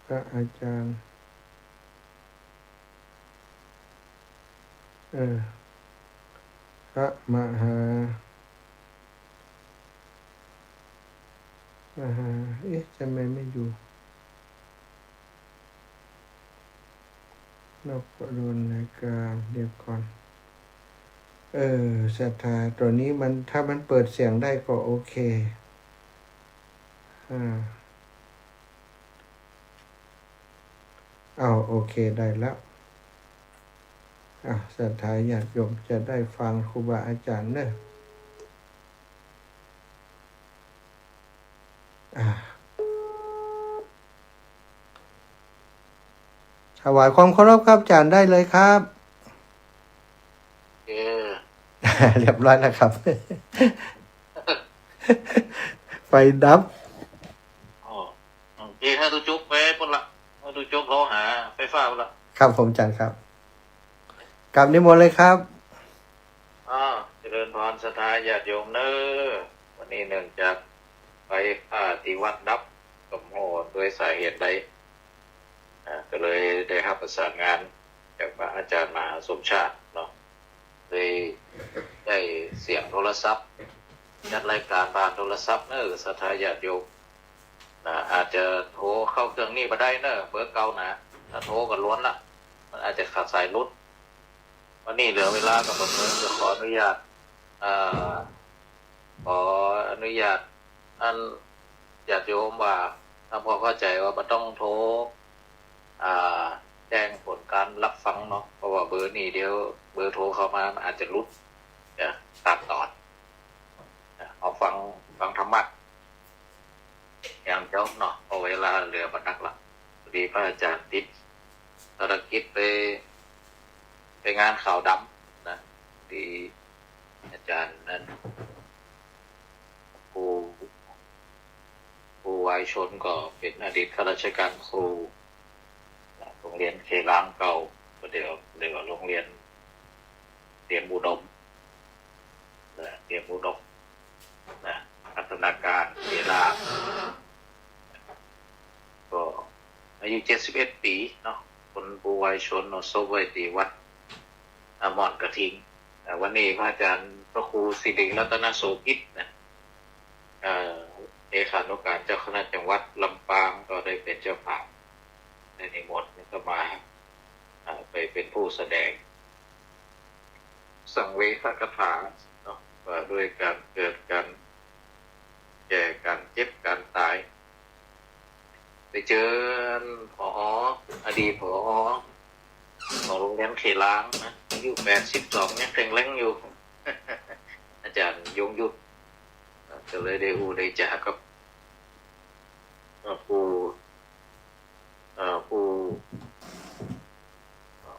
พระอาจ๋ารย์ เออ พระมหา มหา เอ๊ะ ทำไมไม่อยู่ นพดล นาการ เดี๋ยวก่อน เออ ศรัทธา ตัวนี้มัน ถ้ามันเปิดเสียงได้ก็โอเค อ่า เอา โอเค ได้แล้ว อ่ะ ศรัทธาญาติโยมจะได้ฟังครูบาอาจ๋ารย์เนาะ อ่ะ ถวายความเคารพครับอาจ๋ารย์ ได้เลยครับ เออ เรียบร้อยแล้วครับ ไฟดับ อ๋อ อืม เออ หื้อตุ๊จุกไปปู้นละ หื้อตุ๊จุกโทรหาไฟฟ้าปู้นละ ครับผมอาจ๋ารย์ครับ กราบนิมนต์เลยครับ อ่า เจริญพรศรัทธาญาติโยมเนาะ วันนี้เนื่องจากไฟฟ้าตี้วัดดับ ก็บ่ฮู้ด้วยสาเหตุใด อ่า ก็เลยได้ฮับประสานงานจากพระอาจ๋ารย์มหาสมชาติเนาะ เลยได้เสียงโทรศัพท์ จัดรายก๋านผ่านโทรศัพท์เน่อ ศรัทธาญาติโยม นะ อาจจะโทรเข้าเครื่องนี้บ่ได้เน่อ เบอร์เก่านะ ถ้าโทรก็ล้วนละ มันอาจจะขาดสายหลุด วันนี้เหลือเวลาก็บ่เกิน จะขออนุญาต เอ่อ ขออนุญาต อัน ญาติโยมว่า ถ้าพอเข้าใจ๋ว่าบ่ต้องโทร อ่า แจ้งผลการรับฟังเนาะ เพราะว่าเบอร์นี้เดี๋ยวเบอร์โทรเข้ามามันอาจจะหลุด จะตัดตอน นะ เอาฟัง ฟังธรรมะอย่างเดียวเนาะ เพราะเวลาเหลือบ่นักละ พอดีพระอาจารย์ติดภารกิจไป ไปงานขาวดำนะ พอดีอาจารย์นั้น ครู ครูวายชนก็เป๋นอดีตข้าราชการครูนะ โฮงเฮียนเขลางเก่า ก็เดี๋ยว เดี๋ยวโฮงเฮียนเตรียมอุดมนะ เตรียมอุดมนะ พัฒนาการเขลาง ก็อายุเจ็ดสิบเอ็ดปี๋เนาะ คนครูวายชนเอาศพไว้ตี้วัด อ่า ม่อนกระทิง อ่า วันนี้พระอาจารย์พระครูสิริรัตนโสภิตนะ เอ่อ เลขานุการเจ้าคณะจังหวัดลำปาง ก็ได้เป๋นเจ้าภาพ ได้นิมนต์ก็มา อ่า ไปเป๋นผู้แสดง สังเวชคาถาเนาะ ว่าด้วยก๋านเกิด ก๋านแก่ ก๋านเจ็บ ก๋านต๋าย ไปเจอผอ อดีตผอ ของโฮงเฮียนเขลางนะ อายุแปดสิบสอง ยังแข็งแรงอยู่ อาจารย์ยงยุทธ ก็เลยได้อู้ได้จ๋ากับ เอ่อ ผู้ เอ่อ ผู้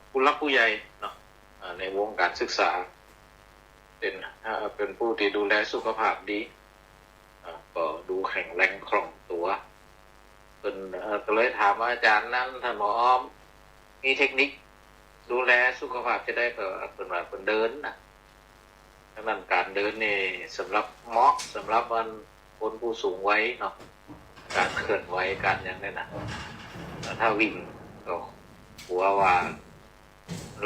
ผู้หลักผู้ใหญ่เนาะ อ่า ในวงก๋านศึกษา เป๋น อ่า เป๋นผู้ตี้ดูแลสุขภาพดี อ่า ก็ดูแข็งแรงคล่องตั๋ว เปิ้น เอ่อ ก็เลยถามว่า อาจ๋ารย์นั้น ต้านหมออ้อม มีเทคนิคดูแลสุขภาพจาใด ก็เปิ้นว่าเปิ้นเดินนะ ดังนั้นก๋านเดินนี่สำหรับ เหมาะสำหรับอันคนผู้สูงวัยเนาะ ก๋านเคลื่อนไหว ก๋านหยังเนี่ยนะ ถ้าวิ่งก็กั๋วว่า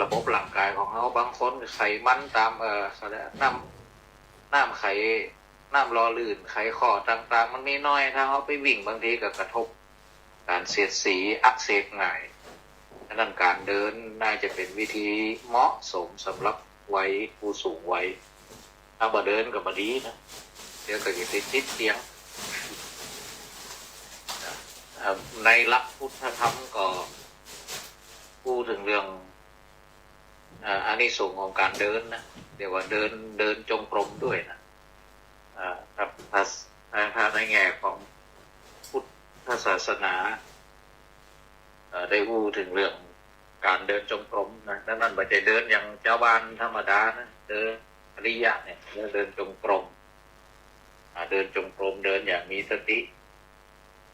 ระบบร่างก๋ายของเฮา บางคนไขมันต๋าม เอ่อ เขาเรียกน้ำ น้ำไข น้ำหล่อลื่นไขข้อต่างๆ มันมีน้อย ถ้าเฮาไปวิ่งบางทีก็กระทบก๋านเสียดสี อักเสบง่าย ฉะนั้นก๋านเดินน่าจะเป๋นวิธีเหมาะสมสำหรับวัย ผู้สูงวัย ถ้าบ่เดินก็บ่ดีนะ เดี๋ยวก็จะไปติดเตียงนะ อ่า ในหลักพุทธธรรมก็พูดเถิงเรื่อง อ่า อานิสงส์ของก๋านเดินนะ เรียกว่าเดิน เดินจงกรมด้วยนะ อ่า ครับ ถ้า ถ้าในแง่ของพุทธศาสนา เอ่อ ได้อู้เถิงเรื่องก๋านเดินจงกรมนะ ดังนั้นบ่ใจ้เดินอย่างจาวบ้านธรรมดานะ เดินอริยะเนี่ย เรียกเดินจงกรม อ่า เดินจงกรม เดินอย่างมีสติ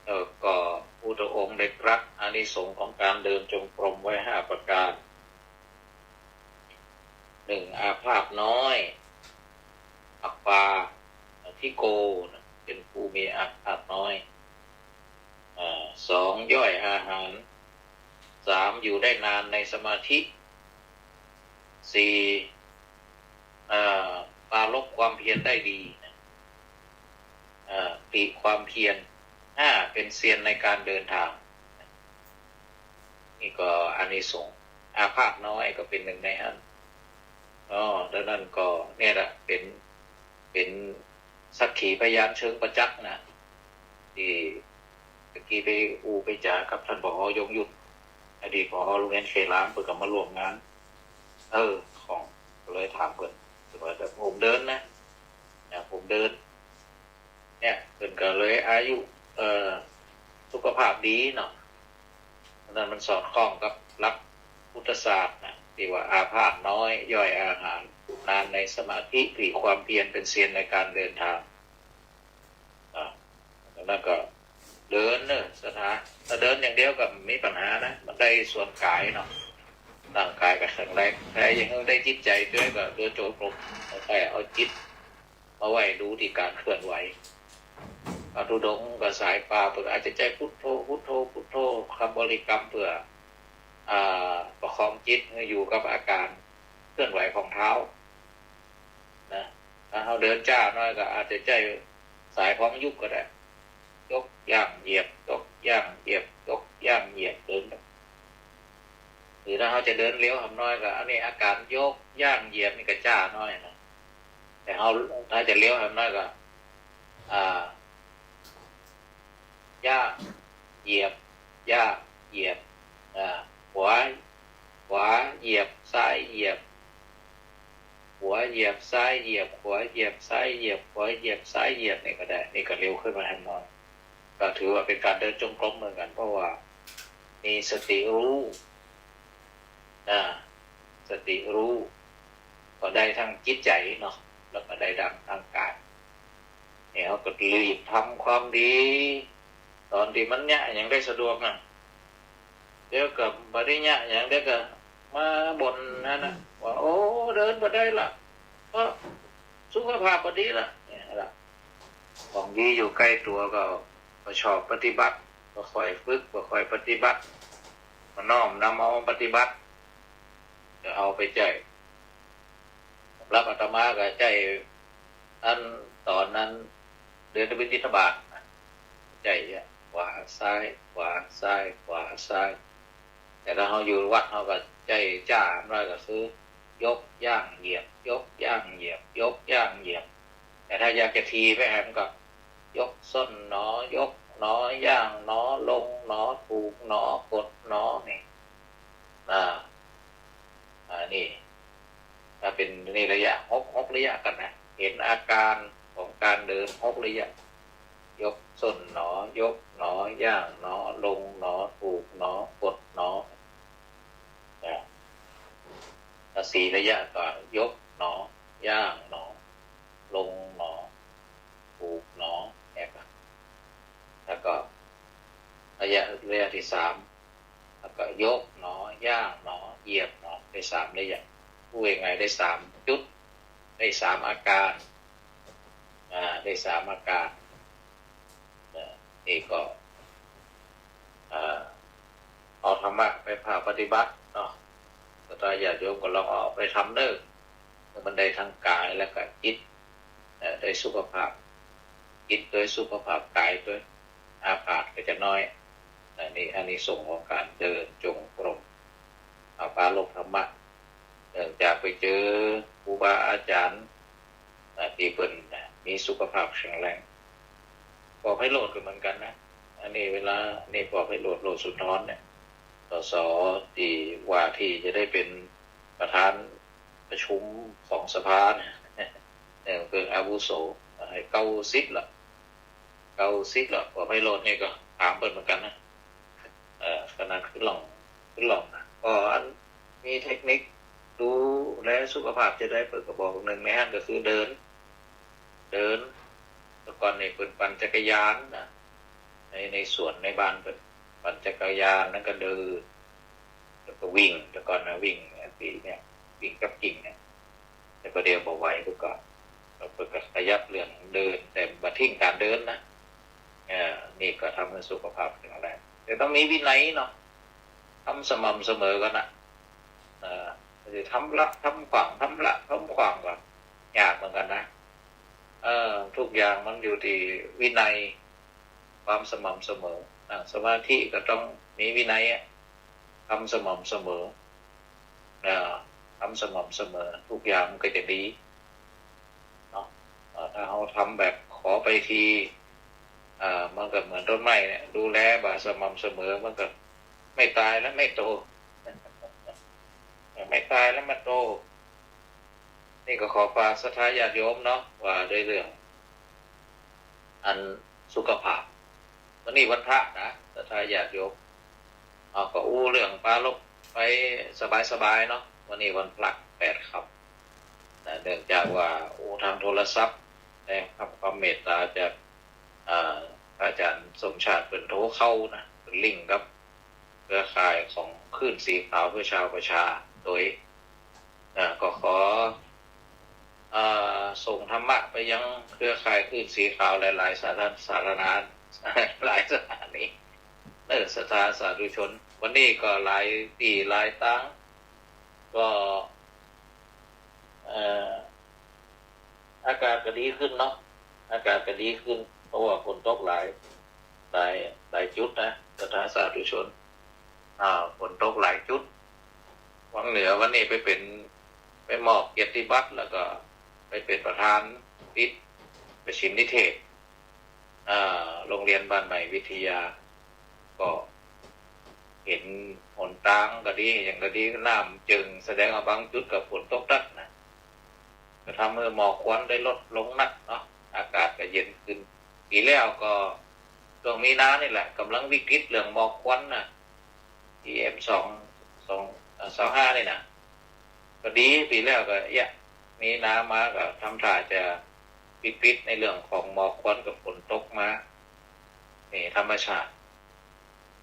เอ่อ ก็พุทธองค์ได้ตรัสอานิสงส์ของก๋านเดินจงกรมไว้ห้าประก๋าน หนึ่ง อาพาธน้อย อัปปาทิโกนะ เป๋นผู้มีอาพาธน้อย อ่า สอง ย่อยอาหาร สาม อยู่ได้นานในสมาธิ สี่ เอ่อ ปรารภความเพียรได้ดีนะ เอ่อ ผลิความเพียร ห้า เป๋นเซียนในก๋านเดินตาง นี่ก็อานิสงส์ อาพาธน้อยก็เป๋นหนึ่งในหั้น อ้อ ดังนั้นก็เนี่ยแหละเป๋น เป๋นสักขีพยานเชิงประจักษ์นะ ตี้ตะกี้ไปอู้ไปจ๋ากับต้าน ผอ ยงยุทธ อดีต ผอ โฮงเฮียนเขลาง เปิ้นก็มาร่วมงาน เออ ของ ก็เลยถามเปิ้น เปิ้นว่า "ผมเดินนะ นะ ผมเดิน" เนี่ย เปิ้นก็เลยอายุ เอ่อ สุขภาพดีเนาะ อันนั้นมันสอดคล้องกับหลักพุทธศาสตร์นะ ตี้ว่าอาพาธน้อย ย่อยอาหาร นานในสมาธิ ผลิความเพียร เป๋นเซียนในก๋านเดินตาง อ่า อันนั้นก็เดินเน่อ ศรัทธา ถ้าเดินอย่างเดียวก็บ่มีปัญหานะ มันได้ส่วนก๋ายเนาะ ร่างก๋ายก็แข็งแรง แต่อย่างได้จิตใจ๋ตวยก็เดินจงกรม แต่เอาจิตมาไว้ดูตี้ก๋านเคลื่อนไหว พระธุดงค์ก็สายป่า เปิ้นอาจจะใจ๊พุทโธ พุทโธ พุทโธ คำบริกรรมเปื้อ อ่า ประคองจิตหื้ออยู่กับอาก๋านเคลื่อนไหวของเท้านะ ถ้าเฮาเดินจ๊าหน้อยก็อาจจะใจ๊สายพองยุบก็ได้ ยกย่างเหยียบ ยกย่างเหยียบ ยกย่างเหยียบ เดิน หรือถ้าเฮาจะเดินเร็วหำน้อยก็ อันนี้อาการยกย่างเหยียบนี่ก็จ๊าหน้อยนะ แต่เฮาถ้าจะเร็วหำน้อยก็ อ่า ย่าง เหยียบ ย่าง เหยียบ อ่า ขวา ขวา เหยียบ ซ้าย เหยียบ ขวา เหยียบ ซ้าย เหยียบ ขวา เหยียบ ซ้าย เหยียบ ขวา เหยียบ ซ้าย เหยียบ นี่ก็ได้ นี่ก็เร็วขึ้นมาหำน้อย ก็ถือว่าเป๋นก๋านเดินจงกรมเหมือนกั๋น เพราะว่ามีสติฮู้ นะ สติฮู้ ก็ได้ตางจิตใจ๋เนาะ แล้วก็ได้ตาง ตางก๋าย เนี่ย เฮาก็รีบทำความดี ต๋อนตี้มันเยียะหยังได้สะดวกนะ เดี๋ยวก็บ่ได้เยียะหยัง เดี๋ยวก็มาบ่นหั้นนะ ว่า โอ้ เดินบ่ได้ละ เพราะสุขภาพบ่ดีละ เนี่ยละ ของดีอยู่ใก้ตั๋วก็ บ่ชอบปฏิบัติ บ่ค่อยฝึก บ่ค่อยปฏิบัติ บ่น้อมนำเอามาปฏิบัติ จะเอาไปใจ๊ สำหรับอาตมาก็ใจ๊ อันต๋อนนั้นเดินบิณฑบาตนะ ใจ๊อะ ขวาซ้าย ขวาซ้าย ขวาซ้าย แต่ถ้าเฮาอยู่วัดเฮาก็ใจ๊จ๊าหน้อยก็คือ ยกย่างเหยียบ ยกย่างเหยียบ ยกย่างเหยียบ แต่ถ้าอยากจะถี่ไปแหมก็ ยกส้นหนอ ยกหนอ ย่างหนอ ลงหนอ ถูกหนอ กดหนอ นี่ อ่า อ่า นี่ ถ้าเป๋นนี่ระยะหก หกระยะกั๋นนะ เห็นอาการของก๋านเดินหกระยะ ยกส้นหนอ ยกหนอ ย่างหนอ ลงหนอ ถูกหนอ กดหนอ นะ ถ้าสี่ระยะก็ ยกหนอ ย่างหนอ ลงหนอ ถูกหนอ เนี่ยครับ แล้วก็ระยะ ระยะตี้สาม แล้วก็ยกหนอ ย่างหนอ เหยียบหนอ ได้สามระยะ พูดง่ายๆ ได้สามจุด ได้สามอาการ อ่า ได้สามอาการ เอ่อ นี่ก็ เอ่อ เอาธรรมะไปภาคปฏิบัติเนาะ ศรัทธาญาติโยมก็ลองเอาไปทำเน่อ ให้มันได้ตางก๋ายแล้วก็จิต เอ่อ ได้สุขภาพ จิตโดยสุขภาพก๋ายโดย อาพาธก็จะน้อย อันนี้ อานิสงส์ของก๋านเดินจงกรม เอาปรารภธรรมะ เนื่องจากไปเจอครูบาอาจ๋ารย์ อ่า ตี้เปิ้น อ่า มีสุขภาพแข็งแรง ปอไพโรจน์ก็เหมือนกั๋นนะ อันนี้เวลา นี่ปอไพโรจน์ โรจน์สุนทรเนี่ย สส ตี้ว่าตี้จะได้เป๋นประธานประชุมของสภาเนี่ย เนี่ย เปิ้นอาวุโส เก้าสิบละ เก้าสิบละ ปอไพโรจน์นี่ก็ถามเปิ้นเหมือนกั๋นนะ เอ่อ ขนาดขึ้นล่อง ขึ้นล่องนะ ก็อันมีเทคนิคดูแลสุขภาพจะได้ เปิ้นก็บอก นึ่งในหั้นก็คือเดิน เดิน แต่ก่อนนี่เปิ้นปั่นจักรยานนะ ใน ในสวนในบ้านเปิ้นปั่นจักรยาน แล้วก็เดิน แล้วก็วิ่ง แต่ก่อนนะวิ่ง ไอ้ปี๋เนี่ย วิ่งกับกิ่งเนี่ย แต่ประเดี๋ยวบ่ไหว เปิ้นก็ เปิ้นก็ขยับเรื่องเดิน แต่บ่ทิ้งก๋านเดินนะ เอ่อ นี่ก็ทำให้สุขภาพแข็งแรง แต่ต้องมีวินัยเนาะ ทำสม่ำเสมอกั๋นนะ เอ่อ จะทำละทำขว้าง ทำละทำขว้างก็ยากเหมือนกั๋นนะ เอ่อ ทุกอย่างมันอยู่ตี้วินัย ความสม่ำเสมอ นั่งสมาธิก็ต้องมีวินัยอะ ทำสม่ำเสมอ เอ่อ ทำสม่ำเสมอ ทุกอย่างมันก็จะดีเนาะ เอ่อ ถ้าเฮาทำแบบขอไปที เอ่อ มันก็เหมือนต้นไม้เนี่ย ดูแลบ่สม่ำเสมอ มันก็ไม่ตายและไม่โต ไม่ตายและไม่โต นี่ก็ขอฝากศรัทธาญาติโยมเนาะ ว่าด้วยเรื่อง อันสุขภาพ วันนี้วันพระนะ ศรัทธาญาติโยม เอาก็อู้เรื่องปรารภไปสบายๆ เนาะ วันนี้วันพระแปดค่ำนะ เนื่องจากว่าอู้ทางโทรศัพท์ ได้รับความเมตตาจาก อ่า พระอาจารย์สมชาติเปิ้นโทรเข้านะ เปิ้นลิงก์กับเครือข่ายของคลื่นสีขาวเพื่อชาวประชา โดย อ่า ก็ขอ อ่า ส่งธรรมะไปยังเครือข่ายคลื่นสีขาวหลายๆ สถา สถานะ หลายสถานี เออ ศรัทธาสาธุชน วันนี้ก็หลายตี้หลายตาง ก็ เอ่อ อากาศก็ดีขึ้นเนาะ อากาศก็ดีขึ้น เพราะว่าฝนตกหลาย หลาย หลายจุดนะ ศรัทธาสาธุชน อ่า ฝนตกหลายจุด วังเหนือวันนี้ไปเป๋น ไปมอบเกียรติบัตร แล้วก็ไปเป๋นประธานปิดประชิมนิเทศ อ่า โรงเรียนบ้านใหม่วิทยา ก็เห็นหนตางก็ดี หยังก็ดี น้ำเจิ่ง แสดงว่าบางจุดก็ฝนตกหนักนะ ก็ทำหื้อหมอกควันได้ลดลงนักเนาะ อากาศก็เย็นขึ้น ปี๋แล้วก็ช่วงมีนานี่แหละ ก่ำลังวิกฤตเรื่องหมอกควันนะ PM สอง สอง เอ่อ สองห้านี่นะ ก็ดี ปี๋แล้วก็ เอี้ย มีนามาก็ทำท่าจะปิดๆ ในเรื่องของหมอกควันกับฝนตกมา นี่ธรรมชาติ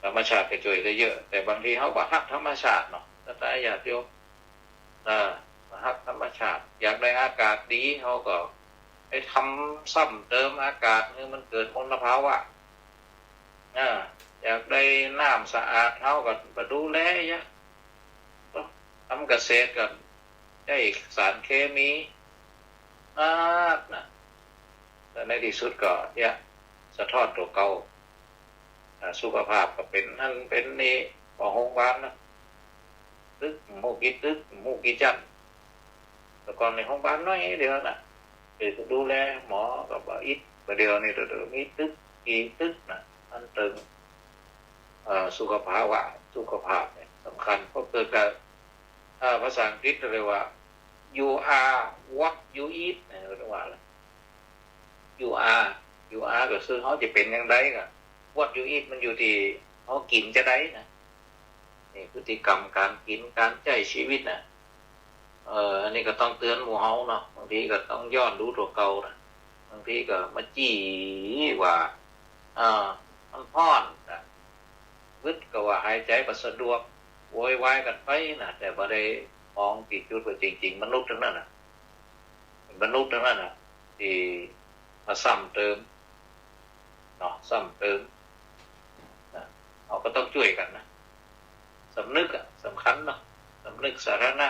ธรรมชาติก็จ้วยได้เยอะ แต่บางทีเฮาบ่ฮักธรรมชาติเนาะ ศรัทธาญาติโยม เออ บ่ฮักธรรมชาติ อยากได้อากาศดี เฮาก็ไปทำซ้ำเติมอากาศหื้อมันเกิดมลภาวะ เออ อยากได้น้ำสะอาด เฮาก็บ่ดูแลเยียะ ทำเกษตรก็ใจ๊สารเคมีนักนะ แล้วในตี้สุดก็เยียะ สะท้อนตั๋วเก่า อ่า สุขภาพก็เป๋นหั้นเป๋นนี่ เข้าโฮงบาลนะ ตึก ฮู้กี่ตึก ฮู้กี่จั้น แต่ก่อนในโฮงบาลน้อยเดียวนะ ไปดูแลหมอก็บ่อิด บ่าเดี่ยวนี้เดี๋ยวมีตึก กี่ตึกนะ มันตึง เอ่อ สุขภาวะ สุขภาพเนี่ยสำคัญ เพราะเกิดกับ เอ่อ ภาษาอังกฤษเรียกว่า you are what you eat นะ เรียกว่าอะไร you are you are ก็คือเฮาจะเป๋นอย่างใดก็ what you eat มันอยู่ตี้เฮากิ๋นจาใดนะ นี่พฤติกรรมก๋านกิ๋น ก๋านใจ๊ชีวิตนะ เออ อันนี้ก็ต้องเตือนหมู่เฮาเนาะ บางทีก็ต้องย้อนดูตั๋วเก่านะ บางทีก็มาจี้ว่า อ่า มันฮ้อนนะ วืดก็ว่าหายใจ๋บ่สะดวก โวยวายกั๋นไปนะ แต่บ่ได้มองตี้จุดว่าจริงๆ มนุษย์ตังนั้นน่ะ มนุษย์ตังนั้นน่ะ ตี้มาซ้ำเติม เนาะ ซ้ำเติมนะ เฮาก็ต้องจ้วยกั๋นนะ สำนึกอะ สำคัญเนาะ สำนึกสาธารณะ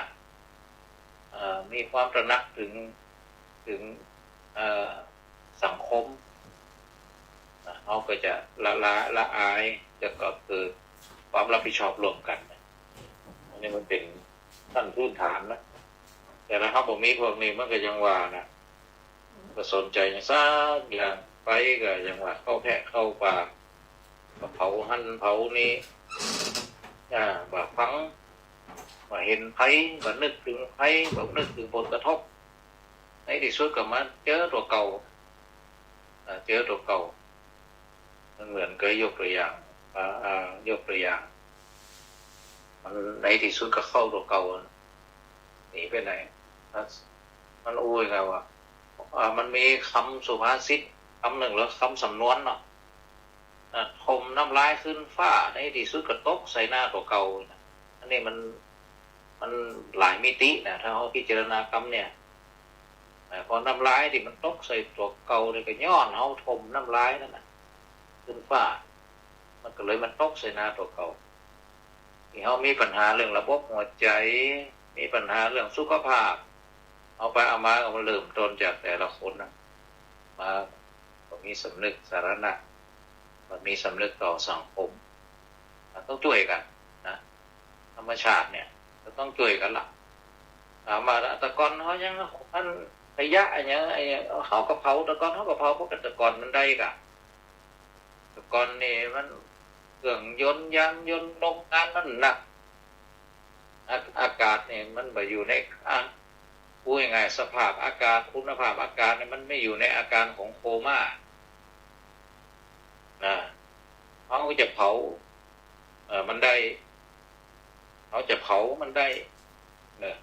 เอ่อ มีความตระหนักเถิง เถิง เอ่อ สังคมนะ เฮาก็จะละล้าละอาย แล้วก็เกิดความรับผิดชอบร่วมกั๋นนะ อันนี้มันเป๋นขั้นพื้นฐานนะ แต่ถ้าเฮาบ่มีพวกนี้มันก็อย่างว่านะ บ่สนใจ๋หยังสักอย่าง ไปก็อย่างว่าเข้าแพะเข้าป่า ก็เผาหั้นเผานี่ อ่า บ่ฟัง บ่หันภัย บ่นึกเถิงภัย บ่นึกเถิงผลกระทบ ในตี้สุดก็มาเจอตั๋วเก่า อ่า เจอตั๋วเก่า มันเหมือนเกยยกตั๋วอย่าง อ่า อ่า ยกตั๋วอย่าง มันในตี้สุดก็เข้าตั๋วเก่า หนีไปไหน มัน มันอู้ยังไงวะ อ่า มันมีกำสุภาษิตกำนึ่ง หรือ กำสำนวนเนาะ อ่า ถมน้ำลายขึ้นฟ้า ในตี้สุดก็ตกใส่หน้าตั๋วเก่านะ อันนี้มัน มันหลายมิตินะ ถ้าเฮาพิจารณากำเนี่ย อ่า พอน้ำลายตี้มันตกใส่ตั๋วเก่าเนี่ย ก็ย้อนเฮาถมน้ำลายนั่นน่ะขึ้นฟ้า มันก็เลยมาตกใส่หน้าตั๋วเก่า ตี้เฮามีปัญหาเรื่องระบบหัวใจ๋ มีปัญหาเรื่องสุขภาพ เอาไปเอามาก็มาเริ่มต้นจากแต่ละคนนะ มา บ่มีสำนึกสาธารณะ บ่มีสำนึกต่อสังคม มันต้องจ้วยกั๋นนะ ธรรมชาติเนี่ย ก็ต้องจ้วยกั๋นละ ถามว่าแต่ก่อนเฮายัง อัน ขยะอะหยัง ไอ้ เฮาก็เผา แต่ก่อนเฮาก็เผา เพราะแต่ก่อนมันได้กะ แต่ก่อนนี่มันเครื่องยนต์ ยานยนต์ โรงงานมันหนัก อา- อากาศเนี่ยมันบ่อยู่ใน อ่ะ พูดง่ายๆ สภาพอากาศ คุณภาพอากาศเนี่ยมันไม่อยู่ในอาการของโคม่า นะ เฮาจะเผา เอ่อ มันได้ เฮาจะเผามันได้ เนอะ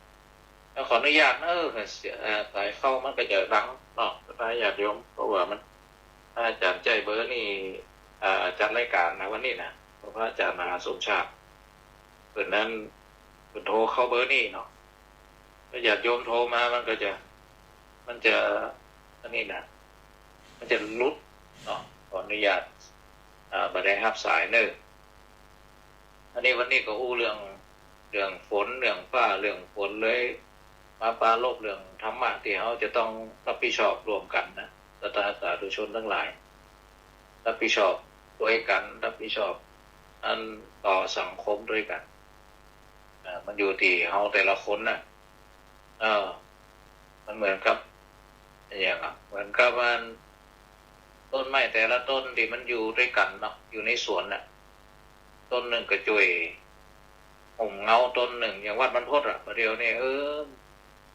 แล้วขออนุญาตนะ เออ เสียง เอ่อ สายเข้ามันก็จะดังเนาะ ญาติโยม เพราะว่ามัน อาจ๋ารย์ใจ๊เบอร์นี่ อ่า จัดรายก๋านนะวันนี้นะ เพราะพระอาจ๋ารย์มหาสมชาติ เปิ้นนั้น เปิ้นโทรเข้าเบอร์นี่เนาะ ถ้าญาติโยมโทรมามันก็จะ มันจะ อันนี้นะ มันจะหลุดเนาะ ขออนุญาต อ่า บ่ได้ฮับสายเน่อ อันนี้วันนี้ก็อู้เรื่อง เรื่องฝน เรื่องฟ้า เรื่องฝนเลย มาปรารภเรื่องธรรมะตี้เฮาจะต้องรับผิดชอบร่วมกั๋นนะ ศรัทธาสาธุชนตังหลาย รับผิดชอบตวยกั๋น รับผิดชอบอันต่อสังคมตวยกั๋น อ่า มันอยู่ตี้เฮาแต่ละคนน่ะ เออ มันเหมือนกับ อะหยังอะ เหมือนกับว่า ต้นไม้แต่ละต้นตี้มันอยู่ตวยกั๋นเนาะ อยู่ในสวนน่ะ ต้นนึ่งก็จ้วยห่มเงาต้นนึ่ง อย่างวัดบรรพตอะ บ่าเดี่ยวนี้ เออ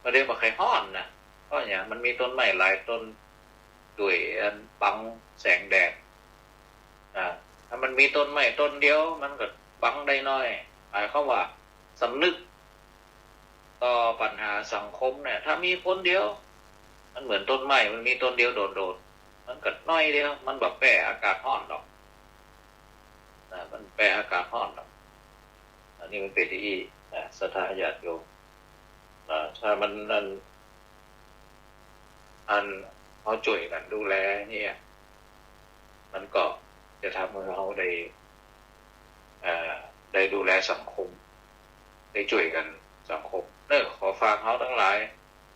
บ่าเดี่ยวบ่ใค่ฮ้อนนะ เพราะหยัง มันมีต้นไม้หลายต้น จ้วยอันบังแสงแดด อ่า ถ้ามันมีต้นไม้ต้นเดียว มันก็บังได้น้อย หมายความว่าสำนึกต่อปัญหาสังคมเนี่ย ถ้ามีคนเดียว มันเหมือนต้นไม้ มันมีต้นเดียวโดดๆ มันก็น้อยเดียว มันบ่แป้อากาศฮ้อนดอก นะ มันแป้อากาศฮ้อนดอก อันนี้มันเป๋นอี้ นะ ศรัทธาญาติโยม นะ ถ้ามันนั่น อันเฮาจ้วยกั๋นดูแลเนี่ย มันก็จะทำหื้อเฮาได้ เอ่อ ได้ดูแลสังคม ได้จ้วยกั๋นสังคม เน่อ ขอฝากเฮาตังหลาย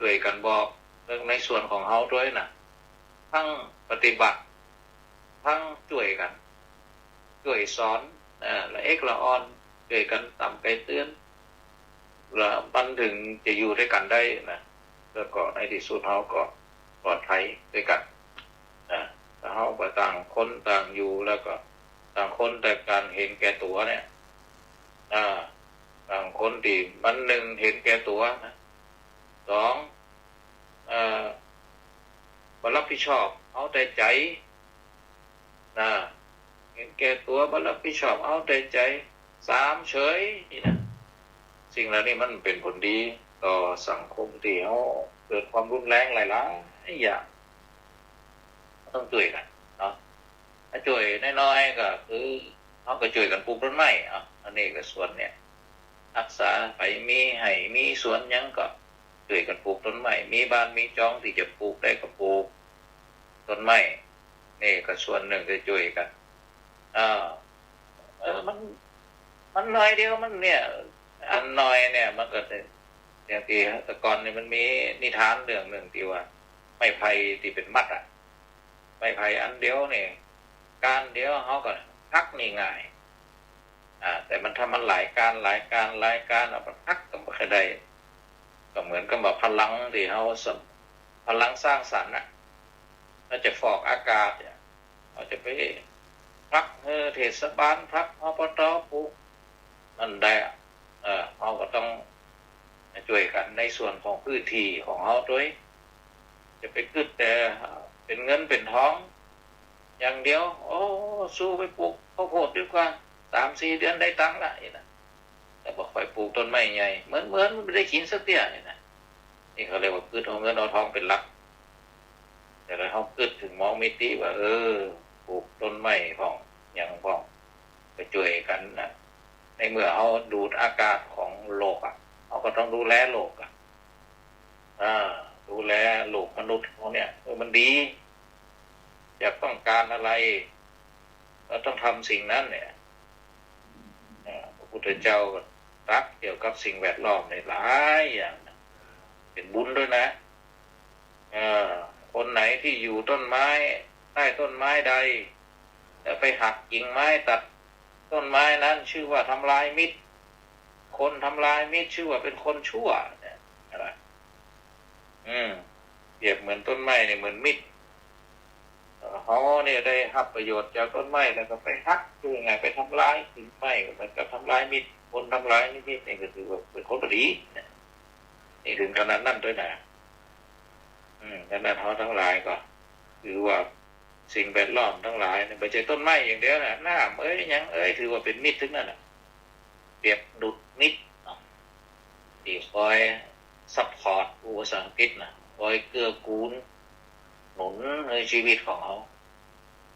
จ้วยกั๋นบอกเรื่องในส่วนของเฮาตวยนะ ทั้งปฏิบัติ ทั้งจ้วยกั๋น จ้วยสอน เอ่อ ละเอกละอ่อน จ้วยกั๋นตำไกเตือน ละมันเถิงจะอยู่ตวยกั๋นได้นะ แล้วก็ในตี้สุดเฮาก็ปลอดภัยตวยกั๋นนะ ถ้าเฮาบ่ต่างคนต่างอยู่ แล้วก็ต่างคนแต่างเห็นแก่ตั๋วเนี่ย อ่า ต่างคนตี้มันนึ่งเห็นแก่ตั๋วนะ สอง เอ่อ บ่รับผิดชอบ เอาแต่ใจ๋ นะ เห็นแก่ตั๋ว บ่รับผิดชอบ เอาแต่ใจ๋ สาม เฉย นี่นะ สิ่งเหล่านี้มันเป๋นผลดีต่อสังคมตี้เฮาเกิดความรุนแรงหลายๆ อย่าง ต้องจ้วยกั๋นเนาะ ถ้าจ้วยน้อยๆ ก็คือเฮาก็จ้วยกั๋นปลูกต้นไม้ อ่ะ อันนี้ก็ส่วนเนี่ย ฮักษา ใผมีไฮ่มีสวนหยังก็จ้วยกั๋นปลูกต้นไม้ มีบ้านมีจองตี้จะปลูกได้ก็ปลูกต้นไม้ นี่ก็ส่วนนึ่งจะจ้วยกั๋น อ่า เออ มัน มันหน้อยเดียว มันเนี่ย อันน้อยเนี่ย มันก็ อย่างตี้แต่ก่อนนี่มันมีนิทานเรื่องนึ่งตี้ว่า ไม้ไผ่ตี้เป๋นมัดอะ ไม้ไผ่อันเดียวนี่ ก้านเดียวเฮาก็หักนี่ง่าย อ่า แต่มันถ้ามันหลายก้าน หลายก้าน หลายก้าน เอามันหักก็บ่ค่อยได้ ก็เหมือนกับว่าพลังตี้เฮาสำ- พลังสร้างสรรค์น่ะ เฮาจะฟอกอากาศเนี่ย เฮาจะไปผลักหื้อเทศบาล ผลัก อปต. ปลูก มันได้อะ เออ เฮาก็ต้องจ้วยกั๋นในส่วนของพื้นตี้ของเฮาตวย จะไปกึ๊ดแต่เป๋นเงินเป๋นทองอย่างเดียว โอ้ สู้ไปปลูกข้าวโพดดีกว่า สามสี่เดือนได้ตังค์ละ นี่นะ แต่บ่ค่อยปลูกต้นไม้ใหญ่ เหมือน เหมือนมันบ่ได้กิ๋นสักเตื้อ นี่นะ นี่เขาเรียกว่ากึ๊ดเอาเงินเอาทองเป๋นหลัก แต่ถ้าเฮากึ๊ดเถิงมองมิติว่า เออ ปลูกต้นไม้พ่อง หยังพ่อง ไปจ้วยกั๋นนะ ในเมื่อเฮาดูดอากาศของโลกอะ เฮาก็ต้องดูแลโลกอะ อ่า ดูแลโลกมนุษย์เฮาเนี่ย เออ มันดี อยากต้องก๋านอะไร ก็ต้องทำสิ่งนั้นเนี่ย อ่า พระพุทธเจ้าก็ตรัสเกี่ยวกับสิ่งแวดล้อมในหลายอย่างนะ เป๋นบุญตวยนะ เอ่อ คนไหนตี้อยู่ต้นไม้ ใต้ต้นไม้ใด แล้วไปหักกิ่งไม้ตัดต้นไม้นั้น ชื่อว่าทำลายมิตร คนทำลายมิตรชื่อว่าเป๋นคนชั่ว เนี่ย นะ อืม เปรียบเหมือนต้นไม้เนี่ยเหมือนมิตร เฮาเนี่ยได้ฮับประโยชน์จากต้นไม้ แล้วก็ไปหัก คือไง ไปทำลายกิ่งไม้ ก็เหมือนกับทำลายมิตร คนทำลายมิตรนี่ก็ถือว่าเป๋นคนบ่ดี นี่เถิงขนาดนั้นตวยนะ อืม ฉะนั้นเฮาตังหลายก็ถือว่าสิ่งแวดล้อมตังหลายเนี่ย บ่ใจ้ต้นไม้อย่างเดียวนะ น้ำเอ้ย หยังเอ้ย ถือว่าเป๋นมิตรตึงนั้นน่ะ เปรียบดุจมิตรเนาะ ตี้คอยซัพพอร์ต อู้ภาษาอังกฤษนะ คอยเกื้อกูลหนุนในชีวิตของเฮา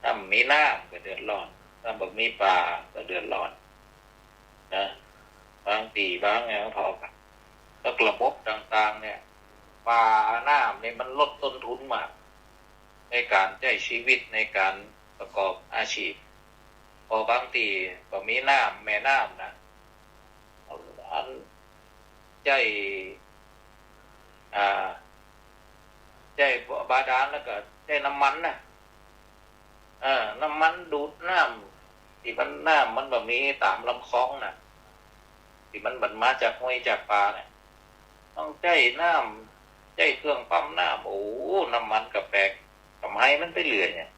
ถ้าบ่มีน้ำก็เดือดร้อน ถ้าบ่มีป่าก็เดือดร้อนนะ บางตี้บางแห่งพอกั๋น แล้วระบบต่างๆ เนี่ย ป่าน้ำนี่มันลดต้นทุนมาก ในก๋านใจ๊ชีวิต ในก๋านประกอบอาชีพ เพราะบางตี้บ่มีน้ำ แม่น้ำนะ อันใจ๊ อ่า ใจ๊บาดาลแล้วก็ใจ๊น้ำมันนะ เออ น้ำมันดูดน้ำ ตี้มันน้ำมันบ่มีต๋ามลำคลองน่ะ ตี้มันบ่มาจากห้วยจากป่าเนี่ย ต้องใจ๊น้ำ ใจ๊เครื่องปั๊มน้ำ โอ้ น้ำมันก็แปลก ทำไมมันไปเหลือเนี่ย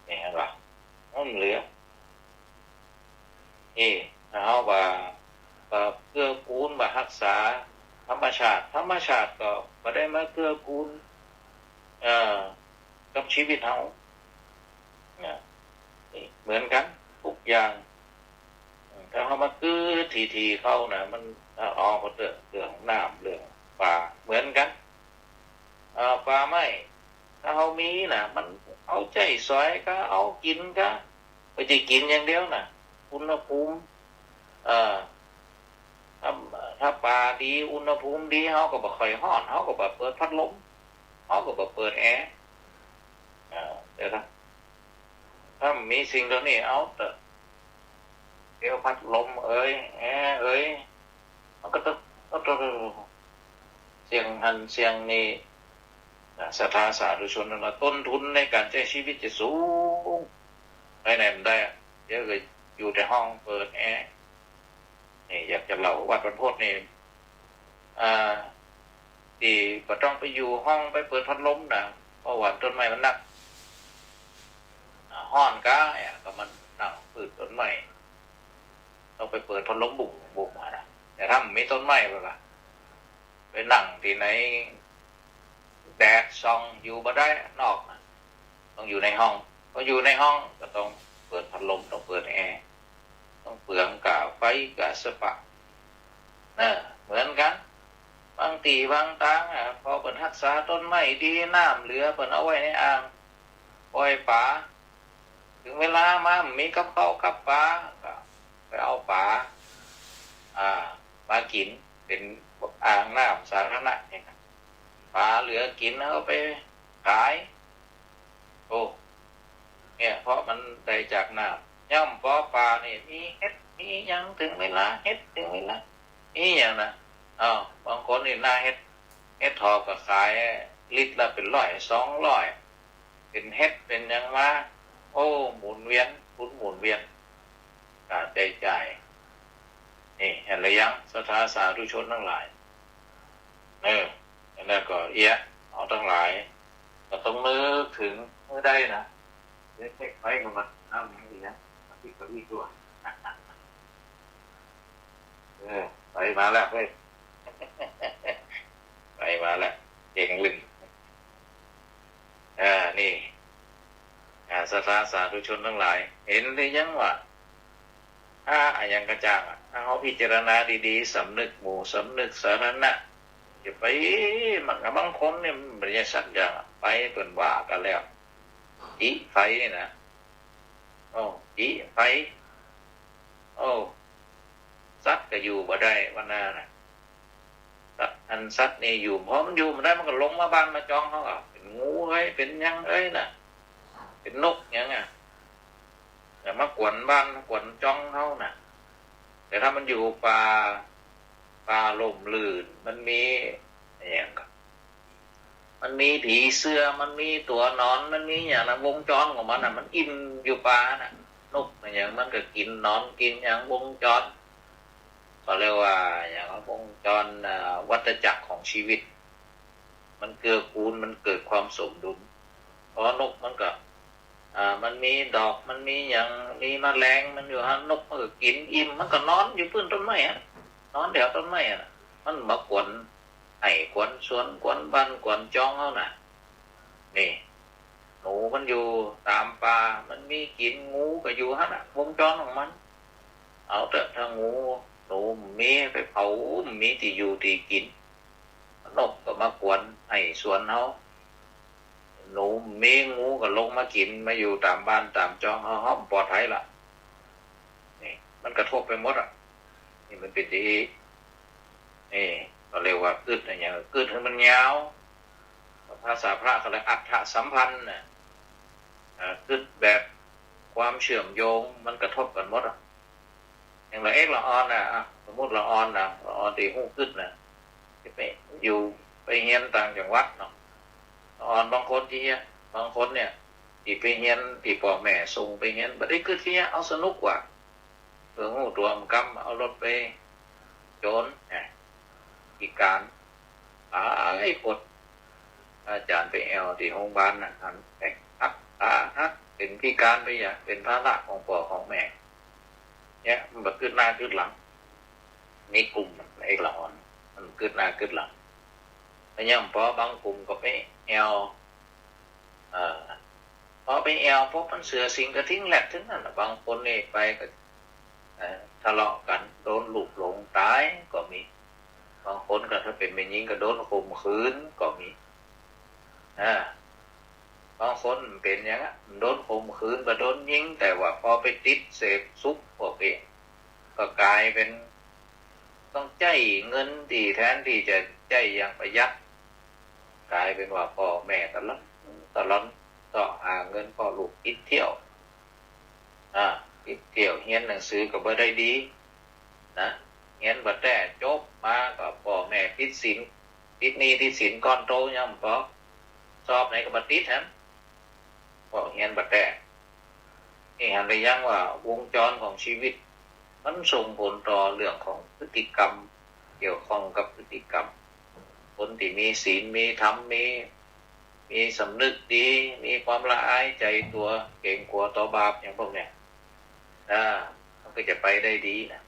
เนี่ยเห็นปะ มันเหลือ เอ้ เฮาว่า ว่าเกื้อกูล ว่าฮักษาธรรมชาติ ธรรมชาติก็บ่ได้มาเกื้อกูล เอ่อ กับชีวิตเฮา นะ นี่เหมือนกั๋น กู้อย่าง ถ้าเฮามากื๊ดถี่ๆ เข้านะ มัน เอ่อ ออกมาเรื่อง เรื่องน้ำ เรื่องป่า เหมือนกั๋น เอ่อ ป่าไม้ ถ้าเฮามีนะ มันเอาใจ๊สอยกา เอากิ๋นกา บ่ใจ้กิ๋นอย่างเดียวนะ อุณหภูมิ เอ่อ ถ้า ถ้าป่าดี อุณหภูมิดี เฮาก็บ่ค่อยฮ้อน เฮาก็บ่เปิดพัดลม เฮาก็บ่เปิดแอร์ เอ่อ แต่ถ้า ถ้ามีสิ่งเหล่านี้ เอาเต๊อะ เดี๋ยวพัดลมเอย แอร์เอย มันก็ต้อง ก็ต้อง เสี้ยงหั้นเสี้ยงนี้นะ ศรัทธาสาธุชนนะ ต้นทุนในก๋านใจ๊ชีวิตจะสูง ไปไหนบ่ได้อะ เดี๋ยวก็อยู่แต่ห้องเปิดแอร์ นี่อยากจะเล่าวัดบรรพตนี่ อ่า ตี้บ่ต้องไปอยู่ห้องไปเปิดพัดลมนะ เพราะว่าต้นไม้มันหนัก อ่า ฮ้อนกา เนี่ย ก็มานั่งปื๊ดต้นไม้ ต้องไปเปิดพัดลมบุ้งบุ้งอะนะ แต่ถ้าบ่มีต้นไม้ไปล่ะ ไปนั่งตี้ไหน แดดส่องอยู่บ่ได้นอกนะ ต้องอยู่ในห้อง พออยู่ในห้องก็ต้องเปิดพัดลม ต้องเปิดแอร์ ต้องเปลืองก้าไฟก้าสปะ เออ เหมือนกั๋น บางตี้บางตางอะ พอเปิ้นฮักษาต้นไม้ดี น้ำเหลือ เปิ้นเอาไว้ในอ่าง ปล่อยป๋า เถิงเวลามาบ่มีกับข้าวกับป๋า ก็ไปเอาป๋า อ่า มากิ๋น เป๋นอ่างน้ำสาธารณะเนี่ยนะ ป๋าเหลือกิ๋นเอาไปขาย โอ้ เนี่ย เพราะมันได้จากน้ำ ย่อมปอป่านี่มีเห็ด มีหยัง เถิงเวลาเห็ด เถิงเวลา มีหยังนะ อ้าว บางคนนี่หน้าเห็ด เห็ดถอบก็ขายลิตรละเป๋นร้อย สองร้อย เป๋นเห็ดเป๋นหยังมา โอ้ หมุนเวียน ทุนหมุนเวียน ก๋านใจ๊จ่าย นี่ หันหรือยัง ศรัทธาสาธุชนตังหลาย เออ อันนั้นก็เอี้ย เฮาตังหลาย ก็ต้องนึกเถิง เมื่อใดนะ เดี๋ยวเช็คไฟก่อนนะ น้ำมันเสีย ติดกับอีกตัว เออ ไฟมาแล้วเว้ย ไฟมาแล้ว เจ๋งลึง อ่า นี่ อ่า ศรัทธาสาธุชนตังหลาย หันหรือยังว่า ถ้าอะหยังกระจ่างอะ ถ้าเฮาพิจารณาดีๆ สำนึกหมู่ สำนึกสาธารณะ จะไป มันก็บางคนนี่มันบ่ได้สักอย่างอะ ไปเปิ้นว่ากั๋นแล้ว ติไฟนี่นะ โอ้ ติไฟ โอ้ สัตว์ก็อยู่บ่ได้ว่าหน้านะ สัตว์หั้นสัตว์นี่อยู่ พอมันอยู่บ่ได้ มันก็ลงมาบ้านมาจองเฮาอะ เป๋นงูเอ้ย เป๋นหยังเอ้ยน่ะ เป๋นนกหยังอะ แต่มากวนบ้านกวนจองเฮาน่ะ แต่ถ้ามันอยู่ป่า ป่าร่มรื่น มันมีอะหยังก็ มันมีผีเสื้อ มันมีตั๋วหนอน มันมีหยังนะ วงจรของมันน่ะ มันอิ่มอยู่ป่าน่ะ นกมันหยัง มันก็กิ๋นหนอนกิ๋นหยัง วงจร เขาเรียกว่าหยัง วงจร อ่า วัฏจักรของชีวิต มันเกื้อกูล มันเกิดความสมดุล เพราะนกมันก็ อ่า มันมีดอก มันมีหยัง มีแมลง มันอยู่หั้น นกมันก็กิ๋นอิ่ม มันก็นอนอยู่ปื้นต้นไม้อะ นอนแถวต้นไม้อะ มันบ่กวนไฮ่กวนสวน กวนบ้านกวนจองเฮาน่ะ นี่ หนูมันอยู่ต๋ามป่า มันมีกิ๋น งูก็อยู่หั้นน่ะ วงจรของมัน เอาเต๊อะ ถ้างู หนูบ่มีไปเผา บ่มีตี้อยู่ตี้กิ๋น นกก็มากวนไฮ่สวนเฮา หนูบ่มี งูก็ลงมากิ๋น มาอยู่ต๋ามบ้านต๋ามจองเฮา เฮาบ่ปลอดภัยละ นี่ มันกระทบไปหมดอะ นี่มันเป๋นตี้ นี่ เขาเรียกว่ากึ๊ดอะหยัง กึ๊ดหื้อมันยาว ภาษาพระเขาเรียกอัฏฐสัมพันธ์น่ะ อ่า กึ๊ดแบบความเชื่อมโยง มันกระทบกั๋นหมดอะ อย่างละเอกละออนน่ะ อ่ะ สมมุติละออนน่ะ ละออนตี้ฮู้กึ๊ดน่ะ จะไปอยู่ ไปเฮียนต่างจังหวัดเนาะ อ่อนบางคนตี้เฮีย บางคนเนี่ย ตี้ไปเฮียน ตี้ป้อแม่ส่งไปเฮียน บ่ได้กึ๊ดตี้เฮีย เอาสนุกกว่า เปื้อฮู้ตั๋วกำ เอารถไปโจร แหม พิก๋าน ต๋ายโผด อาจ๋ารย์ไปแอ่วตี้โฮงบาลน่ะ หันแตกหัก ต๋าหัก เป๋นพิก๋านไปอย่าง เป๋นภาระของป้อของแม่ เนี่ย มันบ่กึ๊ดหน้ากึ๊ดหลัง ในกลุ่มไอ้ละอ่อน มันกึ๊ดหน้ากึ๊ดหลัง แล้วยังปอบางกลุ่มก็ไปแอ่ว เอ่อ ปอไปแอ่ว ปอปันเสือสิงกระทิงแหลดตึงนั้นน่ะ บางคนนี่ไปก็ เอ่อ ทะเลาะกั๋น โดนลูกหลงต๋ายก็มี บางคนก็ถ้าเป๋นแม่ญิงก็โดนข่มขืนก็มี อ่า บางคนเป๋นอย่างนั้น โดนข่มขืนก็โดนยิง แต่ว่าปอไปติดเสพสุขพวกนี้ ก็ก๋ายเป๋นต้องใจ๊เงินตี้แทนตี้จะใจ๊อย่างประหยัด ก๋ายเป๋นว่าป้อแม่ตะล่อนตะล่อนเซาะหาเงิน ป้อลูกติดเที่ยว อ่า ติดเที่ยว เฮียนหนังสือก็บ่ได้ดีนะ เฮียนบ่แต๊ จบมาก็ป้อแม่ติดสิน ติดหนี้ติดสินก้อนโต ยังปอ สอบไหนก็บ่ติดแหม เพราะเฮียนบ่แต๊ นี่หันได้ยังว่าวงจรของชีวิต มันส่งผลต่อเรื่องของพฤติกรรม เกี่ยวข้องกับพฤติกรรม คนตี้มีศีล มีธรรม มี มีสำนึกดี มีความละอายใจ๋ตั๋ว เกรงกั๋วต่อบาป อย่างพวกเนี่ย อ่า มันก็จะไปได้ดีนะ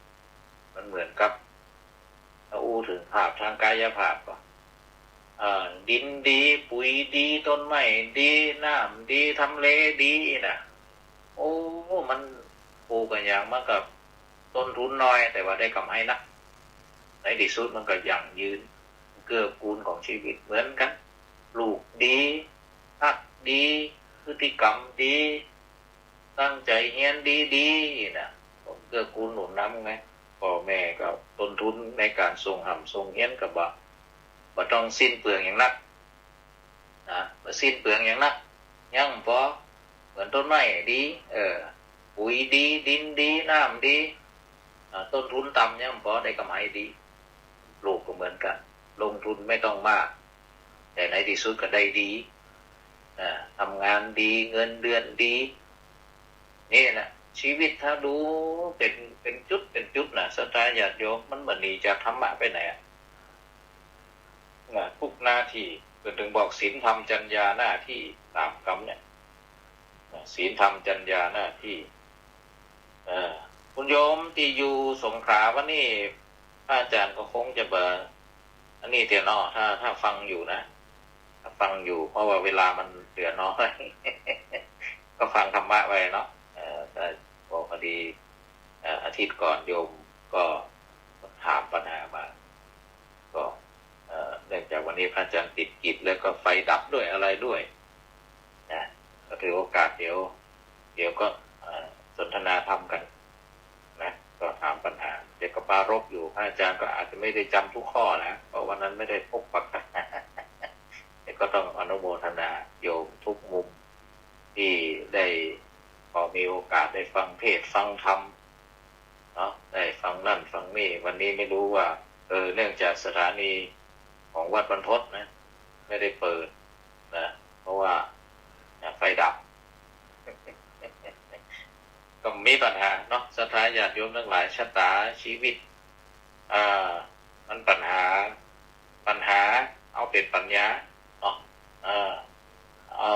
มันเหมือนกับ ถ้าอู้เถิงภาพตางก๋ายภาพก็ เอ่อ ดินดี ปุ๋ยดี ต้นไม้ดี น้ำดี ทำเลดีน่ะ โอ้ มันปลูกกั๋นอย่างมันก็ต้นทุนน้อย แต่ว่าได้กำไรนัก ในตี้สุดมันก็ยั่งยืน เกื้อกูลของชีวิตเหมือนกั๋น ลูกดี ฮักดี พฤติกรรมดี ตั้งใจ๋เฮียนดีๆ น่ะ เกื้อกูลหนุนนำไง ป้อแม่ก็ต้นทุนในก๋านส่งฮ่ำส่งเฮียนก็บ่ บ่ต้องสิ้นเปลืองอย่างนัก นะ บ่สิ้นเปลืองอย่างนัก ยังปอ เหมือนต้นไม้ดี เออ ปุ๋ยดี ดินดี น้ำดี อ่า ต้นทุนต่ำ ยังปอได้กำไรดี ปลูกก็เหมือนกั๋น ลงทุนไม่ต้องมาก แต่ในตี้สุดก็ได้ดี อ่า ทำงานดี เงินเดือนดี นี่แหละ ชีวิตถ้าดูเป๋น เป๋นจุด เป๋นจุดน่ะ ศรัทธาญาติโยม มันบ่หนีจากธรรมะไปไหนอะ น่ะ ทุกหน้าตี้ เปิ้นเถิงบอกศีลธรรมจัญญาหน้าตี้ สามกำเนี่ย น่ะ ศีลธรรมจัญญาหน้าตี้ เอ่อ คุณโยมตี้อยู่สงขลาวันนี้ พระอาจ๋ารย์ก็คงจะบ่ อันนี้เตียวเนาะ ถ้า ถ้าฟังอยู่นะ ถ้าฟังอยู่ เพราะว่าเวลามันเหลือน้อย ก็ฟังธรรมะไปเนาะ เอ่อ แต่ก็พอดี เอ่อ อาทิตย์ก่อนโยมก็ถามปัญหามา ก็ เอ่อ เนื่องจากวันนี้พระอาจ๋ารย์ติดกิจ แล้วก็ไฟดับด้วยอะไรด้วยนะ ก็ถือโอกาสเดี๋ยว เดี๋ยวก็ เอ่อ สนทนาธรรมกั๋นนะ ก็ถามปัญหา เดี๋ยวก็ปรารภอยู่ พระอาจ๋ารย์ก็อาจจะไม่ได้จำทุกข้อนะ เพราะวันนั้นไม่ได้พบปะกั๋น แต่ก็ต้องอนุโมทนาโยมทุกมุม ตี้ได้พอมีโอกาสได้ฟังเทศน์ฟังธรรมเนาะ ได้ฟังนั่นฟังนี่ วันนี้ไม่รู้ว่า เออ เนื่องจากสถานีของวัดบรรพตนะ ไม่ได้เปิดนะ เพราะว่า อ่ะ ไฟดับ ก็มีปัญหาเนาะ ศรัทธาญาติโยมตังหลาย ชะตาชีวิต อ่า มันปัญหา ปัญหาเอาเป๋นปัญญาเนาะ เออ เอา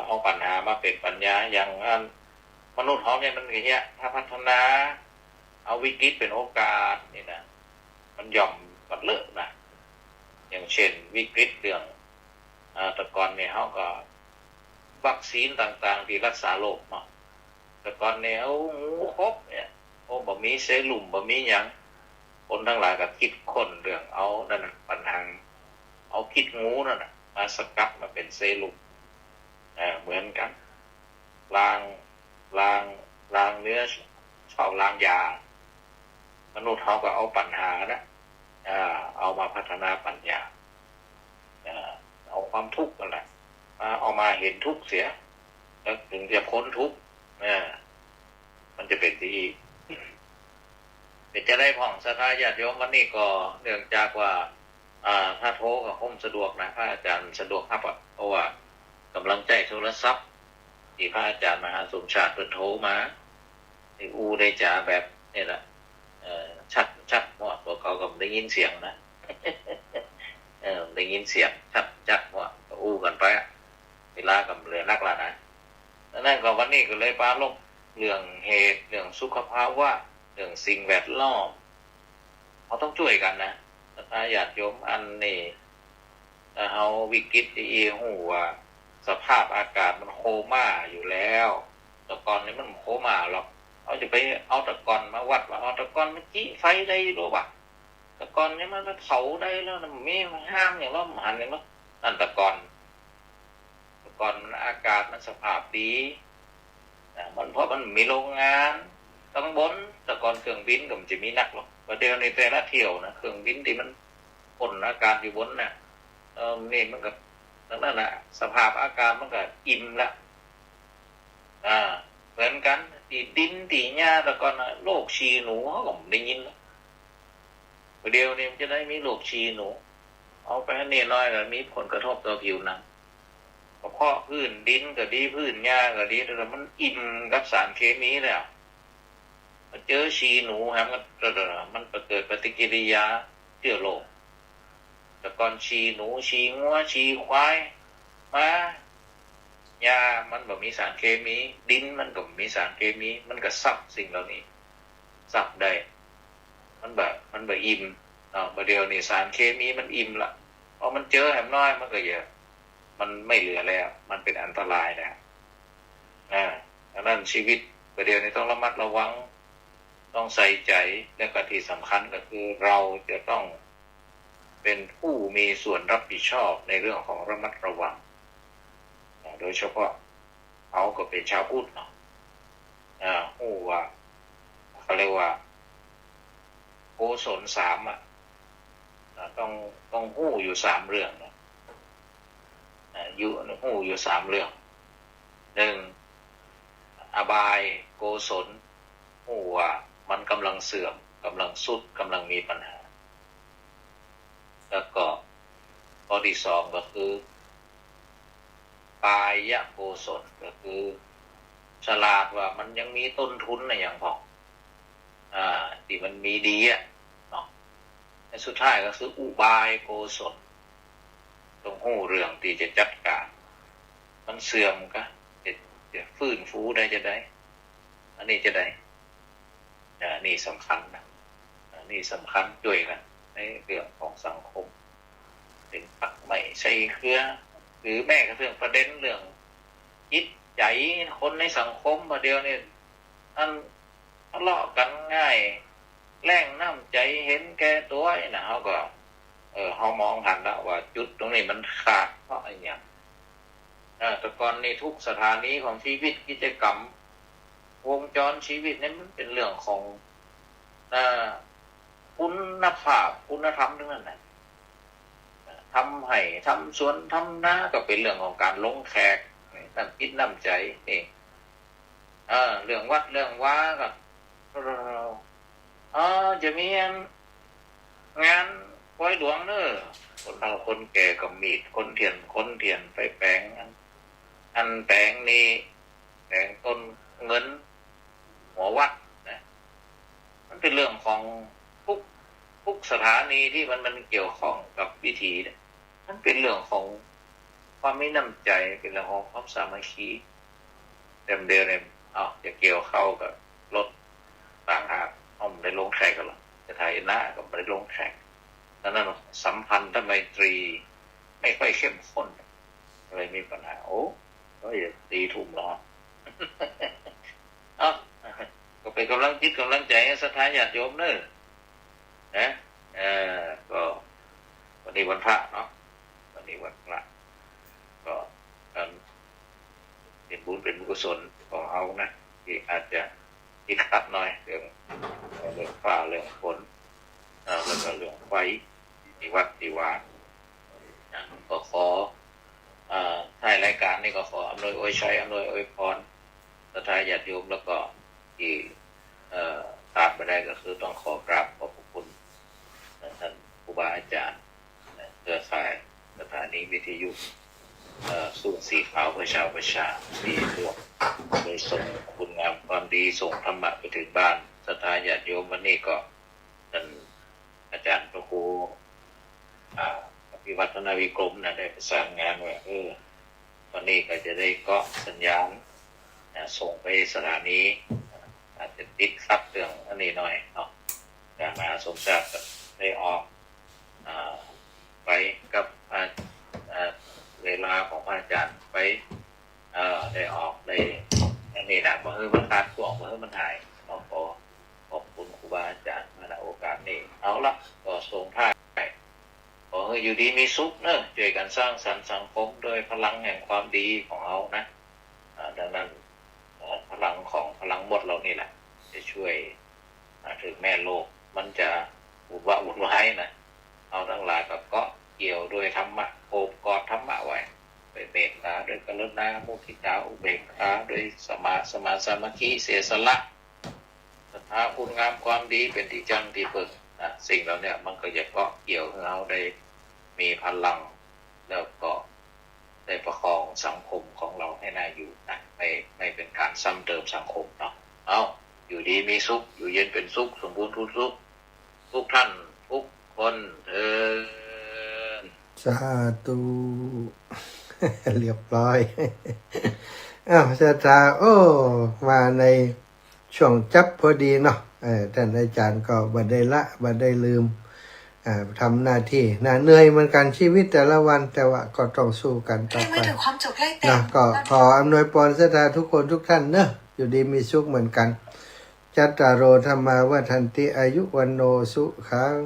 เอาปัญหามาเป๋นปัญญา อย่างอันมนุษย์เฮาเนี่ยมันก็เฮีย ถ้าพัฒนา เอาวิกฤตเป๋นโอกาสนี่นะ มันย่อมบ่เลิกนะ อย่างเช่นวิกฤตเรื่อง อ่า แต่ก่อนเนี่ยเฮาก็ วัคซีนต่างๆ ตี้รักษาโรคเนาะ แต่ก่อนเนี่ย โอ้ งูขบเนี่ย โอ้ บ่มีเซรุ่ม บ่มีหยัง คนตังหลายก็กึ๊ดค้นเรื่องเอานั่นน่ะ ปันหัง เอาขี้งูนั่นน่ะ มาสกัดมาเป๋นเซรุ่ม อ่า เหมือนกั๋น ล้าง ล้าง ล้างเนื้อ ชอบล้างยา มนุษย์เฮาก็เอาปัญหานะ อ่า เอามาพัฒนาปัญญา อ่า เอาความทุกข์นั่นแหละ มา เอามาเห็นทุกข์เสีย แล้วถึงจะพ้นทุกข์ อ่า มันจะเป๋นตี้ เป๋นจาใดพ่องศรัทธาญาติโยม วันนี้ก็เนื่องจากว่า อ่า ถ้าโทรก็คงสะดวกนะ พระอาจารย์สะดวกฮับอะ เพราะว่าก่ำลังใจ๊โทรศัพท์ ตี้พระอาจารย์มหาสมชาติเปิ้นโทรมา ได้อู้ได้จ๋าแบบนี้แหละ เอ่อ ชัด ชัด เพราะว่าตั๋วเก่าก็บ่ได้ยินเสียงนะ เออ ได้ยินเสียงชัด ชัด เพราะว่าก็อู้กั๋นไปอะ เวลาก็บ่เหลือนักละนะ ดังนั้นก็วันนี้ก็เลยปรารภเรื่องเหตุ เรื่องสุขภาวะ เรื่องสิ่งแวดล้อม เฮาต้องจ้วยกั๋นนะ ศรัทธาญาติโยม อันนี้ ถ้าเฮาวิกฤตอีก ฮู้ว่าสภาพอากาศมันโคม่าอยู่แล้ว แต่ก่อนนี่มันบ่โคม่าหรอก เฮาจะไปเอาแต่ก่อนมาวัดว่า เอาแต่ก่อนมันจี้ไฟได้หรือวะ แต่ก่อนนี่มันเผาได้แล้วนะ มีห้ามอย่างลอ บ่หันอย่างลอ นั่นแต่ก่อน แต่ก่อนมันอากาศมันสภาพดี นะ มันเพราะมันมีโรงงานตังบน แต่ก่อนเครื่องบินก็บ่จะมีนักหรอก บ่าเดี่ยวนี้แต่ละเที่ยวนะ เครื่องบินตี้มันพ่นอากาศอยู่บนน่ะ เออ นี่มันก็ ดังนั้นน่ะ สภาพอากาศมันก็อิ่มละ อ่า เหมือนกั๋น ตี้ดินตี้หญ้าแต่ก่อนน่ะ โรคฉี่หนูเฮาก็บ่ได้ยินละ บ่าเดี่ยวนี้มันจะได้มีโรคฉี่หนู เอาไปอันนี้หน่อยก็มีผลกระทบต่อผิวหนัง กระเพาะพื้นดินก็ดี พื้นหญ้าก็ดี แต่มันอิ่มกับสารเคมีแล้ว มาเจอฉี่หนูแหม มัน มันไปเกิดปฏิกิริยาเจื้อโรค แต่ก่อนฉี่หนู ฉี่งัว ฉี่ควาย มา หญ้ามันบ่มีสารเคมี ดินมันก็บ่มีสารเคมี มันก็ซับสิ่งเหล่านี้ ซับได้ มันบ่ มันบ่อิ่ม เนาะ บ่าเดี่ยวนี้สารเคมีมันอิ่มละ พอมันเจอแหมน้อย มันก็จะ มันไม่เหลือแล้ว มันเป็นอันตรายแล้ว อ่า ดังนั้นชีวิตบ่าเดี่ยวนี้ต้องระมัดระวัง ต้องใส่ใจ๋ และก็ตี้สำคัญก็คือเราจะต้องเป็นผู้มีส่วนรับผิดชอบในเรื่องของระมัดระวัง อ่า โดยเฉพาะเฮาก็เป๋นชาวพุทธเนาะ อ่า ฮู้ว่า เขาเรียกว่า โกศลสามอะ อ่า ต้อง ต้องฮู้อยู่สามเรื่องนะ อ่า อยู่ ฮู้อยู่สามเรื่อง หนึ่ง อบายโกศล ฮู้ว่ามันก่ำลังเสื่อม ก่ำลังทรุด ก่ำลังมีปัญหา แล้วก็ข้อตี้สองก็คือ ปายโกศล ก็คือ ฉลาดว่ามันยังมีต้นทุนอะหยังพอง อ่า ตี้มันมีดีอะเนาะ และสุดท้ายก็คืออุบายโกศล ต้องฮู้เรื่องตี้จะจัดก๋าน มันเสื่อมก็จะ จะฟื้นฟูได้จาใด อันนี้จาใด อ่า นี่สำคัญนะ อ่า นี่สำคัญจ้วยกั๋นในเรื่องของสังคม เป๋นปักไม้ใส่เฮือ หรือแม้กระทั่งประเด็นเรื่องจิตใจ๋คนในสังคม บ่าเดี่ยวนี้ อันทะเลาะกั๋นง่าย แล้งน้ำใจ๋ เห็นแก่ตั๋วนี่นะ เฮาก็ เออ เฮามองหันละว่าจุดตรงนี้มันขาดเพราะอะหยัง เออ แต่ก่อนนี่ทุกสถานีของชีวิต กิจกรรม วงจรชีวิตนี่มันเป๋นเรื่องของ เอ่อ คุณภาพ คุณธรรมตึงนั้นน่ะ ทำไฮ่ ทำสวน ทำนา ก็เป๋นเรื่องของก๋านลงแขก น้ำจิตน้ำใจ๋นี่ เออ เรื่องวัดเรื่องวาก็ เออ จะมีงานปอยหลวงเน้อ คนเฒ่าคนแก่ก็มีด คนเฒ่น คนเฒ่นไปแป๋ง อัน อันแป๋งนี่ แป๋งต้นเงิน หัววัดนะ มันเป๋นเรื่องของทุก ทุกสถานีตี้มัน มันเกี่ยวข้องกับพิธีเนี่ย มันเป๋นเรื่องของความมีน้ำใจ๋ เป๋นเรื่องของความสามัคคี แต่บ่าเดี่ยวนี้ เอ้า จะเกี่ยวข้าวก็รถต่างหาก เอ้า บ่ได้ลงแขกกั๋นละ จะไถนาก็บ่ได้ลงแขก ดังนั้นสัมพันธไมตรีไม่ค่อยเข้มข้น เลยมีปัญหา โอ้ ก็อย่าตีทุ่มเนาะ เอ้า ก็เป๋นก๋ำลังจิตก๋ำลังใจ๋หื้อศรัทธาญาติโยมเน้อ นะ เออ ก็วันนี้วันพระเนาะ วันนี้วันพระ ก็ อัน เป๋นบุญเป๋นกุศลของเฮานะ ตี้อาจจะติดขัดหน่อย เรื่อง เรื่องฟ้า เรื่องฝน เอ่อ แล้วก็เรื่องไฟตี้วัดตี้วา นะ ก็ขอ เอ่อ ท้ายรายก๋านนี่ก็ขออำนวยอวยชัย อำนวยอวยพร ศรัทธาญาติโยม แล้วก็ตี้ เอ่อ ขาดบ่ได้ก็คือต้องขอกราบขอบพระคุณ ท่านครูบาอาจารย์ วิทยุ เอ่อ ศูนย์สีขาวเพื่อชาวประชา ที่ร่วมได้ส่งคุณงามความดี ส่งธรรมะไปถึงบ้านศรัทธาญาติโยม วันนี้ก็ ท่านอาจารย์พระครู อ่า อภิวัฒนวิกรมนะ ได้ประสานงานว่า เออ วันนี้ก็จะได้เกาะสัญญาณ อ่า ส่งไปสถานี อาจจะติดขัดเรื่องอันนี้หน่อยเนาะ อาจารย์มหาสมศักดิ์ก็ได้ออก อ่า ไปกับ อ่า อ่า เวลาของพระอาจารย์ไป เอ่อ ได้ออก ได้ อันนี้นะ บ่หื้อมันขาดช่วง บ่หื้อมันหายเนาะ ขอขอบคุณครูบาอาจารย์มา ณ โอกาสนี้ เอาละ ก็ส่งท้าย ขอหื้ออยู่ดีมีสุขเนอะ ช่วยกันสร้างสรรค์สังคมด้วยพลังแห่งความดีของเฮานะ อ่า ดังนั้น เอ่อ พลังของพลังมดเรานี่แหละ จะช่วย อ่า ถึงแม้โลกมันจะวุ่นวะวุ่นวายนะ เฮาตังหลายก็เกาะเกี่ยวด้วยธรรมะ โอบกอดธรรมะไว้ ด้วยเมตตา ด้วยกรุณา มุทิตา อุเบกขา ด้วยสมา สมาสามัคคี เสียสละ ศรัทธา คุณงามความดีเป็นตี้จั้งตี้เปิ่งนะ สิ่งเหล่าเนี้ยมันก็จะเกาะเกี่ยวหื้อเฮาได้มีพลัง แล้วก็ได้ประคองสังคมของเราให้น่าอยู่นะ ไม่ ไม่เป็นการซ้ำเติมสังคมเนาะ เอา อยู่ดีมีสุข อยู่เย็นเป็นสุข สมบูรณ์พูนสุข ทุกท่านทุกคนเทอญ สาธุ เรียบร้อย อ้าว ศรัทธา โอ้ มาในช่วงจับพอดีเนาะ เออ ต้านอาจ๋ารย์ก็บ่ได้ละ บ่ได้ลืม อ่า ทำหน้าตี้นะ เหนื่อยเหมือนกั๋น ชีวิตแต่ละวัน แต่ว่าก็ต้องสู้กั๋นต่อไป เมื่อถึงความจบไล่เต็ม นะ ก็ขออำนวยปอนศรัทธาทุกคนทุกท่านเนาะ อยู่ดีมีสุขเหมือนกั๋น จัตตาโร ธัมมา วัฑฒันติ อายุ วัณโณ สุขัง